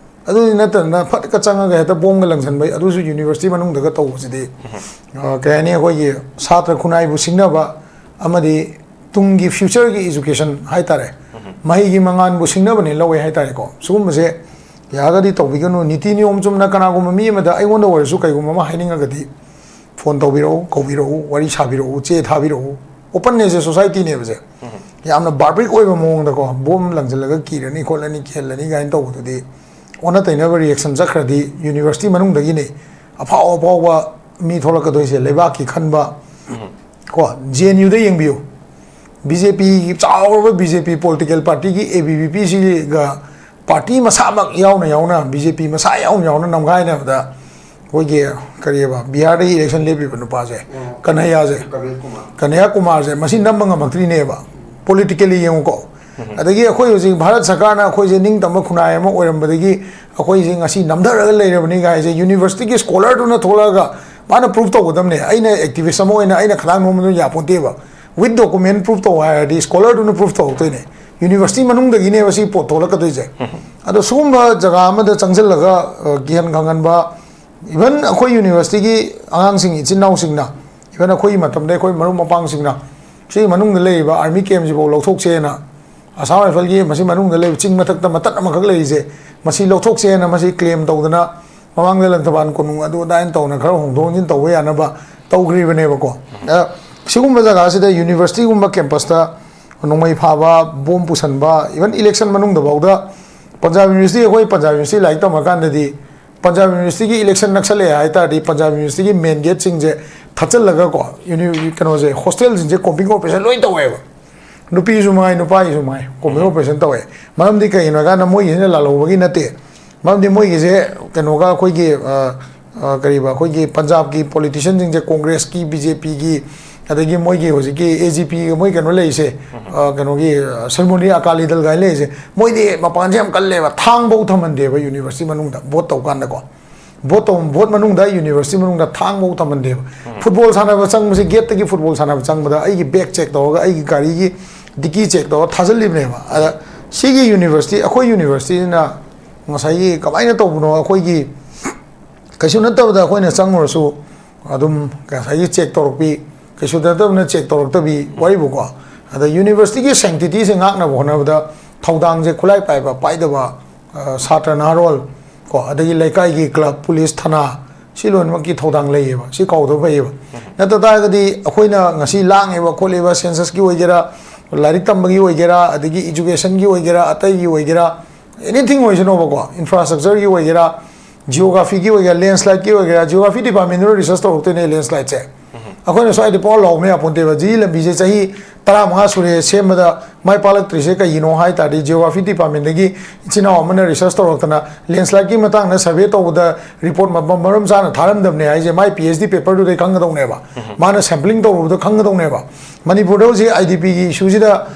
ꯑꯗꯨꯗꯤ ꯅꯠꯇꯗꯅ ꯐꯠꯀ ꯆꯪꯉꯒ ꯍꯦꯛꯇ ꯕꯣꯝꯒ ꯂꯪꯁꯟꯕꯩ, ꯑꯗꯨꯁꯨ ꯌꯨꯅꯤꯚꯔꯁꯤꯇꯤ ꯃꯅꯨꯡꯗꯒ ꯇꯧꯕꯁꯤꯗꯤ, ꯑ, ꯀꯩ ꯍꯥꯏꯅꯤ, ꯑꯩꯈꯣꯏꯒꯤ ꯁꯥꯇ꯭ꯔ ꯈꯨꯟꯅꯥꯏꯕꯨ ꯁꯤꯡꯅꯕ ꯑꯃꯗꯤ ꯇꯨꯡꯒꯤ ꯐ꯭ꯌꯨꯆꯔꯒꯤ ꯏꯖꯨꯀꯦꯁꯟ ꯍꯥꯏꯇꯥꯔꯦ, ꯃꯍꯩꯒꯤ ꯃꯉꯥꯟꯕꯨ ꯁꯤꯡꯅꯕꯅꯦ ꯂꯧꯋꯦ ꯍꯥꯏꯇꯥꯔꯦꯀꯣ꯫ ꯁꯤꯒꯨꯝꯕꯁꯦ ꯌꯥꯔꯒꯗꯤ ꯇꯧꯕꯤꯒꯅꯨ꯫ ꯅꯤꯇꯤ ꯅꯤꯌꯣꯝ ꯆꯨꯝꯅ ꯀꯅꯥꯒꯨꯝꯕ ꯃꯤ ꯑꯃꯗ, ꯑꯩꯉꯣꯟꯗ ꯑꯣꯏꯔꯁꯨ ꯀꯩꯒꯨꯝꯕ ꯑꯃ ꯍꯥꯏꯅꯤꯡꯉꯒꯗꯤ, ꯐꯣꯟ ꯇꯧꯕꯤꯔꯛꯎ, ꯀꯧꯕꯤꯔꯛꯎ, ꯋꯥꯔꯤ ꯁꯥꯕꯤꯔꯛꯎ, ꯆꯦ ꯊꯥꯕꯤꯔꯛꯎ꯫ ꯑꯣꯄꯟꯅꯦꯁꯦ ꯁꯣꯁꯥꯏꯇꯤꯅꯦꯕꯁꯦ꯫ ꯎꯝ꯫ ꯌꯥꯝꯅ ꯕꯥꯔꯕꯔꯤꯛ ꯑꯣꯏꯕ ꯃꯑꯣꯡꯗꯀꯣ, ꯕꯣꯝ ꯂꯪꯁꯤꯜꯂꯒ ꯀꯤꯔꯅꯤ ꯈꯣꯠꯂꯅꯤ ꯀꯤꯍꯜꯂꯅꯤ ꯀꯥꯏꯅ ꯇꯧꯕꯗꯨꯗꯤ ꯑꯣꯟꯅ ꯇꯩꯅꯕ ꯔꯤꯌꯦꯛꯁꯟ ꯆꯠꯈ꯭ꯔꯗꯤ ꯌꯨꯅꯤꯚꯔꯁꯤꯇꯤ ꯃꯅꯨꯡꯗꯒꯤꯅꯤ ꯑꯐꯥꯎ ꯑꯐꯥꯎꯕ ꯃꯤ ꯊꯣꯛꯂꯛꯀꯗꯣꯏꯁꯦ, ꯂꯩꯕꯥꯛꯀꯤ ꯈꯟꯕ꯫ ꯎꯝ꯫ ꯀꯣ, ꯖꯦ ꯑꯦꯟ ꯌꯨꯗ ꯌꯦꯡꯕꯤꯌꯨ, ꯕꯤ ꯖꯦ ꯄꯤꯒꯤ ꯆꯥꯎꯔꯕ ꯕꯤ ꯖꯦ ꯄꯤ ꯄꯣꯂꯤꯇꯤꯀꯦꯜ ꯄꯥꯔꯇꯤꯒꯤ ꯑꯦ ꯕꯤ ꯚꯤ ꯄꯤꯁꯤꯒ ꯄꯥꯔꯇꯤ ꯃꯁꯥꯃꯛ ꯌꯥꯎꯅ ꯌꯥꯎꯅ, ꯕꯤ ꯖꯦ ꯄꯤ ꯃꯁꯥ ꯌꯥꯎꯅ ꯌꯥꯎꯅ ꯅꯝꯒꯥꯏꯅꯕꯗ ꯑꯩꯈꯣꯏꯒꯤ, ꯀꯔꯤꯑꯕ, ꯕꯤꯍꯥꯔꯗꯒꯤ ꯏꯂꯦꯛꯁꯟ ꯂꯦꯞꯄꯤꯕ ꯅꯨꯄꯥꯁꯦ, ꯎꯝ꯫ ꯀꯟꯍꯩꯌꯥꯁꯦ, ꯀꯟꯍꯩꯌꯥ ꯀꯨꯃꯥꯔ꯫ ꯀꯟꯍꯩꯌꯥ ꯀꯨꯃꯥꯔꯁꯦ, ꯃꯁꯤ ꯅꯝꯕ ꯉꯝꯃꯛꯇ꯭ꯔꯤꯅꯦꯕ꯫ ꯄꯣꯂꯤꯇꯤꯀꯦꯜꯂꯤ ꯌꯦꯡꯉꯨꯀꯣ꯫ ꯎꯝ꯫ ꯑꯗꯒꯤ ꯑꯩꯈꯣꯏ ꯍꯧꯖꯤꯛ ꯚꯥꯔꯠ ꯁꯔꯀꯥꯔꯅ ꯑꯩꯈꯣꯏꯁꯦ ꯅꯤꯡꯇꯝꯕ ꯈꯨꯟꯅꯥꯏ ꯑꯃ ꯑꯣꯏꯔꯝꯕꯗꯒꯤ ꯑꯩꯈꯣꯏꯁꯦ ꯉꯁꯤ ꯅꯝꯊꯔꯒ ꯂꯩꯔꯕꯅꯤ ꯀꯥꯏꯁꯦ ꯌꯨꯅꯤꯚꯔꯁꯤꯇꯤꯒꯤ ꯁ꯭ꯀꯣꯂꯔꯗꯨꯅ ꯊꯣꯛꯂꯛꯑꯒ ꯃꯥꯅ ꯄ꯭ꯔꯨꯐ ꯇꯧꯒꯗꯕꯅꯦ꯫ ꯑꯩꯅ ꯑꯦꯛꯇꯤꯚꯤꯁ ꯑꯃ ꯑꯣꯏꯅ ꯑꯩꯅ ꯈꯗꯥꯡ ꯅꯣꯝꯕꯗꯨꯅ ꯌꯥꯄꯣꯟꯇꯦꯕ꯫ ꯋꯤꯠ ꯗꯣꯀꯨꯃꯦꯟ ꯄ꯭ꯔꯨꯐ ꯇꯧ ꯍꯥꯏꯔꯗꯤ ꯁ꯭ꯀꯣꯂꯔꯗꯨꯅ ꯄ꯭ꯔꯨꯐ ꯇꯧꯔꯛꯇꯣꯏꯅꯦ꯫ ꯌꯨꯅꯤꯚꯔꯁꯤꯇꯤ ꯃꯅꯨꯡꯗꯒꯤꯅꯦꯕ ꯁꯤ ꯄꯣꯠ ꯊꯣꯛꯂꯛꯀꯗꯣꯏꯁꯦ꯫ ꯎꯝ꯫ ꯑꯗꯣ ꯁꯤꯒꯨꯝꯕ ꯖꯒꯥ ꯑꯃꯗ ꯆꯪꯁꯤꯜꯂꯒ, ꯑ, ꯀꯤꯍꯟ ꯈꯪꯍꯟꯕ, ꯏꯚꯟ ꯑꯩꯈꯣꯏ ꯌꯨꯅꯤꯚꯔꯁꯤꯇꯤꯒꯤ ꯑꯉꯥꯡꯁꯤꯡ, ꯏꯆꯤꯟ ꯏꯅꯥꯎꯁꯤꯡꯅ ꯏꯚꯟ ꯑꯩꯈꯣꯏꯒꯤ ꯃꯇꯝꯗ ꯑꯩꯈꯣꯏ ꯃꯔꯨꯞ ꯃꯄꯥꯡꯁꯤꯡꯅ ꯁꯤꯒꯤ ꯃꯅꯨꯡꯗ ꯂꯩꯔꯤꯕ ꯑꯥꯔꯃꯤ ꯀꯦꯝꯁꯤꯐꯥꯎ ꯂꯧꯊꯣꯛꯁꯦꯅ, ꯑꯁꯥꯝ ꯔꯥꯏꯐꯜꯒꯤ ꯃꯁꯤ ꯃꯅꯨꯡꯗ ꯂꯩꯕ ꯆꯤꯡ ꯃꯊꯛꯇ ꯃꯇꯠ ꯑꯃꯈꯛ ꯂꯩꯔꯤꯁꯦ, ꯃꯁꯤ ꯂꯧꯊꯣꯛꯁꯦꯅ ꯃꯁꯤ ꯀ꯭ꯂꯦꯝ ꯇꯧꯗꯅ, ꯃꯃꯥꯡꯗ ꯂꯪꯊꯕꯥꯜ ꯀꯣꯅꯨꯡ ꯑꯗꯨ ꯑꯗꯥꯏꯅ ꯇꯧꯅ ꯈꯔ ꯍꯣꯡꯗꯣꯛ ꯍꯣꯡꯖꯤꯟ ꯇꯧꯕ ꯌꯥꯅꯕ ꯇꯧꯈ꯭ꯔꯤꯕꯅꯦꯕꯀꯣ꯫ ꯑ, ꯁꯤꯒꯨꯝꯕ ꯖꯒꯥꯁꯤꯗ ꯌꯨꯅꯤꯚꯔꯁꯤꯇꯤꯒꯨꯝꯕ ꯀꯦꯝꯄꯁꯇ ꯅꯣꯡꯃꯩ ꯐꯥꯕ, ꯕꯣꯝ ꯄꯨꯁꯟꯕ, ꯏꯚꯟ ꯏꯂꯦꯛꯁꯟ ꯃꯅꯨꯡꯗꯐꯥꯎꯗ ꯄꯟꯖꯥꯕ ꯌꯨꯅꯤꯚꯔꯁꯤꯇꯤ, ꯑꯩꯈꯣꯏ ꯄꯟꯖꯥꯕ ꯌꯨꯅꯤꯚꯔꯁꯤꯇꯤ ꯂꯥꯏꯔꯤꯛ ꯇꯝꯃꯀꯥꯟꯗꯗꯤ ꯄꯟꯖꯥꯕ ꯌꯨꯅꯤꯚꯔꯁꯤꯇꯤꯒꯤ ꯏꯂꯦꯛꯁꯟ ꯅꯛꯁꯜꯂꯛꯑꯦ ꯍꯥꯏ ꯇꯥꯔꯗꯤ ꯄꯟꯖꯥꯕ ꯌꯨꯅꯤꯚꯔꯁꯤꯇꯤꯒꯤ ꯃꯦꯟ ꯒꯦꯠꯁꯤꯡꯁꯦ ꯊꯠꯆꯜꯂꯒꯀꯣ, ꯌꯨꯅꯤ-, ꯀꯩꯅꯣꯁꯦ, ꯍꯣꯁꯇꯦꯜꯁꯤꯡꯁꯦ ꯀꯣꯝꯕꯤꯡ ꯑꯣꯄꯔꯦꯁꯟ ꯂꯣꯏ ꯇꯧꯋꯦꯕ꯫ ꯅꯨꯄꯤꯁꯨ ꯃꯉꯥꯏ, ꯅꯨꯄꯥꯒꯤꯁꯨ ꯃꯉꯥꯏ, ꯀꯣꯝꯕꯤꯡ ꯑꯣꯄꯔꯦꯁꯟ ꯇꯧꯋꯦ꯫ ꯃꯔꯝꯗꯤ ꯀꯩꯒꯤꯅꯣ ꯍꯥꯏ ꯀꯥꯟꯗ ꯃꯣꯏꯒꯤꯁꯤꯅ ꯂꯥꯜꯍꯧꯕꯒꯤ ꯅꯠꯇꯦ꯫ ꯃꯔꯝꯗꯤ ꯃꯣꯏꯒꯤꯁꯦ ꯀꯩꯅꯣꯒ ꯑꯩꯈꯣꯏꯒꯤ, ꯑ, ꯑ, ꯀꯔꯤꯕ, ꯑꯩꯈꯣꯏꯒꯤ ꯄꯟꯖꯥꯕꯀꯤ ꯄꯣꯂꯤꯇꯤꯁꯤꯌꯟꯁꯤꯡꯁꯦ, ꯀꯣꯡꯒ꯭ꯔꯦꯁꯀꯤ, ꯕꯤ ꯖꯦ ꯄꯤꯒꯤ, ꯑꯗꯒꯤ ꯃꯣꯏꯒꯤ ꯍꯧꯖꯤꯛꯀꯤ ꯑꯦ ꯖꯤ ꯄꯤꯒ ꯃꯣꯏ ꯀꯩꯅꯣ ꯂꯩꯔꯤꯁꯦ, ꯑ, ꯀꯩꯅꯣꯒꯤ, ꯑ, ꯁꯤꯔꯣꯃꯅꯤ ꯑꯀꯥꯂꯤ ꯗꯜ ꯀꯥꯏꯅ ꯂꯩꯔꯤꯁꯦ, ꯃꯣꯏꯗꯤ ꯃꯄꯥꯟꯁꯦ ꯌꯥꯝ ꯀꯜꯂꯦꯕ, ꯊꯥꯡꯐꯧ ꯊꯝꯍꯟꯗꯦꯕ ꯌꯨꯅꯤꯚꯔꯁꯤꯇꯤ ꯃꯅꯨꯡꯗ ꯚꯣꯠ ꯇꯧ ꯀꯥꯟꯗꯀꯣ꯫ ꯚꯣꯠ ꯇꯧ-, ꯚꯣꯠ ꯃꯅꯨꯡꯗ ꯌꯨꯅꯤꯚꯔꯁꯤꯇꯤ ꯃꯅꯨꯡꯗ ꯊꯥꯡꯐꯧ ꯊꯝꯍꯟꯗꯦꯕ꯫ ꯐꯨꯠꯕꯣꯜ ꯁꯥꯟꯅꯕ ꯆꯪꯕꯁꯦ, ꯒꯦꯠꯇꯒꯤ ꯐꯨꯠꯕꯣꯜ ꯁꯥꯟꯅꯕ ꯆꯪꯕꯗ ꯑꯩꯒꯤ ꯕꯦꯒ ꯆꯦꯛ ꯇꯧꯔꯒ, ꯑꯩꯒꯤ ꯒꯥꯔꯤꯒꯤ ꯗꯤꯛꯀꯤ ꯆꯦꯛ ꯇꯧꯔꯒ ꯊꯥꯖꯤꯜꯂꯤꯕꯅꯦꯕ꯫ ꯑꯗ ꯁꯤꯒꯤ ꯌꯨꯅꯤꯚꯔꯁꯤꯇꯤ, ꯑꯩꯈꯣꯏ ꯌꯨꯅꯤꯚꯔꯁꯤꯇꯤꯁꯤꯅ ꯉꯁꯥꯏꯒꯤ ꯀꯃꯥꯏꯅ ꯇꯧꯕꯅꯣ, ꯑꯩꯈꯣꯏꯒꯤ ꯀꯩꯁꯨ ꯅꯠꯇꯕꯗ ꯑꯩꯈꯣꯏꯅ ꯆꯪꯉꯨꯔꯁꯨ ꯑꯗꯨꯝ ꯉꯁꯥꯏꯒꯤ ꯆꯦꯛ ꯇꯧꯔꯛꯄꯤ, ꯀꯩꯁꯨ ꯅꯠꯇꯕꯅ ꯆꯦꯛ ꯇꯧꯔꯛꯇꯕꯤ ꯋꯥꯔꯤꯕꯨꯀꯣ꯫ ꯑꯗ ꯌꯨꯅꯤꯚꯔꯁꯤꯇꯤꯒꯤ ꯁꯦꯡꯇꯤꯇꯤꯁꯦ ꯉꯥꯛꯅꯕ ꯍꯣꯠꯅꯕꯗ ꯊꯧꯗꯥꯡꯁꯦ ꯈꯨꯠꯂꯥꯏ ꯄꯥꯏꯕ ꯄꯥꯏꯗꯕ, ꯑ, ꯁꯥꯇ꯭ꯔ ꯅꯍꯥꯔꯣꯜ ꯀꯣ, ꯑꯗꯒꯤ ꯂꯩꯀꯥꯏꯒꯤ ꯀ꯭ꯂꯕ, ꯄꯨꯂꯤꯁ, ꯊꯅꯥ, ꯁꯤ ꯂꯣꯏꯅꯃꯛꯀꯤ ꯊꯧꯗꯥꯡ ꯂꯩꯌꯦꯕ꯫ ꯁꯤ ꯀꯥꯎꯗꯕ ꯐꯩꯌꯦꯕ꯫ ꯅꯠꯇ ꯇꯥꯔꯒꯗꯤ ꯑꯩꯈꯣꯏꯅ ꯉꯁꯤ ꯂꯥꯡꯉꯤꯕ ꯈꯣꯠꯂꯤꯕ ꯁꯦꯟꯁꯁꯀꯤ ꯑꯣꯏꯒꯦꯔꯥ, ꯂꯥꯏꯔꯤꯛ ꯇꯝꯕꯒꯤ ꯑꯣꯏꯒꯦꯔꯥ, ꯑꯗꯒꯤ ꯏꯖꯨꯀꯦꯁꯟꯒꯤ ꯑꯣꯏꯒꯦꯔꯥ, ꯑꯇꯩꯒꯤ ꯑꯣꯏꯒꯦꯔꯥ, ꯑꯦꯅꯤꯊꯤꯡ ꯑꯣꯏꯁꯅꯣꯕꯀꯣ, ꯏꯟꯐ꯭ꯔꯥꯁ꯭ꯇ꯭ꯔꯛꯆꯔꯒꯤ ꯑꯣꯏꯒꯦꯔꯥ, ꯖꯤꯑꯣꯒ꯭ꯔꯥꯐꯤꯒꯤ ꯑꯣꯏꯒꯦꯔꯥ, ꯂꯦꯟꯁ꯭ꯂꯥꯏꯗꯀꯤ ꯑꯣꯏꯒꯦꯔꯥ, ꯖꯤꯑꯣꯒ꯭ꯔꯥꯐꯤ ꯗꯤꯄꯥꯔꯠꯃꯦꯟꯗꯨꯅ ꯔꯤꯁꯔꯁ ꯇꯧꯔꯛꯇꯣꯏꯅꯦ ꯂꯦꯟꯁ꯭ꯂꯥꯏꯗꯁꯦ꯫ ꯑꯩꯈꯣꯏꯅ ꯁ꯭ꯋꯥꯏꯗ ꯄꯥꯎ ꯂꯥꯎꯕ ꯌꯥꯄꯣꯟꯇꯦꯕ꯫ ꯖꯤ ꯂꯝꯕꯤꯁꯦ ꯆꯍꯤ ꯇꯔꯥꯃꯉꯥ ꯁꯨꯔꯦ ꯁꯦꯝꯕꯗ ꯃꯥꯏ ꯄꯥꯛꯂꯛꯇ꯭ꯔꯤꯁꯦ ꯀꯩꯒꯤꯅꯣ ꯍꯥꯏ ꯇꯥꯔꯗꯤ, ꯖꯤꯑꯣꯒ꯭ꯔꯥꯐꯤ ꯗꯤꯄꯥꯔꯠꯃꯦꯟꯗꯒꯤ ꯏꯆꯤꯟ ꯏꯅꯥꯎ ꯑꯃꯅ ꯔꯤꯁꯔꯁ ꯇꯧꯔꯛꯇꯅ ꯂꯦꯟꯁ꯭ꯂꯥꯏꯗꯀꯤ ꯃꯇꯥꯡꯗ ꯁꯔꯚꯦ ꯇꯧꯕꯗ ꯔꯤꯄꯣꯔꯠ ꯃ-, ꯃ-, ꯃꯔꯝ ꯆꯥꯅ ꯊꯥꯔꯝꯗꯕꯅꯦ ꯍꯥꯏꯁꯦ ꯃꯥꯏ ꯄꯤ ꯑꯩꯆ ꯗꯤ ꯄꯦꯄꯔꯗꯨꯗꯩ ꯈꯪꯒꯗꯧꯅꯦꯕ꯫ ꯃꯥꯅ ꯁꯦꯝꯄ꯭ꯂꯤꯡ ꯇꯧꯔꯨꯕꯗ ꯈꯪꯒꯗꯧꯅꯦꯕ꯫ ꯃꯅꯤꯄꯨꯔꯗ ꯍꯧꯖꯤꯛ ꯑꯥꯏ ꯗꯤ ꯄꯤꯒꯤ ꯏꯁꯨꯁꯤꯗ,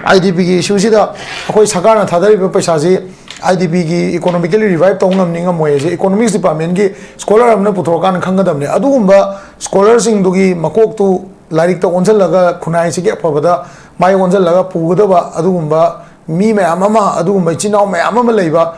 ꯑꯥꯏ ꯗꯤ ꯄꯤꯒꯤ ꯏꯁꯨꯁꯤꯗ ꯑꯩꯈꯣꯏ ꯁꯔꯀꯥꯔꯅ ꯊꯥꯗꯔꯤꯕ ꯄꯩꯁꯥꯁꯤ ꯑꯥꯏ ꯗꯤ ꯄꯤꯒꯤ ꯏꯀꯣꯅꯣꯃꯤꯀꯦꯜꯂꯤ ꯔꯤꯚꯥꯏꯞ ꯇꯧꯕ ꯉꯝꯅꯤ ꯉꯝꯃꯣꯏ ꯍꯥꯏꯁꯦ ꯏꯀꯣꯅꯣꯃꯤꯛꯁ ꯗꯤꯄꯥꯔꯠꯃꯦꯟꯒꯤ ꯁ꯭ꯀꯣꯂꯔ ꯑꯃꯅ ꯄꯨꯊꯣꯔꯛꯀꯥꯟꯗ ꯈꯪꯒꯗꯕꯅꯦ꯫ ꯑꯗꯨꯒꯨꯝꯕ ꯁ꯭ꯀꯣꯂꯔꯁꯤꯡꯗꯨꯒꯤ ꯃꯀꯣꯛꯇꯨ ꯂꯥꯏꯔꯤꯛꯇ ꯑꯣꯟꯁꯤꯜꯂꯒ, ꯈꯨꯟꯅꯥꯏꯁꯤꯒꯤ ꯑꯐꯕꯗ ꯃꯥꯏ ꯑꯣꯟꯁꯤꯜꯂꯒ ꯄꯨꯒꯗꯕ ꯑꯗꯨꯒꯨꯝꯕ ꯃꯤ ꯃꯌꯥꯝ ꯑꯃ, ꯑꯗꯨꯒꯨꯝꯕ ꯏꯆꯤꯟ ꯏꯅꯥꯎ ꯃꯌꯥꯝ ꯑꯃ ꯂꯩꯕ,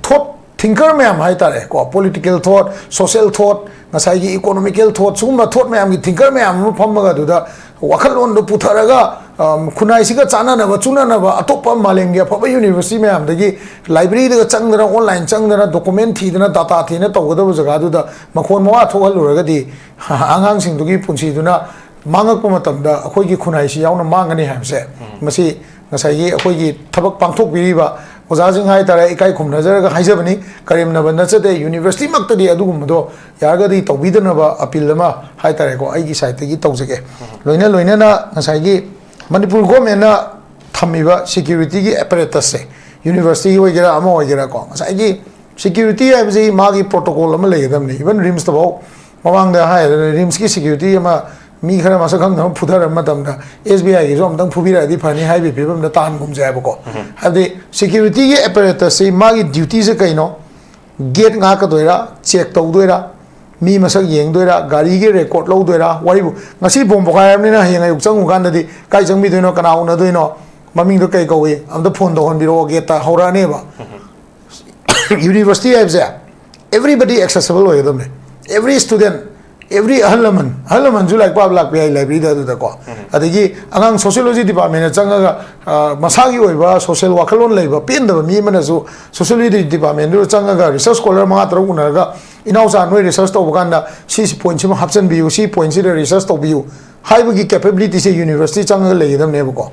ꯊꯣꯠ ꯊꯤꯡꯀꯔ ꯃꯌꯥꯝ ꯍꯥꯏꯇꯥꯔꯦꯀꯣ, ꯄꯣꯂꯤꯇꯤꯀꯦꯜ ꯊꯣꯠ, ꯁꯣꯁꯦꯜ ꯊꯣꯠ, ꯉꯁꯥꯏꯒꯤ ꯏꯀꯣꯅꯣꯃꯤꯀꯦꯜ ꯊꯣꯠ, ꯁꯤꯒꯨꯝꯕ ꯊꯣꯠ ꯃꯌꯥꯝꯒꯤ ꯊꯤꯡꯀꯔ ꯃꯌꯥꯝ ꯑꯃ ꯐꯝꯃꯒ ꯑꯗꯨꯗ ꯋꯥꯈꯜꯂꯣꯟꯗꯣ ꯄꯨꯊꯔꯒ, ꯑꯝ, ꯈꯨꯟꯅꯥꯏꯁꯤꯒ ꯆꯥꯟꯅꯅꯕ ꯆꯨꯅꯅꯕ ꯑꯇꯣꯞꯄ ꯃꯥꯂꯦꯝꯒꯤ ꯑꯐꯕ ꯌꯨꯅꯤꯚꯔꯁꯤꯇꯤ ꯃꯌꯥꯝꯗꯒꯤ ꯂꯥꯏꯕ꯭ꯔꯦꯔꯤꯗꯒ ꯆꯪꯗꯅ, ꯑꯣꯟꯂꯥꯏꯟ ꯆꯪꯗꯅ, ꯗꯣꯀꯨꯃꯦꯟ ꯊꯤꯗꯅ, ꯗꯥꯇꯥ ꯊꯤꯗꯅ ꯇꯧꯒꯗꯕ ꯖꯒꯥꯗꯨꯗ ꯃꯈꯣꯟ ꯃꯋꯥ ꯊꯣꯛꯍꯜꯂꯨꯔꯒꯗꯤ ꯑꯉꯥꯡꯁꯤꯡꯗꯨꯒꯤ ꯄꯨꯟꯁꯤꯗꯨꯅ ꯃꯥꯡꯉꯛꯄ ꯃꯇꯝꯗ ꯑꯩꯈꯣꯏꯒꯤ ꯈꯨꯟꯅꯥꯏꯁꯤ ꯌꯥꯎꯅ ꯃꯥꯡꯒꯅꯤ ꯍꯥꯏꯕꯁꯦ, ꯃꯁꯤ ꯉꯁꯥꯏꯒꯤ ꯑꯩꯈꯣꯏꯒꯤ ꯊꯕꯛ ꯄꯥꯡꯊꯣꯛꯄꯤꯔꯤꯕ ꯑꯣꯖꯥꯁꯤꯡ ꯍꯥꯏꯇꯥꯔꯦ, ꯏꯀꯥꯏ ꯈꯨꯝꯅꯖꯔꯒ ꯍꯥꯏꯖꯕꯅꯤ꯫ ꯀꯔꯦꯝꯅꯕ ꯅꯠꯆꯗꯦ, ꯌꯨꯅꯤꯚꯔꯁꯤꯇꯤꯃꯛꯇꯗꯤ ꯑꯗꯨꯒꯨꯝꯕꯗꯣ ꯌꯥꯔꯒꯗꯤ ꯇꯧꯕꯤꯗꯅꯕ ꯑꯄꯤꯜ ꯑꯃ ꯍꯥꯏꯇꯥꯔꯦꯀꯣ, ꯑꯩꯒꯤ ꯁꯥꯏꯠꯇꯒꯤ ꯇꯧꯖꯒꯦ꯫ ꯂꯣꯏꯅ ꯂꯣꯏꯅꯅ ꯉꯁꯥꯏꯒꯤ ꯃꯅꯤꯄꯨꯔ ꯒꯣꯔꯃꯦꯟꯅ ꯊꯝꯃꯤꯕ ꯁꯦꯀ꯭ꯌꯨꯔꯤꯇꯤꯒꯤ ꯑꯦꯄꯔꯦꯇꯁꯁꯦ, ꯌꯨꯅꯤꯚꯔꯁꯤꯇꯤꯒꯤ ꯑꯣꯏꯒꯦꯔꯥ ꯑꯃ ꯑꯣꯏꯒꯦꯔꯥꯀꯣ, ꯉꯁꯥꯏꯒꯤ ꯁꯦꯀ꯭ꯌꯨꯔꯤꯇꯤ ꯍꯥꯏꯕꯁꯤ ꯃꯥꯒꯤ ꯄ꯭ꯔꯣꯇꯣꯀꯣꯜ ꯑꯃ ꯂꯩꯒꯗꯕꯅꯤ꯫ ꯏꯚꯟ ꯔꯤꯝꯁꯇꯐꯥꯎ ꯃꯃꯥꯡꯗ ꯍꯥꯏꯔꯦ, ꯔꯤꯝꯁꯀꯤ ꯁꯦꯀ꯭ꯌꯨꯔꯤꯇꯤ ꯑꯃ ꯃꯤ ꯈꯔ ꯃꯁꯛ ꯈꯪꯗꯕ ꯐꯨꯊꯔꯕ ꯃꯇꯝꯗ ꯑꯦꯁ ꯕꯤ ꯑꯥꯏꯒꯤꯁꯨ ꯑꯃꯨꯛꯇꯪ ꯐꯨꯕꯤꯔꯛꯑꯗꯤ ꯐꯅꯤ ꯍꯥꯏꯕꯒꯤ ꯐꯤꯕꯝꯗ ꯇꯥꯍꯟꯒꯨꯝꯁꯦ ꯍꯥꯏꯕꯀꯣ꯫ ꯍꯥꯏꯕꯗꯤ ꯁꯦꯀ꯭ꯌꯨꯔꯤꯇꯤꯒꯤ ꯑꯦꯄꯔꯦꯇꯁꯁꯤ ꯃꯥꯒꯤ ꯗ꯭ꯌꯨꯇꯤꯁꯦ ꯀꯩꯅꯣ? ꯒꯦꯠ ꯉꯥꯛꯀꯗꯣꯏꯔꯥ, ꯆꯦꯛ ꯇꯧꯗꯣꯏꯔꯥ, ꯃꯤ ꯃꯁꯛ ꯌꯦꯡꯗꯣꯏꯔꯥ, ꯒꯥꯔꯤꯒꯤ ꯔꯦꯀꯣꯔꯠ ꯂꯧꯗꯣꯏꯔꯥ? ꯋꯥꯔꯤꯕꯨ ꯉꯁꯤ ꯕꯣꯝ ꯄꯣꯈꯥꯏꯔꯕꯅꯤꯅ ꯍꯌꯦꯡ ꯑꯌꯨꯛ ꯆꯪꯉꯨ ꯀꯥꯟꯗꯗꯤ ꯀꯥꯏ ꯆꯪꯕꯤꯗꯣꯏꯅꯣ, ꯀꯅꯥ ꯎꯅꯗꯣꯏꯅꯣ, ꯃꯃꯤꯡꯗꯣ ꯀꯩ ꯀꯧꯏ, ꯑꯝꯇ ꯐꯣꯟ ꯇꯧꯍꯟꯕꯤꯔꯛꯑꯣ, ꯒꯦꯠꯇ ꯍꯧꯔꯛꯑꯅꯦꯕ꯫ ꯌꯨꯅꯤꯚꯔꯁꯤꯇꯤ ꯍꯥꯏꯕꯁꯦ everybody accessible ꯑꯣꯏꯒꯗꯕꯅꯤ꯫ Every student, every ꯑꯍꯜ ꯂꯃꯟ, ꯑꯍꯜ ꯂꯃꯟꯁꯨ ꯂꯥꯏꯔꯤꯛ ꯄꯥꯕ ꯂꯥꯛꯄ ꯌꯥꯏ ꯂꯥꯏꯕ꯭ꯔꯦꯔꯤꯗ꯫ ꯑꯗꯨꯗꯀꯣ, ꯑꯗꯒꯤ ꯑꯉꯥꯡ ꯁꯣꯁꯤꯌꯣꯂꯣꯖꯤ ꯗꯤꯄꯥꯔꯠꯃꯦꯟꯗ ꯆꯪꯉꯒ, ꯑ, ꯃꯁꯥꯒꯤ ꯑꯣꯏꯕ ꯁꯣꯁꯤꯌꯦꯜ ꯋꯥꯈꯜꯂꯣꯟ ꯂꯩꯕ ꯄꯦꯟꯗꯕ ꯃꯤ ꯑꯃꯅꯁꯨ ꯁꯣꯁꯤꯌꯣꯂꯣꯖꯤ ꯗꯤꯄꯥꯔꯠꯃꯦꯟꯗꯨꯗ ꯆꯪꯉꯒ ꯔꯤꯁꯔꯁ ꯁ꯭ꯀꯣꯂꯔ ꯃꯉꯥ ꯇꯔꯨꯛ ꯎꯅꯔꯒ, "ꯏꯅꯥꯎꯆꯥ, ꯅꯣꯏ ꯔꯤꯁꯔꯁ ꯇꯧꯕ ꯀꯥꯟꯗ ꯁꯤ ꯁꯤ ꯄꯣꯏꯟꯠꯁꯤꯃ ꯍꯥꯞꯆꯤꯟꯕꯤꯌꯨ, ꯁꯤ ꯄꯣꯏꯟꯠꯁꯤꯗ ꯔꯤꯁꯔꯁ ꯇꯧꯕꯤꯌꯨ" ꯍꯥꯏꯕꯒꯤ ꯀꯦꯄꯦꯕꯤꯂꯤꯇꯤꯁꯦ ꯌꯨꯅꯤꯚꯔꯁꯤꯇꯤ ꯆꯪꯉꯒ ꯂꯩꯒꯗꯕꯅꯦꯕꯀꯣ꯫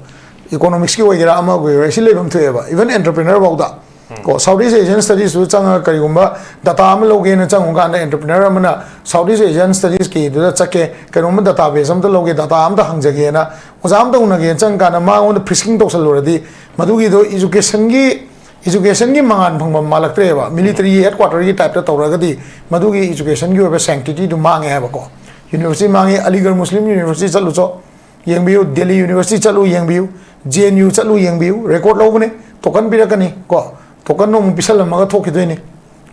ꯏꯀꯣꯅꯣꯃꯤꯛꯁꯀꯤ ꯑꯣꯏꯒꯦꯔꯥ, ꯑꯃ ꯑꯣꯏꯒꯦꯔꯥ, ꯁꯤ ꯂꯩꯐꯝ ꯊꯣꯛꯑꯦꯕ꯫ ꯏꯚꯟ ꯑꯦꯟꯇꯔꯄ꯭ꯔꯤꯅꯔ ꯐꯥꯎꯗ ꯀꯣ, ꯁꯥꯎꯠ ꯏꯁ ꯑꯦꯁꯤꯌꯥꯟ ꯁ꯭ꯇꯗꯤꯁꯇꯨ ꯆꯪꯉꯒ ꯀꯔꯤꯒꯨꯝꯕ ꯗꯥꯇꯥ ꯑꯃ ꯂꯧꯒꯦꯅ ꯆꯪꯉꯨ ꯀꯥꯟꯗ, ꯑꯦꯟꯇꯔꯄ꯭ꯔꯤꯅꯔ ꯑꯃꯅ ꯁꯥꯎꯠ ꯏꯁ ꯑꯦꯁꯤꯌꯥꯟ ꯁ꯭ꯇꯗꯤꯁꯀꯤꯗꯨꯗ ꯆꯠꯀꯦ, ꯀꯩꯅꯣꯝꯃ ꯗꯥꯇꯥ ꯕꯦꯁ ꯑꯝꯇ ꯂꯧꯒꯦ, ꯗꯥꯇꯥ ꯑꯝꯇ ꯍꯪꯖꯒꯦꯅ ꯑꯣꯖꯥ ꯑꯝꯇ ꯎꯅꯒꯦꯅ ꯆꯪꯉ ꯀꯥꯟꯗ ꯃꯉꯣꯟꯗ ꯐ꯭ꯔꯤꯁꯀꯤꯡ ꯇꯧꯁꯜꯂꯨꯔꯗꯤ, ꯃꯗꯨꯒꯤꯗꯣ ꯏꯖꯨꯀꯦꯁꯟꯒꯤ, ꯏꯖꯨꯀꯦꯁꯟꯒꯤ ꯃꯉꯥꯜ ꯐꯪꯐꯝ ꯃꯥꯜꯂꯛꯇ꯭ꯔꯦꯕ꯫ ꯃꯤꯂꯤꯇꯔꯤ ꯍꯦꯗ ꯀ꯭ꯋꯥꯇꯔꯒꯤ ꯇꯥꯏꯞꯇ ꯇꯧꯔꯒꯗꯤ ꯃꯗꯨꯒꯤ ꯏꯖꯨꯀꯦꯁꯟꯒꯤ ꯑꯣꯏꯕ ꯁꯦꯡꯇꯤꯇꯤꯗꯨ ꯃꯥꯡꯉꯦ ꯍꯥꯏꯕꯀꯣ꯫ ꯌꯨꯅꯤꯚꯔꯁꯤꯇꯤ ꯃꯥꯡꯉꯤ꯫ ꯑꯂꯤꯒꯔ ꯃꯨꯁꯂꯤꯝ ꯌꯨꯅꯤꯚꯔꯁꯤꯇꯤ ꯆꯠꯂꯨꯆꯣ, ꯌꯦꯡꯕꯤꯌꯨ꯫ ꯗꯦꯜꯂꯤ ꯌꯨꯅꯤꯚꯔꯁꯤꯇꯤ ꯆꯠꯂꯨ, ꯌꯦꯡꯕꯤꯌꯨ꯫ ꯖꯦ ꯑꯦꯟ ꯌꯨ ꯆꯠꯂꯨ, ꯌꯦꯡꯕꯤꯌꯨ꯫ ꯔꯦꯀꯣꯔꯠ ꯂꯧꯕꯅꯦ, ꯇꯣꯀꯟ ꯄꯤꯔꯛꯀꯅꯤ ꯀꯣ, ꯇꯣꯀꯟꯗꯣ ꯑꯃꯨꯛ ꯄꯤꯁꯜꯂꯝꯃꯒ ꯊꯣꯛꯈꯤꯗꯣꯏꯅꯤ꯫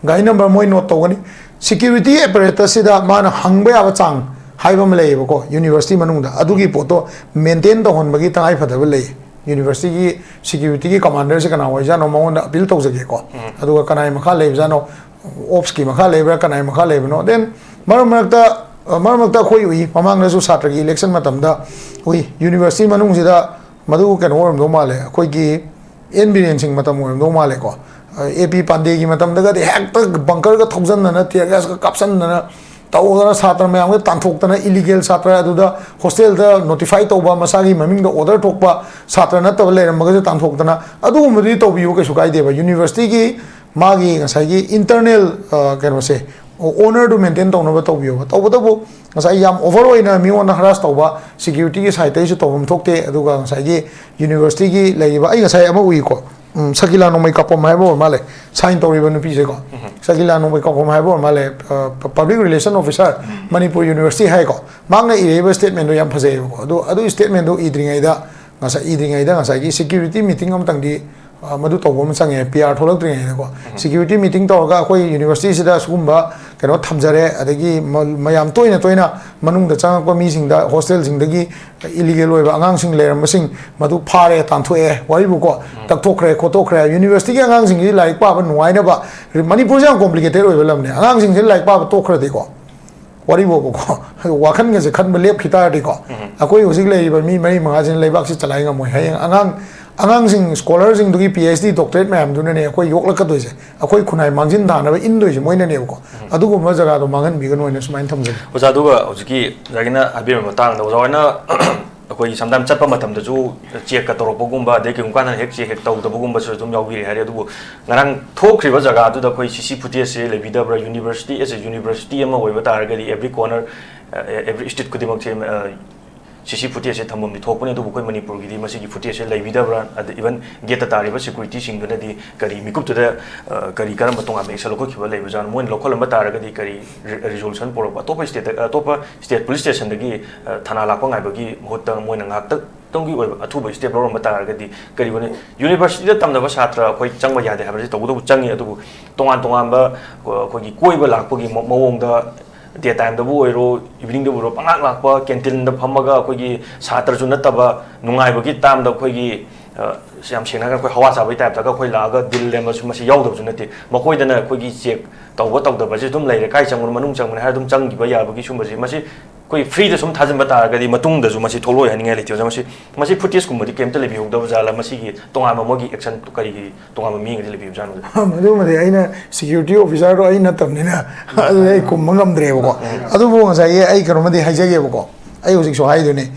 ꯒꯥꯔꯤ ꯅꯝꯕꯔ ꯃꯣꯏ ꯅꯣꯠ ꯇꯧꯒꯅꯤ꯫ ꯁꯦꯀ꯭ꯌꯨꯔꯤꯇꯤ ꯑꯦꯄꯔꯦꯇꯁꯁꯤꯗ ꯃꯥꯅ ꯍꯪꯕ ꯌꯥꯕ ꯆꯥꯡ ꯍꯥꯏꯕ ꯑꯃ ꯂꯩꯌꯦꯕꯀꯣ, ꯌꯨꯅꯤꯚꯔꯁꯤꯇꯤ ꯃꯅꯨꯡꯗ꯫ ꯑꯗꯨꯒꯤ ꯄꯣꯠꯇꯣ ꯃꯦꯟꯇꯦꯟ ꯇꯧꯍꯟꯕꯒꯤ ꯇꯉꯥꯏ ꯐꯗꯕ ꯂꯩ꯫ ꯌꯨꯅꯤꯚꯔꯁꯤꯇꯤꯒꯤ ꯁꯦꯀ꯭ꯌꯨꯔꯤꯇꯤꯒꯤ ꯀꯃꯥꯟꯗꯔꯁꯦ ꯀꯅꯥ ꯑꯣꯏꯖꯥꯠꯅꯣ, ꯃꯉꯣꯟꯗ ꯑꯄꯤꯜ ꯇꯧꯖꯒꯦꯀꯣ꯫ ꯑꯗꯨꯒ ꯀꯅꯥꯒꯤ ꯃꯈꯥ ꯂꯩꯕꯖꯥꯠꯅꯣ, ꯑꯣꯞꯁꯀꯤ ꯃꯈꯥ ꯂꯩꯕ꯭ꯔꯥ, ꯀꯅꯥꯒꯤ ꯃꯈꯥ ꯂꯩꯕꯅꯣ? Then ꯃꯔꯛ ꯃꯔꯛꯇ, ꯑ, ꯃꯔꯛ ꯃꯔꯛꯇ ꯑꯩꯈꯣꯏ ꯎꯏ, ꯃꯃꯥꯡꯗꯁꯨ ꯁꯥꯇ꯭ꯔꯒꯤ ꯏꯂꯦꯛꯁꯟ ꯃꯇꯝꯗ ꯎꯏ, ꯌꯨꯅꯤꯚꯔꯁꯤꯇꯤ ꯃꯅꯨꯡꯁꯤꯗ, ꯃꯗꯨ ꯀꯩꯅꯣ ꯑꯣꯏꯔꯝꯗꯧ ꯃꯥꯜꯂꯦ, ꯑꯩꯈꯣꯏꯒꯤ ꯑꯦꯟ ꯕꯤꯔꯦꯟ ꯁꯤꯡ ꯃꯇꯝ ꯑꯣꯏꯔꯝꯗꯧ ꯃꯥꯜꯂꯦꯀꯣ꯫ ꯑ, ꯑꯦ ꯄꯤ ꯄꯥꯟꯗꯦꯒꯤ ꯃꯇꯝꯗꯒꯗꯤ ꯍꯦꯛꯇ ꯕꯪꯀꯔꯒ ꯊꯧꯖꯟꯗꯅ, ꯇꯤꯌꯔ ꯒ꯭ꯌꯥꯁꯀ ꯀꯥꯞꯁꯟꯗꯅ ꯇꯧꯗꯅ, ꯁꯥꯇ꯭ꯔ ꯃꯌꯥꯝꯒ ꯇꯥꯟꯊꯣꯛꯇꯅ, ꯏꯂꯤꯒꯦꯜ ꯁꯥꯇ꯭ꯔ ꯑꯗꯨꯗ ꯍꯣꯁꯇꯦꯜꯗ ꯅꯣꯇꯤꯐꯥꯏ ꯇꯧꯕ, ꯃꯁꯥꯒꯤ ꯃꯃꯤꯡꯗ ꯑꯣꯔꯗꯔ ꯊꯣꯛꯄ ꯁꯥꯇ꯭ꯔ ꯅꯠꯇꯕ ꯂꯩꯔꯝꯃꯒꯁꯨ ꯇꯥꯟꯊꯣꯛꯇꯅ, ꯑꯗꯨꯒꯨꯝꯕꯗꯨꯗꯤ ꯇꯧꯕꯤꯌꯨ, ꯀꯩꯁꯨ ꯀꯥꯏꯗꯦꯕ꯫ ꯌꯨꯅꯤꯚꯔꯁꯤꯇꯤꯒꯤ ꯃꯥꯒꯤ ꯉꯁꯥꯏꯒꯤ ꯏꯟꯇꯔꯅꯦꯜ, ꯑ, ꯀꯩꯅꯣꯁꯦ, ꯑꯣꯅꯔꯗꯨ ꯃꯦꯟꯇꯦꯟ ꯇꯧꯅꯕ ꯇꯧꯕꯤꯌꯣꯕ꯫ ꯇꯧꯕꯇꯕꯨ ꯉꯁꯥꯏ ꯌꯥꯝ ꯑꯣꯚꯔ ꯑꯣꯏꯅ ꯃꯤꯉꯣꯟꯗ ꯍꯔꯥꯁ ꯇꯧꯕ, ꯁꯦꯀ꯭ꯌꯨꯔꯤꯇꯤꯒꯤ ꯁꯥꯏꯠꯇꯒꯤꯁꯨ ꯇꯧꯐꯝ ꯊꯣꯛꯇꯦ꯫ ꯑꯗꯨꯒ ꯉꯁꯥꯏꯒꯤ ꯌꯨꯅꯤꯚꯔꯁꯤꯇꯤꯒꯤ ꯂꯩꯔꯤꯕ, ꯑꯩ ꯉꯁꯥꯏ ꯑꯃ ꯎꯏꯀꯣ, ꯎꯝ, ꯁꯀꯤꯂꯥ ꯅꯣꯡꯃꯩ ꯀꯥꯞꯄꯝ ꯍꯥꯏꯕ ꯑꯣꯏꯔ ꯃꯥꯜꯂꯦ, ꯁꯥꯏꯟ ꯇꯧꯔꯤꯕ ꯅꯨꯄꯤꯁꯦꯀꯣ꯫ ꯁꯀꯤꯂꯥ ꯅꯣꯡꯃꯩ ꯀꯥꯞꯄꯝ ꯍꯥꯏꯕ ꯑꯣꯏꯔ ꯃꯥꯜꯂꯦ, ꯑ, ꯄ-, public relation officer, Manipur university ꯍꯥꯏꯀꯣ꯫ ꯃꯍꯥꯛꯅ ꯏꯔꯛꯏꯕ ꯁ꯭ꯇꯦꯠꯃꯦꯟꯗꯣ ꯌꯥꯝ ꯐꯖꯩꯌꯦꯕꯀꯣ꯫ ꯑꯗꯨ, ꯑꯗꯨ ꯁ꯭ꯇꯦꯠꯃꯦꯟꯗꯣ ꯏꯗ꯭ꯔꯤꯉꯩꯗ, ꯉꯁꯥꯏ ꯏꯗ꯭ꯔꯤꯉꯩꯗ ꯉꯁꯥꯏꯒꯤ ꯁꯦꯀ꯭ꯌꯨꯔꯤꯇꯤ ꯃꯤꯇꯤꯡ ꯑꯃꯇꯪꯗꯤ, ꯑ, ꯃꯗꯨ ꯇꯧꯕ ꯑꯃ ꯆꯪꯉꯦ, ꯄꯤ ꯑꯥꯔ ꯊꯣꯛꯂꯛꯇ꯭ꯔꯤꯉꯩꯗꯀꯣ꯫ ꯁꯦꯀ꯭ꯌꯨꯔꯤꯇꯤ ꯃꯤꯇꯤꯡ ꯇꯧꯔꯒ ꯑꯩꯈꯣꯏ ꯌꯨꯅꯤꯚꯔꯁꯤꯇꯤꯁꯤꯗ ꯁꯤꯒꯨꯝꯕ ꯀꯩꯅꯣ ꯊꯝꯖꯔꯦ, ꯑꯗꯒꯤ ꯃ-, ꯃꯌꯥꯝ ꯇꯣꯏꯅ ꯇꯣꯏꯅ ꯃꯅꯨꯡꯗ ꯆꯪꯉꯛꯄ ꯃꯤꯁꯤꯡꯗ, ꯍꯣꯁꯇꯦꯜꯁꯤꯡꯗꯒꯤ ꯏꯂꯤꯒꯦꯜ ꯑꯣꯏꯕ ꯑꯉꯥꯡꯁꯤꯡ ꯂꯩꯔꯝꯕꯁꯤꯡ ꯃꯗꯨ ꯐꯥꯔꯦ, ꯇꯥꯟꯊꯣꯛꯑꯦ, ꯋꯥꯔꯤꯕꯨꯀꯣ, ꯇꯛꯊꯣꯛꯈ꯭ꯔꯦ, ꯈꯣꯠꯇꯣꯛꯈ꯭ꯔꯦ꯫ ꯌꯨꯅꯤꯚꯔꯁꯤꯇꯤꯒꯤ ꯑꯉꯥꯡꯁꯤꯡꯁꯤ ꯂꯥꯏꯔꯤꯛ ꯄꯥꯕ ꯅꯨꯡꯉꯥꯏꯅꯕ, ꯃꯅꯤꯄꯨꯔꯁꯦ ꯌꯥꯝ ꯀꯣꯝꯄ꯭ꯂꯤꯀꯦꯇꯦꯠ ꯑꯣꯏꯕ ꯂꯝꯅꯦ꯫ ꯑꯉꯥꯡꯁꯤꯡꯁꯤ ꯂꯥꯏꯔꯤꯛ ꯄꯥꯕ ꯇꯣꯛꯈ꯭ꯔꯗꯤꯀꯣ, ꯋꯥꯔꯤꯕꯣꯕꯀꯣ, ꯋꯥꯈꯜꯒꯁꯦ ꯈꯟꯕ ꯂꯦꯞꯈꯤ ꯇꯥꯔꯗꯤꯀꯣ, ꯑꯩꯈꯣꯏ ꯍꯧꯖꯤꯛ ꯂꯩꯔꯤꯕ ꯃꯤ ꯃꯔꯤ ꯃꯉꯥꯁꯤꯅ ꯂꯩꯕꯥꯛꯁꯤ ꯆꯂꯥꯏ ꯉꯝꯃꯣꯏ꯫ ꯍꯌꯦꯡ ꯑꯉꯥꯡ, ꯑꯉꯥꯡꯁꯤꯡ, ꯁ꯭ꯀꯣꯂꯔꯁꯤꯡꯗꯨꯒꯤ ꯄꯤ ꯑꯩꯆ ꯗꯤ, ꯗꯣꯛꯇꯔꯦꯠ ꯃꯌꯥꯝꯗꯨꯅꯅꯦ ꯑꯩꯈꯣꯏ ꯌꯣꯛꯂꯛꯀꯗꯣꯏꯁꯦ, ꯑꯩꯈꯣꯏ ꯈꯨꯟꯅꯥꯏ ꯃꯥꯡꯖꯤꯟ ꯊꯥꯅꯕ ꯏꯟꯗꯣꯏꯁꯦ ꯃꯣꯏꯅꯅꯦꯕꯀꯣ꯫ ꯑꯗꯨꯒꯨꯝꯕ ꯖꯒꯥꯗꯣ ꯃꯥꯡꯍꯟꯕꯤꯒꯅꯣ ꯍꯥꯏꯅ ꯁꯨꯃꯥꯏꯅ ꯊꯝꯖꯒꯦ꯫ ꯑꯣꯖꯥ, ꯑꯗꯨꯒ ꯍꯧꯖꯤꯛꯀꯤ ꯑꯣꯖꯥꯒꯤꯅ ꯍꯥꯏꯕꯤꯔꯝꯕ ꯃꯇꯥꯡꯗ, ꯑꯣꯖꯥ ꯍꯣꯏꯅ ꯑꯩꯈꯣꯏꯒꯤ ꯁꯝꯇꯥꯏꯝ ꯆꯠꯄ ꯃꯇꯝꯗꯁꯨ ꯆꯦꯛꯀ ꯇꯧꯔꯛꯄꯒꯨꯝꯕ, ꯑꯗꯩ ꯀꯩꯒꯨꯝꯕ ꯀꯥꯟꯗ ꯍꯦꯛ ꯆꯦꯛ ꯍꯦꯛ ꯇꯧꯗꯕꯒꯨꯝꯕꯁꯨ ꯑꯗꯨꯝ ꯌꯥꯎꯕꯤꯔꯦ ꯍꯥꯏꯔꯦ꯫ ꯑꯗꯨꯕꯨ ꯉꯔꯥꯡ ꯊꯣꯛꯈ꯭ꯔꯤꯕ ꯖꯒꯥꯗꯨꯗ ꯑꯩꯈꯣꯏ ꯁꯤ ꯁꯤ ꯐꯨꯇꯦꯖꯁꯦ ꯂꯩꯕꯤꯗꯕ꯭ꯔꯥ? ꯌꯨꯅꯤꯚꯔꯁꯤꯇꯤ, as a ꯌꯨꯅꯤꯚꯔꯁꯤꯇꯤ ꯑꯃ ꯑꯣꯏꯕ ꯇꯥꯔꯒꯗꯤ, every corner, ꯑ, every street ꯈꯨꯗꯤꯡꯃꯛꯁꯦ, ꯑ, ꯁꯤ ꯁꯤ ꯐꯨꯇꯦꯖꯁꯦ ꯊꯝꯐꯝꯗꯤ ꯊꯣꯛꯄꯅꯤ, ꯑꯗꯨꯕꯨ ꯑꯩꯈꯣꯏ ꯃꯅꯤꯄꯨꯔꯒꯤꯗꯤ ꯃꯁꯤꯒꯤ ꯐꯨꯇꯦꯖꯁꯦ ꯂꯩꯕꯤꯗꯕ꯭ꯔꯥ? ꯑꯗ even ꯒꯦꯠꯇ ꯇꯥꯔꯤꯕ ꯁꯦꯀ꯭ꯌꯨꯔꯤꯇꯤꯁꯤꯡꯗꯨꯅꯗꯤ ꯀꯔꯤ ꯃꯤꯀꯨꯞꯇꯨꯗ, ꯑ, ꯀꯔꯤ ꯀꯔꯝꯕ ꯇꯣꯉꯥꯟꯕ ꯑꯦꯛꯁꯟ ꯂꯧꯈꯠꯈꯤꯕ ꯂꯩꯕꯖꯥꯠꯅꯣ? ꯃꯣꯏꯅ ꯂꯧꯈꯠꯂꯝꯕ ꯇꯥꯔꯒꯗꯤ ꯀꯔꯤ ꯔꯤ-, ꯔꯤꯖꯣꯂꯨꯁꯟ ꯄꯨꯔꯛꯄ? ꯑꯇꯣꯞꯄ ꯁ꯭ꯇꯦꯠꯇ, ꯑꯇꯣꯞꯄ ꯁ꯭ꯇꯦꯠ ꯄꯨꯂꯤꯁ ꯁ꯭ꯇꯦꯁꯟꯗꯒꯤ, ꯑ, ꯊꯅꯥ ꯂꯥꯛꯄ ꯉꯥꯏꯕꯒꯤ ꯃꯍꯨꯠꯇ ꯃꯣꯏꯅ ꯉꯥꯏꯍꯥꯛꯇꯪꯒꯤ ꯑꯣꯏꯕ ꯑꯊꯨꯕ ꯁ꯭ꯇꯦꯞ ꯂꯧꯔꯝꯕ ꯇꯥꯔꯒꯗꯤ ꯀꯔꯤꯒꯨꯝꯕ ꯌꯨꯅꯤꯚꯔꯁꯤꯇꯤꯗ ꯇꯝꯅꯕ ꯁꯥꯇ꯭ꯔ ꯑꯩꯈꯣꯏ ꯆꯪꯕ ꯌꯥꯗꯦ ꯍꯥꯏꯕꯁꯤ ꯇꯧꯕꯇꯕꯨ ꯆꯪꯉꯤ, ꯑꯗꯨꯕꯨ ꯇꯣꯉꯥꯟ ꯇꯣꯉꯥꯟꯕ, ꯑ, ꯑꯩꯈꯣꯏꯒꯤ ꯀꯣꯏꯕ ꯂꯥꯛꯄꯒꯤ ꯃ-, ꯃꯑꯣꯡꯗ ꯗꯦ ꯇꯥꯏꯝꯗꯕꯨ ꯑꯣꯏꯔꯣ, ꯏꯚꯤꯅꯤꯡꯗꯕꯨ ꯑꯣꯏꯔꯣ, ꯄꯪꯂꯥꯛ ꯂꯥꯛꯄ, ꯀꯦꯟꯇꯤꯟꯗ ꯐꯝꯃꯒ ꯑꯩꯈꯣꯏꯒꯤ ꯁꯥꯇ꯭ꯔꯁꯨ ꯅꯠꯇꯕ, ꯅꯨꯡꯉꯥꯏꯕꯒꯤ ꯇꯥꯝꯗ ꯑꯩꯈꯣꯏꯒꯤ, ꯑ, ꯌꯥꯝ ꯁꯦꯡꯅ ꯍꯥꯏꯔꯒ ꯑꯩꯈꯣꯏ ꯍꯋꯥ ꯆꯥꯕꯒꯤ ꯇꯥꯏꯞꯇꯒ ꯑꯩꯈꯣꯏ ꯂꯥꯛꯑꯒ ꯗꯤꯜ ꯂꯦꯝꯕꯁꯨ ꯃꯁꯤ ꯌꯥꯎꯗꯕꯁꯨ ꯅꯠꯇꯦ꯫ ꯃꯈꯣꯏꯗꯅ ꯑꯩꯈꯣꯏꯒꯤ ꯆꯦꯛ ꯇꯧꯕ ꯇꯧꯗꯕꯁꯦ ꯑꯗꯨꯝ ꯂꯩꯔꯦ, ꯀꯥꯏ ꯆꯪꯕꯅꯣ, ꯃꯅꯨꯡ ꯆꯪꯕꯅꯦ ꯍꯥꯏꯔ ꯑꯗꯨꯝ ꯆꯪꯈꯤꯕ ꯌꯥꯕꯒꯤ ꯁꯨꯝꯕꯁꯦ, ꯃꯁꯤ ꯑꯩꯈꯣꯏ ꯐ꯭ꯔꯤꯗ ꯁꯨꯝ ꯊꯥꯖꯤꯟꯕ ꯇꯥꯔꯒꯗꯤ ꯃꯇꯨꯡꯗꯁꯨ ꯃꯁꯤ ꯊꯣꯛꯂꯛꯑꯣꯏ ꯍꯥꯏꯅꯤꯡꯉꯥꯏ ꯂꯩꯇꯦ꯫ ꯑꯣꯖꯥ, ꯃꯁꯤ, ꯃꯁꯤ ꯐꯨꯇꯦꯖꯀꯨꯝꯕꯗꯤ ꯀꯩꯝꯇ ꯂꯩꯕꯤꯍꯧꯗꯕ ꯖꯥꯠꯂ? ꯃꯁꯤꯒꯤ ꯇꯣꯉꯥꯟꯕ ꯃꯣꯏꯒꯤ ꯑꯦꯛꯁꯟ ꯀꯔꯤꯒꯤ ꯇꯣꯉꯥꯟꯕ ꯃꯤꯒꯗꯤ ꯂꯩꯕꯤꯕ ꯖꯥꯠꯅꯣ? ꯃꯗꯨꯃꯗꯤ ꯑꯩꯅ ꯁꯦꯀ꯭ꯌꯨꯔꯤꯇꯤ ꯑꯣꯐꯤꯁꯥꯔꯗꯣ ꯑꯩ ꯅꯠꯇꯕꯅꯤꯅ ꯑꯗꯨꯗꯤ ꯑꯩ ꯈꯨꯝꯕ ꯉꯝꯗ꯭ꯔꯦꯕꯀꯣ꯫ ꯑꯗꯨꯕꯨ ꯉꯁꯥꯏꯒꯤ ꯑꯩ ꯀꯩꯅꯣꯃꯗꯤ ꯍꯥꯏꯖꯒꯦꯕꯀꯣ, ꯑꯩ ꯍꯧꯖꯤꯛꯁꯨ ꯍꯥꯏꯗꯨꯅꯤ,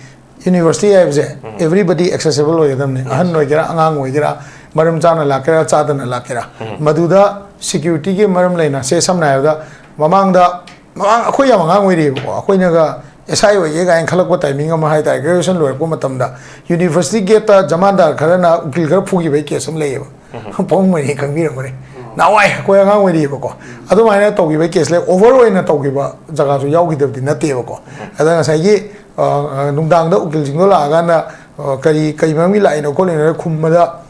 ꯌꯨꯅꯤꯚꯔꯁꯤꯇꯤ ꯍꯥꯏꯕꯁꯦ everybody accessible ꯑꯣꯏꯒꯗꯕꯅꯤ, ꯑꯍꯟ ꯑꯣꯏꯒꯦꯔꯥ, ꯑꯉꯥꯡ ꯑꯣꯏꯒꯦꯔꯥ, ꯃꯔꯝ ꯆꯥꯅ ꯂꯥꯛꯀꯦꯔꯥ, ꯆꯥꯗꯅ ꯂꯥꯛꯀꯦꯔꯥ, ꯃꯗꯨꯗ ꯁꯦꯀ꯭ꯌꯨꯔꯤꯇꯤꯒꯤ ꯃꯔꯝ ꯂꯩꯅ, ꯁꯦ, ꯁꯝꯅ ꯍꯥꯏꯔꯕꯗ, ꯃꯃꯥꯡꯗ, ꯃꯃꯥꯡ ꯑꯩꯈꯣꯏ ꯌꯥꯝ ꯑꯉꯥꯡ ꯑꯣꯏꯔꯤꯕꯀꯣ, ꯑꯩꯈꯣꯏꯅꯒ ꯑꯦꯁ ꯑꯥꯏ ꯑꯣꯏꯒꯦ ꯀꯥꯏꯅ ꯈꯜꯂꯛꯄ ꯇꯥꯏꯃꯤꯡ ꯑꯃ ꯍꯥꯏ ꯇꯥꯔꯦ, ꯒ꯭ꯔꯦꯖꯨꯑꯦꯁꯟ ꯂꯣꯏꯔꯛꯄ ꯃꯇꯝꯗ ꯌꯨꯅꯤꯚꯔꯁꯤꯇꯤ ꯒꯦꯠꯇ ꯖꯃꯥꯟꯗꯥꯔ ꯈꯔꯅ ꯎꯀꯤꯜ ꯈꯔ ꯐꯨꯈꯤꯕꯒꯤ ꯀꯦꯁ ꯑꯃ ꯂꯩꯌꯦꯕ꯫ ꯄꯥꯕꯨꯡ ꯃꯣꯏꯅꯤ ꯈꯪꯕꯤꯔꯝꯒꯅꯤ꯫ ꯅꯍꯥꯟꯋꯥꯏ ꯑꯩꯈꯣꯏ ꯑꯉꯥꯡ ꯑꯣꯏꯔꯤꯕꯀꯣ, ꯑꯗꯨꯃꯥꯏꯅ ꯇꯧꯈꯤꯕꯒꯤ ꯀꯦꯁ ꯂꯩ꯫ ꯑꯣꯚꯔ ꯑꯣꯏꯅ ꯇꯧꯈꯤꯕ ꯖꯒꯥꯁꯨ ꯌꯥꯎꯈꯤꯗꯕꯗꯤ ꯅꯠꯇꯦꯕꯀꯣ꯫ ꯑꯗ ꯉꯁꯥꯏꯒꯤ, ꯑ, ꯑ, ꯅꯨꯡꯗꯥꯡꯗ ꯎꯀꯤꯜꯁꯤꯡꯗꯣ ꯂꯥꯛꯑꯀꯥꯟꯗ, ꯑ, ꯀꯔꯤ, ꯀꯔꯤ ꯃꯔꯝꯒꯤ ꯂꯥꯛꯏꯅꯣ ꯈꯣꯠꯂꯤꯅꯣ ꯈꯨꯝꯕꯗ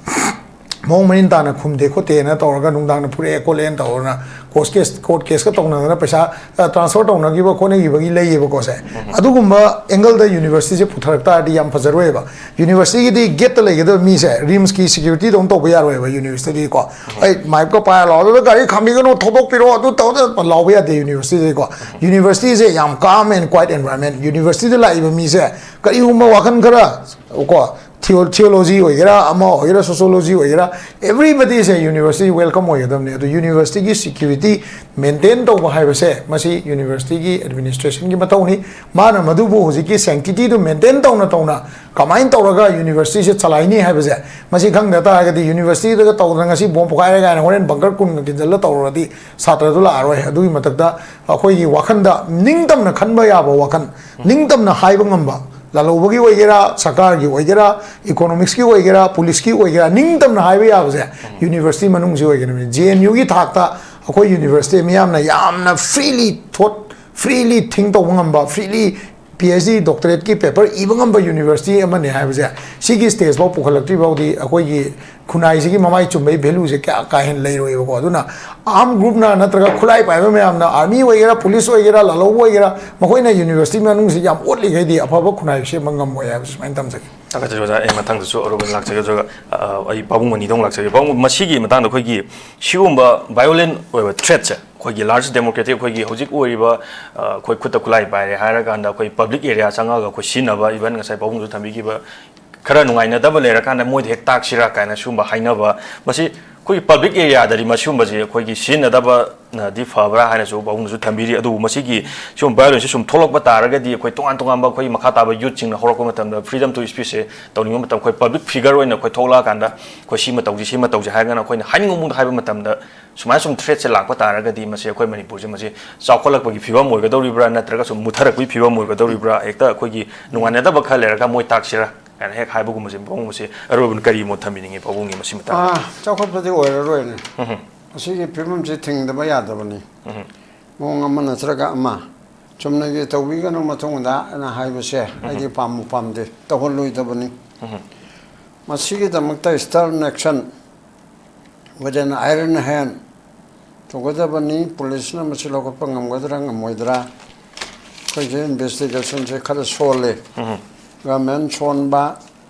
ꯃꯑꯣꯡ ꯃꯔꯤꯟ ꯇꯥꯅ ꯈꯨꯝꯗꯦ ꯈꯣꯠꯇꯦꯅ ꯇꯧꯔꯒ ꯅꯨꯡꯗꯥꯡꯗ ꯐꯨꯔꯛꯑꯦ ꯈꯣꯠꯂꯦꯅ ꯇꯧꯔꯒ ꯀꯣꯔꯠ ꯀꯦꯁ, ꯀꯣꯔꯠ ꯀꯦꯁꯀ ꯇꯧꯅꯗꯅ ꯄꯩꯁꯥ, ꯑ, ꯇ꯭ꯔꯥꯟꯁꯐꯔ ꯇꯧꯅꯈꯤꯕ ꯈꯣꯠꯅꯈꯤꯕꯒꯤ ꯂꯩꯌꯦꯕꯀꯣ ꯁꯦ꯫ ꯑꯗꯨꯒꯨꯝꯕ ꯑꯦꯡꯒꯜꯗ ꯌꯨꯅꯤꯚꯔꯁꯤꯇꯤꯁꯦ ꯄꯨꯊꯔꯛ ꯇꯥꯔꯗꯤ ꯌꯥꯝ ꯐꯖꯔꯣꯏꯕ꯫ ꯌꯨꯅꯤꯚꯔꯁꯤꯇꯤꯒꯤꯗꯤ ꯒꯦꯠꯇ ꯂꯩꯒꯗꯕ ꯃꯤꯁꯦ ꯔꯤꯝꯁꯀꯤ ꯁꯦꯀ꯭ꯌꯨꯔꯤꯇꯤꯗꯧꯅ ꯇꯧꯕ ꯌꯥꯔꯣꯏꯕ ꯌꯨꯅꯤꯚꯔꯁꯤꯇꯤꯗꯤꯀꯣ꯫ ꯑꯩ ꯃꯥꯏꯛꯀ ꯄꯥꯏꯔ ꯂꯥꯎ, "ꯑꯗꯨꯗ ꯒꯥꯔꯤ ꯈꯥꯝꯕꯤꯒꯅꯨ, ꯊꯧꯗꯣꯛꯄꯤꯔꯣ", ꯑꯗꯨ ꯇꯧꯗ ꯂꯥꯎꯕ ꯌꯥꯗꯦ ꯌꯨꯅꯤꯚꯔꯁꯤꯇꯤꯗꯤꯀꯣ꯫ ꯌꯨꯅꯤꯚꯔꯁꯤꯇꯤꯁꯦ ꯌꯥꯝ calm and quiet environment꯫ ꯌꯨꯅꯤꯚꯔꯁꯤꯇꯤꯗ ꯂꯥꯛꯏꯕ ꯃꯤꯁꯦ ꯀꯔꯤꯒꯨꯝꯕ ꯋꯥꯈꯜ ꯈꯔ ꯀꯣ, ꯊꯤꯑꯣ-, ꯊꯤꯑꯣꯂꯣꯖꯤ ꯑꯣꯏꯒꯦꯔꯥ, ꯑꯃ ꯑꯣꯏꯒꯦꯔꯥ, ꯁꯣꯁꯤꯌꯣꯂꯣꯖꯤ ꯑꯣꯏꯒꯦꯔꯥ, ꯑꯦꯕ꯭ꯔꯤꯕꯗꯤꯁꯦ ꯌꯨꯅꯤꯚꯔꯁꯤꯇꯤ ꯋꯦꯜꯀꯝ ꯑꯣꯏꯒꯗꯕꯅꯤ꯫ ꯑꯗꯨ ꯌꯨꯅꯤꯚꯔꯁꯤꯇꯤꯒꯤ ꯁꯦꯀ꯭ꯌꯨꯔꯤꯇꯤ ꯃꯦꯟꯇꯦꯟ ꯇꯧꯕ ꯍꯥꯏꯕꯁꯦ ꯃꯁꯤ ꯌꯨꯅꯤꯚꯔꯁꯤꯇꯤꯒꯤ ꯑꯦꯗꯃꯤꯅꯤꯁꯇ꯭ꯔꯦꯁꯟꯒꯤ ꯃꯊꯧꯅꯤ꯫ ꯃꯥꯅ ꯃꯗꯨꯕꯨ ꯍꯧꯖꯤꯛꯀꯤ ꯁꯦꯡꯇꯤꯇꯤꯗꯨ ꯃꯦꯟꯇꯦꯟ ꯇꯧꯅ ꯇꯧꯅ ꯀꯃꯥꯏꯅ ꯇꯧꯔꯒ ꯌꯨꯅꯤꯚꯔꯁꯤꯇꯤꯁꯦ ꯆꯂꯥꯏꯅꯤ ꯍꯥꯏꯕꯁꯦ, ꯃꯁꯤ ꯈꯪꯗ ꯇꯥꯔꯒꯗꯤ ꯌꯨꯅꯤꯚꯔꯁꯤꯇꯤꯗꯒ ꯇꯧꯗꯅ ꯉꯁꯤ ꯕꯣꯝ ꯄꯣꯈꯥꯏꯔꯦ ꯀꯥꯏꯅ ꯍꯣꯔꯦꯟ ꯕꯪꯀꯔ ꯀꯨꯟꯒ ꯈꯤꯟꯖꯜꯂ ꯇꯧꯔꯨꯔꯗꯤ ꯁꯥꯇ꯭ꯔꯗꯨ ꯂꯥꯛꯑꯔꯣꯏ꯫ ꯑꯗꯨꯒꯤ ꯃꯊꯛꯇ ꯑꯩꯈꯣꯏꯒꯤ ꯋꯥꯈꯟꯗ ꯅꯤꯡꯇꯝꯅ ꯈꯟꯕ ꯌꯥꯕ ꯋꯥꯈꯟ, ꯅꯤꯡꯇꯝꯅ ꯍꯥꯏꯕ ꯉꯝꯕ, ꯂꯥꯜꯍꯧꯕꯒꯤ ꯑꯣꯏꯒꯦꯔꯥ, ꯁꯔꯀꯥꯔꯒꯤ ꯑꯣꯏꯒꯦꯔꯥ, ꯏꯀꯣꯅꯣꯃꯤꯛꯁꯀꯤ ꯑꯣꯏꯒꯦꯔꯥ, ꯄꯨꯂꯤꯁꯀꯤ ꯑꯣꯏꯒꯦꯔꯥ, ꯅꯤꯡꯇꯝꯅ ꯍꯥꯏꯕ ꯌꯥꯕꯁꯦ ꯌꯨꯅꯤꯚꯔꯁꯤꯇꯤ ꯃꯅꯨꯡꯁꯤ ꯑꯣꯏꯒꯗꯕꯅꯤ꯫ ꯖꯦ ꯑꯦꯟ ꯌꯨꯒꯤ ꯊꯥꯛꯇ ꯑꯩꯈꯣꯏ ꯌꯨꯅꯤꯚꯔꯁꯤꯇꯤ ꯃꯤꯌꯥꯝꯅ ꯌꯥꯝꯅ freely thought, freely think ꯇꯧꯕ ꯉꯝꯕ, freely ꯄꯤ ꯑꯩꯆ ꯗꯤ doctorateꯀꯤ paper ꯏꯕ ꯉꯝꯕ university ꯑꯃꯅꯤ ꯍꯥꯏꯕꯁꯦ, ꯁꯤꯒꯤ stage ꯐꯥꯎ ꯄꯨꯈꯠꯂꯛꯇ꯭ꯔꯤ ꯐꯥꯎꯗꯤ ꯑꯩꯈꯣꯏꯒꯤ ꯈꯨꯟꯅꯥꯏꯁꯤꯒꯤ ꯃꯃꯥꯏ ꯆꯨꯝꯕꯒꯤ valueꯁꯦ ꯀꯌꯥ ꯀꯥ ꯍꯦꯟꯅ ꯂꯩꯔꯣꯏꯕꯀꯣ꯫ ꯑꯗꯨꯅ armed groupꯅ ꯅꯠꯇ꯭ꯔꯒ ꯈꯨꯠꯂꯥꯏ ꯄꯥꯏꯕ ꯃꯌꯥꯝꯅ, army ꯑꯣꯏꯒꯦꯔꯥ, police ꯑꯣꯏꯒꯦꯔꯥ, ꯂꯥꯜꯍꯧꯕ ꯑꯣꯏꯒꯦꯔꯥ, ꯃꯈꯣꯏꯅ university ꯃꯅꯨꯡꯁꯤ ꯌꯥꯝ ꯑꯣꯠꯂꯤꯈꯩꯗꯤ ꯑꯐꯕ ꯈꯨꯟꯅꯥꯏ ꯁꯦꯝꯕ ꯉꯝꯃꯣꯏ ꯍꯥꯏꯕꯁꯤ ꯁꯨꯃꯥꯏꯅ ꯊꯝꯖꯒꯦ꯫ ꯊꯥꯒꯠꯆꯔꯤ ꯑꯣꯖꯥ꯫ ꯑꯩ ꯃꯊꯪꯗꯁꯨ ꯑꯔꯣꯏꯕ ꯂꯥꯛꯆꯒꯦ ꯑꯗꯨꯒ, ꯑ, ꯑꯩ ꯄꯥꯕꯨꯡ ꯃꯅꯤꯗ ꯑꯃꯨꯛ ꯂꯥꯛꯆꯒꯦ꯫ ꯄꯥꯕꯨꯡ, ꯃꯁꯤꯒꯤ ꯃꯇꯥꯡꯗ ꯑꯩꯈꯣꯏꯒꯤ ꯁꯤꯒꯨꯝꯕ violent ꯑꯣꯏꯕ threatꯁꯦ ꯑꯩꯈꯣꯏꯒꯤ large democratic ꯑꯩꯈꯣꯏꯒꯤ ꯍꯧꯖꯤꯛ ꯑꯣꯏꯔꯤꯕ, ꯑ, ꯑꯩꯈꯣꯏ ꯈꯨꯠꯇ ꯈꯨꯠꯂꯥꯏ ꯄꯥꯏꯔꯦ ꯍꯥꯏꯔꯀꯥꯟꯗ ꯑꯩꯈꯣꯏ public area ꯆꯪꯉꯒ ꯑꯩꯈꯣꯏ ꯁꯤꯖꯤꯟꯅꯕ, even ꯉꯁꯥꯏ ꯄꯥꯕꯨꯡꯁꯨ ꯊꯝꯕꯤꯈꯤꯕ ꯈꯔ ꯅꯨꯡꯉꯥꯏꯅꯗꯕ ꯂꯩꯔꯀꯥꯟꯗ ꯃꯣꯏꯗ ꯍꯦꯛ ꯇꯥꯛꯁꯤꯔꯥ ꯀꯥꯏꯅ ꯁꯤꯒꯨꯝꯕ ꯍꯥꯏꯅꯕ, ꯃꯁꯤ ꯑꯩꯈꯣꯏꯒꯤ public areaꯗꯗꯤ ꯃꯁꯤꯒꯨꯝꯕꯁꯦ ꯑꯩꯈꯣꯏꯒꯤ ꯁꯤꯖꯤꯟꯅꯗꯕ ꯅꯗꯤ ꯐꯕ꯭ꯔꯥ ꯍꯥꯏꯅꯁꯨ ꯄꯥꯕꯨꯡꯅꯁꯨ ꯊꯝꯕꯤꯔꯤ꯫ ꯑꯗꯨꯕꯨ ꯃꯁꯤꯒꯤ ꯁꯤꯒꯨꯝꯕ violenceꯁꯦ ꯁꯨꯝ ꯊꯣꯛꯂꯛꯄ ꯇꯥꯔꯒꯗꯤ ꯑꯩꯈꯣꯏ ꯇꯣꯉꯥꯟ ꯇꯣꯉꯥꯟꯕ ꯑꯩꯈꯣꯏꯒꯤ ꯃꯈꯥ ꯇꯥꯕ youthꯁꯤꯡꯅ ꯍꯧꯔꯛꯄ ꯃꯇꯝꯗ freedom to speechꯁꯦ ꯇꯧꯅꯤꯡꯕ ꯃꯇꯝ ꯑꯩꯈꯣꯏ public figure ꯑꯣꯏꯅ ꯑꯩꯈꯣꯏ ꯊꯣꯛꯂꯛꯑꯀꯥꯟꯗ ꯑꯩꯈꯣꯏ ꯁꯤꯃ ꯇꯧꯁꯤ, ꯁꯤꯃ ꯇꯧꯁꯤ ꯍꯥꯏꯔꯒꯅ ꯑꯩꯈꯣꯏꯅ ꯍꯥꯏꯅꯤꯡꯕ ꯃꯑꯣꯡꯗ ꯍꯥꯏꯕ ꯃꯇꯝꯗ ꯁꯨꯃꯥꯏꯅ ꯁꯨꯝ threatꯁꯦ ꯂꯥꯛꯄ ꯇꯥꯔꯒꯗꯤ ꯃꯁꯤ ꯑꯩꯈꯣꯏ ꯃꯅꯤꯄꯨꯔꯁꯦ ꯃꯁꯤ ꯆꯥꯎꯈꯠꯂꯛꯄꯒꯤ ꯐꯤꯕꯝ ꯑꯣꯏꯒꯗꯧꯔꯤꯕ꯭ꯔꯥ ꯅꯠꯇ꯭ꯔꯒ ꯁꯨꯝ ꯃꯨꯠꯊꯔꯛꯄꯒꯤ ꯐꯤꯕꯝ ꯑꯣꯏꯒꯗꯧꯔꯤꯕ꯭ꯔꯥ, ꯍꯦꯛꯇ ꯑꯩꯈꯣꯏꯒꯤ ꯅꯨꯡꯉꯥꯏꯅꯗꯕ ꯈꯔ ꯂꯩꯔꯒ ꯃꯣꯏ ꯇꯥꯛꯁꯤꯔꯥ ꯀꯥꯏꯅ ꯍꯦꯛ ꯍꯥꯏꯕꯒꯨꯝꯕꯁꯦ, ꯄꯥꯕꯨꯡꯁꯦ ꯑꯔꯣꯏꯕ ꯀꯔꯤ ꯃꯣꯠ ꯊꯝꯕꯤꯅꯤꯡꯉꯤ ꯄꯥꯕꯨꯡꯒꯤ ꯃꯁꯤ ꯃꯇꯥꯡꯗ? ꯑꯥ, ꯆꯥꯎꯈꯠꯄꯗꯤ ꯑꯣꯏꯔꯔꯣꯏꯅꯦ꯫ ꯎꯝ꯫ ꯑꯁꯤꯒꯤ ꯐꯤꯕꯝꯁꯤ ꯊꯤꯡꯗꯕ ꯌꯥꯗꯕꯅꯤ꯫ ꯎꯝ꯫ ꯃꯑꯣꯡ ꯑꯃ ꯅꯠꯇ꯭ꯔꯒ ꯑꯃ ꯆꯨꯝꯅꯒꯤ ꯇꯧꯕꯤꯒꯅꯨ ꯃꯇꯨꯡꯗ ꯑꯩꯅ ꯍꯥꯏꯕꯁꯦ ꯑꯩꯗꯤ ꯄꯥꯝꯕꯨ ꯄꯥꯝꯗꯦ, ꯇꯧꯍꯜꯂꯣꯏꯗꯕꯅꯤ꯫ ꯎꯝ꯫ ꯃꯁꯤꯒꯤꯗꯃꯛꯇ stern action with an iron hand ꯇꯧꯒꯗꯕꯅꯤ꯫ ꯄꯨꯂꯤꯁꯅ ꯃꯁꯤ ꯂꯧꯈꯠꯄ ꯉꯝꯒꯗ꯭ꯔꯥ ꯉꯝꯃꯣꯏꯗ꯭ꯔꯥ? ꯑꯩꯈꯣꯏꯁꯦ investigationꯁꯦ ꯈꯔ ꯁꯣꯜꯂꯦ꯫ ꯎꯝ꯫ Government ꯁꯣꯟꯕ,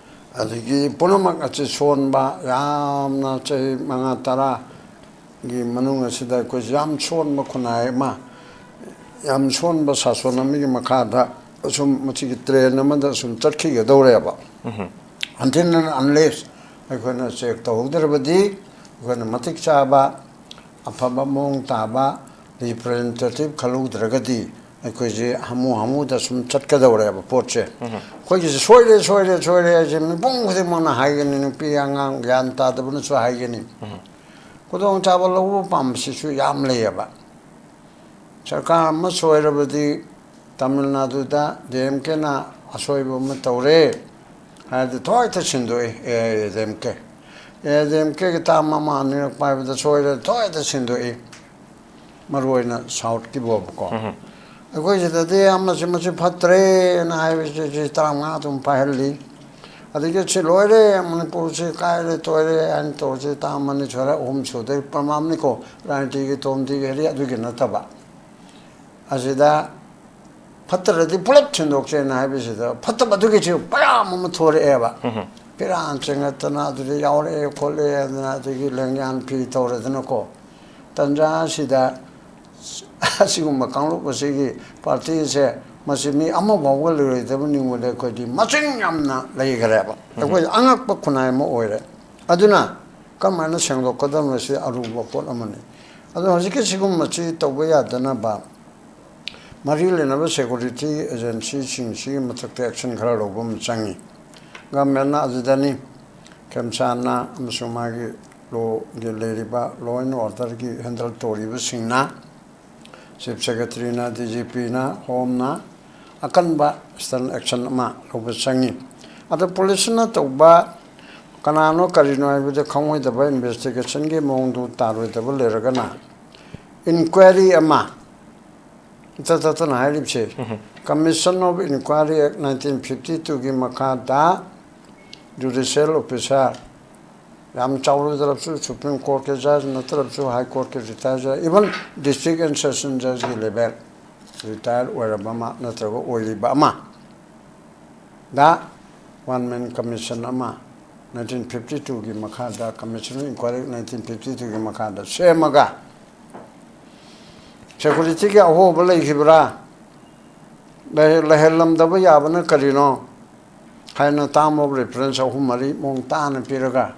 ꯑꯗꯒꯤ ꯄꯨꯝꯅꯃꯛ ꯑꯁꯤ ꯁꯣꯟꯕ, ꯌꯥꯝꯅ ꯆꯍꯤ ꯃꯉꯥ ꯇꯔꯥꯒꯤ ꯃꯅꯨꯡ ꯑꯁꯤꯗ ꯑꯩꯈꯣꯏꯁꯦ ꯌꯥꯝ ꯁꯣꯟꯕ ꯈꯨꯟꯅꯥꯏ ꯑꯃ, ꯌꯥꯝ ꯁꯣꯟꯕ ꯁꯥꯁꯣꯟ ꯑꯃꯒꯤ ꯃꯈꯥꯗ ꯑꯁꯨꯝ ꯃꯁꯤꯒꯤ train ꯑꯃꯗ ꯑꯁꯨꯝ ꯆꯠꯈꯤꯒꯗꯧꯔꯦꯕ꯫ ꯎꯝ꯫ Until and unless ꯑꯩꯈꯣꯏꯅ check ꯇꯧꯍꯧꯗ꯭ꯔꯕꯗꯤ, ꯑꯩꯈꯣꯏꯅ ꯃꯇꯤꯛ ꯆꯥꯕ, ꯑꯐꯕ ꯃꯑꯣꯡ ꯇꯥꯕ representative ꯈꯜꯍꯧꯗ꯭ꯔꯒꯗꯤ ꯑꯩꯈꯣꯏꯁꯦ ꯍꯥꯃꯨ ꯍꯥꯃꯨꯗ ꯁꯨꯝ ꯆꯠꯀꯗꯧꯔꯦꯕ ꯄꯣꯠꯁꯦ꯫ ꯎꯝ꯫ ꯑꯩꯈꯣꯏꯒꯤꯁꯦ ꯁꯣꯏꯔꯦ, ꯁꯣꯏꯔꯦ, ꯁꯣꯏꯔꯦ ꯍꯥꯏꯁꯦ ꯃꯤꯄꯨꯝ ꯈꯨꯗꯤꯡꯃꯛꯅ ꯍꯥꯏꯒꯅꯤ, ꯅꯨꯄꯤ ꯑꯉꯥꯡ ꯒ꯭ꯌꯥꯟ ꯇꯥꯗꯕꯅꯁꯨ ꯍꯥꯏꯒꯅꯤ꯫ ꯎꯝ꯫ ꯈꯨꯗꯣꯡꯆꯥꯕ ꯂꯧꯕ ꯄꯥꯝꯕꯁꯤꯁꯨ ꯌꯥꯝ ꯂꯩꯌꯦꯕ꯫ ꯁꯔꯀꯥꯔ ꯑꯃ ꯁꯣꯏꯔꯕꯗꯤ ꯇꯥꯃꯤꯜ ꯅꯥꯗꯨꯗ ꯗꯤ ꯑꯦꯝ ꯀꯦꯅ ꯑꯁꯣꯏꯕ ꯑꯃ ꯇꯧꯔꯦ ꯍꯥꯏꯔꯗꯤ ꯊꯣꯏꯇ ꯁꯤꯟꯗꯣꯛꯏ, A I A D M K. A I A D M ꯀꯦꯒꯤ term ꯑꯃ ꯑꯅꯤꯔꯛ ꯄꯥꯏꯕꯗ ꯁꯣꯏꯔꯦ ꯊꯣꯏꯇ ꯁꯤꯟꯗꯣꯛꯏ, ꯃꯔꯨꯑꯣꯏꯅ Southꯀꯤꯕꯨꯕꯀꯣ꯫ ꯎꯝ꯫ ꯑꯩꯈꯣꯏ ꯁꯤꯗꯗꯤ ꯑꯃꯁꯤ ꯃꯁꯤ ꯐꯠꯇ꯭ꯔꯦꯅ ꯍꯥꯏꯕꯁꯤ ꯆꯍꯤ ꯇꯔꯥꯃꯉꯥ ꯑꯗꯨꯝ ꯄꯥꯏꯍꯜꯂꯤ꯫ ꯑꯗꯒꯤ ꯁꯤ ꯂꯣꯏꯔꯦ, ꯃꯅꯤꯄꯨꯔꯁꯤ ꯀꯥꯏꯔꯦ ꯇꯣꯏꯔꯦ ꯍꯥꯏꯅ ꯇꯧꯔꯁꯤ ꯇꯥꯡ ꯑꯃꯅꯤ ꯁꯨꯔꯦ, ꯑꯍꯨꯝ ꯁꯨꯗꯣꯏ ꯄ꯭ꯔꯃꯥꯝꯅꯤꯀꯣ, ꯔꯥꯖꯅꯤꯇꯤꯒꯤ ꯇꯣꯝ ꯇꯤꯒꯤ ꯍꯦꯔꯤ ꯑꯗꯨꯒꯤ ꯅꯠꯇꯕ꯫ ꯑꯁꯤꯗ ꯐꯠꯇ꯭ꯔꯗꯤ ꯄꯨꯂꯞ ꯁꯤꯟꯗꯣꯛꯁꯦꯅ ꯍꯥꯏꯕꯁꯤꯗ ꯐꯠꯇꯕꯗꯨꯒꯤꯁꯨ ꯃꯌꯥꯝ ꯑꯃ ꯊꯣꯔꯛꯑꯦꯕ꯫ ꯐꯤꯔꯥꯟ ꯆꯤꯡꯉꯠꯇꯅ ꯑꯗꯨꯗ ꯌꯥꯎꯔꯛꯑꯦ ꯈꯣꯠꯂꯦ ꯑꯗꯨꯅ ꯑꯗꯒꯤ ꯂꯦꯡꯌꯥꯟ ꯐꯤ ꯇꯧꯔꯗꯅꯀꯣ꯫ ꯇꯟꯖꯥ ꯑꯁꯤꯗ ꯑꯁꯤꯒꯨꯝꯕ ꯀꯥꯡꯂꯨꯞ ꯑꯁꯤꯒꯤ ꯄꯥꯔꯇꯤꯁꯦ ꯃꯁꯤ ꯃꯤ ꯑꯃꯐꯥꯎꯕ ꯂꯩꯔꯣꯏꯗꯕ ꯅꯤꯡꯕꯗ ꯑꯩꯈꯣꯏꯗꯤ ꯃꯁꯤꯡ ꯌꯥꯝꯅ ꯂꯩꯈ꯭ꯔꯦꯕ꯫ ꯑꯩꯈꯣꯏ ꯑꯉꯛꯄ ꯈꯨꯟꯅꯥꯏ ꯑꯃ ꯑꯣꯏꯔꯦ꯫ ꯑꯗꯨꯅ ꯀꯃꯥꯏꯅ ꯁꯦꯡꯗꯣꯛꯀꯗꯕꯅꯣ ꯁꯤ ꯑꯔꯨꯕ ꯄꯣꯠ ꯑꯃꯅꯤ꯫ ꯑꯗꯣ ꯍꯧꯖꯤꯛꯀꯤ ꯁꯤꯒꯨꯝꯕꯁꯤ ꯇꯧꯕ ꯌꯥꯗꯅꯕ ꯃꯔꯤ ꯂꯩꯅꯕ ꯁꯦꯀꯨꯔꯤꯇꯤ ꯑꯦꯖꯦꯟꯁꯤꯁꯤꯡꯁꯤꯒꯤ ꯃꯊꯛꯇ ꯑꯦꯛꯁꯟ ꯈꯔ ꯂꯧꯕ ꯑꯃ ꯆꯪꯉꯤ꯫ ꯒꯃꯦꯟꯅ ꯑꯗꯨꯗꯅꯤ ꯈꯦꯝꯆꯥꯟꯅ ꯑꯃꯁꯨꯡ ꯃꯥꯒꯤ ꯂꯣꯒꯤ ꯂꯩꯔꯤꯕ ꯂꯣ ꯑꯦꯟ ꯑꯣꯔꯗꯔꯒꯤ ꯍꯦꯟꯗꯜ ꯇꯧꯔꯤꯕꯁꯤꯡꯅ, ꯆꯤꯐ ꯁꯦꯀ꯭ꯔꯦꯇꯔꯤꯅ, ꯗꯤ ꯖꯤ ꯄꯤꯅ, ꯍꯣꯝꯅ ꯑꯀꯟꯕ ꯁ꯭ꯇꯔꯟ ꯑꯦꯛꯁꯟ ꯑꯃ ꯂꯧꯕ ꯆꯪꯉꯤ꯫ ꯑꯗꯣ ꯄꯨꯂꯤꯁꯅ ꯇꯧꯕ ꯀꯅꯥꯅꯣ ꯀꯔꯤꯅꯣ ꯍꯥꯏꯕꯗꯨ ꯈꯪꯉꯣꯏꯗꯕ ꯏꯟꯚꯦꯁꯇꯤꯒꯦꯁꯟꯒꯤ ꯃꯑꯣꯡꯗꯨ ꯇꯥꯔꯣꯏꯗꯕ ꯂꯩꯔꯒꯅ ꯏꯟꯀ꯭ꯋꯥꯏꯔꯤ ꯑꯃ ꯏꯇꯠ ꯇꯠꯇꯅ ꯍꯥꯏꯔꯤꯕꯁꯦ, Commission of Inquiry Act nineteen fifty twoꯒꯤ ꯃꯈꯥꯗ ꯖꯨꯗꯤꯁꯤꯌꯦꯜ ꯑꯣꯐꯤꯁꯥꯔ, ꯌꯥꯝ ꯆꯥꯎꯔꯨꯗ꯭ꯔꯕꯁꯨ ꯁꯨꯄ꯭ꯔꯤꯝ ꯀꯣꯔꯠꯀꯤ ꯖꯖ ꯅꯠꯇ꯭ꯔꯕꯁꯨ ꯍꯥꯏ ꯀꯣꯔꯠꯀꯤ ꯔꯤꯇꯥꯌꯔ ꯖꯖ, ꯏꯚꯟ ꯗꯤꯁꯇ꯭ꯔꯤꯛ ꯑꯦꯟ ꯁꯦꯁꯟ ꯖꯖꯀꯤ ꯂꯦꯚꯦꯜ ꯔꯤꯇꯥꯌꯔ ꯑꯣꯏꯔꯕ ꯑꯃ ꯅꯠꯇ꯭ꯔꯒ ꯑꯣꯏꯔꯤꯕ ꯑꯃ ꯗ ꯋꯥꯟ ꯃꯦꯟ ꯀꯃꯤꯁꯟ ꯑꯃ nineteen fifty twoꯒꯤ ꯃꯈꯥꯗ, Commission of Inquiry nineteen fifty twoꯒꯤ ꯃꯈꯥꯗ ꯁꯦꯝꯃꯒ ꯁꯦꯀꯨꯔꯤꯇꯤꯒꯤ ꯑꯍꯣꯕ ꯂꯩꯈꯤꯕ꯭ꯔꯥ, ꯂꯩ-, ꯂꯩꯍꯜꯂꯝꯗꯕ ꯌꯥꯕꯅ ꯀꯔꯤꯅꯣ ꯍꯥꯏꯅ term of reference ꯑꯍꯨꯝ ꯃꯔꯤ ꯃꯑꯣꯡ ꯇꯥꯅ ꯄꯤꯔꯒ,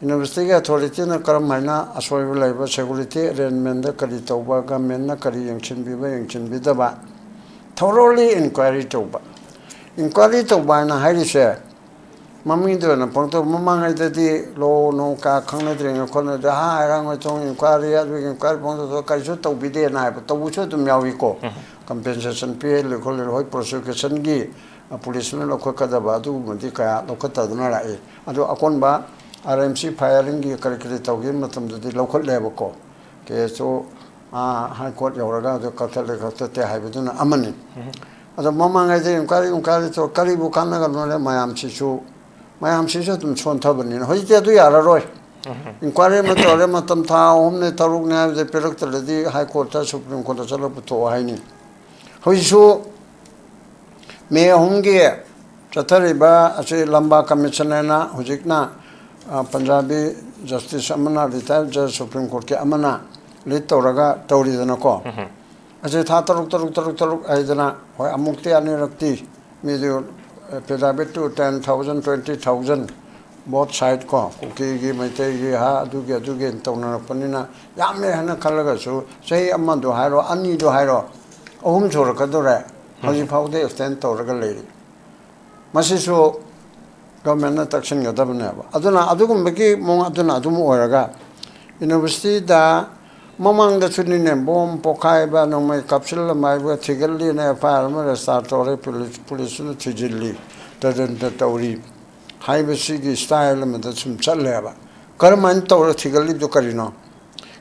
ꯌꯨꯅꯤꯚꯔꯁꯤꯇꯤꯒꯤ ꯑꯣꯊꯣꯔꯤꯇꯤꯅ ꯀꯔꯝ ꯍꯥꯏꯅ ꯑꯁꯣꯏꯕ ꯂꯩꯕ, ꯁꯦꯀꯨꯔꯤꯇꯤ ꯑꯦꯔꯦꯟꯖꯃꯦꯟꯗ ꯀꯔꯤ ꯇꯧꯕ, ꯒꯃꯦꯟꯅ ꯀꯔꯤ ꯌꯦꯡꯁꯤꯟꯕꯤꯕ, ꯌꯦꯡꯁꯤꯟꯕꯤꯗꯕ, ꯊꯣꯔꯣꯂꯤ ꯏꯟꯀ꯭ꯋꯥꯏꯔꯤ ꯇꯧꯕ꯫ ꯏꯟꯀ꯭ꯋꯥꯏꯔꯤ ꯇꯧꯕ ꯍꯥꯏꯅ ꯍꯥꯏꯔꯤꯁꯦ ꯃꯃꯤꯡꯗ ꯑꯣꯏꯅ ꯄꯥꯡꯊꯣꯛ, ꯃꯃꯥꯡꯉꯩꯗꯗꯤ ꯂꯣ ꯅꯣꯡ ꯀꯌꯥ ꯈꯪꯅꯗ꯭ꯔꯤꯉꯩ ꯈꯣꯠꯅꯗ꯭ꯔꯤ, ꯍꯥ ꯍꯥꯏꯔꯥꯡ ꯃꯣꯏꯊꯣꯡ ꯏꯟꯀ꯭ꯋꯥꯏꯔꯤ, ꯑꯗꯨꯒꯤ ꯏꯟꯀ꯭ꯋꯥꯏꯔꯤ ꯄꯥꯡꯊꯣꯛ ꯀꯔꯤꯁꯨ ꯇꯧꯕꯤꯗꯦꯅ ꯍꯥꯏꯕ ꯇꯧꯕꯁꯨ ꯑꯗꯨꯝ ꯌꯥꯎꯏꯀꯣ꯫ ꯀꯝꯄꯦꯟꯁꯦꯁꯟ ꯄꯤꯍꯜꯂꯤ ꯈꯣꯠꯂꯤ, ꯍꯣꯏ, ꯄ꯭ꯔꯣꯁꯤꯀ꯭ꯌꯨꯁꯟꯒꯤ, ꯑ, ꯄꯨꯂꯤꯁꯅ ꯂꯧꯈꯠꯀꯗꯕ ꯑꯗꯨꯒꯨꯝꯕꯗꯤ ꯀꯌꯥ ꯂꯧꯈꯠꯇꯗꯅ ꯂꯥꯛꯏ꯫ ꯑꯗꯣ ꯑꯀꯣꯟꯕ ꯑꯥꯔ ꯑꯦꯝ ꯁꯤ ꯐꯥꯏꯌꯔꯤꯡꯒꯤ ꯀꯔꯤ ꯀꯔꯤ ꯇꯧꯈꯤꯕ ꯃꯇꯝꯗꯗꯤ ꯂꯧꯈꯠꯂꯦꯕꯀꯣ꯫ ꯀꯦꯁꯇꯨ ꯍꯥꯏ ꯀꯣꯔꯠ ꯌꯧꯔꯒ ꯑꯗꯨ ꯀꯛꯊꯠꯂꯦ ꯀꯛꯊꯠꯇꯦ ꯍꯥꯏꯕꯗꯨꯅ ꯑꯃꯅꯤ꯫ ꯑꯗꯣ ꯃꯃꯥꯡꯉꯩꯗ ꯏꯟꯀ꯭ꯋꯥꯏꯔꯤ ꯏꯟꯀ꯭ꯋꯥꯏꯔꯤ ꯇꯧ ꯀꯔꯤꯕꯨ ꯀꯥꯟꯅꯒꯅꯣꯅꯦ? ꯃꯌꯥꯝꯁꯤꯁꯨ ꯃꯌꯥꯝꯁꯤꯁꯨ ꯑꯗꯨꯝ ꯁꯣꯟꯊꯕꯅꯤꯅ ꯍꯧꯖꯤꯛꯇꯤ ꯑꯗꯨ ꯌꯥꯔꯔꯣꯏ꯫ ꯏꯟꯀ꯭ꯋꯥꯏꯔꯤ ꯑꯃ ꯇꯧꯔꯦ, ꯃꯇꯝ ꯊꯥ ꯑꯍꯨꯝꯅꯦ ꯇꯔꯨꯛꯅꯦ ꯍꯥꯏꯕꯗ ꯄꯤꯔꯛꯇ꯭ꯔꯗꯤ ꯍꯥꯏ ꯀꯣꯔꯠꯇ, ꯁꯨꯄ꯭ꯔꯤꯝ ꯀꯣꯔꯠꯇ ꯆꯠꯂꯒ ꯄꯨꯊꯣꯛꯑꯣ ꯍꯥꯏꯅꯤ꯫ ꯍꯧꯖꯤꯛꯁꯨ ꯃꯦ ꯑꯍꯨꯝꯒꯤ ꯆꯠꯊꯔꯤꯕ ꯑꯁꯤ ꯂꯝꯕꯥ ꯀꯃꯤꯁꯟ ꯍꯥꯏꯅ ꯍꯧꯖꯤꯛꯅ, ꯑ, ꯄꯟꯖꯥꯕꯤ ꯖꯁꯇꯤꯁ ꯑꯃꯅ, ꯔꯤꯇꯥꯌꯔ ꯖꯁ ꯁꯨꯄ꯭ꯔꯤꯝ ꯀꯣꯔꯠꯀꯤ ꯑꯃꯅ ꯂꯤꯗ ꯇꯧꯔꯒ ꯇꯧꯔꯤꯗꯅꯀꯣ꯫ ꯑꯁꯤ ꯊꯥ ꯇꯔꯨꯛ, ꯇꯔꯨꯛ, ꯇꯔꯨꯛ, ꯇꯔꯨꯛ ꯍꯥꯏꯗꯅ, ꯍꯣꯏ, ꯑꯃꯨꯛꯇꯤ ꯑꯅꯤꯔꯛꯇꯤ ꯃꯤꯗꯨ, ꯑ, affidavit to ten thousand, twenty thousand, both side ꯀꯣ, ꯀꯨꯀꯤꯒꯤ, ꯃꯩꯇꯩꯒꯤ, ꯍꯥ, ꯑꯗꯨꯒꯤ, ꯑꯗꯨꯒꯤ ꯇꯧꯅꯔꯛꯄꯅꯤꯅ ꯌꯥꯝꯃꯦ ꯍꯥꯏꯅ ꯈꯜꯂꯒꯁꯨ ꯆꯍꯤ ꯑꯃꯗꯣ ꯍꯥꯏꯔꯣ, ꯑꯅꯤꯗꯣ ꯍꯥꯏꯔꯣ, ꯑꯍꯨꯝ ꯁꯨꯔꯛꯀꯗꯧꯔꯦ, ꯍꯧꯖꯤꯛ ꯐꯥꯎꯗ extend ꯇꯧꯔꯒ ꯂꯩꯔꯤ꯫ ꯃꯁꯤꯁꯨ ꯒꯚꯔꯟꯃꯦꯟꯠꯅ ꯇꯛꯁꯤꯟꯒꯗꯕꯅꯦꯕ꯫ ꯑꯗꯨꯅ ꯑꯗꯨꯒꯨꯝꯕꯒꯤ ꯃꯑꯣꯡ ꯑꯗꯨꯅ ꯑꯗꯨꯝ ꯑꯣꯏꯔꯒ ꯌꯨꯅꯤꯚꯔꯁꯤꯇꯤꯗ ꯃꯃꯥꯡꯗꯁꯨꯅꯤꯅꯦ, ꯕꯣꯝ ꯄꯣꯈꯥꯏꯕ, ꯅꯣꯡꯃꯩ ꯀꯥꯞꯁꯤꯜꯂꯝꯕ ꯍꯥꯏꯕ ꯊꯤꯒꯠꯂꯤꯅ ꯑꯦꯐ ꯑꯥꯏ ꯑꯥꯔ ꯑꯃ ꯔꯦꯖꯤꯁꯇꯥꯔ ꯇꯧꯔꯦ, ꯄꯨꯂꯤꯁ, ꯄꯨꯂꯤꯁꯅ ꯊꯤꯖꯤꯜꯂꯤ, ꯇꯗꯟꯇ ꯇꯧꯔꯤ ꯍꯥꯏꯕꯁꯤꯒꯤ ꯁ꯭ꯇꯥꯏꯜ ꯑꯃꯗ ꯁꯨꯝ ꯆꯠꯂꯦꯕ꯫ ꯀꯔꯝꯍꯥꯏꯅ ꯇꯧꯔ ꯊꯤꯒꯠꯂꯤꯕꯗꯨ ꯀꯔꯤꯅꯣ?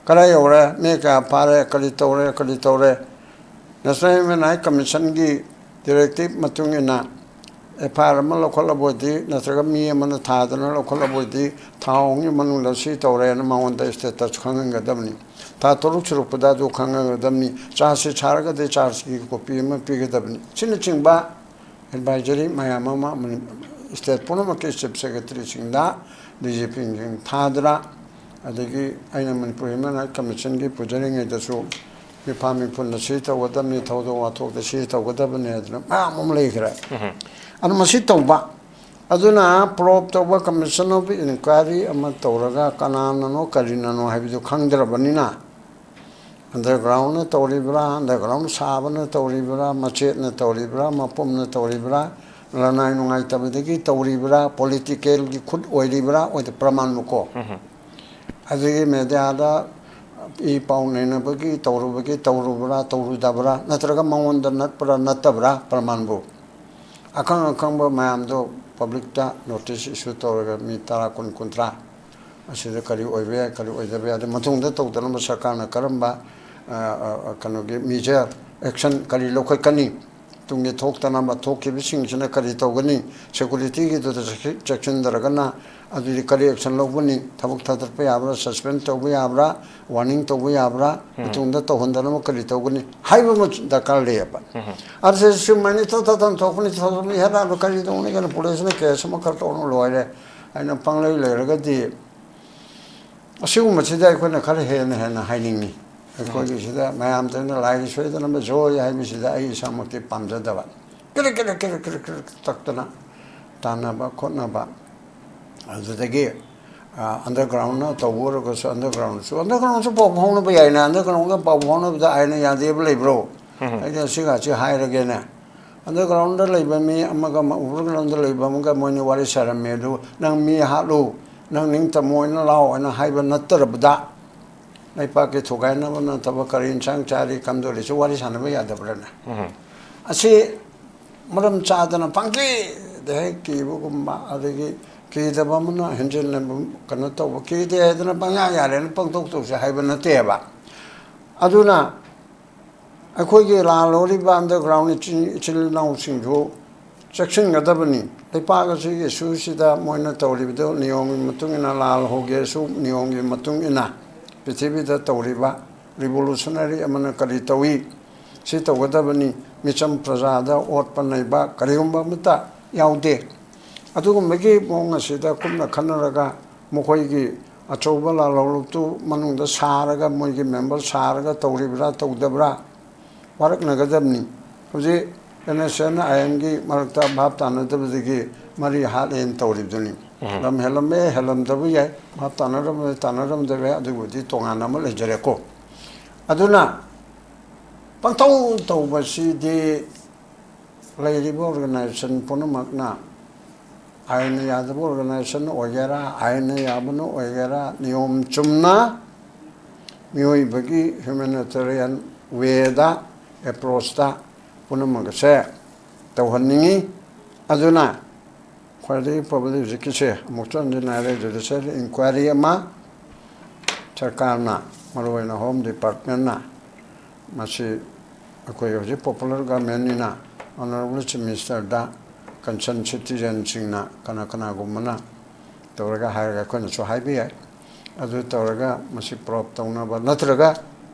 ꯀꯗꯥꯏ ꯌꯧꯔꯦ? ꯃꯤ ꯀꯌꯥ ꯐꯥꯔꯦ? ꯀꯔꯤ ꯇꯧꯔꯦ? ꯀꯔꯤ ꯇꯧꯔꯦ? ꯅꯦꯁꯅꯦꯜ ꯍ꯭ꯌꯨꯃꯦꯟ ꯔꯥꯏꯠ ꯀꯃꯤꯁꯟꯒꯤ ꯗꯤꯔꯦꯛꯇꯤꯞ ꯃꯇꯨꯡ ꯏꯟꯅ ꯑꯦꯐ ꯑꯥꯏ ꯑꯥꯔ ꯑꯃ ꯂꯧꯈꯠꯂꯕ ꯑꯣꯏꯗꯤ, ꯅꯠꯇ꯭ꯔꯒ ꯃꯤ ꯑꯃꯅ ꯊꯥꯗꯅ ꯂꯧꯈꯠꯂꯕ ꯑꯣꯏꯗꯤ, ꯊꯥ ꯑꯍꯨꯝꯒꯤ ꯃꯅꯨꯡꯗ ꯁꯤ ꯇꯧꯔꯦꯅ ꯃꯉꯣꯟꯗ ꯁ꯭ꯇꯦꯇꯁ ꯈꯪꯍꯟꯒꯗꯕꯅꯤ꯫ ꯊꯥ ꯇꯔꯨꯛ ꯁꯨꯔꯛꯄꯗ ꯑꯗꯨ ꯈꯪꯍꯟꯒꯗꯕꯅꯤ꯫ ꯆꯥꯔꯖꯁꯤꯠ ꯁꯥꯔꯒꯗꯤ ꯆꯥꯔꯖꯀꯤ ꯀꯣꯄꯤ ꯑꯃ ꯄꯤꯒꯗꯕꯅꯤ꯫ ꯁꯤꯅꯆꯤꯡꯕ ꯑꯦꯗꯚꯥꯏꯖꯔꯤ ꯃꯌꯥꯝ ꯑꯃ ꯃꯅꯤ-, ꯁ꯭ꯇꯦꯠ ꯄꯨꯝꯅꯃꯛꯀꯤ ꯆꯤꯐ ꯁꯦꯀ꯭ꯔꯦꯇꯔꯤꯁꯤꯡꯗ, ꯗꯤ ꯖꯤ ꯄꯤꯁꯤꯡ ꯊꯥꯗꯅ, ꯑꯗꯒꯤ ꯑꯩꯅ ꯃꯅꯤꯄꯨꯔ ꯍ꯭ꯌꯨꯃꯦꯟ ꯔꯥꯏꯠ ꯀꯃꯤꯁꯟꯒꯤ ꯄꯨꯖꯔꯤꯉꯩꯗꯁꯨ ꯃꯤꯐꯥ ꯃꯤꯄꯨꯟꯅ ꯁꯤ ꯇꯧꯒꯗꯕꯅꯤ, ꯊꯧꯗꯣꯛ ꯋꯥꯊꯣꯛꯇ ꯁꯤ ꯇꯧꯒꯗꯕꯅꯤ ꯍꯥꯏꯗꯅ ꯃꯌꯥꯝ ꯑꯃ ꯂꯩꯈ꯭ꯔꯦ꯫ ꯑꯗꯨ ꯃꯁꯤ ꯇꯧꯕ, ꯑꯗꯨꯅ ꯄ꯭ꯔꯣꯕ ꯇꯧꯕ, ꯀꯃꯤꯁꯟ ꯑꯣꯐ ꯏꯟꯀ꯭ꯋꯥꯏꯔꯤ ꯑꯃ ꯇꯧꯔꯒ ꯀꯅꯥꯅꯅꯣ ꯀꯔꯤꯅꯅꯣ ꯍꯥꯏꯕꯗꯨ ꯈꯪꯗ꯭ꯔꯕꯅꯤꯅ, ꯑꯟꯗꯔꯒ꯭ꯔꯥꯎꯟꯅ ꯇꯧꯔꯤꯕ꯭ꯔꯥ, ꯑꯟꯗꯔꯒ꯭ꯔꯥꯎꯟ ꯁꯥꯕꯅ ꯇꯧꯔꯤꯕ꯭ꯔꯥ, ꯃꯆꯦꯠꯅ ꯇꯧꯔꯤꯕ꯭ꯔꯥ, ꯃꯄꯨꯝꯅ ꯇꯧꯔꯤꯕ꯭ꯔꯥ, ꯂꯅꯥꯏ ꯅꯨꯡꯉꯥꯏꯇꯕꯗꯒꯤ ꯇꯧꯔꯤꯕ꯭ꯔꯥ, ꯄꯣꯂꯤꯇꯤꯀꯦꯜꯒꯤ ꯈꯨꯠ ꯑꯣꯏꯔꯤꯕ꯭ꯔꯥ, ꯑꯣꯏꯗ ꯄ꯭ꯔꯃꯥꯟꯕꯨꯀꯣ꯫ ꯑꯗꯒꯤ ꯃꯦꯗꯤꯌꯥꯗ ꯏ ꯄꯥꯎ ꯅꯩꯅꯕꯒꯤ ꯇꯧꯔꯨꯕꯒꯤ ꯇꯧꯔꯨꯕ꯭ꯔꯥ, ꯇꯧꯔꯨꯗꯕ꯭ꯔꯥ, ꯅꯠꯇ꯭ꯔꯒ ꯃꯉꯣꯟꯗ ꯅꯠꯄ꯭ꯔꯥ, ꯅꯠꯇꯕ꯭ꯔꯥ, ꯄ꯭ꯔꯃꯥꯟꯕꯨ꯫ ꯑꯈꯪ ꯑꯈꯪꯕ ꯃꯌꯥꯝꯗꯣ ꯄꯕ꯭ꯂꯤꯛꯇ ꯅꯣꯇꯤꯁ ꯏꯁꯨ ꯇꯧꯔꯒ ꯃꯤ ꯇꯔꯥ, ꯀꯨꯟ, ꯀꯨꯟꯊ꯭ꯔꯥ ꯑꯁꯤꯗ ꯀꯔꯤ ꯑꯣꯏꯕ ꯌꯥꯏ, ꯀꯔꯤ ꯑꯣꯏꯗꯕ ꯌꯥꯏ, ꯑꯗꯩ ꯃꯇꯨꯡꯗ ꯇꯧꯗꯅꯕ ꯁꯔꯀꯥꯔꯅ ꯀꯔꯝꯕ ꯀꯩꯅꯣꯒꯤ ꯃꯦꯖꯔ ꯑꯦꯛꯁꯟ ꯀꯔꯤ ꯂꯧꯈꯠꯀꯅꯤ, ꯇꯨꯡꯒꯤ ꯊꯣꯛꯇꯅꯕ ꯊꯣꯛꯈꯤꯕꯁꯤꯡꯁꯤꯅ ꯀꯔꯤ ꯇꯧꯒꯅꯤ, ꯁꯦꯀꯨꯔꯤꯇꯤꯒꯤꯗꯨꯗ ꯆꯦꯛꯁꯤꯟꯗ꯭ꯔꯒꯅ ꯑꯗꯨꯗꯤ ꯀꯔꯤ ꯑꯦꯛꯁꯟ ꯂꯧꯒꯅꯤ, ꯊꯕꯛ ꯊꯥꯗꯠꯄ ꯌꯥꯕ꯭ꯔꯥ, ꯁꯁꯄꯦꯟ ꯇꯧꯕ ꯌꯥꯕ꯭ꯔꯥ, ꯋꯥꯔꯅꯤꯡ ꯇꯧꯕ ꯌꯥꯕ꯭ꯔꯥ, ꯃꯇꯨꯡꯗ ꯇꯧꯍꯟꯗꯅꯕ ꯀꯔꯤ ꯇꯧꯒꯅꯤ ꯍꯥꯏꯕ ꯑꯃ ꯗꯔꯀꯥꯔ ꯂꯩꯌꯦꯕ꯫ ꯑꯗꯨꯁꯦ ꯁꯨꯃꯥꯏꯅ ꯊꯣꯛ ꯊꯣꯛꯇꯅ ꯊꯣꯛꯄꯅꯤ, ꯊꯣꯛꯄꯅꯤ, ꯍꯦꯔꯥꯗꯣ ꯀꯔꯤ ꯇꯧꯅꯤ ꯀꯩꯅꯣ, ꯄꯨꯂꯤꯁꯅ ꯀꯦꯁ ꯑꯃ ꯈꯔ ꯇꯧꯔ ꯂꯣꯏꯔꯦ ꯍꯥꯏꯅ ꯄꯪꯂꯩ ꯂꯩꯔꯒꯗꯤ, ꯑꯁꯤꯒꯨꯝꯕꯁꯤꯗ ꯑꯩꯈꯣꯏꯅ ꯈꯔ ꯍꯦꯟꯅ ꯍꯦꯟꯅ ꯍꯥꯏꯅꯤꯡꯉꯤ꯫ ꯑꯩꯈꯣꯏꯒꯤ ꯁꯤꯗ ꯃꯌꯥꯝꯗꯅ ꯂꯥꯏꯒꯤ ꯁꯣꯏꯗꯅꯕ ꯖꯣꯏ ꯍꯥꯏꯕꯁꯤꯗ ꯑꯩ ꯏꯁꯥꯃꯛꯇꯤ ꯄꯥꯝꯖꯗꯕ꯫ ꯀ꯭ꯔꯤꯛ ꯀ꯭ꯔꯤꯛ ꯀ꯭ꯔꯤꯛ ꯀ꯭ꯔꯤꯛ ꯀ꯭ꯔꯤꯛ ꯇꯛꯇꯅ ꯇꯥꯟꯅꯕ ꯈꯣꯠꯅꯕ꯫ ꯑꯗꯨꯗꯒꯤ ꯑꯟꯗꯔꯒ꯭ꯔꯥꯎꯟꯅ ꯇꯧꯕ ꯑꯣꯏꯔꯒꯁꯨ, ꯑꯟꯗꯔꯒ꯭ꯔꯥꯎꯟꯁꯨ ꯑꯟꯗꯔꯒ꯭ꯔꯥꯎꯟꯁꯨ ꯄꯥꯎ ꯐꯥꯎꯅꯕ ꯌꯥꯏꯅ, ꯑꯟꯗꯔꯒ꯭ꯔꯥꯎꯟꯒ ꯄꯥꯎ ꯐꯥꯎꯅꯕꯗ ꯑꯥꯏꯟꯅ ꯌꯥꯗꯦꯕ ꯂꯩꯕ꯭ꯔꯣ? ꯑꯩꯗꯤ ꯑꯁꯤꯒꯁꯤ ꯍꯥꯏꯔꯒꯦꯅꯦ꯫ ꯑꯟꯗꯔꯒ꯭ꯔꯥꯎꯟꯗ ꯂꯩꯕ ꯃꯤ ꯑꯃꯒ ꯑꯃ ꯑꯣꯚꯔꯒ꯭ꯔꯥꯎꯟꯗ ꯂꯩꯕ ꯑꯃꯒ ꯃꯣꯏꯅ ꯋꯥꯔꯤ ꯁꯥꯔꯝꯃꯦ꯫ ꯑꯗꯨ ꯅꯪ ꯃꯤ ꯍꯥꯠꯂꯨ, ꯅꯪ ꯅꯤꯡꯇꯝꯃꯣ ꯑꯣꯏꯅ ꯂꯥꯛꯑꯣ ꯍꯥꯏꯅ ꯍꯥꯏꯕ ꯅꯠꯇ꯭ꯔꯕꯗ, ꯂꯩꯄꯥꯛꯀꯤ ꯊꯨꯒꯥꯏꯅꯕ ꯅꯠꯇꯕ ꯀꯔꯤ ꯏꯟꯁꯥꯡ ꯆꯥꯔꯤ, ꯀꯝꯗꯧꯔꯤꯁꯨ ꯋꯥꯔꯤ ꯁꯥꯟꯅꯕ ꯌꯥꯗꯕ꯭ꯔꯥꯅꯦ? ꯑꯁꯤ ꯃꯔꯝ ꯆꯥꯗꯅ ꯄꯪꯀꯤꯗ ꯍꯦꯛ ꯀꯤꯕꯒꯨꯝꯕ, ꯑꯗꯒꯤ ꯀꯤꯗꯕ ꯑꯃꯅ ꯍꯦꯟꯖꯤꯟꯅ ꯀꯩꯅꯣ ꯇꯧꯕ, ꯀꯤꯗꯦ ꯍꯥꯏꯗꯅ ꯄꯪꯌꯥ ꯌꯥꯔꯦꯅ ꯄꯪꯇꯧ ꯇꯧꯁꯦ ꯍꯥꯏꯕ ꯅꯠꯇꯦꯕ꯫ ꯑꯗꯨꯅ ꯑꯩꯈꯣꯏꯒꯤ ꯂꯥꯜꯍꯧꯔꯤꯕ ꯑꯟꯗꯔꯒ꯭ꯔꯥꯎꯟ ꯏꯆꯤꯟ ꯏꯆꯤꯜ ꯏꯅꯥꯎꯁꯤꯡꯁꯨ ꯆꯦꯛꯁꯤꯟꯒꯗꯕꯅꯤ꯫ ꯂꯩꯄꯥꯛ ꯑꯁꯤꯒꯤ ꯏꯁꯨꯁꯤꯗ ꯃꯣꯏꯅ ꯇꯧꯔꯤꯕꯗꯨ ꯅꯤꯌꯣꯝꯒꯤ ꯃꯇꯨꯡ ꯏꯟꯅ, ꯂꯥꯜꯍꯧꯒꯦꯁꯨ ꯅꯤꯌꯣꯝꯒꯤ ꯃꯇꯨꯡ ꯏꯟꯅ, ꯄ꯭ꯔꯤꯊꯤꯕꯤꯗ ꯇꯧꯔꯤꯕ ꯔꯤꯚꯣꯂꯨꯁꯅꯔꯤ ꯑꯃꯅ ꯀꯔꯤ ꯇꯧꯏ, ꯁꯤ ꯇꯧꯒꯗꯕꯅꯤ, ꯃꯤꯆꯝ ꯄ꯭ꯔꯖꯥꯗ ꯑꯣꯠꯄ ꯅꯩꯕ ꯀꯔꯤꯒꯨꯝꯕ ꯑꯃꯠꯇ ꯌꯥꯎꯗꯦ꯫ ꯑꯗꯨꯒꯨꯝꯕꯒꯤ ꯃꯑꯣꯡ ꯑꯁꯤꯗ ꯀꯨꯞꯅ ꯈꯟꯅꯔꯒ, ꯃꯈꯣꯏꯒꯤ ꯑꯆꯧꯕ ꯂꯥꯜꯍꯧꯂꯨꯞꯇꯨ ꯃꯅꯨꯡꯗ ꯁꯥꯔꯒ, ꯃꯣꯏꯒꯤ ꯃꯦꯝꯕꯔ ꯁꯥꯔꯒ ꯇꯧꯔꯤꯕ꯭ꯔꯥ ꯇꯧꯗꯕ꯭ꯔꯥ ꯋꯥꯔꯛꯅꯒꯗꯕꯅꯤ꯫ ꯍꯧꯖꯤꯛ ꯑꯦꯟ ꯑꯦꯁ ꯑꯦꯟ ꯑꯥꯏ ꯑꯦꯝꯒꯤ ꯃꯔꯛꯇ ꯚꯥꯞ ꯇꯥꯅꯗꯕꯗꯒꯤ ꯃꯔꯤ ꯍꯥꯠꯂꯦꯅ ꯇꯧꯔꯤꯕꯗꯨꯅꯤ꯫ ꯂꯝ ꯍꯦꯜꯂꯝꯕ ꯌꯥꯏ, ꯍꯦꯜꯂꯝꯗꯕ ꯌꯥꯏ, ꯚꯥꯞ ꯇꯥꯅꯔꯝꯕ ꯌꯥꯏ, ꯇꯥꯅꯔꯝꯗꯕ ꯌꯥꯏ, ꯑꯗꯨꯕꯨꯗꯤ ꯇꯣꯉꯥꯟꯅ ꯑꯃ ꯂꯩꯖꯔꯦꯀꯣ꯫ ꯑꯗꯨꯅ ꯄꯪꯇꯧ ꯇꯧꯕꯁꯤꯗꯤ ꯂꯩꯔꯤꯕ ꯑꯣꯔꯒꯅꯥꯏꯖꯦꯁꯟ ꯄꯨꯝꯅꯃꯛꯅ, ꯑꯥꯏꯟꯅ ꯌꯥꯗꯕ ꯑꯣꯔꯒꯅꯥꯏꯖꯦꯁꯟ ꯑꯣꯏꯒꯦꯔꯥ, ꯑꯥꯏꯟꯅ ꯌꯥꯕꯅ ꯑꯣꯏꯒꯦꯔꯥ, ꯅꯤꯌꯣꯝ ꯆꯨꯝꯅ ꯃꯤꯑꯣꯏꯕꯒꯤ ꯍ꯭ꯌꯨꯃꯦꯅꯤꯇꯦꯔꯤꯌꯟ ꯋꯦꯗ, ꯑꯦꯄ꯭ꯔꯣꯆꯇ ꯄꯨꯝꯅꯃꯛ ꯑꯁꯦ ꯇꯧꯍꯟꯅꯤꯡꯉꯤ꯫ ꯑꯗꯨꯅ ꯈ꯭ꯋꯥꯏꯗꯒꯤ ꯐꯕꯗꯤ ꯍꯧꯖꯤꯛꯀꯤꯁꯦ ꯑꯃꯨꯛꯇꯪꯗꯤ ꯅꯥꯏꯔꯦ, ꯖꯨꯗꯤꯁꯤꯌꯦꯜ ꯏꯟꯀ꯭ꯋꯥꯏꯔꯤ ꯑꯃ ꯁꯔꯀꯥꯔꯅ, ꯃꯔꯨꯑꯣꯏꯅ ꯍꯣꯝ ꯗꯤꯄꯥꯔꯠꯃꯦꯟꯅ ꯃꯁꯤ ꯑꯩꯈꯣꯏ ꯍꯧꯖꯤꯛ ꯄꯣꯄꯨꯂꯔ ꯒꯚꯔꯟꯃꯦꯟꯅꯤꯅ ꯑꯣꯅꯔꯦꯕꯜ ꯆꯤꯐ ꯃꯤꯅꯤꯁꯇꯔꯗ ꯀꯟꯁꯔꯟ ꯁꯤꯇꯤꯖꯟꯁꯤꯡꯅ ꯀꯅꯥ ꯀꯅꯥꯒꯨꯝꯕꯅ ꯇꯧꯔꯒ ꯍꯥꯏꯔꯒ ꯑꯩꯈꯣꯏꯅꯁꯨ ꯍꯥꯏꯕ ꯌꯥꯏ꯫ ꯑꯗꯨ ꯇꯧꯔꯒ ꯃꯁꯤ ꯄ꯭ꯔꯣꯞ ꯇꯧꯅꯕ ꯅꯠꯇ꯭ꯔꯒ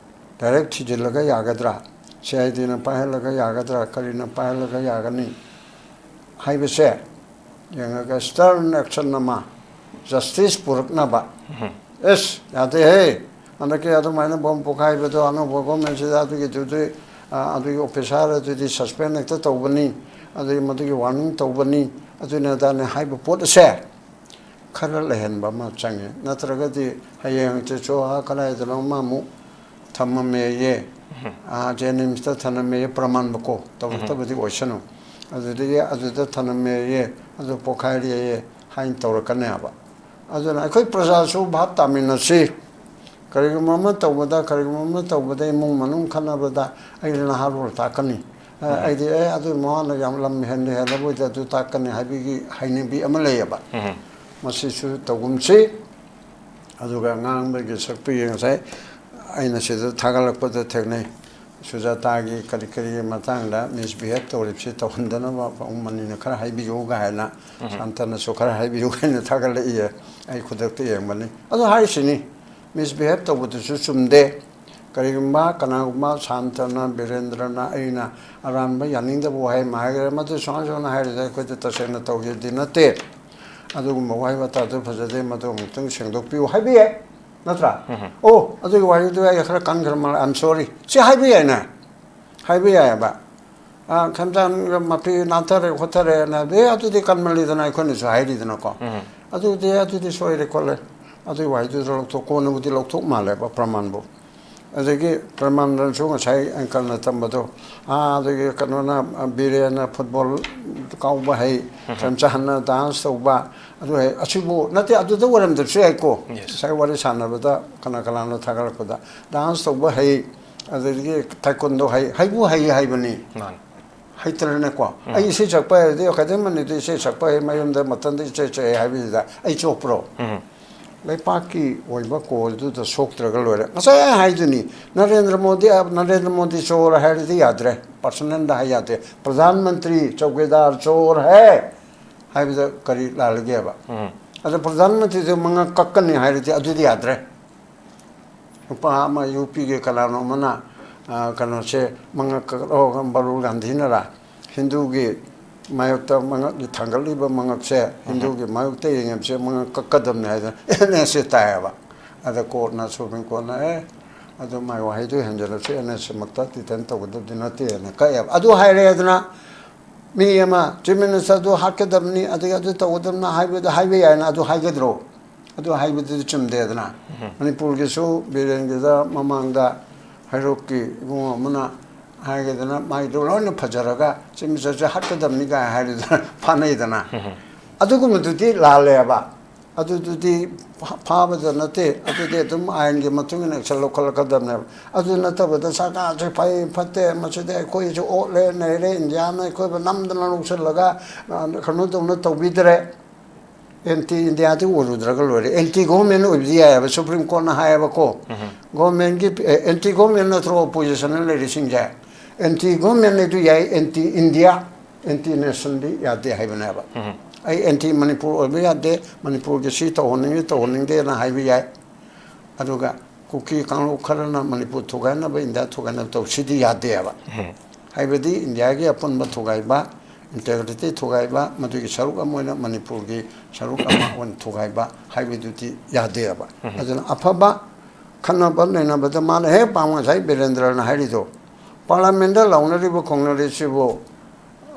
ꯗꯥꯏꯔꯦꯛ ꯊꯤꯖꯤꯜꯂꯒ ꯌꯥꯒꯗ꯭ꯔꯥ, ꯁꯤ ꯑꯥꯏ ꯗꯤꯅ ꯄꯥꯏꯍꯜꯂꯒ ꯌꯥꯒꯗ꯭ꯔꯥ, ꯀꯔꯤꯅ ꯄꯥꯏꯍꯜꯂꯒ ꯌꯥꯒꯅꯤ ꯍꯥꯏꯕꯁꯦ ꯌꯦꯡꯉꯒ ꯁ꯭ꯇꯔꯟ ꯑꯦꯛꯁꯟ ꯑꯃ, ꯖꯁꯇꯤꯁ ꯄꯨꯔꯛꯅꯕ꯫ ꯑꯦꯁ, ꯌꯥꯗꯦꯍꯦ, ꯍꯟꯗꯛꯀꯤ ꯑꯗꯨꯃꯥꯏꯅ ꯕꯣꯝ ꯄꯣꯈꯥꯏꯕꯗꯣ ꯑꯅꯧꯕ ꯒꯣꯔꯃꯦꯟꯁꯤꯗ ꯑꯗꯨꯒꯤꯗꯨꯗꯤ, ꯑ, ꯑꯗꯨꯒꯤ ꯑꯣꯐꯤꯁꯥꯔ ꯑꯗꯨꯗꯤ ꯁꯁꯄꯦꯟ ꯍꯦꯛꯇ ꯇꯧꯕꯅꯤ, ꯑꯗꯨꯒꯤ ꯃꯗꯨꯒꯤ ꯋꯥꯔꯅꯤꯡ ꯇꯧꯕꯅꯤ, ꯑꯗꯨꯅ ꯑꯗꯥꯅꯤ ꯍꯥꯏꯕ ꯄꯣꯠ ꯑꯁꯦ ꯈꯔ ꯂꯩꯍꯟꯕ ꯑꯃ ꯆꯪꯉꯤ꯫ ꯅꯠꯇ꯭ꯔꯒꯗꯤ ꯍꯌꯦꯡ ꯍꯪꯆꯤꯠꯁꯨ ꯑꯥ ꯀꯗꯥꯏꯗꯅꯣ ꯑꯃ ꯑꯃꯨꯛ ꯊꯝꯃꯝꯃꯦꯌꯦ, ꯑꯥ ꯖꯦꯅꯤꯝꯁꯇ ꯊꯝꯃꯝꯃꯦꯌꯦ, ꯄ꯭ꯔꯃꯥꯟꯕꯀꯣ, ꯇꯧꯔꯛꯇꯕꯗꯤ ꯑꯣꯏꯁꯅꯨ꯫ ꯑꯗꯨꯗꯒꯤ ꯑꯗꯨꯗ ꯊꯝꯃꯝꯃꯦꯌꯦ, ꯑꯗꯨ ꯄꯣꯈꯥꯏꯔꯦꯌꯦ ꯍꯥꯏꯅ ꯇꯧꯔꯛꯀꯅꯦꯕ꯫ ꯑꯗꯨꯅ ꯑꯩꯈꯣꯏ ꯄ꯭ꯔꯖꯥꯁꯨ ꯚꯥꯞ ꯇꯥꯃꯤꯟꯅꯁꯤ꯫ ꯀꯔꯤꯒꯨꯝꯕ ꯑꯃ ꯇꯧꯕꯗ, ꯀꯔꯤꯒꯨꯝꯕ ꯑꯃ ꯇꯧꯕꯗ, ꯏꯃꯨꯡ ꯃꯅꯨꯡ ꯈꯠꯅꯕꯗ ꯑꯩꯅ ꯅꯍꯥꯔꯣꯜ ꯇꯥꯛꯀꯅꯤ꯫ ꯑ, ꯑꯩꯗꯤ, "ꯑꯦ, ꯑꯗꯨ ꯃꯃꯥꯅ ꯌꯥꯝ ꯂꯝ ꯍꯦꯟꯗꯦ, ꯍꯦꯜꯂꯕꯣꯏꯗ ꯑꯗꯨ ꯇꯥꯛꯀꯅꯤ" ꯍꯥꯏꯕꯒꯤ ꯍꯩꯅꯕꯤ ꯑꯃ ꯂꯩꯌꯦꯕ꯫ ꯃꯁꯤꯁꯨ ꯇꯧꯒꯨꯝꯁꯤ꯫ ꯑꯗꯨꯒ ꯉꯥꯡꯕꯒꯤ ꯁꯛꯄꯒꯤ ꯉꯁꯥꯏ ꯑꯩꯅ ꯁꯤꯗ ꯊꯥꯒꯠꯂꯛꯄꯗ ꯊꯦꯡꯅꯩ, ꯁꯨꯖꯥꯇꯥꯒꯤ ꯀꯔꯤ ꯀꯔꯤꯒꯤ ꯃꯇꯥꯡꯗ ꯃꯤꯁꯕꯤꯍꯦꯞ ꯇꯧꯔꯤꯕꯁꯤ ꯇꯧꯍꯟꯗꯅꯕ ꯄꯥꯕꯨꯡ ꯃꯅꯤꯅ ꯈꯔ ꯍꯥꯏꯕꯤꯌꯨ ꯀꯥꯏꯅ, ꯁꯥꯟꯇꯅꯁꯨ ꯈꯔ ꯍꯥꯏꯕꯤꯌꯨ ꯀꯥꯏꯅ ꯊꯥꯒꯠꯂꯛꯏꯌꯦ꯫ ꯑꯩ ꯈꯨꯗꯛꯇ ꯌꯦꯡꯕꯅꯤ꯫ ꯑꯗꯨ ꯍꯥꯏꯔꯤꯁꯤꯅꯤ, ꯃꯤꯁꯕꯤꯍꯦꯞ ꯇꯧꯕꯗꯨꯁꯨ ꯆꯨꯝꯗꯦ꯫ ꯀꯔꯤꯒꯨꯝꯕ ꯀꯅꯥꯒꯨꯝꯕ ꯁꯥꯟꯇꯅ, ꯕꯤꯔꯦꯟꯗ꯭ꯔꯅ, ꯑꯩꯅ ꯑꯔꯥꯟꯕ ꯌꯥꯅꯤꯡꯗꯕ ꯋꯥꯍꯩ ꯑꯃ ꯍꯥꯏꯈ꯭ꯔꯦ, ꯃꯗꯨ ꯁꯨꯃꯥꯏ ꯁꯨꯃꯥꯏꯅ ꯍꯥꯏꯔꯤꯗ ꯑꯩꯈꯣꯏꯗ ꯇꯁꯦꯡꯅ ꯇꯧꯒꯦꯗꯤ ꯅꯠꯇꯦ꯫ ꯑꯗꯨꯒꯨꯝꯕ ꯋꯥꯍꯩ ꯋꯥꯇꯥꯗꯨ ꯐꯖꯗꯦ, ꯃꯗꯨ ꯑꯃꯨꯛꯇꯪ ꯁꯦꯡꯗꯣꯛꯄꯤꯌꯨ ꯍꯥꯏꯕ ꯌꯥꯏ, ꯅꯠꯇ꯭ꯔꯥ? "ꯑꯣ, ꯑꯗꯨꯒꯤ ꯋꯥꯍꯩꯗꯨ ꯑꯩ ꯈꯔ ꯀꯟꯈ꯭ꯔ ꯃꯥꯜꯂꯦ, I am sorry", ꯁꯤ ꯍꯥꯏꯕ ꯌꯥꯏꯅꯦ, ꯍꯥꯏꯕ ꯌꯥꯏꯑꯕ꯫ "ꯑ, ꯈꯦꯝꯆꯥꯟꯒ ꯃꯄꯤ ꯅꯥꯟꯊꯔꯦ ꯈꯣꯠꯊꯔꯦꯅ", ꯑꯦ, ꯑꯗꯨꯗꯤ ꯀꯟꯃꯜꯂꯤꯗꯅ ꯑꯩꯈꯣꯏꯅꯁꯨ ꯍꯥꯏꯔꯤꯗꯅꯀꯣ꯫ "ꯑꯗꯨꯗꯤ, ꯑꯗꯨꯗꯤ ꯁꯣꯏꯔꯦ ꯈꯣꯠꯂꯦ", ꯑꯗꯨꯒꯤ ꯋꯥꯍꯩꯗꯨꯗ ꯂꯧꯊꯣꯛ-, ꯀꯣꯟꯅꯕꯨꯗꯤ ꯂꯧꯊꯣꯛ ꯃꯥꯜꯂꯦꯕ ꯄ꯭ꯔꯃꯥꯟꯕꯨ꯫ ꯑꯗꯒꯤ ꯄ꯭ꯔꯃꯥꯟꯗꯁꯨ ꯉꯁꯥꯏ ꯑꯪꯀꯜꯅ ꯇꯝꯕꯗꯣ, ꯑꯥ, ꯑꯗꯒꯤ ꯀꯩꯅꯣꯅ, ꯕꯤꯔꯦꯟꯅ ꯐꯨꯠꯕꯣꯜ ꯀꯥꯎꯕ ꯍꯩ, ꯈꯦꯝꯆꯥꯟꯅ ꯗꯥꯟꯁ ꯇꯧꯕ, ꯑꯗꯨ ꯍꯩ, ꯑꯁꯤꯕꯨ ꯅꯠꯇꯦ, ꯑꯗꯨꯗ ꯑꯣꯏꯔꯝꯗꯕꯁꯨ ꯌꯥꯏꯀꯣ꯫ Yes. ꯉꯁꯥꯏ ꯋꯥꯔꯤ ꯁꯥꯟꯅꯕꯗ ꯀꯅꯥ ꯀꯅꯥꯅꯣ ꯊꯥꯒꯠꯂꯛꯄꯗ, ꯗꯥꯟꯁ ꯇꯧꯕ ꯍꯩ, ꯑꯗꯒꯤ ꯇꯥꯏꯀꯣꯟꯗꯣ ꯍꯩ, ꯍꯩꯕꯨ ꯍꯩ ꯍꯥꯏꯕꯅꯤ꯫ ꯃꯥꯅꯤ꯫ ꯍꯩꯇ꯭ꯔꯅꯦꯀꯣ꯫ ꯑꯩ ꯏꯁꯩ ꯁꯛꯄ ꯍꯩꯔꯗꯤ ꯑꯦꯀꯥꯗꯦꯃꯤꯗ ꯏꯁꯩ ꯁꯛꯄ ꯍꯩ, ꯃꯌꯨꯝꯗ ꯃꯊꯟꯇ ꯏꯁꯩ ꯁꯛꯑꯦ ꯍꯥꯏꯕꯁꯤꯗ ꯑꯩ ꯆꯣꯞꯄ꯭ꯔꯣ? ꯂꯩꯄꯥꯛꯀꯤ ꯑꯣꯏꯕ ꯀꯣꯔꯗꯨꯗ ꯁꯣꯛꯇ꯭ꯔꯒ ꯂꯣꯏꯔꯦ꯫ ꯉꯁꯥꯏ ꯑꯩ ꯍꯥꯏꯗꯨꯅꯤ, ꯅꯔꯦꯟꯗ꯭ꯔ ꯃꯣꯗꯤ, ꯅꯔꯦꯟꯗ꯭ꯔ ꯃꯣꯗꯤ ꯆꯣꯔ ꯍꯥꯏꯔꯗꯤ ꯌꯥꯗ꯭ꯔꯦ, ꯄꯔꯁꯅꯦꯜꯗ ꯍꯥꯏ ꯌꯥꯗꯦ꯫ ꯄ꯭ꯔꯙꯥꯟ ꯃꯟꯇ꯭ꯔꯤ ꯆꯧꯀꯤꯗꯥꯔ ꯆꯣꯔ ꯍꯦ ꯍꯥꯏꯕꯗ ꯀꯔꯤ ꯂꯥꯜꯂꯒꯦꯕ? ꯑꯗ ꯄ꯭ꯔꯙꯥꯟ ꯃꯟꯇ꯭ꯔꯤꯗꯨ ꯃꯉꯛ ꯀꯛꯀꯅꯤ ꯍꯥꯏꯔꯗꯤ ꯑꯗꯨꯗꯤ ꯌꯥꯗ꯭ꯔꯦ꯫ ꯅꯨꯄꯥ ꯑꯃ ꯌꯨ ꯄꯤꯒꯤ ꯀꯅꯥꯅꯣ ꯑꯃꯅ, ꯑ, ꯀꯩꯅꯣꯁꯦ, ꯃꯉꯛ ꯀꯛ-, ꯑꯣ, ꯕꯔꯨꯜ ꯒꯥꯟꯙꯤꯅꯔꯥ? ꯍꯤꯟꯗꯨꯒꯤ ꯃꯥꯌꯣꯛꯇ ꯃꯉꯛ ꯊꯥꯡꯒꯠꯂꯤꯕ ꯃꯉꯛꯁꯦ, ꯍꯤꯟꯗꯨꯒꯤ ꯃꯥꯌꯣꯛꯇ ꯌꯦꯡꯉꯤꯕꯁꯦ ꯃꯉꯛ ꯀꯛꯀꯗꯕꯅꯤ ꯍꯥꯏꯗꯅ ꯑꯦꯟ ꯑꯦꯁꯁꯦ ꯇꯥꯏꯌꯦꯕ꯫ ꯑꯗ ꯀꯣꯔꯠꯅ, ꯁꯨꯄ꯭ꯔꯤꯝ ꯀꯣꯔꯠꯅ, "ꯑꯦ, ꯑꯗꯨ ꯃꯥꯏ ꯋꯥꯍꯩꯗꯨ ꯍꯦꯟꯖꯜꯂꯁꯨ ꯑꯦꯟ ꯑꯦꯁꯁꯤꯃꯛꯇ ꯗꯤꯇꯦꯟ ꯇꯧꯒꯗꯕꯗꯤ ꯅꯠꯇꯦꯅ" ꯀꯛꯑꯦꯕ꯫ ꯑꯗꯨ ꯍꯥꯏꯔꯦꯗꯅ, ꯃꯤ ꯑꯃ ꯆꯤꯐ ꯃꯤꯅꯤꯁꯇꯔꯗꯨ ꯍꯥꯠꯀꯗꯕꯅꯤ, ꯑꯗꯒꯤ ꯑꯗꯨ ꯇꯧꯒꯗꯕꯅꯤ ꯍꯥꯏꯕꯗꯨ ꯍꯥꯏꯕ ꯌꯥꯏꯅ, ꯑꯗꯨ ꯍꯥꯏꯒꯗ꯭ꯔꯣ? ꯑꯗꯨ ꯍꯥꯏꯕꯗꯨꯗꯤ ꯆꯨꯝꯗꯦꯗꯅ꯫ ꯃꯅꯤꯄꯨꯔꯒꯤꯁꯨ ꯕꯤꯔꯦꯟꯒꯤꯗ ꯃꯃꯥꯡꯗ ꯍꯩꯔꯣꯛꯀꯤ ꯏꯕꯨꯡꯉꯣ ꯑꯃꯅ ꯍꯥꯏꯒꯗꯅ ꯃꯥꯏꯗꯣ ꯂꯣꯏꯅ ꯐꯖꯔꯒ ꯆꯤꯐ ꯃꯤꯅꯤꯁꯇꯔꯁꯦ ꯍꯥꯠꯀꯗꯕꯅꯤ ꯀꯥꯏ ꯍꯥꯏꯔꯗꯅ ꯐꯥꯅꯩꯗꯅ꯫ ꯑꯗꯨꯒꯨꯝꯕꯗꯨꯗꯤ ꯂꯥꯜꯂꯦꯕ꯫ ꯑꯗꯨꯗꯨꯗꯤ ꯐꯥ-, ꯐꯥꯕꯗ ꯅꯠꯇꯦ, ꯑꯗꯨꯗꯤ ꯑꯗꯨꯝ ꯑꯥꯏꯟꯒꯤ ꯃꯇꯨꯡ ꯏꯟꯅ ꯑꯦꯛꯁꯟ ꯂꯧꯈꯠꯂꯛꯀꯗꯕꯅꯦꯕ꯫ ꯑꯗꯨ ꯅꯠꯇꯕꯗ ꯁꯔꯀꯥꯔꯁꯦ ꯐꯩ ꯐꯠꯇꯦ, ꯃꯁꯤꯗꯤ ꯑꯩꯈꯣꯏꯁꯨ ꯑꯣꯠꯂꯦ ꯅꯩꯔꯦ, ꯏꯟꯗꯤꯌꯥꯅ ꯑꯩꯈꯣꯏꯕꯨ ꯅꯝꯗꯅ ꯂꯧꯁꯤꯜꯂꯒ, ꯑ, ꯀꯩꯅꯣ ꯇꯧꯅ ꯇꯧꯕꯤꯗ꯭ꯔꯦ꯫ ꯑꯦꯟꯇꯤ ꯏꯟꯗꯤꯌꯥꯗꯤ ꯑꯣꯏꯔꯨꯗ꯭ꯔꯒ ꯂꯣꯏꯔꯦ꯫ ꯑꯦꯟꯇꯤ ꯒꯣꯚꯔꯟꯃꯦꯟ ꯑꯣꯏꯕꯗꯤ ꯌꯥꯏꯑꯕ, ꯁꯨꯄ꯭ꯔꯤꯝ ꯀꯣꯔꯠꯅ ꯍꯥꯏꯌꯦꯕꯀꯣ꯫ ꯒꯣꯚꯔꯟꯃꯦꯟꯒꯤ, ꯑꯦ, ꯑꯦꯟꯇꯤ ꯒꯣꯚꯔꯟꯃꯦꯟ ꯅꯠꯇ꯭ꯔꯣ ꯑꯣꯄꯣꯖꯤꯁꯟꯅ ꯂꯩꯔꯤꯁꯤꯡꯁꯦ? ꯑꯦꯟꯇꯤ ꯒꯣꯚꯔꯟꯃꯦꯟ ꯑꯗꯨ ꯌꯥꯏ, ꯑꯦꯟꯇꯤ ꯏꯟꯗꯤꯌꯥ, ꯑꯦꯟꯇꯤ ꯅꯦꯁꯟꯗꯤ ꯌꯥꯗꯦ ꯍꯥꯏꯕꯅꯦꯕ꯫ ꯑꯩ ꯑꯦꯟꯇꯤ ꯃꯅꯤꯄꯨꯔ ꯑꯣꯏꯕ ꯌꯥꯗꯦ, ꯃꯅꯤꯄꯨꯔꯒꯤ ꯁꯤ ꯇꯧꯍꯟꯅꯤꯡꯉꯤ ꯇꯧꯍꯟꯅꯤꯡꯗꯦꯅ ꯍꯥꯏꯕ ꯌꯥꯏ꯫ ꯑꯗꯨꯒ ꯀꯨꯀꯤ ꯀꯥꯡꯂꯨꯞ ꯈꯔꯅ ꯃꯅꯤꯄꯨꯔ ꯊꯨꯒꯥꯏꯅꯕ, ꯏꯟꯗꯤꯌꯥ ꯊꯨꯒꯥꯏꯅꯕ ꯇꯧ, ꯁꯤꯗꯤ ꯌꯥꯗꯦꯕ꯫ ꯍꯥꯏꯕꯗꯤ ꯏꯟꯗꯤꯌꯥꯒꯤ ꯑꯄꯨꯟꯕ ꯊꯨꯒꯥꯏꯕ, ꯏꯟꯇꯦꯒ꯭ꯔꯤꯇꯤ ꯊꯨꯒꯥꯏꯕ, ꯃꯗꯨꯒꯤ ꯁꯔꯨꯛ ꯑꯃ ꯑꯣꯏꯅ ꯃꯅꯤꯄꯨꯔꯒꯤ ꯁꯔꯨꯛ ꯑꯃ ꯑꯣꯏꯅ ꯊꯨꯒꯥꯏꯕ ꯍꯥꯏꯕꯗꯨꯗꯤ ꯌꯥꯗꯦꯕ꯫ ꯑꯗꯨꯅ ꯑꯐꯕ ꯈꯟꯅꯕ ꯅꯩꯅꯕꯗ ꯃꯥꯅ ꯍꯦꯛ ꯄꯥꯝ ꯉꯁꯥꯏ ꯕꯤꯔꯦꯟꯗ꯭ꯔꯅ ꯍꯥꯏꯔꯤꯗꯣ, ꯄꯥꯔꯂꯥꯃꯦꯟꯗ ꯂꯥꯎꯅꯔꯤꯕ ꯈꯣꯡꯅꯔꯤꯁꯤꯕꯨ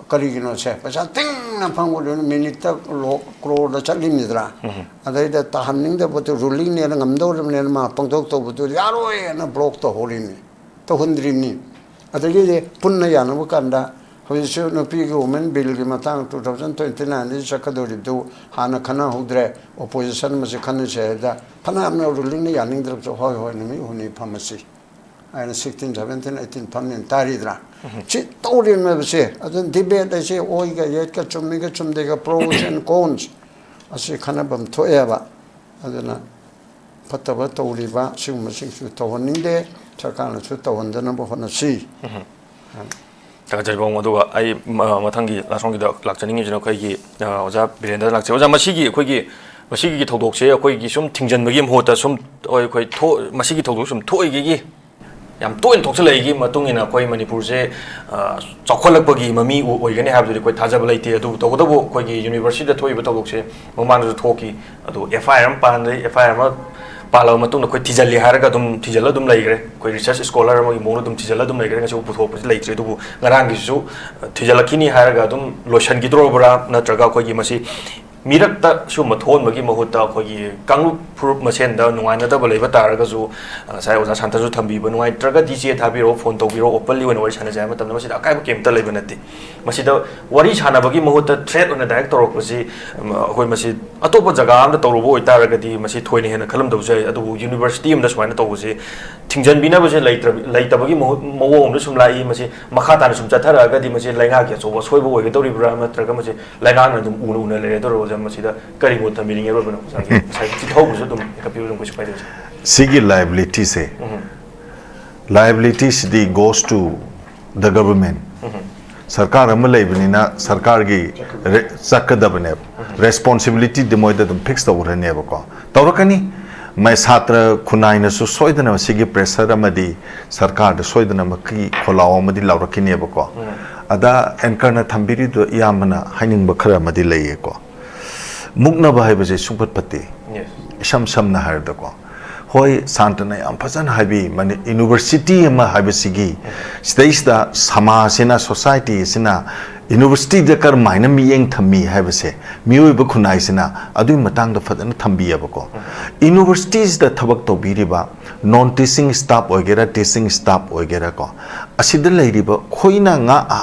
ꯀꯔꯤꯒꯤꯅꯣꯁꯦ? ꯄꯩꯁꯥ ꯇꯤꯡꯅ ꯐꯪꯕꯗꯨꯅ ꯃꯤꯅꯤꯠꯇ ꯂꯣ-, ꯀ꯭ꯔꯣꯔꯗ ꯆꯠꯂꯤꯃꯤꯗ꯭ꯔꯥ? ꯑꯗꯩꯗ ꯇꯥꯍꯟꯅꯤꯡꯗꯕꯗꯨ, ꯔꯨꯂꯤꯡꯅꯦꯅ ꯉꯝꯗꯧꯔꯕꯅꯦꯅ ꯃꯥ ꯄꯪꯇꯧ ꯇꯧꯕꯗꯨ ꯌꯥꯔꯣꯏꯅ ꯕ꯭ꯂꯣꯛ ꯇꯧꯍꯧꯔꯤꯅꯤ, ꯇꯧꯍꯟꯗ꯭ꯔꯤꯕꯅꯤ꯫ ꯑꯗꯒꯤꯗꯤ ꯄꯨꯟꯅ ꯌꯥꯅꯕ ꯀꯥꯟꯗ ꯍꯧꯖꯤꯛꯁꯨ ꯅꯨꯄꯤꯒꯤ ꯋꯨꯃꯦꯟ ꯕꯤꯜꯒꯤ ꯃꯇꯥꯡ two thousand twenty nineꯗꯒꯤ ꯆꯠꯀꯗꯧꯔꯤꯕꯗꯨ ꯍꯥꯟꯅ ꯈꯟꯅꯍꯧꯗ꯭ꯔꯦ, ꯑꯣꯄꯣꯖꯤꯁꯟ ꯃꯁꯤ ꯈꯟꯅꯁꯦ ꯍꯥꯏꯗ ꯐꯅꯌꯥꯝꯅ ꯔꯨꯂꯤꯡꯅ ꯌꯥꯅꯤꯡꯗ꯭ꯔꯕꯁꯨ, "ꯍꯣꯏ, ꯍꯣꯏ, ꯅꯨꯃꯤꯠ ꯍꯨꯝꯅꯤ ꯐꯝꯃꯁꯤ" ꯍꯥꯏꯅ sixteen, seventeen, eighteen ꯐꯝꯅꯦꯅ ꯇꯥꯔꯤꯗ꯭ꯔꯥ? ꯁꯤ ꯇꯧꯔꯤꯕꯅꯦꯕꯁꯦ꯫ ꯑꯗꯨꯅ ꯗꯤꯕꯦꯠ ꯍꯥꯏꯁꯦ ꯑꯣꯏꯒ ꯌꯦꯠꯀ, ꯆꯨꯝꯃꯤꯒ ꯆꯨꯝꯗꯦꯒ, pros and cons ꯑꯁꯤ ꯈꯟꯅꯐꯝ ꯊꯣꯛꯑꯦꯕ꯫ ꯑꯗꯨꯅ ꯐꯠꯇꯕ ꯇꯧꯔꯤꯕ ꯁꯤꯒꯨꯝꯕꯁꯤꯡꯁꯨ ꯇꯧꯍꯟꯅꯤꯡꯗꯦ꯫ ꯁꯔꯀꯥꯔꯅꯁꯨ ꯇꯧꯍꯟꯗꯅꯕ ꯍꯣꯠꯅꯁꯤ꯫ ꯊꯥꯒꯠꯆꯔꯤ ꯄꯥꯕꯨꯡ꯫ ꯑꯗꯨꯒ ꯑꯩ ꯃ- ꯃꯊꯪꯒꯤ ꯂꯥꯁ ꯔꯥꯎꯟꯒꯤꯗ ꯂꯥꯛꯆꯅꯤꯡꯉꯤꯁꯤꯅ ꯑꯩꯈꯣꯏꯒꯤ ꯑ, ꯑꯣꯖꯥ ꯕꯤꯔꯦꯟꯗ꯭ꯔ ꯂꯥꯛꯆꯩ꯫ ꯑꯣꯖꯥ, ꯃꯁꯤꯒꯤ ꯑꯩꯈꯣꯏꯒꯤ ꯃꯁꯤꯒꯤ ꯊꯧꯗꯣꯛꯁꯦ ꯑꯩꯈꯣꯏꯒꯤ ꯁꯨꯝ ꯊꯤꯡꯖꯤꯟꯕꯒꯤ ꯃꯍꯨꯠꯇ ꯁꯨꯝ ꯑꯩꯈꯣꯏ ꯊꯣꯛ- ꯃꯁꯤꯒꯤ ꯊꯧꯗꯣꯛ ꯁꯨꯝ ꯊꯣꯛꯏꯒꯤ ꯌꯥꯝ ꯇꯣꯏꯅ ꯊꯣꯛꯆꯜꯂꯛꯏꯒꯤ ꯃꯇꯨꯡ ꯏꯟꯅ ꯑꯩꯈꯣꯏ ꯃꯅꯤꯄꯨꯔꯁꯦ ꯑ, ꯆꯥꯎꯈꯠꯂꯛꯄꯒꯤ ꯃꯃꯤ ꯑꯣꯏꯒꯅꯤ ꯍꯥꯏꯕꯗꯨꯗꯤ ꯑꯩꯈꯣꯏ ꯊꯥꯖꯕ ꯂꯩꯇꯦ꯫ ꯑꯗꯨꯕꯨ ꯇꯧꯕꯇꯕꯨ ꯑꯩꯈꯣꯏꯒꯤ ꯌꯨꯅꯤꯚꯔꯁꯤꯇꯤꯗ ꯊꯣꯛꯏꯕ ꯊꯧꯗꯣꯛꯁꯦ ꯃꯃꯥꯡꯗꯁꯨ ꯊꯣꯛꯈꯤ꯫ ꯑꯗꯨ ꯑꯦꯐ ꯑꯥꯏ ꯑꯥꯔ ꯑꯃ ꯄꯥꯟꯗꯩ, ꯑꯦꯐ ꯑꯥꯏ ꯑꯥꯔ ꯑꯃ ꯄꯥꯜꯂꯕ ꯃꯇꯨꯡꯗ ꯑꯩꯈꯣꯏ ꯊꯤꯖꯤꯜꯂꯤ ꯍꯥꯏꯔꯒ ꯑꯗꯨꯝ ꯊꯤꯖꯤꯜꯂ ꯑꯗꯨꯝ ꯂꯩꯈ꯭ꯔꯦ꯫ ꯑꯩꯈꯣꯏ ꯔꯤꯁꯔꯆ ꯁ꯭ꯀꯣꯂꯔ ꯑꯃꯒꯤ ꯃꯑꯣꯡꯗ ꯑꯗꯨꯝ ꯊꯤꯖꯤꯜꯂ ꯑꯗꯨꯝ ꯂꯩꯈ꯭ꯔꯦ꯫ ꯉꯁꯤꯐꯥꯎ ꯄꯨꯊꯣꯛꯄꯁꯤ ꯂꯩꯇ꯭ꯔꯤ꯫ ꯑꯗꯨꯕꯨ ꯉꯔꯥꯡꯒꯤꯁꯤꯁꯨ ꯊꯤꯖꯤꯜꯂꯛꯈꯤꯅꯤ ꯍꯥꯏꯔꯒ ꯑꯗꯨꯝ ꯂꯣꯏꯁꯤꯟꯈꯤꯗ꯭ꯔꯣꯕ꯭ꯔꯥ, ꯅꯠꯇ꯭ꯔꯒ ꯑꯩꯈꯣꯏꯒꯤ ꯃꯁꯤ ꯃꯤꯔꯛꯇ ꯁꯤꯒꯨꯝꯕ ꯊꯣꯛꯍꯟꯕꯒꯤ ꯃꯍꯨꯠꯇ ꯑꯩꯈꯣꯏꯒꯤ ꯀꯥꯡꯂꯨꯞ ꯐꯨꯔꯨꯞ ꯃꯁꯦꯟꯗ ꯅꯨꯡꯉꯥꯏꯅꯗꯕ ꯂꯩꯕ ꯇꯥꯔꯒꯁꯨ, ꯉꯁꯥꯏ ꯑꯣꯖꯥ ꯁꯥꯟꯇꯁꯨ ꯊꯝꯕꯤꯕ, ꯅꯨꯡꯉꯥꯏꯇ꯭ꯔꯒꯗꯤ ꯆꯦ ꯊꯥꯕꯤꯔꯛꯑꯣ, ꯐꯣꯟ ꯇꯧꯕꯤꯔꯛꯑꯣ, ꯑꯣꯄꯟꯂꯤ ꯑꯣꯏꯅ ꯋꯥꯔꯤ ꯁꯥꯟꯅꯖꯩ ꯍꯥꯏꯕ ꯃꯇꯝꯗ ꯃꯁꯤꯗ ꯑꯀꯥꯏꯕ ꯀꯩꯝꯇ ꯂꯩꯕ ꯅꯠꯇꯦ꯫ ꯃꯁꯤꯗ ꯋꯥꯔꯤ ꯁꯥꯟꯅꯕꯒꯤ ꯃꯍꯨꯠꯇ ꯊ꯭ꯔꯦꯠ ꯑꯣꯏꯅ ꯗꯥꯏꯔꯦꯛ ꯇꯧꯔꯛꯄꯁꯤ, ꯑꯩꯈꯣꯏ ꯃꯁꯤ ꯑꯇꯣꯞꯄ ꯖꯒꯥ ꯑꯃꯗ ꯇꯧꯔꯨꯕ ꯑꯣꯏꯇꯥꯔꯒꯗꯤ ꯃꯁꯤ ꯊꯣꯏꯅ ꯍꯦꯟꯅ ꯈꯜꯂꯝꯗꯕꯁꯨ ꯌꯥꯏ꯫ ꯑꯗꯨꯕꯨ ꯌꯨꯅꯤꯚꯔꯁꯤꯇꯤ ꯑꯃꯗ ꯁꯨꯃꯥꯏꯅ ꯇꯧꯕꯁꯤ ꯊꯤꯡꯖꯤꯟꯕꯤꯅꯕꯁꯦ ꯂꯩꯇ꯭ꯔꯕ- ꯂꯩꯇꯕꯒꯤ ꯃꯍꯨꯠ- ꯃꯑꯣꯡ ꯑꯃꯗ ꯁꯨꯝ ꯂꯥꯛꯏ꯫ ꯃꯁꯤ ꯃꯈꯥ ꯇꯥꯅ ꯁꯨꯝ ꯆꯠꯊꯔꯛꯑꯒꯗꯤ ꯃꯁꯤ ꯂꯩꯉꯥꯛꯀꯤ ꯑꯆꯧꯕ ꯑꯁꯣꯏꯕ ꯑꯣꯏꯒꯗꯧꯔꯤꯕ꯭ꯔꯥ, ꯅꯠꯇ꯭ꯔꯒ ꯃꯁꯤ ꯂꯩꯉꯥꯛꯅ ꯑꯗꯨꯝ ꯎꯅ ꯎꯅ ꯂꯩꯔꯗꯧꯔꯤꯕ꯭ꯔꯥ? ꯑꯣꯖꯥ, ꯃꯁꯤꯗ ꯀꯔꯤ ꯃꯣꯠ ꯊꯝꯕꯤꯅꯤꯡꯉꯦ? ꯑꯔꯣꯏꯕꯗ ꯑꯣꯖꯥꯒꯤ ꯉꯁꯥꯏꯒꯤ ꯆꯤꯊꯍꯧꯕꯁꯨ ꯑꯗꯨꯝ ꯍꯦꯛ ꯍꯥꯞꯄꯤꯌꯨ, ꯑꯗꯨꯝ ꯀꯩꯁꯨ ꯀꯥꯏꯗꯦ ꯑꯣꯖꯥ꯫ ꯁꯤꯒꯤ ꯂꯥꯏꯕꯤꯂꯤꯇꯤꯁꯦ, ꯎꯝ꯫ ꯂꯥꯏꯕꯤꯂꯤꯇꯤꯁꯤꯗꯤ goes to the government. ꯁꯔꯀꯥꯔ ꯑꯃ ꯂꯩꯕꯅꯤꯅ ꯁꯔꯀꯥꯔꯒꯤ ꯔꯦ- ꯆꯠꯀꯗꯕꯅꯦꯕ꯫ ꯔꯦꯁꯄꯣꯟꯁꯤꯕꯤꯂꯤꯇꯤꯗꯤ ꯃꯣꯏꯗ ꯑꯗꯨꯝ ꯐꯤꯛꯁ ꯇꯧꯈ꯭ꯔꯅꯦꯕꯀꯣ꯫ ꯇꯧꯔꯛꯀꯅꯤ꯫ ꯃꯥꯏ ꯁꯥꯇ꯭ꯔ ꯈꯨꯟꯅꯥꯏꯅꯁꯨ ꯁꯣꯏꯗꯅ ꯁꯤꯒꯤ ꯄ꯭ꯔꯦꯁꯔ ꯑꯃꯗꯤ ꯁꯔꯀꯥꯔꯗ ꯁꯣꯏꯗꯅꯃꯛꯀꯤ ꯈꯣꯜꯂꯥꯎ ꯑꯃꯗꯤ ꯂꯥꯎꯔꯛꯈꯤꯅꯦꯕꯀꯣ꯫ ꯑꯗ ꯑꯦꯡꯀꯔꯅ ꯊꯝꯕꯤꯔꯤꯗꯣ ꯏꯌꯥꯝꯕꯅ ꯍꯥꯏꯅꯤꯡꯕ ꯈꯔ ꯑꯃꯗꯤ ꯂꯩꯌꯦꯀꯣ꯫ ꯃꯨꯛꯅꯕ ꯍꯥꯏꯕꯁꯦ ꯁꯨꯡꯐꯠ ꯐꯠꯇꯦ꯫ Yes. ꯏꯁꯝ ꯁꯝꯅ ꯍꯥꯏꯔꯕꯗꯀꯣ, ꯍꯣꯏ, ꯁꯥꯟꯇꯅ ꯌꯥꯝ ꯐꯖꯅ ꯍꯥꯏꯕꯤ, ꯃꯅꯤ- ꯌꯨꯅꯤꯚꯔꯁꯤꯇꯤ ꯑꯃ ꯍꯥꯏꯕꯁꯤꯒꯤ ꯁꯤꯗꯩꯁꯤꯗ ꯁꯃꯥꯖꯁꯤꯅ, ꯁꯣꯁꯥꯏꯇꯤ ꯑꯁꯤꯅ ꯌꯨꯅꯤꯚꯔꯁꯤꯇꯤꯗ ꯀꯔꯝꯍꯥꯏꯅ ꯃꯤꯠꯌꯦꯡ ꯊꯝꯃꯤ ꯍꯥꯏꯕꯁꯦ ꯃꯤꯑꯣꯏꯕ ꯈꯨꯟꯅꯥꯏꯁꯤꯅ ꯑꯗꯨꯒꯤ ꯃꯇꯥꯡꯗ ꯐꯖꯅ ꯊꯝꯕꯤꯑꯕꯀꯣ꯫ ꯌꯨꯅꯤꯚꯔꯁꯤꯇꯤꯁꯤꯗ ꯊꯕꯛ ꯇꯧꯕꯤꯔꯤꯕ ꯅꯣꯟ ꯇꯤꯆꯤꯡ ꯁ꯭ꯇꯥꯐ ꯑꯣꯏꯒꯦꯔꯥ, ꯇꯤꯆꯤꯡ ꯁ꯭ꯇꯥꯐ ꯑꯣꯏꯒꯦꯔꯥꯀꯣ, ꯑꯁꯤꯗ ꯂꯩꯔꯤꯕ ꯑꯩꯈꯣꯏꯅ ꯉꯥ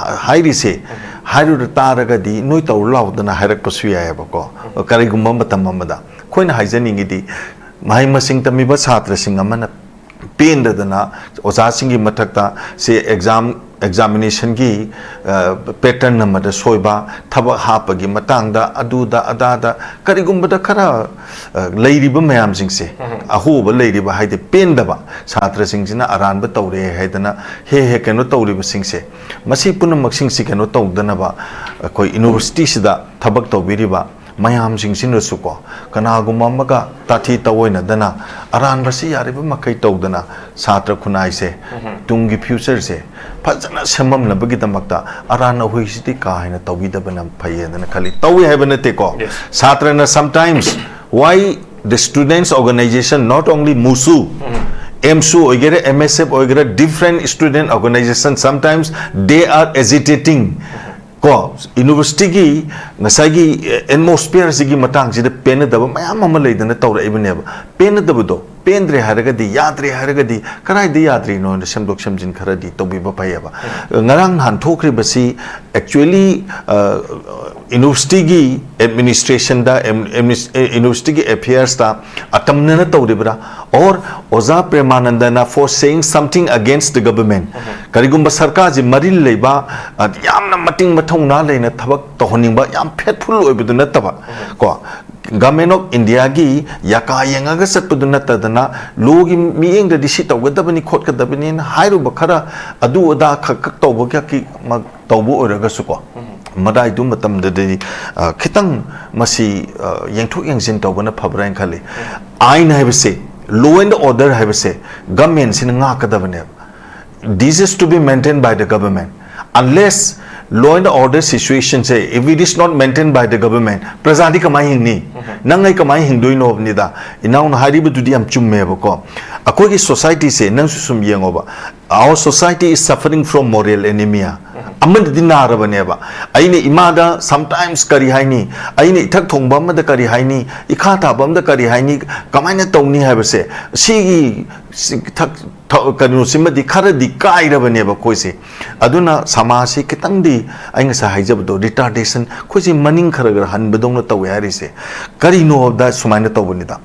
ꯍꯥꯏꯔꯤꯁꯦ ꯍꯥꯏꯔꯨꯔ ꯇꯥꯔꯒꯗꯤ ꯅꯣꯏ ꯇꯧꯔꯨ ꯂꯥꯎꯗꯅ ꯍꯥꯏꯔꯛꯄꯁꯨ ꯌꯥꯏꯑꯕꯀꯣ꯫ ꯀꯔꯤꯒꯨꯝꯕ ꯃꯇꯝ ꯑꯃꯗ ꯑꯩꯈꯣꯏꯅ ꯍꯥꯏꯖꯅꯤꯡꯉꯤꯗꯤ, ꯃꯍꯩ ꯃꯁꯤꯡ ꯇꯝꯃꯤꯕ ꯁꯥꯇ꯭ꯔꯁꯤꯡ ꯑꯃꯅ ꯄꯦꯟꯗꯗꯅ ꯑꯣꯖꯥꯁꯤꯡꯒꯤ ꯃꯊꯛꯇ ꯁꯤ ꯑꯦꯛꯖꯥꯝ ꯑꯦꯛꯖꯥꯃꯤꯅꯦꯁꯟꯒꯤ ꯄꯦꯇꯔꯟ ꯑꯃꯗ ꯁꯣꯏꯕ, ꯊꯕꯛ ꯍꯥꯞꯄꯒꯤ ꯃꯇꯥꯡꯗ, ꯑꯗꯨꯗ ꯑꯗꯥꯗ ꯀꯔꯤꯒꯨꯝꯕꯗ ꯈꯔ ꯑ, ꯂꯩꯔꯤꯕ ꯃꯌꯥꯝꯁꯤꯡꯁꯦ, ꯑꯍꯣꯕ ꯂꯩꯔꯤꯕ ꯍꯥꯏꯗꯤ ꯄꯦꯟꯗꯕ ꯁꯥꯇ꯭ꯔꯁꯤꯡꯁꯤꯅ ꯑꯔꯥꯟꯕ ꯇꯧꯔꯦ ꯍꯥꯏꯗꯅ ꯍꯦꯛ ꯍꯦꯛ ꯀꯩꯅꯣ ꯇꯧꯔꯤꯕꯁꯤꯡꯁꯦ, ꯃꯁꯤ ꯄꯨꯝꯅꯃꯛꯁꯤꯡꯁꯤ ꯀꯩꯅꯣ ꯇꯧꯗꯅꯕ ꯑꯩꯈꯣꯏ ꯌꯨꯅꯤꯚꯔꯁꯤꯇꯤꯁꯤꯗ ꯊꯕꯛ ꯇꯧꯕꯤꯔꯤꯕ ꯃꯌꯥꯝꯁꯤꯡꯁꯤꯅꯁꯨꯀꯣ, ꯀꯅꯥꯒꯨꯝꯕ ꯑꯃꯒ ꯇꯥꯊꯤ ꯇꯑꯣꯏꯅꯗꯅ ꯑꯔꯥꯟꯕꯁꯤ ꯌꯥꯔꯤꯕ ꯃꯈꯩ ꯇꯧꯗꯅ ꯁꯥꯇ꯭ꯔ ꯈꯨꯟꯅꯥꯏꯁꯦ, ꯇꯨꯡꯒꯤ ꯐ꯭ꯌꯨꯆꯔꯁꯦ ꯐꯖꯅ ꯁꯦꯝꯃꯝꯅꯕꯒꯤꯗꯃꯛꯇ ꯑꯔꯥꯟ ꯑꯍꯣꯏꯁꯤꯗꯤ ꯀꯥ ꯍꯦꯟꯅ ꯇꯧꯕꯤꯗꯕꯅ ꯐꯩꯌꯦꯅ ꯈꯜꯂꯤ꯫ ꯇꯧꯏ ꯍꯥꯏꯕ ꯅꯠꯇꯦꯀꯣ꯫ Yes. ꯁꯥꯇ꯭ꯔꯅ sometimes why the students organization, not only MUSU, MSU ꯑꯣꯏꯒꯦꯔꯥ, MSF ꯑꯣꯏꯒꯦꯔꯥ, different student organization, sometimes they are agitating. ꯀꯣ, ꯌꯨꯅꯤꯚꯔꯁꯤꯇꯤꯒꯤ ꯉꯁꯥꯏꯒꯤ ꯑꯦꯠꯃꯣꯁꯐꯤꯌꯔꯁꯤꯒꯤ ꯃꯇꯥꯡꯁꯤꯗ ꯄꯦꯟꯅꯗꯕ ꯃꯌꯥꯝ ꯑꯃ ꯂꯩꯗꯅ ꯇꯧꯔꯛꯏꯕꯅꯦꯕ꯫ ꯄꯦꯟꯅꯗꯕꯗꯣ, ꯄꯦꯟꯗ꯭ꯔꯦ ꯍꯥꯏꯔꯒꯗꯤ, ꯌꯥꯗ꯭ꯔꯦ ꯍꯥꯏꯔꯒꯗꯤ, ꯀꯗꯥꯏꯗ ꯌꯥꯗ꯭ꯔꯤꯅꯣꯅ ꯁꯦꯝꯗꯣꯛ ꯁꯦꯝꯖꯤꯟ ꯈꯔꯗꯤ ꯇꯧꯕꯤꯕ ꯐꯩꯌꯦꯕ꯫ ꯉꯔꯥꯡ ꯅꯍꯥꯟ ꯊꯣꯛꯈ꯭ꯔꯤꯕꯁꯤ actually, ꯑ, ꯌꯨꯅꯤꯚꯔꯁꯤꯇꯤꯒꯤ ꯑꯦꯗꯃꯤꯅꯤꯁꯇ꯭ꯔꯦꯁꯟꯗ, ꯑꯦꯝ-, ꯑꯦꯝꯅꯤꯁ-, ꯑꯦ, ꯌꯨꯅꯤꯚꯔꯁꯤꯇꯤꯒꯤ ꯑꯦꯐꯤꯌꯔꯁꯇ ꯑꯇꯝꯅꯅ ꯇꯧꯔꯤꯕ꯭ꯔꯥ? Or ꯑꯣꯖꯥ ꯄ꯭ꯔꯦꯃꯥꯅꯟꯗꯅ for saying something against the government? ꯀꯔꯤꯒꯨꯝꯕ ꯁꯔꯀꯥꯔꯁꯤ ꯃꯔꯤꯜ ꯂꯩꯕ, ꯑ, ꯌꯥꯝꯅ ꯃꯇꯤꯡ ꯃꯊꯧꯅꯥ ꯂꯩꯅ ꯊꯕꯛ ꯇꯧꯍꯟꯅꯤꯡꯕ, ꯌꯥꯝ ꯐꯦꯠꯐꯨꯜ ꯑꯣꯏꯕꯗꯨ ꯅꯠꯇꯕ, ꯀꯣ, ꯒꯚꯔꯟꯃꯦꯟ ꯑꯣꯐ ꯏꯟꯗꯤꯌꯥꯒꯤ ꯌꯥꯀꯥ ꯌꯦꯡꯉꯒ ꯆꯠꯄꯗꯨ ꯅꯠꯇꯗꯅ, ꯂꯣꯒꯤ ꯃꯤꯠꯌꯦꯡꯗꯗꯤ ꯁꯤ ꯇꯧꯒꯗꯕꯅꯤ ꯈꯣꯠꯀꯗꯕꯅꯤꯅ ꯍꯥꯏꯔꯨꯕ ꯈꯔ, ꯑꯗꯨ ꯑꯗꯥ ꯈꯛ ꯈꯛ ꯇꯧꯕ ꯈꯛꯀꯤ ꯃ-, ꯇꯧꯕ ꯑꯣꯏꯔꯒꯁꯨꯀꯣ, ꯃꯗꯥꯏꯗꯨ ꯃꯇꯝꯗꯗꯤ, ꯑ, ꯈꯤꯇꯪ ꯃꯁꯤ, ꯑ, ꯌꯦꯡꯊꯣꯛ ꯌꯦꯡꯁꯤꯟ ꯇꯧꯕꯅ ꯐꯕ꯭ꯔꯥ ꯍꯥꯏꯅ ꯈꯜꯂꯤ꯫ ꯑꯥꯏꯟ ꯍꯥꯏꯕꯁꯦ, law and order ꯍꯥꯏꯕꯁꯦ ꯒꯚꯔꯟꯃꯦꯟꯁꯤꯅ ꯉꯥꯛꯀꯗꯕꯅꯦꯕ꯫ This is to be maintained by the government. Unless law and order situationꯁꯦ, if it is not maintained by the government, ꯄ꯭ꯔꯖꯥꯗꯤ ꯀꯃꯥꯏꯅ ꯍꯤꯡꯅꯤ? ꯅꯪ ꯑꯩ ꯀꯃꯥꯏꯅ ꯍꯤꯡꯗꯣꯏꯅꯣꯕꯅꯤꯗ? ꯏꯅꯥꯎꯅ ꯍꯥꯏꯔꯤꯕꯗꯨꯗꯤ ꯌꯥꯝ ꯆꯨꯝꯃꯦꯕꯀꯣ꯫ ꯑꯩꯈꯣꯏꯒꯤ ꯁꯣꯁꯥꯏꯇꯤꯁꯦ ꯅꯪꯁꯨ ꯁꯨꯝ ꯌꯦꯡꯉꯣꯕ, our society is suffering from moral anemia. ꯑꯃꯗꯗꯤ ꯅꯥꯔꯕꯅꯦꯕ꯫ ꯑꯩꯅ ꯏꯃꯥꯗ sometimes ꯀꯔꯤ ꯍꯥꯏꯅꯤ, ꯑꯩꯅ ꯏꯊꯛ ꯊꯣꯡꯕ ꯑꯃꯗ ꯀꯔꯤ ꯍꯥꯏꯅꯤ, ꯏꯈꯥ ꯊꯥꯕ ꯑꯃꯗ ꯀꯔꯤ ꯍꯥꯏꯅꯤ, ꯀꯃꯥꯏꯅ ꯇꯧꯅꯤ ꯍꯥꯏꯕꯁꯦ, ꯁꯤꯒꯤ ꯁꯤ-, ꯊꯛ-, ꯊ-, ꯀꯩꯅꯣꯁꯤꯃꯗꯤ ꯈꯔꯗꯤ ꯀꯥꯏꯔꯕꯅꯦꯕ ꯑꯩꯈꯣꯏꯁꯦ꯫ ꯑꯗꯨꯅ ꯁꯃꯥꯖꯁꯤ ꯈꯤꯇꯪꯗꯤ, ꯑꯩ ꯉꯁꯥꯏ ꯍꯥꯏꯖꯕꯗꯣ, ꯔꯤꯇꯥꯔꯗꯦꯁꯟ, ꯑꯩꯈꯣꯏꯁꯦ ꯃꯅꯤꯡ ꯈꯔ ꯈꯔ ꯍꯟꯕꯗꯧꯅ ꯇꯧꯋꯦ ꯍꯥꯏꯔꯤꯁꯦ꯫ ꯀꯔꯤꯅꯣꯗ ꯁꯨꯃꯥꯏꯅ ꯇꯧꯕꯅꯤꯗ꯫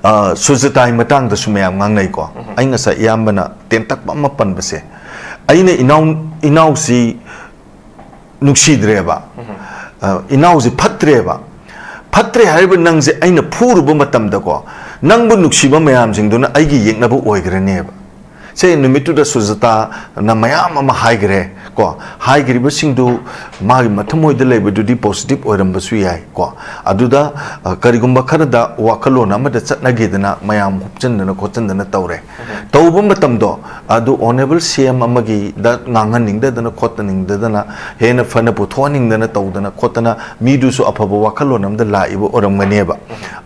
ꯑ, ꯁꯨꯖꯇꯥꯒꯤ ꯃꯇꯥꯡꯗꯁꯨ ꯃꯌꯥꯝ ꯉꯥꯡꯅꯩꯀꯣ꯫ ꯑꯩ ꯉꯁꯥꯏ ꯏꯌꯥꯝꯕꯅ ꯇꯦꯟꯇꯛꯄ ꯑꯃ ꯄꯟꯕꯁꯦ, ꯑꯩꯅ ꯏꯅꯥꯎ ꯏꯅꯥꯎꯁꯤ ꯅꯨꯡꯁꯤꯗ꯭ꯔꯦꯕ꯫ ꯑ, ꯏꯅꯥꯎꯁꯤ ꯐꯠꯇ꯭ꯔꯦꯕ꯫ ꯐꯠꯇ꯭ꯔꯦ ꯍꯥꯏꯔꯤꯕ ꯅꯪꯁꯦ ꯑꯩꯅ ꯐꯨꯔꯨꯕ ꯃꯇꯝꯗꯀꯣ, ꯅꯪꯕꯨ ꯅꯨꯡꯁꯤꯕ ꯃꯌꯥꯝꯁꯤꯡꯗꯨꯅ ꯑꯩꯒꯤ ꯌꯦꯛꯅꯕ ꯑꯣꯏꯈ꯭ꯔꯅꯦꯕ꯫ ꯁꯦ, ꯅꯨꯃꯤꯠꯇꯨꯗ ꯁꯨꯖꯥꯇꯥꯅ ꯃꯌꯥꯝ ꯑꯃ ꯍꯥꯏꯈ꯭ꯔꯦ ꯀꯣ꯫ ꯍꯥꯏꯈ꯭ꯔꯤꯕꯁꯤꯡꯗꯨ ꯃꯥꯒꯤ ꯃꯊꯃꯣꯏꯗ ꯂꯩꯕꯗꯨꯗꯤ positive ꯑꯣꯏꯔꯝꯕꯁꯨ ꯌꯥꯏ ꯀꯣ꯫ ꯑꯗꯨꯗ, ꯑ, ꯀꯔꯤꯒꯨꯝꯕ ꯈꯔꯗ ꯋꯥꯈꯜꯂꯣꯟ ꯑꯃꯗ ꯆꯠꯅꯒꯦꯗꯅ ꯃꯌꯥꯝ ꯍꯨꯞꯆꯤꯟꯗꯅ ꯈꯣꯠꯆꯤꯟꯗꯅ ꯇꯧꯔꯦ꯫ ꯇꯧꯕ ꯃꯇꯝꯗꯣ ꯑꯗꯨ honourable C M ꯑꯃꯒꯤꯗ ꯉꯥꯡꯍꯟꯅꯤꯡꯗꯗꯅ ꯈꯣꯠꯇꯅꯤꯡꯗꯗꯅ, ꯍꯦꯟꯅ ꯐꯅ ꯄꯨꯊꯣꯛꯍꯟꯅꯤꯡꯗꯅ ꯇꯧꯗꯅ ꯈꯣꯠꯇꯅ ꯃꯤꯗꯨꯁꯨ ꯑꯐꯕ ꯋꯥꯈꯜꯂꯣꯟ ꯑꯃꯗ ꯂꯥꯛꯏꯕ ꯑꯣꯏꯔꯝꯒꯅꯦꯕ꯫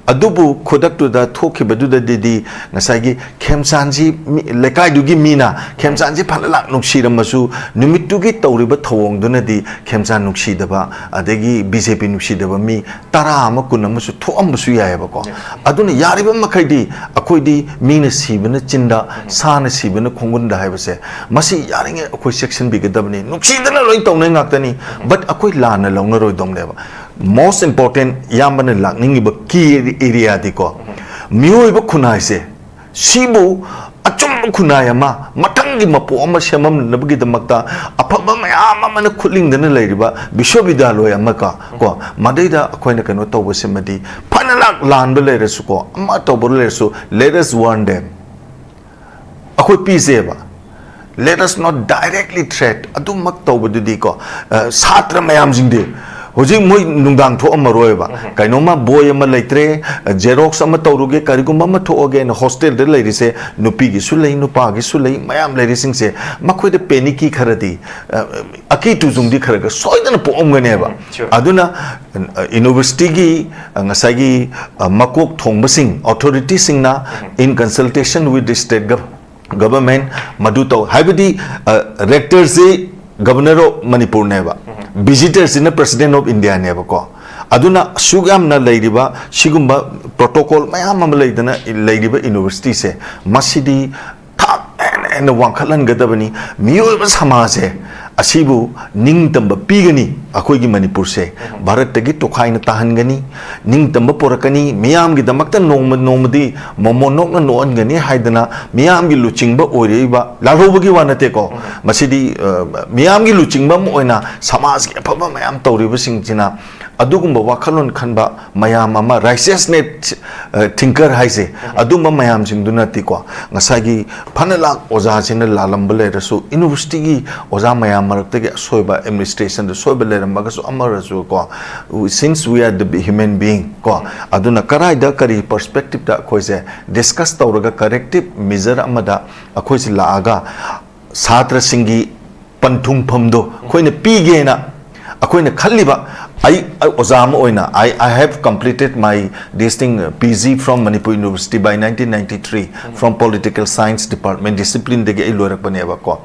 ꯑꯗꯨꯕꯨ ꯈꯨꯗꯛꯇꯨꯗ ꯊꯣꯛꯈꯤꯕꯗꯨꯗꯗꯤ ꯉꯁꯥꯏꯒꯤ ꯈꯦꯝꯆꯥꯟꯁꯤ ꯃꯤ-, ꯂꯩꯀꯥꯏꯗꯨꯒꯤ ꯃꯤꯅ ꯈꯦꯝꯆꯥꯟꯁꯤ ꯐꯅ ꯂꯥꯛ ꯅꯨꯡꯁꯤꯔꯝꯃꯁꯨ, ꯅꯨꯃꯤꯠꯇꯨꯒꯤ ꯇꯧꯔꯤꯕ ꯊꯧꯑꯣꯡꯗꯨꯅꯗꯤ ꯈꯦꯝꯆꯥꯟ ꯅꯨꯡꯁꯤꯗꯕ, ꯑꯗꯒꯤ B J P ꯅꯨꯡꯁꯤꯗꯕ ꯃꯤ ꯇꯔꯥ ꯑꯃ, ꯀꯨꯟ ꯑꯃꯁꯨ ꯊꯣꯛꯑꯝꯕꯁꯨ ꯌꯥꯏꯑꯕꯀꯣ꯫ ꯑꯗꯨꯅ ꯌꯥꯔꯤꯕ ꯃꯈꯩꯗꯤ ꯑꯩꯈꯣꯏꯗꯤ ꯃꯤꯅ ꯁꯤꯕꯅ ꯆꯤꯟꯗ, ꯁꯥꯅ ꯁꯤꯕꯅ ꯈꯣꯡꯒꯨꯟꯗ ꯍꯥꯏꯕꯁꯦ, ꯃꯁꯤ ꯌꯥꯔꯤꯉꯩ ꯑꯩꯈꯣꯏ ꯆꯦꯛꯁꯤꯟꯕꯤꯒꯗꯕꯅꯤ꯫ ꯅꯨꯡꯁꯤꯗꯅ ꯂꯣꯏ ꯇꯧꯅꯩ ꯉꯥꯛꯇꯅꯤ, but ꯑꯩꯈꯣꯏ ꯂꯥꯟꯅ ꯂꯧꯅꯔꯣꯏꯗꯧꯅꯦꯕ꯫ Most important, ꯏꯌꯥꯝꯕꯅ ꯂꯥꯛꯅꯤꯡꯉꯤꯕ key areaꯗꯤꯀꯣ, ꯃꯤꯑꯣꯏꯕ ꯈꯨꯟꯅꯥꯏꯁꯦ ꯁꯤꯕꯨ ꯑꯆꯨꯝꯕ ꯈꯨꯟꯅꯥꯏ ꯑꯃ, ꯃꯊꯪꯒꯤ ꯃꯄꯣꯛ ꯑꯃ ꯁꯦꯝꯃꯝꯅꯕꯒꯤꯗꯃꯛꯇ ꯑꯐꯕ ꯃꯌꯥꯝ ꯑꯃꯅ ꯈꯨꯠꯂꯤꯡꯗꯅ ꯂꯩꯔꯤꯕ ꯕꯤꯁ꯭ꯋꯕꯤꯗ꯭ꯌꯥꯂꯣꯏ ꯑꯃꯒ ꯀꯣ, ꯃꯗꯩꯗ ꯑꯩꯈꯣꯏꯅ ꯀꯩꯅꯣ ꯇꯧꯕꯁꯤꯃꯗꯤ, ꯐꯅ ꯂꯥꯛ ꯂꯥꯟꯕ ꯂꯩꯔꯁꯨꯀꯣ, ꯑꯃ ꯇꯧꯕ ꯂꯩꯔꯁꯨ, let us warn them꯫ ꯑꯩꯈꯣꯏ ꯄꯤꯖꯦꯕ, let us not directly threat꯫ ꯑꯗꯨꯃꯛ ꯇꯧꯕꯗꯨꯗꯤꯀꯣ, ꯑ, ꯁꯥꯇ꯭ꯔ ꯃꯌꯥꯝꯁꯤꯡꯗꯤ ꯍꯧꯖꯤꯛ ꯃꯣꯏ ꯅꯨꯡꯗꯥꯡ ꯊꯣꯛꯑꯝꯃꯔꯣꯏꯕ꯫ ꯀꯩꯅꯣꯝꯃ ꯕꯣꯏ ꯑꯃ ꯂꯩꯇ꯭ꯔꯦ, ꯖꯦꯔꯣꯛꯁ ꯑꯃ ꯇꯧꯔꯨꯒꯦ, ꯀꯔꯤꯒꯨꯝꯕ ꯑꯃ ꯊꯣꯛꯑꯒꯦꯅ ꯍꯣꯁꯇꯦꯜꯗ ꯂꯩꯔꯤꯁꯦ, ꯅꯨꯄꯤꯒꯤꯁꯨ ꯂꯩ, ꯅꯨꯄꯥꯒꯤꯁꯨ ꯂꯩ, ꯃꯌꯥꯝ ꯂꯩꯔꯤꯁꯤꯡꯁꯦ, ꯃꯈꯣꯏꯗ ꯄꯦꯅꯤꯀꯤ ꯈꯔꯗꯤ, ꯑ, ꯑꯀꯤ ꯇꯨꯖꯨꯡꯗꯤ ꯈꯔ ꯈꯔ ꯁꯣꯏꯗꯅ ꯄꯣꯛꯑꯝꯒꯅꯦꯕ꯫ ꯑꯗꯨꯅ, ꯑ, ꯌꯨꯅꯤꯚꯔꯁꯤꯇꯤꯒꯤ, ꯑ, ꯉꯁꯥꯏꯒꯤ, ꯑ, ꯃꯀꯣꯛ ꯊꯣꯡꯕꯁꯤꯡ, ꯑꯣꯊꯣꯔꯤꯇꯤꯁꯤꯡꯅ, in consultation with the state gov-, government, ꯃꯗꯨ ꯇꯧ꯫ ꯍꯥꯏꯕꯗꯤ, ꯑ, ꯔꯦꯛꯇꯔꯁꯤ Governor of ꯃꯅꯤꯄꯨꯔꯅꯦꯕ, ꯚꯤꯖꯤꯇꯔꯁꯤꯅ President of Indiaꯅꯦꯕꯀꯣ꯫ ꯑꯗꯨꯅ ꯑꯁꯨꯛ ꯌꯥꯝꯅ ꯂꯩꯔꯤꯕ ꯁꯤꯒꯨꯝꯕ protocol ꯃꯌꯥꯝ ꯑꯃ ꯂꯩꯗꯅ ꯂꯩꯔꯤꯕ ꯌꯨꯅꯤꯚꯔꯁꯤꯇꯤꯁꯦ, ꯃꯁꯤꯗꯤ ꯊꯥꯛ ꯍꯦꯟꯅ ꯍꯦꯟꯅ ꯋꯥꯡꯈꯠꯍꯟꯒꯗꯕꯅꯤ꯫ ꯃꯤꯑꯣꯏꯕ ꯁꯃꯥꯖꯁꯦ ꯑꯁꯤꯕꯨ ꯅꯤꯡꯇꯝꯕ ꯄꯤꯒꯅꯤ꯫ ꯑꯩꯈꯣꯏꯒꯤ ꯃꯅꯤꯄꯨꯔꯁꯦ ꯚꯥꯔꯠꯇꯒꯤ ꯇꯣꯈꯥꯏꯅ ꯇꯥꯍꯟꯒꯅꯤ, ꯅꯤꯡꯇꯝꯕ ꯄꯣꯔꯛꯀꯅꯤ, ꯃꯤꯌꯥꯝꯒꯤꯗꯃꯛꯇ ꯅꯣꯡꯃ ꯅꯣꯡꯃꯗꯤ ꯃꯣꯃꯣꯟ ꯅꯣꯛꯅ ꯅꯣꯛꯍꯟꯒꯅꯤ ꯍꯥꯏꯗꯅ ꯃꯤꯌꯥꯝꯒꯤ ꯂꯨꯆꯤꯡꯕ ꯑꯣꯏꯔꯛꯏꯕ, ꯂꯥꯜꯍꯧꯕꯒꯤ ꯋꯥ ꯅꯠꯇꯦꯀꯣ, ꯃꯁꯤꯗꯤ ꯑ, ꯃꯤꯌꯥꯝꯒꯤ ꯂꯨꯆꯤꯡꯕ ꯑꯃ ꯑꯣꯏꯅ ꯁꯃꯥꯖꯒꯤ ꯑꯐꯕ ꯃꯌꯥꯝ ꯇꯧꯔꯤꯕꯁꯤꯡꯁꯤꯅ ꯑꯗꯨꯒꯨꯝꯕ ꯋꯥꯈꯜꯂꯣꯟ ꯈꯟꯕ ꯃꯌꯥꯝ ꯑꯃ, righteousness thinker ꯍꯥꯏꯁꯦ, ꯑꯗꯨꯝꯕ ꯃꯌꯥꯝꯁꯤꯡꯗꯨꯅꯗꯤꯀꯣ, ꯉꯁꯥꯏꯒꯤ ꯐꯅ ꯂꯥꯛ ꯑꯣꯖꯥꯁꯤꯅ ꯂꯥꯜꯂꯝꯕ ꯂꯩꯔꯁꯨ, ꯌꯨꯅꯤꯚꯔꯁꯤꯇꯤꯒꯤ ꯑꯣꯖꯥ ꯃꯌꯥꯝ ꯃꯔꯛꯇꯒꯤ ꯑꯁꯣꯏꯕ, administrationꯗ ꯁꯣꯏꯕ ꯂꯩꯔꯝꯃꯒꯁꯨ, ꯑꯃꯔꯁꯨ ꯀꯣ, since we are the human being ꯀꯣ, ꯑꯗꯨꯅ ꯀꯔꯥꯏꯗ ꯀꯔꯤ perspectiveꯇ ꯑꯩꯈꯣꯏꯁꯦ discuss ꯇꯧꯔꯒ corrective measure ꯑꯃꯗ ꯑꯩꯈꯣꯏꯁꯦ ꯂꯥꯛꯑꯒ ꯁꯥꯇ꯭ꯔꯁꯤꯡꯒꯤ ꯄꯟꯊꯨꯡꯐꯝꯗꯣ ꯑꯩꯈꯣꯏꯅ ꯄꯤꯒꯦꯅ ꯑꯩꯈꯣꯏꯅ ꯈꯜꯂꯤꯕ, ꯑꯩ, ꯑꯩ ꯑꯣꯖꯥ ꯑꯃ ꯑꯣꯏꯅ, I, I have completed my this thing, uh, P G from Manipur University by nineteen ninety-three, from Political Science Department, disciplineꯗꯒꯤ ꯑꯩ ꯂꯣꯏꯔꯛꯄꯅꯦꯕꯀꯣ꯫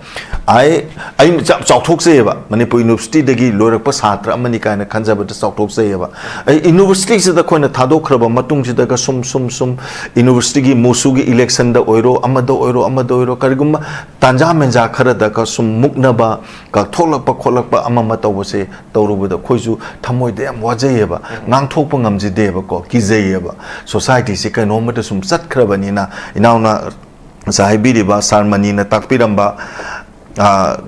ꯑꯩ, ꯑꯩ ꯌꯥꯝ ꯆꯥꯎꯊꯣꯛꯆꯩꯌꯦꯕ, ꯃꯅꯤꯄꯨꯔ ꯌꯨꯅꯤꯚꯔꯁꯤꯇꯤꯗꯒꯤ ꯂꯣꯏꯔꯛꯄ ꯁꯥꯇ꯭ꯔ ꯑꯃꯅꯤ ꯀꯥꯏꯅ ꯈꯟꯖꯕꯗ ꯆꯥꯎꯊꯣꯛꯆꯩꯌꯦꯕ꯫ ꯑꯩ ꯌꯨꯅꯤꯚꯔꯁꯤꯇꯤꯁꯤꯗ ꯑꯩꯈꯣꯏꯅ ꯊꯥꯗꯣꯛꯈ꯭ꯔꯕ ꯃꯇꯨꯡꯁꯤꯗꯒ ꯁꯨꯝ, ꯁꯨꯝ, ꯁꯨꯝ ꯌꯨꯅꯤꯚꯔꯁꯤꯇꯤꯒꯤ ꯃꯨꯁꯨꯒꯤ electionꯗ ꯑꯣꯏꯔꯣ, ꯑꯃꯗ ꯑꯣꯏꯔꯣ, ꯑꯃꯗ ꯑꯣꯏꯔꯣ, ꯀꯔꯤꯒꯨꯝꯕ ꯇꯥꯟꯖꯥ ꯃꯦꯟꯖꯥ ꯈꯔꯗꯒ ꯁꯨꯝ ꯃꯨꯛꯅꯕ, ꯀꯛꯊꯣꯛꯂꯛꯄ ꯈꯣꯠꯂꯛꯄ ꯑꯃ ꯑꯃ ꯇꯧꯕꯁꯦ ꯇꯧꯔꯨꯕꯗ ꯑꯩꯈꯣꯏꯁꯨ ꯊꯃꯣꯏꯗ ꯌꯥꯝ ꯋꯥꯖꯩꯌꯦꯕ, ꯉꯥꯡꯊꯣꯛꯄ ꯉꯝꯖꯗꯦꯕꯀꯣ, ꯀꯤꯖꯩꯌꯦꯕ꯫ Societyꯁꯦ ꯀꯩꯅꯣꯝꯃꯗ ꯁꯨꯝ ꯆꯠꯈ꯭ꯔꯕꯅꯤꯅ, ꯏꯅꯥꯎꯅ ꯉꯁꯥꯏ ꯍꯥꯏꯕꯤꯔꯤꯕ ꯁꯥꯔ ꯃꯅꯤꯅ ꯇꯥꯛꯄꯤꯔꯝꯕ, ꯑ,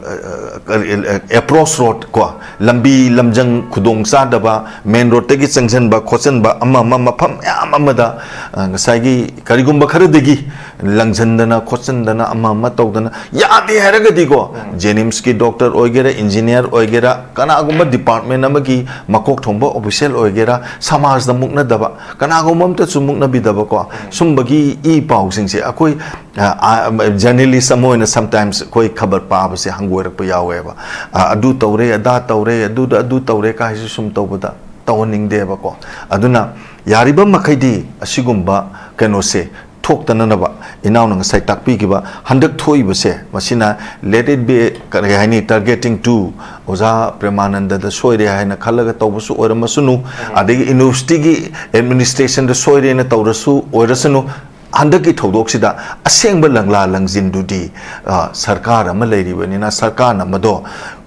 ꯑ, approach road ꯀꯣ, ꯂꯝꯕꯤ ꯂꯝꯖꯪ ꯈꯨꯗꯣꯡ ꯆꯥꯗꯕ, main roadꯇꯒꯤ ꯆꯪꯁꯤꯟꯕ ꯈꯣꯠꯆꯟꯕ, ꯑꯃ ꯑꯃ ꯃꯐꯝ ꯃꯌꯥꯝ ꯑꯃꯗ, ꯑ, ꯉꯁꯥꯏꯒꯤ ꯀꯔꯤꯒꯨꯝꯕ ꯈꯔꯗꯒꯤ ꯂꯪꯁꯤꯟꯗꯅ ꯈꯣꯠꯆꯟꯗꯅ, ꯑꯃ ꯑꯃ ꯇꯧꯗꯅ, ꯌꯥꯗꯦ ꯍꯥꯏꯔꯒꯗꯤꯀꯣ, JNIMSꯀꯤ doctor ꯑꯣꯏꯒꯦꯔꯥ, engineer ꯑꯣꯏꯒꯦꯔꯥ, ꯀꯅꯥꯒꯨꯝꯕ department ꯑꯃꯒꯤ ꯃꯀꯣꯛ ꯊꯣꯡꯕ official ꯑꯣꯏꯒꯦꯔꯥ, ꯁꯃꯥꯖꯗ ꯃꯨꯛꯅꯗꯕ, ꯀꯅꯥꯒꯨꯝꯕ ꯑꯝꯇꯁꯨ ꯃꯨꯛꯅꯕꯤꯗꯕꯀꯣ, ꯁꯨꯝꯕꯒꯤ ꯏ ꯄꯥꯎꯁꯤꯡꯁꯦ ꯑꯩꯈꯣꯏ, ꯑ, ꯑ, journalist ꯑꯃ ꯑꯣꯏꯅ sometimes ꯑꯩꯈꯣꯏ ꯈꯕꯔ ꯄꯥꯕꯁꯦ ꯍꯪꯒꯣꯏꯔꯛꯄ ꯌꯥꯎꯋꯦꯕ꯫ ꯑ, ꯑꯗꯨ ꯇꯧꯔꯦ, ꯑꯗꯥ ꯇꯧꯔꯦ, ꯑꯗꯨꯗ ꯑꯗꯨ ꯇꯧꯔꯦ ꯀꯥꯏꯁꯨ ꯁꯨꯝ ꯇꯧꯕꯗ ꯇꯧꯍꯟꯅꯤꯡꯗꯦꯕꯀꯣ꯫ ꯑꯗꯨꯅ ꯌꯥꯔꯤꯕ ꯃꯈꯩꯗꯤ ꯑꯁꯤꯒꯨꯝꯕ ꯀꯩꯅꯣꯁꯦ ꯊꯣꯛꯇꯅꯅꯕ ꯏꯅꯥꯎꯅ ꯉꯁꯥꯏ ꯇꯥꯛꯄꯤꯈꯤꯕ ꯍꯟꯗꯛ ꯊꯣꯛꯏꯕꯁꯦ, ꯃꯁꯤꯅ let it be, ꯀꯔꯤ ꯍꯥꯏꯅꯤ, targeting to ꯑꯣꯖꯥ ꯄ꯭ꯔꯦꯃꯥꯅꯟꯗꯗ ꯁꯣꯏꯔꯦ ꯍꯥꯏꯅ ꯈꯜꯂꯒ ꯇꯧꯕꯁꯨ ꯑꯣꯏꯔꯝꯃꯁꯅꯨ, ꯑꯗꯒꯤ ꯌꯨꯅꯤꯚꯔꯁꯤꯇꯤꯒꯤ administrationꯗ ꯁꯣꯏꯔꯦꯅ ꯇꯧꯔꯁꯨ ꯑꯣꯏꯔꯁꯅꯨ, ꯍꯟꯗꯛꯀꯤ ꯊꯧꯗꯣꯛꯁꯤꯗ ꯑꯁꯦꯡꯕ ꯂꯪꯂꯥ ꯂꯪꯖꯤꯟꯗꯨꯗꯤ, ꯑ, ꯁꯔꯀꯥꯔ ꯑꯃ ꯂꯩꯔꯤꯕꯅꯤꯅ ꯁꯔꯀꯥꯔꯅ ꯃꯗꯣ,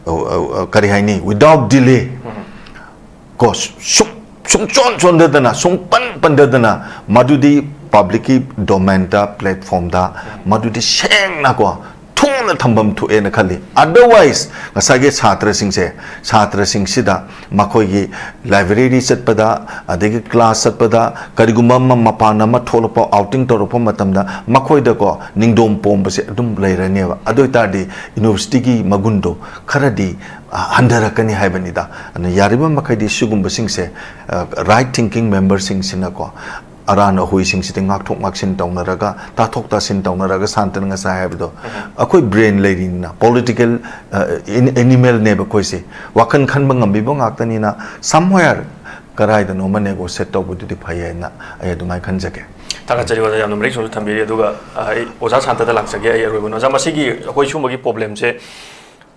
ꯑ, ꯑ, ꯑ, ꯀꯔꯤ ꯍꯥꯏꯅꯤ, without delay, ꯀꯣ, ꯁꯨꯡ-, ꯁꯨꯡꯆꯣꯟ ꯆꯣꯟꯗꯗꯅ, ꯁꯨꯡꯄꯟ ꯄꯟꯗꯗꯅ ꯃꯗꯨꯗꯤ publicꯀꯤ domainꯗ, platformꯗ ꯃꯗꯨꯗꯤ ꯁꯦꯡꯅꯀꯣ, ꯊꯨꯅ ꯊꯝꯐꯝ ꯊꯣꯛꯑꯦꯅ ꯈꯜꯂꯤ꯫ Otherwise, ꯉꯁꯥꯏꯒꯤ ꯁꯥꯇ꯭ꯔꯁꯤꯡꯁꯦ, ꯁꯥꯇ꯭ꯔꯁꯤꯡꯁꯤꯗ ꯃꯈꯣꯏꯒꯤ library ꯆꯠꯄꯗ, ꯑꯗꯒꯤ class ꯆꯠꯄꯗ, ꯀꯔꯤꯒꯨꯝꯕ ꯑꯃ ꯃꯄꯥꯟ ꯑꯃ ꯊꯣꯛꯂꯛꯄ, outing ꯇꯧꯔꯛꯄ ꯃꯇꯝꯗ ꯃꯈꯣꯏꯗꯀꯣ ꯅꯤꯡꯗꯣꯝ ꯄꯣꯝꯕꯁꯦ ꯑꯗꯨꯝ ꯂꯩꯔꯅꯦꯕ꯫ ꯑꯗꯨ ꯑꯣꯏꯇꯥꯔꯗꯤ universityꯒꯤ ꯃꯒꯨꯟꯗꯣ ꯈꯔꯗꯤ, ꯑ, ꯍꯟꯊꯔꯛꯀꯅꯤ ꯍꯥꯏꯕꯅꯤꯗ꯫ ꯑꯗꯨꯅ ꯌꯥꯔꯤꯕ ꯃꯈꯩꯗꯤ ꯁꯤꯒꯨꯝꯕꯁꯤꯡꯁꯦ, ꯑ, right thinking memberꯁꯤꯡꯁꯤꯅꯀꯣ ꯑꯔꯥꯟ ꯑꯍꯣꯏꯁꯤꯡꯁꯤꯗꯤ ꯉꯥꯛꯊꯣꯛ ꯉꯥꯛꯁꯤꯟ ꯇꯧꯅꯔꯒ, ꯇꯥꯊꯣꯛ ꯇꯥꯁꯤꯟ ꯇꯧꯅꯔꯒ, ꯁꯥꯟꯇꯅ ꯉꯁꯥꯏ ꯍꯥꯏꯕꯗꯣ, ꯑꯩꯈꯣꯏ brain ꯂꯩꯔꯤꯅꯤꯅ, political, ꯑ, in-, animalꯅꯦꯕ ꯑꯩꯈꯣꯏꯁꯦ꯫ ꯋꯥꯈꯜ ꯈꯟꯕ ꯉꯝꯕꯤꯕ ꯉꯥꯛꯇꯅꯤꯅ, somewhere ꯀꯗꯥꯏꯗꯅꯣꯃ negotiate ꯇꯧꯕꯗꯨꯗꯤ ꯐꯩ ꯍꯥꯏꯅ ꯑꯩ ꯑꯗꯨꯃꯥꯏꯅ ꯈꯟꯖꯒꯦ꯫ ꯊꯥꯒꯠꯆꯔꯤ ꯑꯣꯖꯥ, ꯌꯥꯝꯅ ꯃꯔꯤꯛ ꯆꯨꯝꯅ ꯊꯝꯕꯤꯔꯤ꯫ ꯑꯗꯨꯒ, ꯑ, ꯑꯩ ꯑꯣꯖꯥ ꯁꯥꯟꯇꯗ ꯂꯥꯛꯆꯒꯦ꯫ ꯑꯩ ꯑꯔꯣꯏꯕ ꯑꯣꯏꯅ, ꯑꯣꯖꯥ, ꯃꯁꯤꯒꯤ ꯑꯩꯈꯣꯏ ꯁꯨꯝꯕꯒꯤ problemꯁꯦ,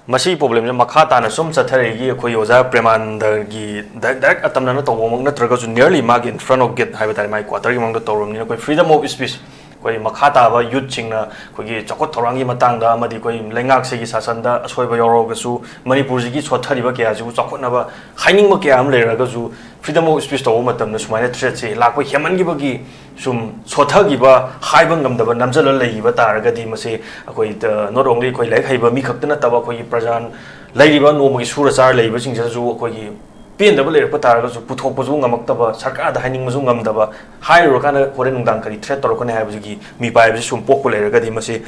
ꯃꯁꯤꯒꯤ problemꯁꯦ ꯃꯈꯥ ꯇꯥꯅ ꯁꯨꯝ ꯆꯠꯊꯔꯛꯏꯒꯤ ꯑꯩꯈꯣꯏ ꯑꯣꯖꯥ ꯄ꯭ꯔꯦꯃꯥꯅꯟꯗꯒꯤ direct, direct ꯑꯇꯝꯅꯅ ꯇꯧꯕꯃꯛ ꯅꯠꯇ꯭ꯔꯒꯁꯨ, nearly ꯃꯥꯒꯤ in front of gate ꯍꯥꯏꯕ ꯇꯥꯔꯦ, ꯃꯥꯒꯤ quarterꯒꯤ ꯃꯃꯥꯡꯗ ꯇꯧꯔꯕꯅꯤꯅ, ꯑꯩꯈꯣꯏ freedom of speech, ꯑꯩꯈꯣꯏ ꯃꯈꯥ ꯇꯥꯕ youthꯁꯤꯡꯅ ꯑꯩꯈꯣꯏꯒꯤ ꯆꯥꯎꯈꯠ ꯊꯧꯔꯥꯡꯒꯤ ꯃꯇꯥꯡꯗ ꯑꯃꯗꯤ ꯑꯩꯈꯣꯏ ꯂꯩꯉꯥꯛꯁꯤꯒꯤ ꯁꯥꯁꯟꯗ ꯑꯁꯣꯏꯕ ꯌꯥꯎꯔꯒꯁꯨ, ꯃꯅꯤꯄꯨꯔꯁꯤꯒꯤ ꯁꯣꯠꯊꯔꯤꯕ ꯀꯌꯥꯁꯤꯕꯨ ꯆꯥꯎꯈꯠꯅꯕ ꯍꯥꯏꯅꯤꯡꯕ ꯀꯌꯥ ꯑꯃ ꯂꯩꯔꯒꯁꯨ, freedom of speech ꯇꯧꯕ ꯃꯇꯝꯗ ꯁꯨꯃꯥꯏꯅ threatꯁꯦ ꯂꯥꯛꯄ ꯍꯦꯟꯃꯟꯈꯤꯕꯒꯤ ꯁꯨꯝ ꯁꯣꯠꯊꯈꯤꯕ, ꯍꯥꯏꯕ ꯉꯝꯗꯕ ꯅꯝꯁꯤꯜꯂ ꯂꯩꯈꯤꯕ ꯇꯥꯔꯒꯗꯤ, ꯃꯁꯤ ꯑꯩꯈꯣꯏ, ꯑ, not only ꯑꯩꯈꯣꯏ ꯂꯥꯏꯔꯤꯛ ꯍꯩꯕ ꯃꯤ ꯈꯛꯇ ꯅꯠꯇꯕ, ꯑꯩꯈꯣꯏꯒꯤ ꯄ꯭ꯔꯖꯥ, ꯂꯩꯔꯤꯕ ꯅꯣꯡꯃꯒꯤ ꯁꯨꯔ ꯆꯥꯔ ꯂꯩꯔꯤꯕꯁꯤꯡꯁꯤꯗꯁꯨ ꯑꯩꯈꯣꯏꯒꯤ ꯄꯦꯟꯗꯕ ꯂꯩꯔꯛꯄ ꯇꯥꯔꯒꯁꯨ ꯄꯨꯊꯣꯛꯄꯁꯨ ꯉꯝꯃꯛꯇꯕ, ꯁꯔꯀꯥꯔꯗ ꯍꯥꯏꯅꯤꯡꯕꯁꯨ ꯉꯝꯗꯕ, ꯍꯥꯏꯔꯨꯔꯀꯥꯟꯗ ꯍꯣꯔꯦꯟ ꯅꯨꯡꯗꯥꯡ ꯀꯔꯤ threat ꯇꯧꯔꯛꯀꯅꯤ ꯍꯥꯏꯕꯁꯤꯒꯤ ꯃꯤꯄꯥꯏꯕꯁꯤ ꯁꯨꯝ ꯄꯣꯛꯄ ꯂꯩꯔꯒꯗꯤ, ꯃꯁꯤ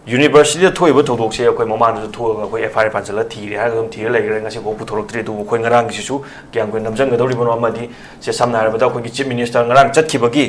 universityꯗ ꯊꯣꯛꯏꯕ ꯊꯧꯗꯣꯛꯁꯦ ꯑꯩꯈꯣꯏ ꯃꯃꯥꯡꯗꯁꯨ ꯊꯣꯛꯑꯒ ꯑꯩꯈꯣꯏ FIR ꯄꯥꯟꯁꯤꯜꯂ ꯊꯤꯔꯦ ꯍꯥꯏꯔꯒ ꯑꯗꯨꯝ ꯊꯤꯔ ꯂꯩꯈ꯭ꯔꯦ, ꯉꯁꯤꯐꯥꯎ ꯄꯨꯊꯣꯔꯛꯇ꯭ꯔꯤ꯫ ꯑꯗꯨꯕꯨ ꯑꯩꯈꯣꯏ ꯉꯔꯥꯡꯒꯤꯁꯤꯁꯨ ꯀꯌꯥꯝ ꯀꯨꯏꯅ ꯅꯝꯁꯤꯟꯒꯗꯧꯔꯤꯕꯅꯣ, ꯑꯃꯗꯤ ꯁꯦ ꯁꯝꯅ ꯍꯥꯏꯔꯕꯗ ꯑꯩꯈꯣꯏꯒꯤ Chief Minister ꯉꯔꯥꯡ ꯆꯠꯈꯤꯕꯒꯤ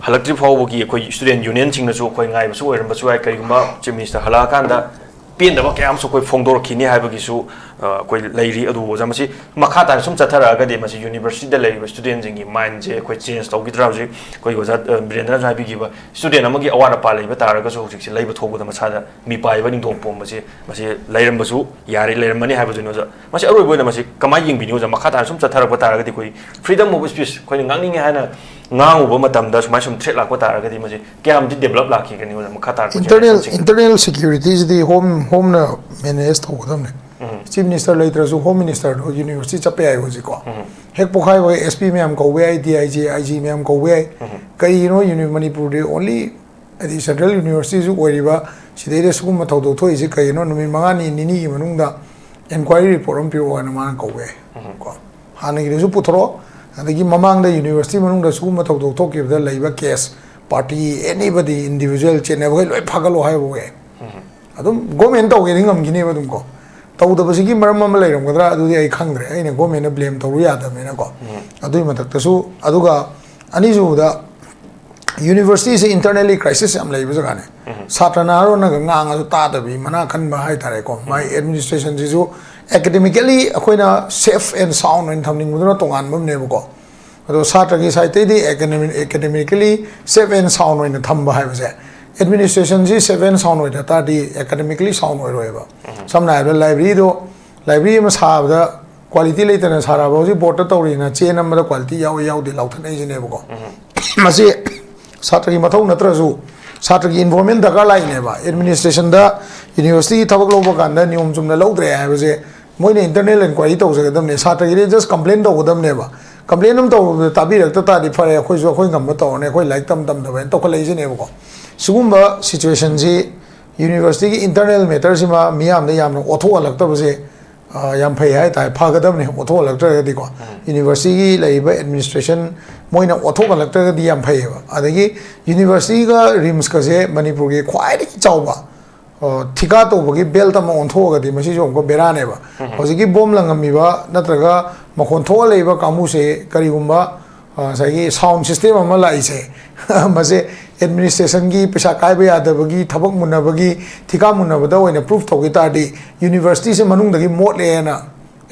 ꯍꯜꯂꯛꯇ꯭ꯔꯤ ꯐꯥꯎꯕꯒꯤ ꯑꯩꯈꯣꯏ student unionꯁꯤꯡꯅꯁꯨ ꯑꯩꯈꯣꯏ ꯉꯥꯏꯕꯁꯨ ꯑꯣꯏꯔꯝꯕꯁꯨ ꯌꯥꯏ꯫ ꯀꯔꯤꯒꯨꯝꯕ Chief Minister ꯍꯜꯂꯛꯑꯀꯥꯟꯗ ꯄꯦꯟꯗꯕ ꯀꯌꯥ ꯑꯃꯁꯨ ꯑꯩꯈꯣꯏ ꯐꯣꯡꯗꯣꯔꯛꯈꯤꯅꯤ ꯍꯥꯏꯕꯒꯤꯁꯨ, ꯑ, ꯑꯩꯈꯣꯏ ꯂꯩꯔꯤ꯫ ꯑꯗꯨꯕꯨ ꯑꯣꯖꯥ, ꯃꯁꯤ ꯃꯈꯥ ꯇꯥꯅ ꯁꯨꯝ ꯆꯠꯊꯔꯛꯑꯒꯗꯤ ꯃꯁꯤ universityꯗ ꯂꯩꯔꯤꯕ studentꯁꯤꯡꯒꯤ mindꯁꯦ ꯑꯩꯈꯣꯏ change ꯇꯧꯈꯤꯗ꯭ꯔꯥ? ꯍꯧꯖꯤꯛ ꯑꯩꯈꯣꯏ ꯑꯣꯖꯥ, ꯑ, ꯕꯤꯔꯦꯟꯗ꯭ꯔꯅꯁꯨ ꯍꯥꯏꯕꯤꯈꯤꯕ, student ꯑꯃꯒꯤ ꯑꯋꯥꯠ ꯑꯄꯥ ꯂꯩꯕ ꯇꯥꯔꯒꯁꯨ ꯍꯧꯖꯤꯛꯁꯦ ꯂꯩꯕ ꯊꯣꯛꯄꯗ ꯃꯁꯥꯗ ꯃꯤꯄꯥꯏꯕ ꯅꯤꯡꯗꯣꯡ ꯄꯣꯝꯕꯁꯦ ꯃꯁꯤ ꯂꯩꯔꯝꯕꯁꯨ ꯌꯥꯔꯦ, ꯂꯩꯔꯝꯃꯅꯤ ꯍꯥꯏꯕꯗꯨꯅꯤ ꯑꯣꯖꯥ꯫ ꯃꯁꯤ ꯑꯔꯣꯏꯕ ꯑꯣꯏꯅ ꯃꯁꯤ ꯀꯃꯥꯏꯅ ꯌꯦꯡꯕꯤꯅꯤ ꯑꯣꯖꯥ? ꯃꯈꯥ ꯇꯥꯅ ꯁꯨꯝ ꯆꯠꯊꯔꯛꯄ ꯇꯥꯔꯒꯗꯤ ꯑꯩꯈꯣꯏ freedom of speech, ꯑꯩꯈꯣꯏꯅ ꯉꯥꯡꯅꯤꯡꯉꯦ ꯍꯥꯏꯅ ꯉꯥꯡꯉꯨꯕ ꯃꯇꯝꯗ ꯁꯨꯃꯥꯏꯅ ꯁꯨꯝ threat ꯂꯥꯛꯄ ꯇꯥꯔꯒꯗꯤ ꯃꯁꯤ ꯀꯌꯥꯝꯗꯤ develop ꯂꯥꯛꯈꯤꯒꯅꯤ ꯑꯣꯖꯥ? ꯃꯈꯥ ꯇꯥꯔꯛꯄ internal generationꯁꯤꯡ internal securityꯁꯤꯗꯤ home homeꯅ manage ꯇꯧꯒꯗꯕꯅꯦ꯫ Chief minister ꯂꯩꯇ꯭ꯔꯁꯨ home ministerꯗꯣ university ꯆꯠꯄ ꯌꯥꯏ ꯍꯧꯖꯤꯛꯀꯣ꯫ ꯍꯦꯛ ꯄꯣꯛꯈꯥꯏꯕ S P ꯃꯌꯥꯝ ꯀꯧꯕ ꯌꯥꯏ, D I G, I G ꯃꯌꯥꯝ ꯀꯧꯕ ꯌꯥꯏ꯫ ꯀꯔꯤꯒꯤꯅꯣ uni- ꯃꯅꯤꯄꯨꯔꯗꯤ only ꯍꯥꯏꯗꯤ central universityꯁꯨ ꯑꯣꯏꯔꯤꯕ ꯁꯤꯗꯩꯗ ꯁꯤꯒꯨꯝꯕ ꯊꯧꯗꯣꯛ ꯊꯣꯛꯏꯁꯤ ꯀꯩꯒꯤꯅꯣ? ꯅꯨꯃꯤꯠ ꯃꯉꯥꯅꯤ ꯅꯤꯅꯤꯒꯤ ꯃꯅꯨꯡꯗ inquiry report ꯑꯃ ꯄꯤꯔꯛꯑꯣ ꯍꯥꯏꯅ ꯃꯥꯅ ꯀꯧꯕ ꯌꯥꯏ꯫ ꯀꯣ ꯍꯥꯟꯅꯒꯤꯗꯨꯁꯨ ꯄꯨꯊꯣꯔꯛꯑꯣ, ꯑꯗꯒꯤ ꯃꯃꯥꯡꯗ university ꯃꯅꯨꯡꯗ ꯁꯤꯒꯨꯝꯕ ꯊꯧꯗꯣꯛ ꯊꯣꯛꯈꯤꯕꯗ ꯂꯩꯕ case, party, anybody, individual ꯆꯦꯟꯅꯕꯈꯩ ꯂꯣꯏ ꯐꯥꯒꯠꯂꯣ ꯍꯥꯏꯕ ꯌꯥꯏ꯫ ꯑꯗꯨꯝ government ꯇꯧꯒꯦꯗꯤ ꯉꯝꯈꯤꯅꯦꯕ ꯑꯗꯨꯝ ꯀꯣ꯫ ꯇꯧꯗꯕꯁꯤꯒꯤ ꯃꯔꯝ ꯑꯃ ꯂꯩꯔꯝꯒꯗ꯭ꯔꯥ ꯑꯗꯨꯗꯤ ꯑꯩ ꯈꯪꯗ꯭ꯔꯦ, ꯑꯩꯅ governmentꯅ blame ꯇꯧꯔꯨ ꯌꯥꯗꯕꯅꯤꯅꯀꯣ꯫ ꯑꯗꯨꯒꯤ ꯃꯊꯛꯇꯁꯨ, ꯑꯗꯨꯒ ꯑꯅꯤꯁꯨꯕꯗ universityꯁꯦ internally crisis ꯌꯥꯝ ꯂꯩꯕ ꯖꯒꯥꯅꯦ꯫ ꯁꯥꯇ꯭ꯔꯅ ꯍꯥꯏꯔꯣꯅꯒ ꯉꯥꯡꯉꯁꯨ ꯇꯥꯗꯕꯤ ꯃꯅꯥ ꯈꯟꯕ ꯍꯥꯏꯇꯥꯔꯦꯀꯣ꯫ ꯃꯥꯏ administrationꯁꯤꯁꯨ academically ꯑꯩꯈꯣꯏꯅ safe and sound ꯑꯣꯏꯅ ꯊꯝꯅꯤꯡꯕꯗꯨꯅ ꯇꯣꯉꯥꯟꯕ ꯑꯃꯅꯦꯕꯀꯣ꯫ ꯑꯗꯣ ꯁꯥꯇ꯭ꯔꯒꯤ sideꯇꯩꯗꯤ academic- academically safe and sound ꯑꯣꯏꯅ ꯊꯝꯕ ꯍꯥꯏꯕꯁꯦ, administrationꯁꯤ safe and sound ꯑꯣꯏꯗ ꯇꯥꯔꯗꯤ academically sound ꯑꯣꯏꯔꯣꯏꯕ꯫ ꯁꯝꯅ ꯍꯥꯏꯔꯕꯗ libraryꯗꯣ, library ꯑꯃ ꯁꯥꯕꯗ quality ꯂꯩꯇꯅ ꯁꯥꯔꯛꯑꯕ, ꯍꯧꯖꯤꯛ boardꯇ ꯇꯧꯔꯤꯅ ꯆꯦ ꯅꯝꯕꯗ quality ꯌꯥꯎꯏ ꯌꯥꯎꯗꯦ ꯂꯥꯎꯊꯠꯅꯩꯁꯤꯅꯦꯕꯀꯣ꯫ ꯃꯁꯤ ꯁꯥꯇ꯭ꯔꯒꯤ ꯃꯊꯧ ꯅꯠꯇ꯭ꯔꯁꯨ ꯁꯥꯇ꯭ꯔꯒꯤ involvement ꯗꯔꯀꯥꯔ ꯂꯥꯛꯏꯅꯦꯕ꯫ Administrationꯗ universityꯒꯤ ꯊꯕꯛ ꯂꯧꯕ ꯀꯥꯟꯗ ꯅꯤꯌꯣꯝ ꯆꯨꯝꯅ ꯂꯧꯗ꯭ꯔꯦ ꯍꯥꯏꯕꯁꯦ ꯃꯣꯏꯅ internal inquiry ꯇꯧꯖꯒꯗꯕꯅꯦ, ꯁꯥꯇ꯭ꯔꯒꯤꯗꯤ just complain ꯇꯧꯒꯗꯕꯅꯦꯕ꯫ Complain ꯑꯃ ꯇꯧꯕꯗ ꯇꯥꯕꯤꯔꯛꯇ ꯇꯥꯔꯗꯤ ꯐꯔꯦ, ꯑꯩꯈꯣꯏꯁꯨ ꯑꯩꯈꯣꯏ ꯉꯝꯕ ꯇꯧꯔꯅꯤ, ꯑꯩꯈꯣꯏ ꯂꯥꯏꯔꯤꯛ ꯇꯝ ꯇꯝꯗꯕ ꯍꯥꯏꯅ ꯇꯧꯈꯠꯂꯛꯏꯁꯤꯅꯦꯕꯀꯣ꯫ ꯁꯤꯒꯨꯝꯕ situationꯁꯤ universityꯒꯤ internal matterꯁꯤꯃ ꯃꯤꯌꯥꯝꯗ ꯌꯥꯝꯅ ꯑꯣꯠꯊꯣꯛꯍꯜꯂꯛꯇꯕꯁꯦ ꯑ, ꯌꯥꯝ ꯐꯩ ꯍꯥꯏꯇꯥꯔꯦ, ꯐꯒꯗꯕꯅꯦ ꯑꯣꯠꯊꯣꯛꯍꯜꯂꯛꯇ꯭ꯔꯒꯗꯤꯀꯣ꯫ Universityꯒꯤ ꯂꯩꯔꯤꯕ administration ꯃꯣꯏꯅ ꯑꯣꯠꯊꯣꯛꯍꯜꯂꯛꯇ꯭ꯔꯒꯗꯤ ꯌꯥꯝ ꯐꯩꯌꯦꯕ꯫ ꯑꯗꯒꯤ universityꯒ RIMSꯀꯁꯦ ꯃꯅꯤꯄꯨꯔꯒꯤ ꯈ꯭ꯋꯥꯏꯗꯒꯤ ꯆꯥꯎꯕ, ꯑ, ꯊꯤꯀꯥ ꯇꯧꯕꯒꯤ belt ꯑꯃ ꯑꯣꯟꯊꯣꯛꯑꯒꯗꯤ ꯃꯁꯤꯁꯨ ꯑꯃꯨꯛꯀ ꯕꯦꯔꯥꯅꯦꯕ꯫ ꯍꯧꯖꯤꯛꯀꯤ bomb ꯂꯪꯉꯝꯃꯤꯕ ꯅꯠꯇ꯭ꯔꯒ ꯃꯈꯣꯟ ꯊꯣꯛꯍꯜꯂꯛꯏꯕ ꯀꯥꯡꯕꯨꯁꯦ ꯀꯔꯤꯒꯨꯝꯕ, ꯑ, ꯉꯁꯥꯏꯒꯤ sound system ꯑꯃ ꯂꯥꯛꯏꯁꯦ ꯃꯁꯦ administrationꯒꯤ ꯄꯩꯁꯥ ꯀꯥꯏꯕ ꯌꯥꯗꯕꯒꯤ, ꯊꯕꯛ ꯃꯨꯟꯅꯕꯒꯤ, ꯊꯤꯀꯥ ꯃꯨꯟꯅꯕꯗ ꯑꯣꯏꯅ proof ꯇꯧꯈꯤ ꯇꯥꯔꯗꯤ universityꯁꯦ ꯃꯅꯨꯡꯗꯒꯤ ꯃꯣꯠꯂꯦꯅ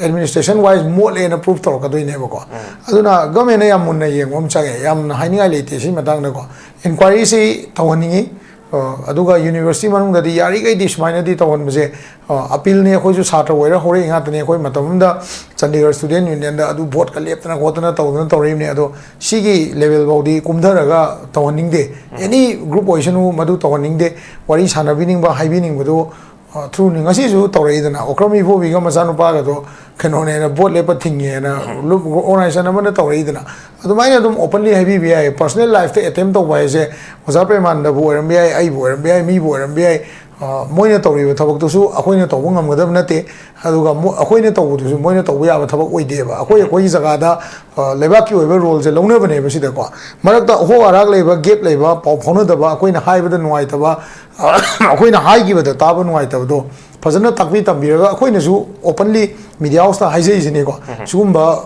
administration wise ꯃꯣꯠꯂꯦꯅ proof ꯇꯧꯔꯛꯀꯗꯣꯏꯅꯦꯕꯀꯣ꯫ ꯑꯗꯨꯅ governmentꯅ ꯌꯥꯝ ꯃꯨꯟꯅ ꯌꯦꯡꯕ ꯑꯃ ꯆꯪꯉꯦ꯫ ꯌꯥꯝꯅ ꯍꯥꯏꯅꯤꯡꯉꯥꯏ ꯂꯩꯇꯦ ꯁꯤ ꯃꯇꯥꯡꯗꯀꯣ꯫ Inquiryꯁꯤ ꯇꯧꯍꯟꯅꯤꯡꯉꯤ꯫ ꯑ, ꯑꯗꯨꯒ ꯌꯨꯅꯤꯚꯔꯁꯤꯇꯤ ꯃꯅꯨꯡꯗꯗꯤ ꯌꯥꯔꯤꯈꯩꯗꯤ ꯁꯨꯃꯥꯏꯅꯗꯤ ꯇꯧꯍꯟꯕꯁꯦ, ꯑ, ꯑꯄꯤꯜꯅꯤ꯫ ꯑꯩꯈꯣꯏꯁꯨ ꯁꯥꯇ꯭ꯔ ꯑꯣꯏꯔ ꯍꯧꯔꯛꯏ ꯉꯥꯛꯇꯅꯤ꯫ ꯑꯩꯈꯣꯏ ꯃꯇꯝ ꯑꯃꯗ ꯆꯟꯗꯤꯒꯔ ꯁ꯭ꯇꯨꯗꯦꯟ ꯌꯨꯅꯤꯌꯟꯗ ꯑꯗꯨ ꯚꯣꯠꯀ ꯂꯦꯞꯇꯅ ꯈꯣꯠꯇꯅ ꯇꯧꯗꯅ ꯇꯧꯔꯛꯏꯕꯅꯤ꯫ ꯑꯗꯣ ꯁꯤꯒꯤ ꯂꯦꯚꯦꯜ ꯐꯥꯎꯗꯤ ꯀꯨꯝꯊꯔꯒ ꯇꯧꯍꯟꯅꯤꯡꯗꯦ꯫ ꯑꯦꯅꯤ ꯒ꯭ꯔꯨꯞ ꯑꯣꯏꯁꯅꯨ, ꯃꯗꯨ ꯇꯧꯍꯟꯅꯤꯡꯗꯦ꯫ ꯋꯥꯔꯤ ꯁꯥꯟꯅꯕꯤꯅꯤꯡꯕ, ꯍꯥꯏꯕꯤꯅꯤꯡꯕꯗꯨ, ꯑ, ꯊ꯭ꯔꯨꯅꯤ꯫ ꯉꯁꯤꯁꯨ ꯇꯧꯔꯛꯏꯗꯅ, ꯑꯣꯀ꯭ꯔꯝ ꯏꯕꯣꯕꯤꯒ ꯃꯆꯥꯅꯨꯄꯥꯒꯗꯣ ꯀꯩꯅꯣꯅꯦꯅ, ꯚꯣꯠ ꯂꯦꯞꯄ ꯊꯤꯡꯉꯦꯅ ꯒ꯭ꯔꯨꯞ ꯑꯣꯔꯒꯅꯥꯏꯖꯦꯁꯟ ꯑꯃꯅ ꯇꯧꯔꯛꯏꯗꯅ꯫ ꯑꯗꯨꯃꯥꯏꯅ ꯑꯗꯨꯝ ꯑꯣꯄꯟꯂꯤ ꯍꯥꯏꯕꯤꯕ ꯌꯥꯏ꯫ ꯄꯔꯁꯣꯅꯦꯜ ꯂꯥꯏꯐꯇ ꯑꯦꯇꯦꯝ ꯇꯧꯕ ꯍꯥꯏꯁꯦ ꯑꯣꯖꯥ ꯄ꯭ꯔꯦꯃꯥꯅꯟꯗꯕꯨ ꯑꯣꯏꯔꯝꯕ ꯌꯥꯏ, ꯑꯩꯕꯨ ꯑꯣꯏꯔꯝꯕ ꯌꯥꯏ, ꯃꯤꯕꯨ ꯑꯣꯏꯔꯝꯕ ꯌꯥꯏ꯫ ꯑ, ꯃꯣꯏꯅ ꯇꯧꯔꯤꯕ ꯊꯕꯛꯇꯨꯁꯨ ꯑꯩꯈꯣꯏꯅ ꯇꯧꯕ ꯉꯝꯒꯗꯕ ꯅꯠꯇꯦ꯫ ꯑꯗꯨꯒ ꯃꯣ-, ꯑꯩꯈꯣꯏꯅ ꯇꯧꯕꯗꯨꯁꯨ ꯃꯣꯏꯅ ꯇꯧꯕ ꯌꯥꯕ ꯊꯕꯛ ꯑꯣꯏꯗꯦꯕ꯫ ꯑꯩꯈꯣꯏ ꯑꯩꯈꯣꯏꯒꯤ ꯖꯒꯥꯗ, ꯑ, ꯂꯩꯕꯥꯛꯀꯤ ꯑꯣꯏꯕ ꯔꯣꯜꯁꯦ ꯂꯧꯅꯕꯅꯦꯕ ꯁꯤꯗꯀꯣ꯫ ꯃꯔꯛꯇ ꯑꯍꯣ ꯑꯔꯥꯛ ꯂꯩꯕ, ꯒꯦꯞ ꯂꯩꯕ, ꯄꯥꯎ ꯐꯥꯎꯅꯗꯕ, ꯑꯩꯈꯣꯏꯅ ꯍꯥꯏꯕꯗ ꯅꯨꯡꯉꯥꯏꯇꯕ, ꯑꯩꯈꯣꯏꯅ ꯍꯥꯏꯈꯤꯕꯗ ꯇꯥꯕ ꯅꯨꯡꯉꯥꯏꯇꯕꯗꯣ ꯐꯖꯅ ꯇꯥꯛꯄꯤ ꯇꯝꯕꯤꯔꯒ ꯑꯩꯈꯣꯏꯅꯁꯨ ꯑꯣꯄꯟꯂꯤ ꯃꯤꯗꯤꯌꯥ ꯍꯥꯎꯁꯇ ꯍꯥꯏꯖꯔꯤꯁꯤꯅꯤꯀꯣ꯫ ꯁꯤꯒꯨꯝꯕ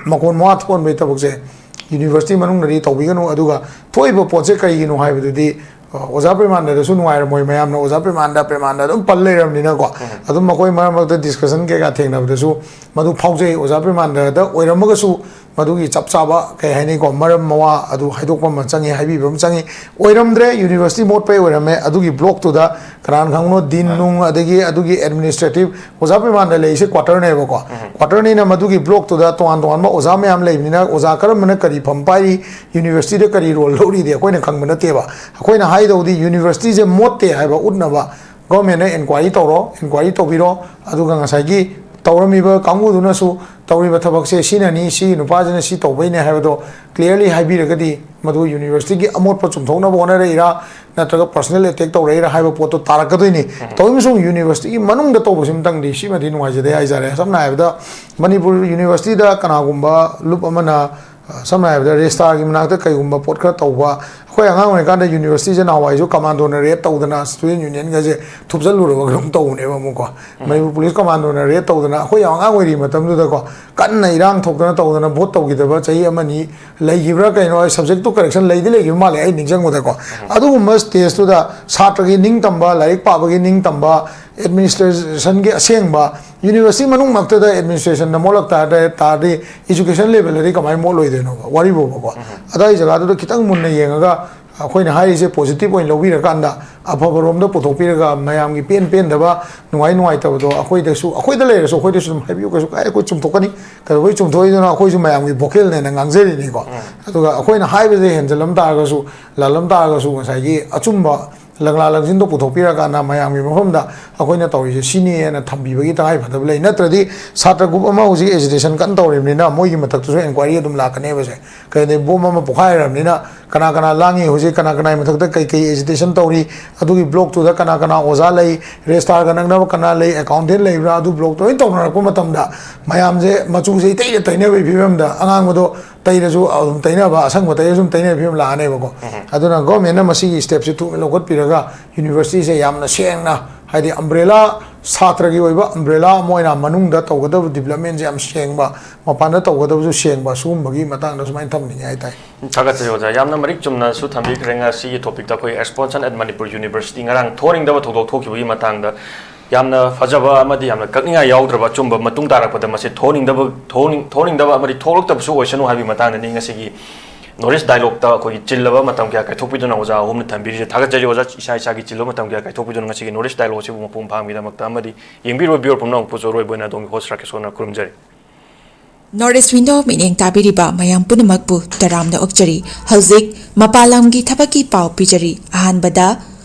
ꯃꯀꯣꯟ ꯃꯋꯥ ꯊꯣꯛꯍꯟꯕꯒꯤ ꯊꯕꯛꯁꯦ ꯌꯨꯅꯤꯚꯔꯁꯤꯇꯤ ꯃꯅꯨꯡꯗꯗꯤ ꯇꯧꯕꯤꯒꯅꯨ꯫ ꯑꯗꯨꯒ ꯊꯣꯛꯏꯕ ꯄꯣꯠꯁꯦ ꯀꯔꯤꯒꯤꯅꯣ ꯍꯥꯏꯕꯗꯨꯗꯤ, ꯑ, ꯑꯣꯖꯥ ꯄ꯭ꯔꯦꯃꯥꯅꯟꯗꯗꯁꯨ ꯅꯨꯡꯉꯥꯏꯔꯝꯃꯣꯏ꯫ ꯃꯌꯥꯝꯅ ꯑꯣꯖꯥ ꯄ꯭ꯔꯦꯃꯥꯅꯟꯗ, ꯄ꯭ꯔꯦꯃꯥꯅꯟꯗ ꯑꯗꯨꯝ ꯄꯜ ꯂꯩꯔꯕꯅꯤꯅꯀꯣ꯫ ꯑꯗꯨꯝ ꯃꯈꯣꯏ ꯃꯔꯛ ꯃꯔꯛꯇ ꯗꯤꯁꯀꯁꯟ ꯀꯩꯀꯥ ꯊꯦꯡꯅꯕꯗꯁꯨ ꯃꯗꯨ ꯐꯥꯎꯖꯩ꯫ ꯑꯣꯖꯥ ꯄ꯭ꯔꯦꯃꯥꯅꯟꯗꯗ ꯑꯣꯏꯔꯝꯃꯒꯁꯨ ꯃꯗꯨꯒꯤ ꯆꯞ ꯆꯥꯕ, ꯀꯩ ꯍꯥꯏꯅꯤꯀꯣ, ꯃꯔꯝ ꯃꯋꯥ ꯑꯗꯨ ꯍꯥꯏꯗꯣꯛꯄ ꯑꯃ ꯆꯪꯉꯤ, ꯍꯥꯏꯕꯤꯕ ꯑꯃ ꯆꯪꯉꯤ꯫ ꯑꯣꯏꯔꯝꯗ꯭ꯔꯦ, ꯌꯨꯅꯤꯚꯔꯁꯤꯇꯤ ꯃꯣꯠꯄꯩ ꯑꯣꯏꯔꯝꯃꯦ꯫ ꯑꯗꯨꯒꯤ ꯕ꯭ꯂꯣꯛꯇꯨꯗ ꯀꯅꯥꯅ ꯈꯪꯕꯅꯣ, ꯗꯤꯟ ꯅꯨꯡ, ꯑꯗꯒꯤ ꯑꯗꯨꯒꯤ ꯑꯦꯗꯃꯤꯅꯤꯁꯇ꯭ꯔꯦꯇꯤꯚ, ꯑꯣꯖꯥ ꯄ꯭ꯔꯦꯃꯥꯅꯟꯗ ꯂꯩꯔꯤꯁꯦ ꯀ꯭ꯋꯥꯇꯔꯅꯦꯕꯀꯣ꯫ ꯀ꯭ꯋꯥꯇꯔꯅꯤꯅ ꯃꯗꯨꯒꯤ ꯕ꯭ꯂꯣꯛꯇꯨꯗ ꯇꯣꯉꯥꯟ ꯇꯣꯉꯥꯟꯕ ꯑꯣꯖꯥ ꯃꯌꯥꯝ ꯂꯩꯕꯅꯤꯅ ꯑꯣꯖꯥ ꯀꯔꯝꯕꯅ ꯀꯔꯤ ꯐꯝ ꯄꯥꯏꯔꯤ, ꯌꯨꯅꯤꯚꯔꯁꯤꯇꯤꯗ ꯀꯔꯤ ꯔꯣꯜ ꯂꯧꯔꯤꯗꯤ ꯑꯩꯈꯣꯏꯅ ꯈꯪꯕ ꯅꯠꯇꯦꯕ꯫ ꯑꯩꯈꯣꯏꯅ ꯍꯥꯏꯗꯧꯗꯤ ꯌꯨꯅꯤꯚꯔꯁꯤꯇꯤꯁꯦ ꯃꯣꯠꯇꯦ ꯍꯥꯏꯕ ꯎꯠꯅꯕ ꯒꯣꯔꯃꯦꯟꯅ ꯏꯟꯀ꯭ꯋꯥꯏꯔꯤ ꯇꯧꯔꯣ, ꯏꯟꯀ꯭ꯋꯥꯏꯔꯤ ꯇꯧꯕꯤꯔꯣ, ꯑꯗꯨꯒ ꯉꯁꯥꯏꯒꯤ ꯇꯧꯔꯝꯃꯤꯕ ꯀꯥꯡꯕꯨꯗꯨꯅꯁꯨ ꯇꯧꯔꯤꯕ ꯊꯕꯛꯁꯦ ꯁꯤꯅꯅꯤ, ꯁꯤꯒꯤ ꯅꯨꯄꯥꯁꯤꯅ ꯁꯤ ꯇꯧꯕꯩꯅꯦ ꯍꯥꯏꯕꯗꯣ ꯀ꯭ꯂꯤꯌꯥꯔꯂꯤ ꯍꯥꯏꯕꯤꯔꯒꯗꯤ, ꯃꯗꯨ ꯌꯨꯅꯤꯚꯔꯁꯤꯇꯤꯒꯤ ꯑꯃꯣꯠꯄ ꯆꯨꯝꯊꯣꯛꯅꯕ ꯍꯣꯠꯅꯔꯛꯏꯔꯥ ꯅꯠꯇ꯭ꯔꯒ ꯄꯔꯁꯣꯅꯦꯜ ꯑꯦꯇꯦꯛ ꯇꯧꯔꯛꯏꯔꯥ ꯍꯥꯏꯕ ꯄꯣꯠꯇꯣ ꯇꯥꯔꯛꯀꯗꯣꯏꯅꯤ꯫ ꯇꯧꯔꯤꯕꯁꯨ ꯌꯨꯅꯤꯚꯔꯁꯤꯇꯤꯒꯤ ꯃꯅꯨꯡꯗ ꯇꯧꯕꯁꯤꯃꯇꯪꯗꯤ ꯁꯤꯃꯗꯤ ꯅꯨꯡꯉꯥꯏꯖꯗꯦ ꯍꯥꯏꯖꯔꯦ꯫ ꯁꯝꯅ ꯍꯥꯏꯔꯕꯗ ꯃꯅꯤꯄꯨꯔ ꯌꯨꯅꯤꯚꯔꯁꯤꯇꯤꯗ ꯀꯅꯥꯒꯨꯝꯕ ꯂꯨꯞ ꯑꯃꯅ, ꯑ, ꯁꯝꯅ ꯍꯥꯏꯔꯕꯗ ꯔꯦꯖꯤꯁꯇ꯭ꯔꯥꯔꯒꯤ ꯃꯅꯥꯛꯇ ꯀꯩꯒꯨꯝꯕ ꯄꯣꯠ ꯈꯔ ꯇꯧꯕ, ꯑꯩꯈꯣꯏ ꯑꯉꯥꯡ ꯑꯣꯏꯔꯤꯀꯥꯟꯗ ꯌꯨꯅꯤꯚꯔꯁꯤꯇꯤꯁꯦ ꯅꯍꯥꯟꯋꯥꯏꯁꯨ ꯀꯃꯥꯟꯗꯣꯅ ꯔꯦꯗ ꯇꯧꯗꯅ ꯁ꯭ꯇꯨꯗꯦꯟ ꯌꯨꯅꯤꯌꯟꯒꯁꯦ ꯊꯨꯞꯆꯜꯂꯨꯔꯕ ꯀꯩꯅꯣꯝ ꯇꯧꯕꯅꯦꯕ ꯑꯃꯨꯛꯀꯣ꯫ ꯃꯅꯤꯄꯨꯔ ꯄꯨꯂꯤꯁ ꯀꯃꯥꯟꯗꯣꯅ ꯔꯦꯗ ꯇꯧꯗꯅ, ꯑꯩꯈꯣꯏ ꯌꯥꯝ ꯑꯉꯥꯡ ꯑꯣꯏꯔꯤ ꯃꯇꯝꯗꯨꯗꯀꯣ, ꯀꯟꯅ ꯏꯔꯥꯡ ꯊꯣꯛꯇꯅ ꯇꯧꯗꯅ ꯚꯣꯠ ꯇꯧꯈꯤꯗꯕ ꯆꯍꯤ ꯑꯃꯅꯤ ꯂꯩꯈꯤꯕ꯭ꯔꯥ ꯀꯩꯅꯣ, ꯑꯩ ꯁꯕꯖꯦꯛꯇꯨ ꯀꯔꯦꯛꯁꯟ ꯂꯩꯗꯤ ꯂꯩꯈꯤꯕ ꯃꯥꯜꯂꯦ ꯑꯩ ꯅꯤꯡꯁꯤꯡꯕꯗꯀꯣ꯫ ꯑꯗꯨꯒꯨꯝꯕ ꯁ꯭ꯇꯦꯖꯇꯨꯗ ꯁꯥꯇ꯭ꯔꯒꯤ ꯅꯤꯡꯇꯝꯕ, ꯂꯥꯏꯔꯤꯛ ꯄꯥꯕꯒꯤ ꯅꯤꯡꯇꯝꯕ, ꯑꯦꯗꯃꯤꯅꯤꯁꯇ꯭ꯔꯦꯁꯟꯒꯤ ꯑꯁꯦꯡꯕ, ꯌꯨꯅꯤꯚꯔꯁꯤꯇꯤ ꯃꯅꯨꯡꯃꯛꯇꯗ ꯑꯦꯗꯃꯤꯅꯤꯁꯇ꯭ꯔꯦꯁꯟꯗ ꯃꯣꯠꯂꯛ ꯇꯥꯔꯗꯤ, ꯇꯥꯔꯗꯤ ꯏꯖꯨꯀꯦꯁꯟ ꯂꯦꯚꯦꯜꯗꯗꯤ ꯀꯃꯥꯏꯅ ꯃꯣꯠꯂꯣꯏꯗꯣꯏꯅꯣꯕ? ꯋꯥꯔꯤꯕꯣꯕꯀꯣ꯫ ꯑꯗꯥꯏ ꯖꯒꯥꯗꯨꯗ ꯈꯤꯇꯪ ꯃꯨꯟꯅ ꯌꯦꯡꯉꯒ, ꯑꯩꯈꯣꯏꯅ ꯍꯥꯏꯔꯤꯁꯦ ꯄꯣꯖꯤꯇꯤꯚ ꯑꯣꯏꯅ ꯂꯧꯕꯤꯔꯀꯥꯟꯗ, ꯑꯐꯕꯔꯣꯝꯗ ꯄꯨꯊꯣꯛꯄꯤꯔꯒ, ꯃꯌꯥꯝꯒꯤ ꯄꯦꯟ ꯄꯦꯟꯗꯕ, ꯅꯨꯡꯉꯥꯏ ꯅꯨꯡꯉꯥꯏꯇꯕꯗꯣ ꯑꯩꯈꯣꯏꯗꯁꯨ, ꯑꯩꯈꯣꯏꯗ ꯂꯩꯔꯁꯨ ꯑꯩꯈꯣꯏꯗꯁꯨ ꯑꯗꯨꯝ ꯍꯥꯏꯕꯤꯌꯨ, ꯀꯩꯁꯨ ꯀꯥꯏ, ꯑꯩꯈꯣꯏ ꯆꯨꯝꯊꯣꯛꯀꯅꯤ꯫ ꯀꯩꯗꯧꯕꯩ ꯆꯨꯝꯊꯣꯛꯏꯗꯨꯅ? ꯑꯩꯈꯣꯏꯁꯨ ꯃꯌꯥꯝꯒꯤ ꯚꯣꯀꯦꯜꯅꯦꯅ ꯉꯥꯡꯖꯔꯤꯅꯤꯀꯣ꯫ ꯑꯗꯨꯒ ꯑꯩꯈꯣꯏꯅ ꯍꯥꯏꯕꯁꯦ ꯍꯦꯟꯖꯜꯂꯝ ꯇꯥꯔꯒꯁꯨ, ꯂꯥꯜꯂꯝ ꯇꯥꯔꯒꯁꯨ, ꯉꯁꯥꯏꯒꯤ ꯑꯆꯨꯝꯕ ꯂꯪꯂꯥ ꯂꯪꯁꯤꯟꯗꯣ ꯄꯨꯊꯣꯛꯄꯤꯔꯀꯥꯟꯗ, ꯃꯌꯥꯝꯒꯤ ꯃꯐꯝꯗ ꯑꯩꯈꯣꯏꯅ ꯇꯧꯔꯤꯁꯦ ꯁꯤꯅꯤ ꯍꯥꯏꯅ ꯊꯝꯕꯤꯕꯒꯤ ꯇꯉꯥꯏ ꯐꯗꯕ ꯂꯩ꯫ ꯅꯠꯇ꯭ꯔꯗꯤ ꯁꯥꯇ꯭ꯔ ꯒ꯭ꯔꯨꯞ ꯑꯃ ꯍꯧꯖꯤꯛ ꯑꯦꯖꯤꯇꯦꯁꯟ ꯀꯟꯅ ꯇꯧꯔꯤꯕꯅꯤꯅ, ꯃꯣꯏꯒꯤ ꯃꯊꯛꯇꯁꯨ ꯏꯟꯀ꯭ꯋꯥꯏꯔꯤ ꯑꯗꯨꯝ ꯂꯥꯛꯀꯅꯦꯕꯁꯦ꯫ ꯀꯩꯗꯩ ꯕꯣꯝ ꯑꯃ ꯄꯣꯈꯥꯏꯔꯕꯅꯤꯅ, ꯀꯅꯥ ꯀꯅꯥ ꯂꯥꯡꯉꯤ ꯍꯧꯖꯤꯛ, ꯀꯅꯥ ꯀꯅꯥꯒꯤ ꯃꯊꯛꯇ ꯀꯩ ꯀꯩ ꯑꯦꯖꯤꯇꯦꯁꯟ ꯇꯧꯔꯤ, ꯑꯗꯨꯒꯤ ꯕ꯭ꯂꯣꯛꯇꯨꯗ ꯀꯅꯥ ꯀꯅꯥ ꯑꯣꯖꯥ ꯂꯩ, ꯔꯦꯖꯤꯁꯇ꯭ꯔꯥꯔꯒ ꯅꯛꯅꯕ ꯀꯅꯥ ꯂꯩ, ꯑꯦꯀꯥꯎꯟꯇꯦꯟ ꯂꯩꯕ꯭ꯔꯥ, ꯑꯗꯨ ꯕ꯭ꯂꯣꯛ ꯂꯣꯏ ꯇꯧꯅꯔꯛꯄ ꯃꯇꯝꯗ, ꯃꯌꯥꯝꯁꯦ ꯃꯆꯨꯁꯦ ꯏꯇꯩꯗ ꯇꯩꯅꯕꯒꯤ ꯐꯤꯕꯝꯗ, ꯑꯉꯥꯡꯕꯗꯣ ꯇꯩꯔꯁꯨ ꯑꯗꯨꯝ ꯇꯩꯅꯕ, ꯑꯁꯪꯕ ꯇꯩꯔꯁꯨ ꯑꯗꯨꯝ ꯇꯩꯅꯕ ꯐꯤꯕꯝ ꯂꯥꯛꯑꯅꯦꯕꯀꯣ꯫ ꯑꯗꯨꯅ ꯒꯣꯔꯃꯦꯟꯅ ꯃꯁꯤꯒꯤ ꯁ꯭ꯇꯦꯞꯁꯦ ꯊꯨꯅ ꯂꯧꯈꯠꯄꯤꯔꯒ, ꯌꯨꯅꯤꯚꯔꯁꯤꯇꯤꯁꯦ ꯌꯥꯝꯅ ꯁꯦꯡꯅ, ꯍꯥꯏꯗꯤ ꯑꯝꯕ꯭ꯔꯦꯂꯥ, ꯁꯥꯇ꯭ꯔꯒꯤ ꯑꯣꯏꯕ ꯑꯝꯕ꯭ꯔꯦꯂꯥ ꯑꯃ ꯑꯣꯏꯅ, ꯃꯅꯨꯡꯗ ꯇꯧꯒꯗꯕ ꯗꯤꯕ꯭ꯂꯞꯃꯦꯟꯁꯦ ꯌꯥꯝ ꯁꯦꯡꯕ, ꯃꯄꯥꯟꯗ ꯇꯧꯒꯗꯕꯁꯨ ꯁꯦꯡꯕ, ꯁꯤꯒꯨꯝꯕꯒꯤ ꯃꯇꯥꯡꯗ ꯁꯨꯃꯥꯏꯅ ꯊꯝꯅꯤꯡꯉꯦ ꯍꯥꯏꯇꯥꯔꯦ꯫ ꯊꯥꯒꯠꯆꯔꯤ ꯑꯣꯖꯥ, ꯌꯥꯝꯅ ꯃꯔꯤꯛ ꯆꯨꯝꯅꯁꯨ ꯊꯝꯕꯤꯈ꯭ꯔꯦ꯫ ꯉꯁꯤꯒꯤ ꯇꯣꯄꯤꯛꯇ ꯑꯩꯈꯣꯏ Expulsion at Manipur University, ꯉꯔꯥꯡ ꯊꯣꯛꯍꯟꯅꯤꯡꯗꯕ ꯊꯧꯗꯣꯛ ꯊꯣꯛꯈꯤꯕꯒꯤ ꯃꯇꯥꯡꯗ ꯌꯥꯝꯅ ꯐꯖꯕ ꯑꯃꯗꯤ ꯌꯥꯝꯅ ꯀꯛꯅꯤꯡꯉꯥꯏ ꯌꯥꯎꯗ꯭ꯔꯕ ꯑꯆꯨꯝꯕ ꯃꯇꯨꯡ ꯇꯥꯔꯛꯄꯗ ꯃꯁꯤ ꯊꯣꯛꯍꯟꯅꯤꯡꯗꯕ, ꯊꯣꯛꯍꯟꯅꯤꯡ-, ꯊꯣꯛꯍꯟꯅꯤꯡꯗꯕ ꯑꯃꯗꯤ ꯊꯣꯛꯂꯛꯇꯕꯁꯨ ꯑꯣꯏꯁꯅꯨ ꯍꯥꯏꯕꯒꯤ ꯃꯇꯥꯡꯗꯅꯤ ꯉꯁꯤꯒꯤ North East Dialogueꯇ ꯑꯩꯈꯣꯏꯒꯤ ꯆꯤꯜꯂꯕ ꯃꯇꯝ ꯀꯌꯥ ꯀꯥꯏꯊꯣꯛꯄꯤꯗꯨꯅ ꯑꯣꯖꯥ ꯑꯍꯨꯝꯅ ꯊꯝꯕꯤꯔꯤꯁꯦ꯫ ꯊꯥꯒꯠꯆꯔꯤ ꯑꯣꯖꯥ, ꯏꯁꯥ ꯏꯁꯥꯒꯤ ꯆꯤꯜꯂꯕ ꯃꯇꯝ ꯀꯌꯥ ꯀꯥꯏꯊꯣꯛꯄꯤꯗꯨꯅ ꯉꯁꯤꯒꯤ North East Dialogueꯁꯤꯕꯨ ꯃꯄꯨꯡ ꯐꯥꯍꯟꯕꯒꯤꯗꯃꯛꯇ ꯑꯃꯗꯤ ꯌꯦꯡꯕꯤꯔꯤꯕ viewer ꯄꯨꯝꯅꯃꯛꯄꯨꯁꯨ ꯑꯔꯣꯏꯕ ꯑꯣꯏꯅ ꯑꯗꯣꯝꯒꯤ host ꯔꯥꯀꯦꯁꯣꯔꯅ ꯈꯨꯔꯨꯝꯖꯔꯤ꯫ North East Window ꯃꯤꯠꯌꯦꯡ ꯇꯥꯕꯤꯔꯤꯕ ꯃꯌꯥꯝ ꯄꯨꯝꯅꯃꯛꯄꯨ ꯇꯔꯥꯝꯅ ꯑꯣꯛꯆꯔꯤ꯫ ꯍꯧꯖꯤꯛ ꯃꯄꯥꯟ ꯂꯝꯒꯤ ꯊꯕꯛꯀꯤ ꯄꯥꯎ ꯄꯤꯖꯔꯤ꯫ ꯑꯍꯥꯟꯕꯗ,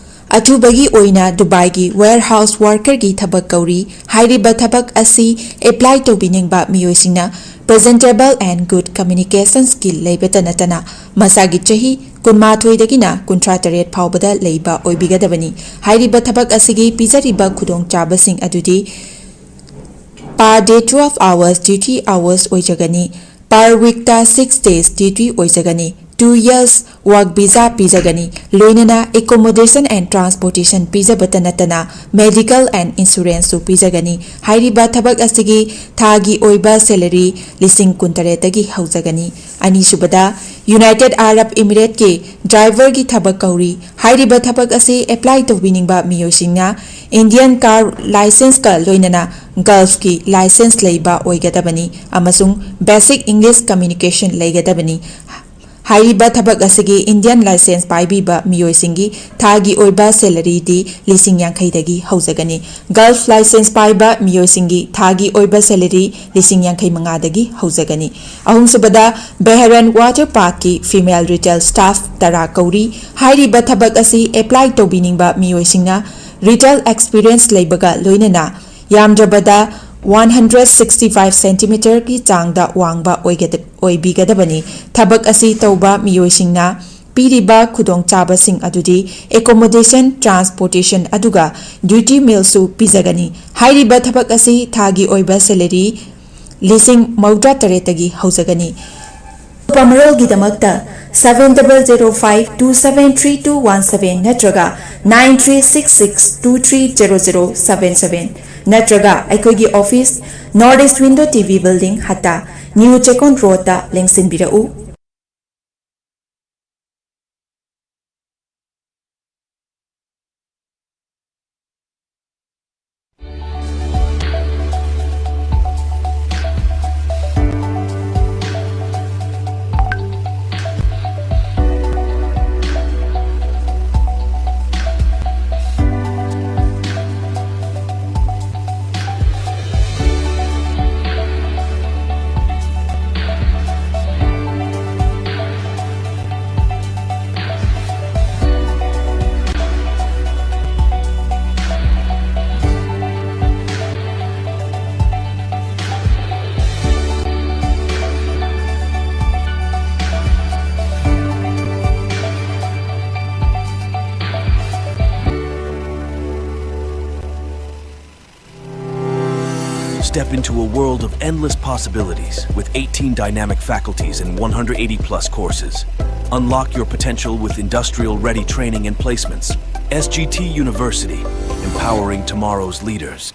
ꯑꯊꯨꯕꯒꯤ ꯑꯣꯏꯅ ꯗꯨꯕꯥꯏꯒꯤ warehouse workerꯒꯤ ꯊꯕꯛ ꯀꯧꯔꯤ꯫ ꯍꯥꯏꯔꯤꯕ ꯊꯕꯛ ꯑꯁꯤ apply ꯇꯧꯕꯤꯅꯤꯡꯕ ꯃꯤꯑꯣꯏꯁꯤꯡꯅ presentable and good communication skill ꯂꯩꯕꯇ ꯅꯠꯇꯅ ꯃꯁꯥꯒꯤ ꯆꯍꯤ ꯀꯨꯟꯃꯥꯊꯣꯏꯗꯒꯤꯅ ꯀꯨꯟꯊ꯭ꯔꯥ ꯇꯔꯦꯠ ꯐꯥꯎꯕꯗ ꯂꯩꯕ ꯑꯣꯏꯕꯤꯒꯗꯕꯅꯤ꯫ ꯍꯥꯏꯔꯤꯕ ꯊꯕꯛ ꯑꯁꯤꯒꯤ ꯄꯤꯖꯔꯤꯕ ꯈꯨꯗꯣꯡꯆꯥꯕꯁꯤꯡ ꯑꯗꯨꯗꯤ, per day twelve hours duty hours ꯑꯣꯏꯖꯒꯅꯤ꯫ Per weekꯇ six days duty ꯑꯣꯏꯖꯒꯅꯤ꯫ Two years work visa ꯄꯤꯖꯒꯅꯤ꯫ ꯂꯣꯏꯅꯅ accommodation and transportation ꯄꯤꯖꯕꯇ ꯅꯠꯇꯅ medical and insuranceꯁꯨ ꯄꯤꯖꯒꯅꯤ꯫ ꯍꯥꯏꯔꯤꯕ ꯊꯕꯛ ꯑꯁꯤꯒꯤ ꯊꯥꯒꯤ ꯑꯣꯏꯕ salary ꯂꯤꯁꯤꯡ ꯀꯨꯟꯇꯔꯦꯠꯇꯒꯤ ꯍꯧꯖꯒꯅꯤ꯫ ꯑꯅꯤꯁꯨꯕꯗ, United Arab Emirateꯀꯤ driverꯒꯤ ꯊꯕꯛ ꯀꯧꯔꯤ꯫ ꯍꯥꯏꯔꯤꯕ ꯊꯕꯛ ꯑꯁꯤ apply ꯇꯧꯕꯤꯅꯤꯡꯕ ꯃꯤꯑꯣꯏꯁꯤꯡꯅ Indian car licenceꯀ ꯂꯣꯏꯅꯅ Gulfꯀꯤ license ꯂꯩꯕ ꯑꯣꯏꯒꯗꯕꯅꯤ ꯑꯃꯁꯨꯡ basic English communication ꯂꯩꯒꯗꯕꯅꯤ꯫ ꯍꯥꯏꯔꯤꯕ ꯊꯕꯛ ꯑꯁꯤꯒꯤ Indian license ꯄꯥꯏꯕꯤꯕ ꯃꯤꯑꯣꯏꯁꯤꯡꯒꯤ ꯊꯥꯒꯤ ꯑꯣꯏꯕ salaryꯗꯤ ꯂꯤꯁꯤꯡ ꯌꯥꯡꯈꯩꯗꯒꯤ ꯍꯧꯖꯒꯅꯤ꯫ Gulf license ꯄꯥꯏꯕ ꯃꯤꯑꯣꯏꯁꯤꯡꯒꯤ ꯊꯥꯒꯤ ꯑꯣꯏꯕ salary ꯂꯤꯁꯤꯡ ꯌꯥꯡꯈꯩ ꯃꯉꯥꯗꯒꯤ ꯍꯧꯖꯒꯅꯤ꯫ ꯑꯍꯨꯝꯁꯨꯕꯗ, Beharan Water Parkꯀꯤ female retail staff ꯇꯔꯥ ꯀꯧꯔꯤ꯫ ꯍꯥꯏꯔꯤꯕ ꯊꯕꯛ ꯑꯁꯤ apply ꯇꯧꯕꯤꯅꯤꯡꯕ ꯃꯤꯑꯣꯏꯁꯤꯡꯅ retail experience ꯂꯩꯕꯒ ꯂꯣꯏꯅꯅ ꯌꯥꯝꯗ꯭ꯔꯕꯗ one hundred sixty five centimeterꯒꯤ ꯆꯥꯡꯗ ꯋꯥꯡꯕ ꯑꯣꯏꯒꯗ-, ꯑꯣꯏꯕꯤꯒꯗꯕꯅꯤ꯫ ꯊꯕꯛ ꯑꯁꯤ ꯇꯧꯕ ꯃꯤꯑꯣꯏꯁꯤꯡꯅ ꯄꯤꯔꯤꯕ ꯈꯨꯗꯣꯡꯆꯥꯕꯁꯤꯡ ꯑꯗꯨꯗꯤ accommodation, transportation ꯑꯗꯨꯒ duty mealꯁꯨ ꯄꯤꯖꯒꯅꯤ꯫ ꯍꯥꯏꯔꯤꯕ ꯊꯕꯛ ꯑꯁꯤ ꯊꯥꯒꯤ ꯑꯣꯏꯕ salary ꯂꯤꯁꯤꯡ ꯃꯧꯗ꯭ꯔꯥ ꯇꯔꯦꯠꯇꯒꯤ ꯍꯧꯖꯒꯅꯤ꯫ ꯑꯇꯣꯞꯄ ꯃꯔꯣꯜꯒꯤꯗꯃꯛꯇ seven double zero five two seven three two one seven ꯅꯠꯇ꯭ꯔꯒ nine three six six two three zero zero seven seven ꯅꯠꯇ꯭ꯔꯒ ꯑꯩꯈꯣꯏꯒꯤ office, North East Window TV Building, Hatta, New Chekon Roadꯇ ꯂꯦꯡꯁꯤꯟꯕꯤꯔꯛꯎ꯫ Step into a world of endless possibilities with eighteen dynamic faculties and one hundred eighty plus courses. Unlock your potential with industrial ready training and placements. S G T University, empowering tomorrow's leaders.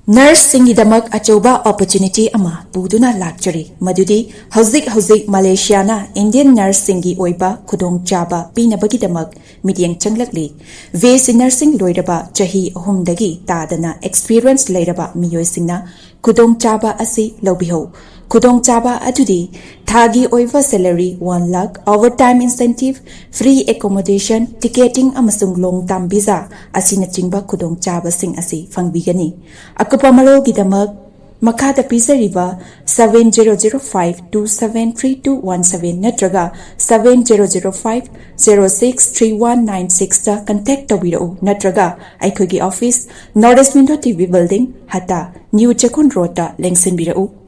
Nurseꯁꯤꯡꯒꯤꯗꯃꯛ ꯑꯆꯧꯕ opportunity ꯑꯃ ꯄꯨꯗꯨꯅ ꯂꯥꯛꯆꯔꯤ, ꯃꯗꯨꯗꯤ ꯍꯧꯖꯤꯛ ꯍꯧꯖꯤꯛ ꯃꯂꯦꯁꯤꯌꯥꯅ Indian nurseꯁꯤꯡꯒꯤ ꯑꯣꯏꯕ ꯈꯨꯗꯣꯡꯆꯥꯕ ꯄꯤꯅꯕꯒꯤꯗꯃꯛ ꯃꯤꯠꯌꯦꯡ ꯆꯪꯂꯛꯂꯤ꯫ B S C nursing ꯂꯣꯏꯔꯕ ꯆꯍꯤ ꯑꯍꯨꯝꯗꯒꯤ ꯇꯥꯗꯅ experience ꯂꯩꯔꯕ ꯃꯤꯑꯣꯏꯁꯤꯡꯅ ꯈꯨꯗꯣꯡꯆꯥꯕ ꯑꯁꯤ ꯂꯧꯕꯤꯍꯧ꯫ ꯈꯨꯗꯣꯡꯆꯥꯕ ꯑꯗꯨꯗꯤ ꯊꯥꯒꯤ ꯑꯣꯏꯕ salary one lakh, overtime incentive, free accommodation, ticketing ꯑꯃꯁꯨꯡ long term visa ꯑꯁꯤꯅꯆꯤꯡꯕ ꯈꯨꯗꯣꯡꯆꯥꯕꯁꯤꯡ ꯑꯁꯤ ꯐꯪꯕꯤꯒꯅꯤ꯫ ꯑꯀꯨꯞꯄ ꯃꯔꯣꯜꯒꯤꯗꯃꯛ ꯃꯈꯥꯗ ꯄꯤꯖꯔꯤꯕ seven zero zero five two seven three two one seven ꯅꯠꯇ꯭ꯔꯒ seven zero zero five zero six three one nine sixꯇ contact ꯇꯧꯕꯤꯔꯛꯎ, ꯅꯠꯇ꯭ꯔꯒ ꯑꯩꯈꯣꯏꯒꯤ office North East Window T V Building, ꯍꯇꯥ, New ꯆꯦꯛꯀꯣꯟ Roadꯇ ꯂꯦꯡꯁꯤꯟꯕꯤꯔꯛꯎ꯫